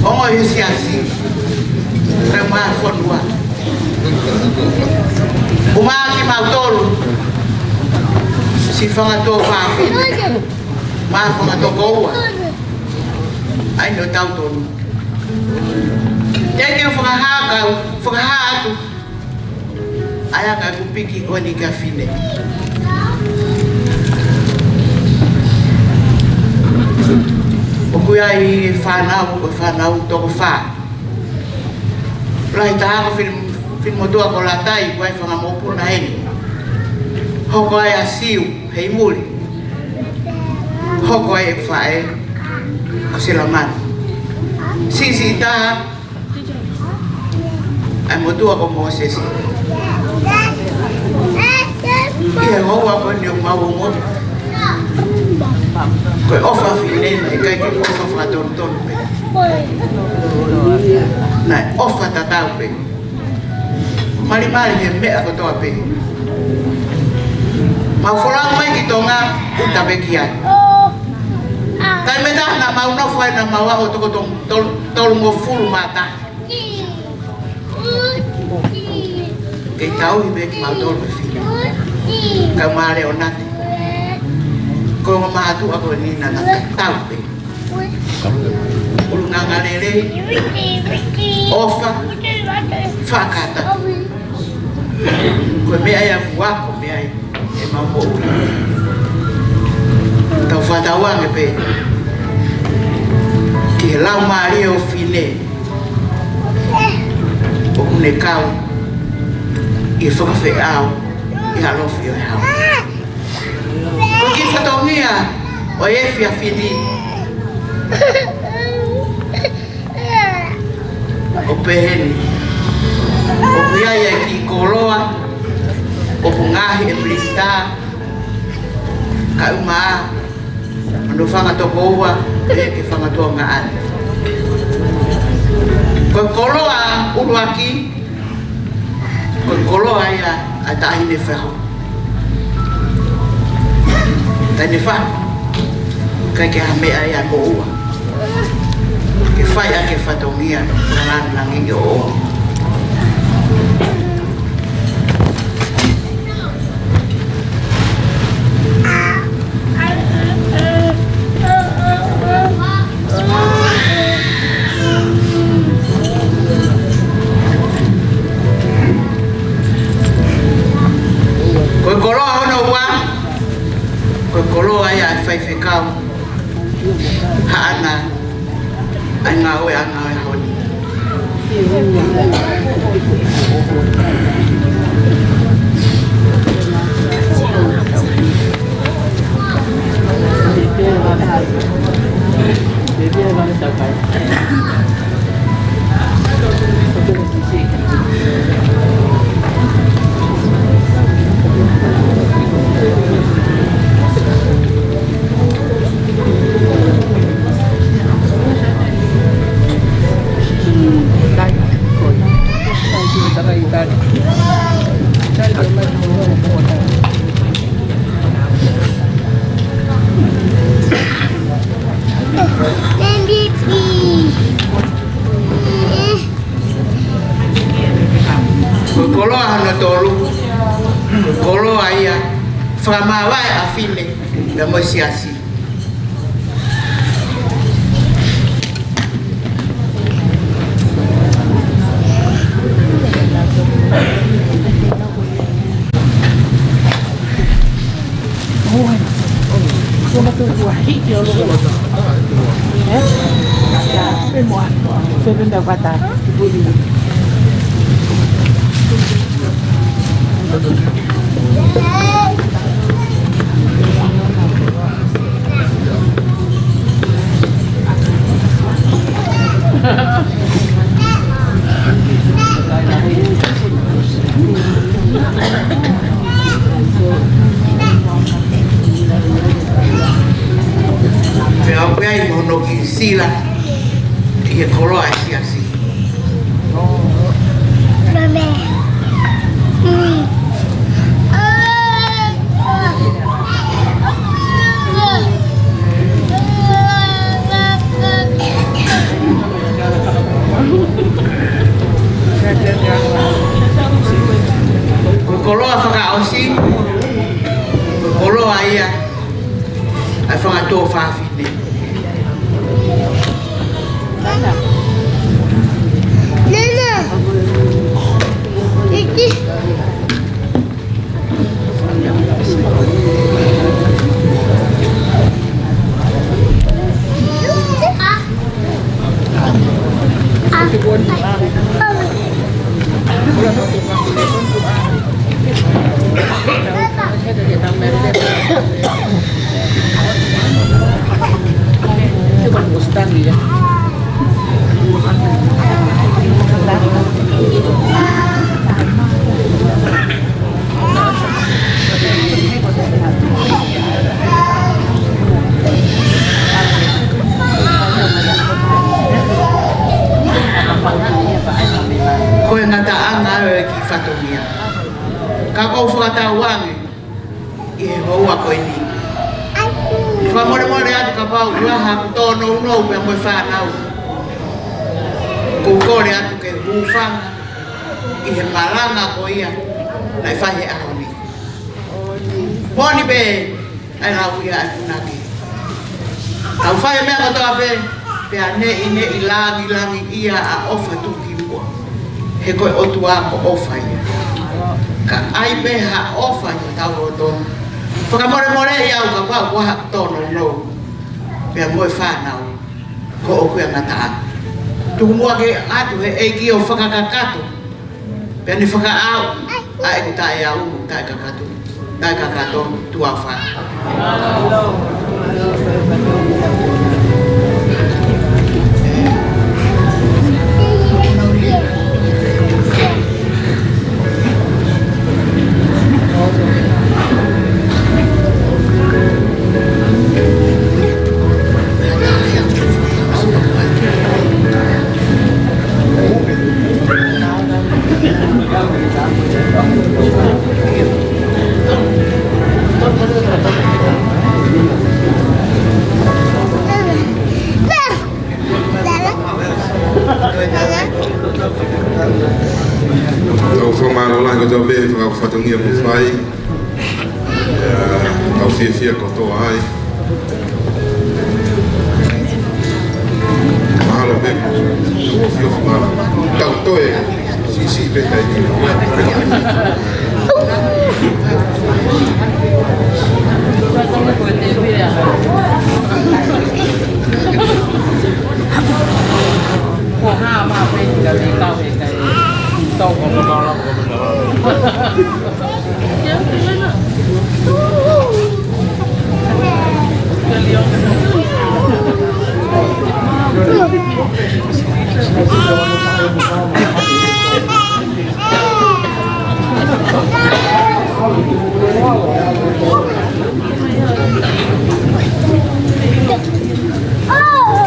ongoʻi he siasi, kae ʻumaʻā e fonua. ʻUmaʻā kimautolu siʻi fanga tuofāfine mo e fanga tokoua, ʻa ia ʻoku tau tonu. Te u fakahā, kau fakahā atu ʻa e anga ʻeku piki ko eni kia Fine. ʻOku ʻi ai e fānau, ko e fānau toko fā. Lahi taha ko Fili-, Filimotuʻa ko Latai, ko e fanga mokopuna eni. Hoko ai ʻa Siu hei muli. Hoko ai e faʻē ko Silamani. Siʻisiʻi taha ʻa e motuʻa ko Mōsese. ʻI he houa ko eni ʻoku mau ongoʻi, ko e ʻofa Fine naʻe ʻikai ke ʻofa fakatonutonu pē. Naʻe ʻofa tatau pē. Malimali he meʻa kotoa pē. Mau folau mai ki Tonga, ʻuta pē ki ai. Taimi ʻe taha naʻa mau nofo ai naʻa mau aʻu toko tolu, tolu, tolungofulu mā taha. Kei tauhi pē kimautolu ʻe Fili, kae ʻumaʻā Leonati. Ko e ongo mātuʻa ko eni naʻa na tatau pē. ʻUlungaanga lelei, ʻofa, fakataha. Ko e meʻa ia ʻoku ako mei ai ʻemau moʻui. Tau fakatauange pē ki he laumālie ʻo Fine ʻoku ne kau ʻi he fakafeʻao ʻi he ʻalofi ʻo e hau. Ko e kiʻi fatongia ʻo e efiafi ni ʻoku pehē ni. ʻOku ʻi ai e kiʻi koloa ʻoku ngaohi ʻe Pilita, kae ʻumaʻā hono fanga tokoua, pehē ki he fanga tuongaʻane. Ko e koloa ʻuluaki, ko e koloa ia ʻa e taʻahine fahu. Taʻahine fahu, ʻikai ke ʻi ai ha meʻa ia ʻe moʻua ke fai ʻaki e fatongia fakalāngilangi ʻo ʻOtua. Ko e koloa hono ua, ko e koloa ia ʻa e faifekau Haʻana, ʻa e ngāue, ʻa e ngāue ʻaho ni. Ko e koloa hono tolu, ko e koloa ia fakamāvae ʻafine pea mo e siasi. Pea ʻoku ʻi ai mo hono kiʻi sila ʻi he koloa ʻa e siasi. Ko e koloa fakaʻosi, ko e koloa ia ʻa e fanga tuofāfine. Nana. Iki. Ko e ngataʻanga ʻo e kiʻi fatongia. Ka ʻoku ou fakatauange ʻi he houa ko eni, fakamolemole atu kapau ʻoku ʻi ai haʻaku tōnounou pea mo e fānau, ʻoku ou kole atu ke hūfanga ʻi he malanga ko ia naʻe fai he ʻaho ni. Moʻoni pē ʻa e lau ia ʻa e punake: Tau fai e meʻa kotoa pē, pea neʻineʻi langilangiʻia ʻa ʻOfa Tukimuʻa, he ko e ʻOtua ko ʻOfa ia. Ka ʻai pē ha ʻofa ʻi hotau lotó. Fakamolemoleʻi au kapau ʻoku ʻi ai haʻaku tōnounou pea mo e fānau, ko ʻeku ngataʻanga. Tuku muʻa ke ʻatu he ʻEiki ʻo fakakakato, pea ne fakaʻau ʻa ʻeku taʻeaʻu, taʻekakato, taʻekakato, tuʻa ʻofa. Tau fakamālō lahi kotoa pē he fatongia kuo fai. ʻIo, tau fiefia kotoa ai. Mahalo pē, tau fiefia. Tau toe siʻisiʻi pē taimi.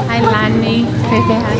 Hi, Lani. Say, say hi.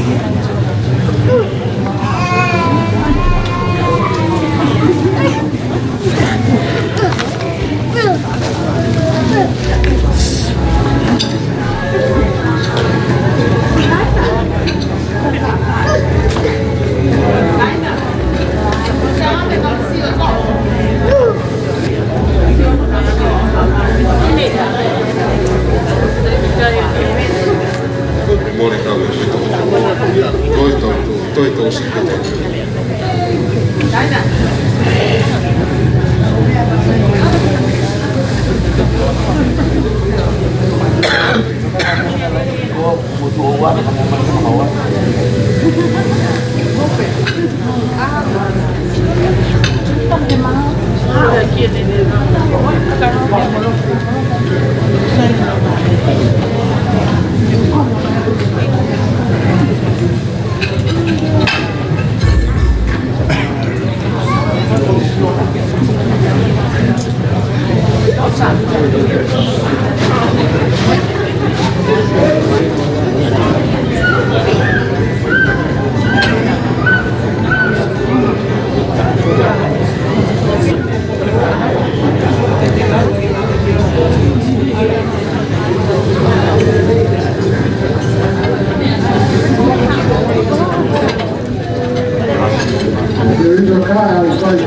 There is a car outside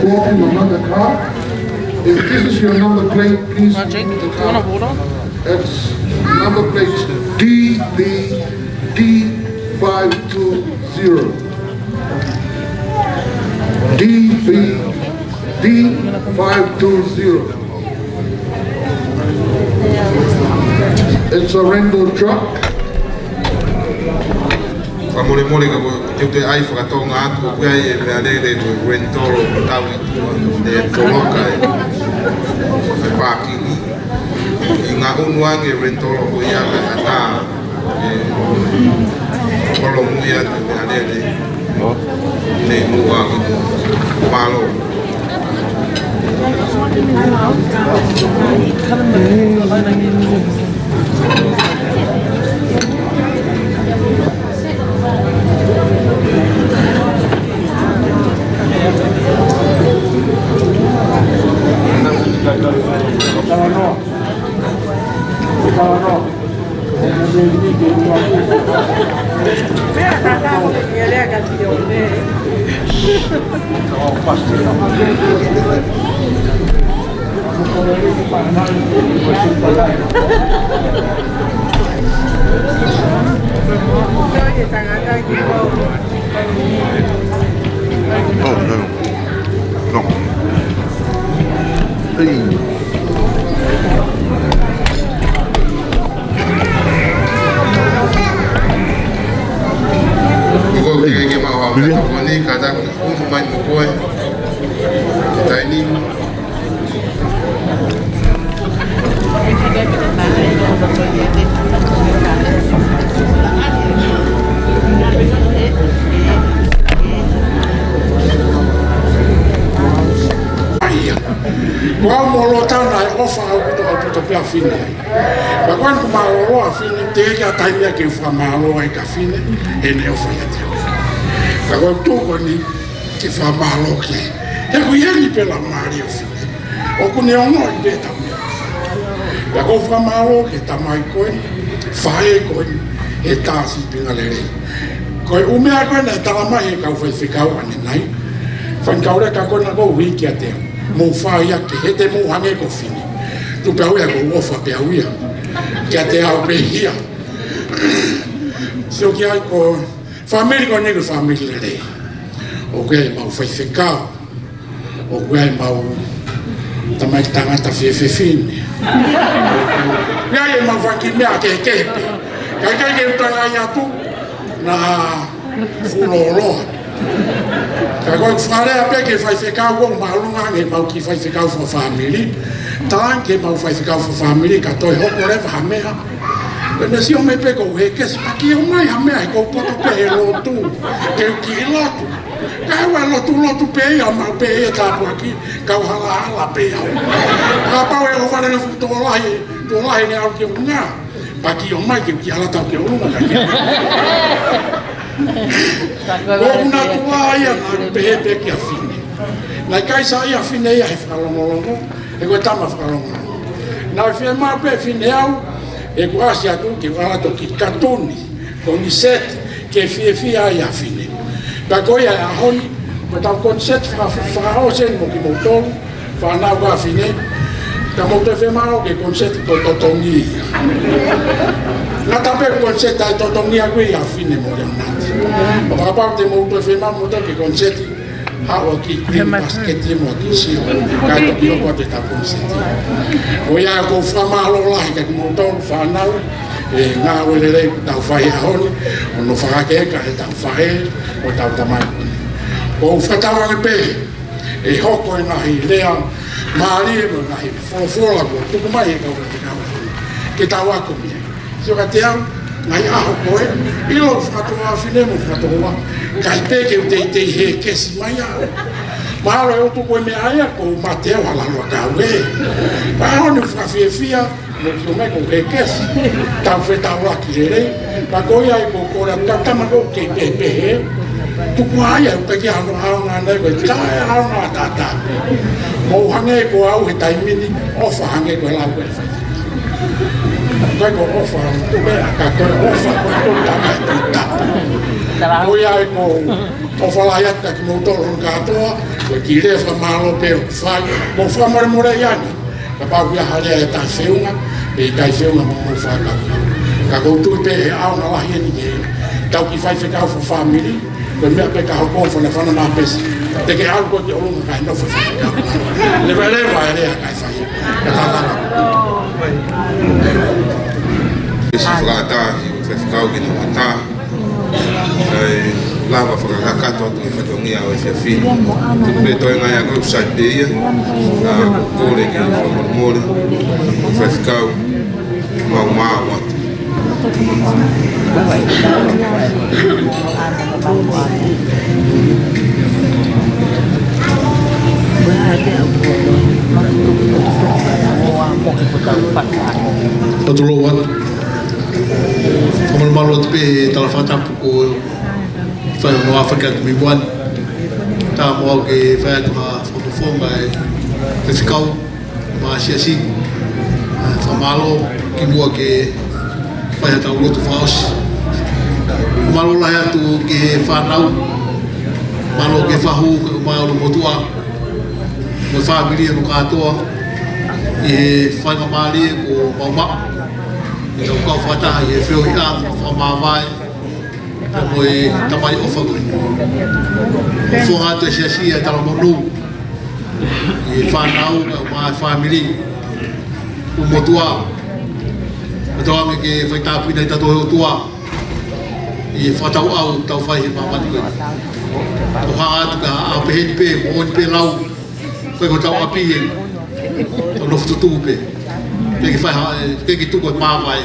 walking another car. If this is your number plate, please. Magic, you wanna water? It's number plate D B D five two zero. D B D five two zero. It's a rental truck. Fakamolemole ka ko e te ai fakatonga atu ko e ai e meʻalele ko e rental tau i tua e toloka e, e pākingi. ʻI ngaʻunu ange rental ko ia ka ʻatā e kolomu ia te meʻalele. Nei muʻa ki tu. Mālō. Oh, no. No. Hey. Ko e ke mau au. Vivian? Ko ni kata unu mai mo koe. Taimi. Ko au mo Lotana e ʻofa ʻaupito, ʻaupito pē ʻa Fine ai. Pea ko eni kuo mālōlō ʻa Fine, teʻeki ai taimi ia ke fakamālō ai kia Fine, heʻene ʻofa ʻiate au. Ka ko e tuʻu ko eni ke fakamālō ki ai. He ko e ʻi heni pē laumālie ʻo Fine. ʻOku ne ongoʻi pē ʻetau meʻa. Pea ko e fakamālō ki he tamai ko eni, faʻē ko eni, he tā sīpinga lelei. Ko e ʻū meʻa ko ē naʻe tala mai he kau faifekau ʻanenai. Faifekau leka ko ena ko e uike ʻiate au. Mou fai ia ke he te mou hangē ko Fine. Tuku pē au ia ko e ʻofa pē au ia. Kiate au pē ia. Sio ki ai ko e fāmili ko eni ko e fāmili lelei. ʻOku ʻi ai ʻemau faifekau. ʻOku ʻi ai ʻemau tamaiki tangata fefine. ʻI ai ʻemau fanga kiʻi meʻa kehekehe pē. Kae ʻikai ke u talaange atu. Naʻa fuʻu lōloa. Ka ko e fakalea pē ki he faifekau ʻoku māʻolunga ange ʻemau kiʻi faifekau fakafāmili. Talaange ki heʻemau faifekau fakafāmili ka toe hoko leva ha meʻa. Pea ne sio mai pē ko e kesi pea ke ʻomai ha meʻa he ʻoku ou poto pē he lotu. Ke u kiʻi lotu. Ka ʻoua ʻe lotu lotu pē ia, maʻu pē ia tāpuaki, kau halahala pē au. Kapau ʻe ʻohovale ʻeku fuʻu tokolahi, tokolahi ne ʻalu ki ʻolunga. Pea ke ʻomai ke u kiʻi hala tau ki ʻolunga ka ke. Ko ʻeku natula ia naʻe pehē pē kia Fine. Naʻe ʻikai saiʻia Fine ia he fakalongolongo, he ko e tama fakalongolongo. Naʻe fiemaʻu pē Fine au, ʻeku ʻasi atu ke u ʻalu atu ʻo kiʻi katuni, koniseti, ke fiefia ai ʻa Fine. Pea ko ia ʻa e ʻaho ni, ko ʻetau koniseti faka-, fakaʻosi eni mo kimoutolu, fānau ʻa Fine, ka mou toe fiemaʻu ke koniseti ko e totongi. Ngata pē koniseti ʻa e totongi ʻaku ia ʻa Fine mo Leonati. Pea kapau te mou toe fiemaʻu mou toe ke koniseti, Haʻu ʻo kiʻi pasiketi mo e kiʻi sio, kae toki hoko atu e tau poniseti. Ko ia ʻoku ou fakamālō lahi kia kimoutolu fānau, e ngāue lelei kuo tau fai he ʻaho ni, ʻo nau fakaheka he tau faʻē, ʻo tau tamai. ʻOku ou fakatauange pē, ʻe hoko e ngaahi lea mālie mo e ngaahi folofola kuo tuku mai he kau faifekau. Ke tau ako mei ai. Sio kiate au, ngaahi ʻaho ko ē, ʻilo fakatoa fine mo fakatoa. Kae pē ke u teitei hekesi mai au. Mahalo ʻe ʻotu ko e meʻa ia, ʻoku ou mate au ʻa e lalo ʻakau ē. Mahalo ni fakafiefia, mo sio mai ʻoku ou hekesi. Tau fetaulaki lelei. Ka ko ia ai ʻoku ou kole atu, tama ʻoku kei pehē pehē. Tuku ai au, ka ke ʻaonga ʻaonga nei, ko e taʻeʻaonga ʻataʻatā. Mou hangē ko au he taimi ni, ʻofa hangē ko e lau ko ē. Ko e ko ʻofa, ko e ʻaka, ko e ʻofa, ko e ko tama e puta. Ko ia ai ʻoku ou ʻofa lahi atu kia kimoutolu hono kātoa, ko e kiʻi lea fakamālō pē ʻoku fai, mo fakamolemole ia ni. Kapau ʻoku ʻi ai ha lea ʻe taʻefeʻunga, pe ʻikai feʻunga mo hoʻomou fakakaukau. Ka ʻoku ou tui pē he ʻaonga lahi eni ke tau kiʻi faifekau fakafāmili, ko e meʻa pē ka hoko fanafana mā pesi. Te ke ʻalu koe ki ʻolunga kae nofo faifekau. Levaleva e lea kae fai. Ka tātā. Pesi fakatā, ki he faifekau ki he ngata. ʻAi, lava fakakakato atu e fatongia ʻo e efiafi ni. Tuku pē toe ngaahi ako ʻoku sai pē ia. Ka ʻoku ou kole ke fakamolemole. Faifekau, mau mau atu. Atu lou atu. Fakamolemole atu pē he tala fakatapu ko e fai hono afa ki atu mei muʻa ni. Tā mo au ke fai atu ha fakafofonga e faifekau mo e siasi. Fakamālō kimuʻa ke fai ha tau lotu fakaʻosi. Mālō lahi atu ki he fānau. Mālō ki he fahu, ki he ʻulumotuʻa. Mo e fāmili hono kātoa. ʻI he faingamālie kuo mau maʻu. ʻI heʻetau kau fakataha ʻi he feohiʻanga fakamāvae. Pea mo e tamai ʻofa ko ē. Fofonga atu e siasi ʻa e talamonū. ʻI he fānau, kae ʻumaʻā e fāmili. ʻUlumotuʻa. Pea tau ame ke fai tāpuekina ʻi he ʻOtua. ʻI he fakatau ʻau, tau fai he māmani ko ē. ʻO hanga atu ka ʻaupeheni pē, moʻoni pē lau. Ko e ko tau ʻapi ē. ʻO nofo tutuku pē. Ke ke fai ha, ke ke tuku e māvae.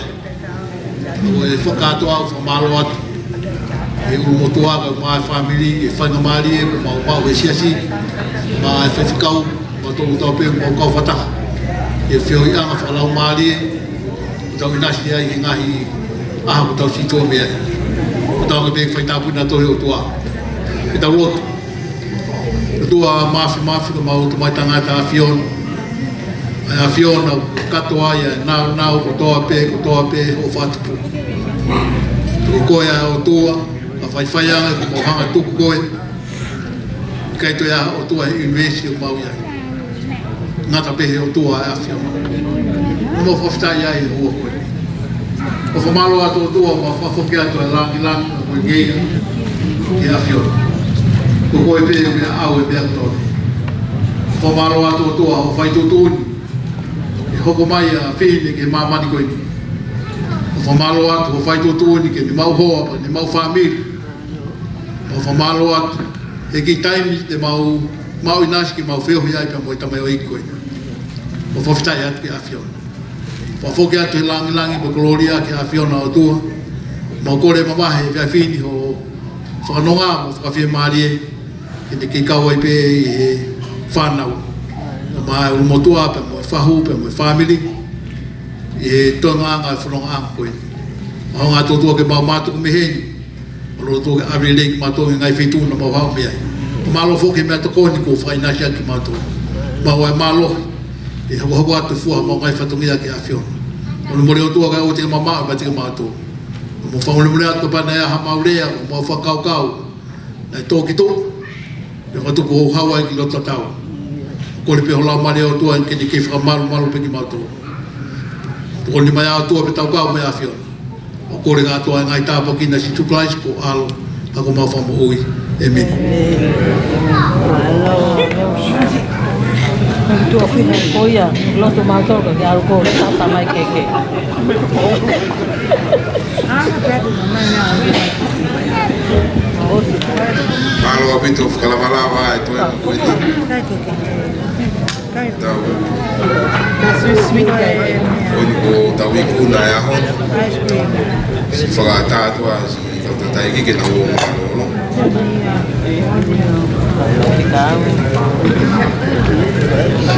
ʻOku ou fakakātoa ʻo fakamālō atu. ʻI he ʻulumotuʻa kae ʻumaʻā e fāmili, ʻi he faingamālie, kuo mau maʻu he siasi, mo e faifekau, mo e tolu tau pē, mo e kau fakataha. ʻI he feohiʻanga fakalaumālie, tau ʻinasi ai he ngaahi ʻaho kuo tau situʻa mei ai. Ko tau ke pē fai tāpuekina ʻa e ʻOtua. Ke tau lotu. ʻOtua māfimafi ko homau Tamai Tangata ʻAfiona. ʻA e ʻAfiona ʻoku kakato ai ʻa e nāunau kotoa pē, kotoa pē hoʻo fakatupu. Ko koe ʻa e ʻOtua, ka faifai ange ko homau hanga tuku koe. ʻIkai toe ʻi ai ha ʻOtua he ʻunivēsi ʻoku mau ʻi ai. Ngata pē he ʻOtua ʻa e ʻAfiona. Mau fakafetaʻi ai he houa ko ē. ʻOku mau fakamālō atu ʻOtua, mau fakafoki atu e langilangi mo e ngeia ki he ʻAfiona. Ko koe pē ʻoku meʻa ʻau e meʻa kotoa. ʻOku mau fakamālō atu ʻOtua, hoʻo fai tuʻutuʻuni. ʻE hoko mai ʻa Fini ki he māmani ko eni. ʻOku mau fakamālō atu, hoʻo fai tuʻutuʻuni ke ne maʻu hoa, ke ne maʻu fāmili. ʻOku mau fakamālō atu, he kiʻi taimi te mau maʻu ʻinasi ke mau feohi ai pea mo e tamaioʻeiki ko eni. ʻOku mau fakafetaʻi atu ki he ʻAfiona. Fakafoki atu he langilangi mo e kolōlia ki he ʻAfiona ʻOtua. Mau kole mavahe he efiafi ni hoʻo fakanonga mo fakafiemālie. Ke ne kei kau ai pē ʻi he fānau. Mo e ʻulumotuʻa pea mo e fahu pea mo e fāmili. ʻI he toengaʻanga e fonongaʻanga ko eni. Mau hanga atu ʻOtua ke mau mātuku mei heni. Mālō ʻOtua ke ʻave lelei kimautolu he ngaahi feituʻu naʻa mau haʻu mei ai. Mālō foki he meʻatokoni kuo fakaʻinasi ʻaki kimautolu. Mau ʻai mālohi. ʻE hakohako atu fua mau ngaahi fatongia ki he ʻAfiona. Mau molemole ʻOtua kae ʻoua te ke mamaʻo meiate kimautolu. Mau fakamolemole atu kapau naʻe ʻi ai haʻamau lea, mau fakakaukau. Naʻe tō ki tuʻa. Pea ko tuku houhau ai ki loto tatau. Kole pē ho Laumālie ʻOtua ke ne kei fakamalumalu pē kimautolu. Tokoni mai ʻa ʻOtua pea tau kau mo e ʻAfiona. ʻOku kole kātoa e ngaahi tāpuaki ʻia Sīsū Kalaisi ko ho ʻAlo, ka ko homau Fakamoʻui. ʻĒmeni. Ko ia, lotu mātou ka ke alu ko tata mai keke. Mālō ʻaupito, fakalavalava e toe ko eni. Tau. Ko eni ko tau ikuna e ʻaho ni. Siʻi fakaʻatā atu ʻa siʻi tau tataiki ke nau ō mālōlō.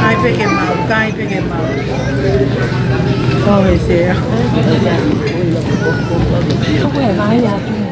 Kai pē ke mau, kai pē ke mau. Ko e sea. Ko e vai atu.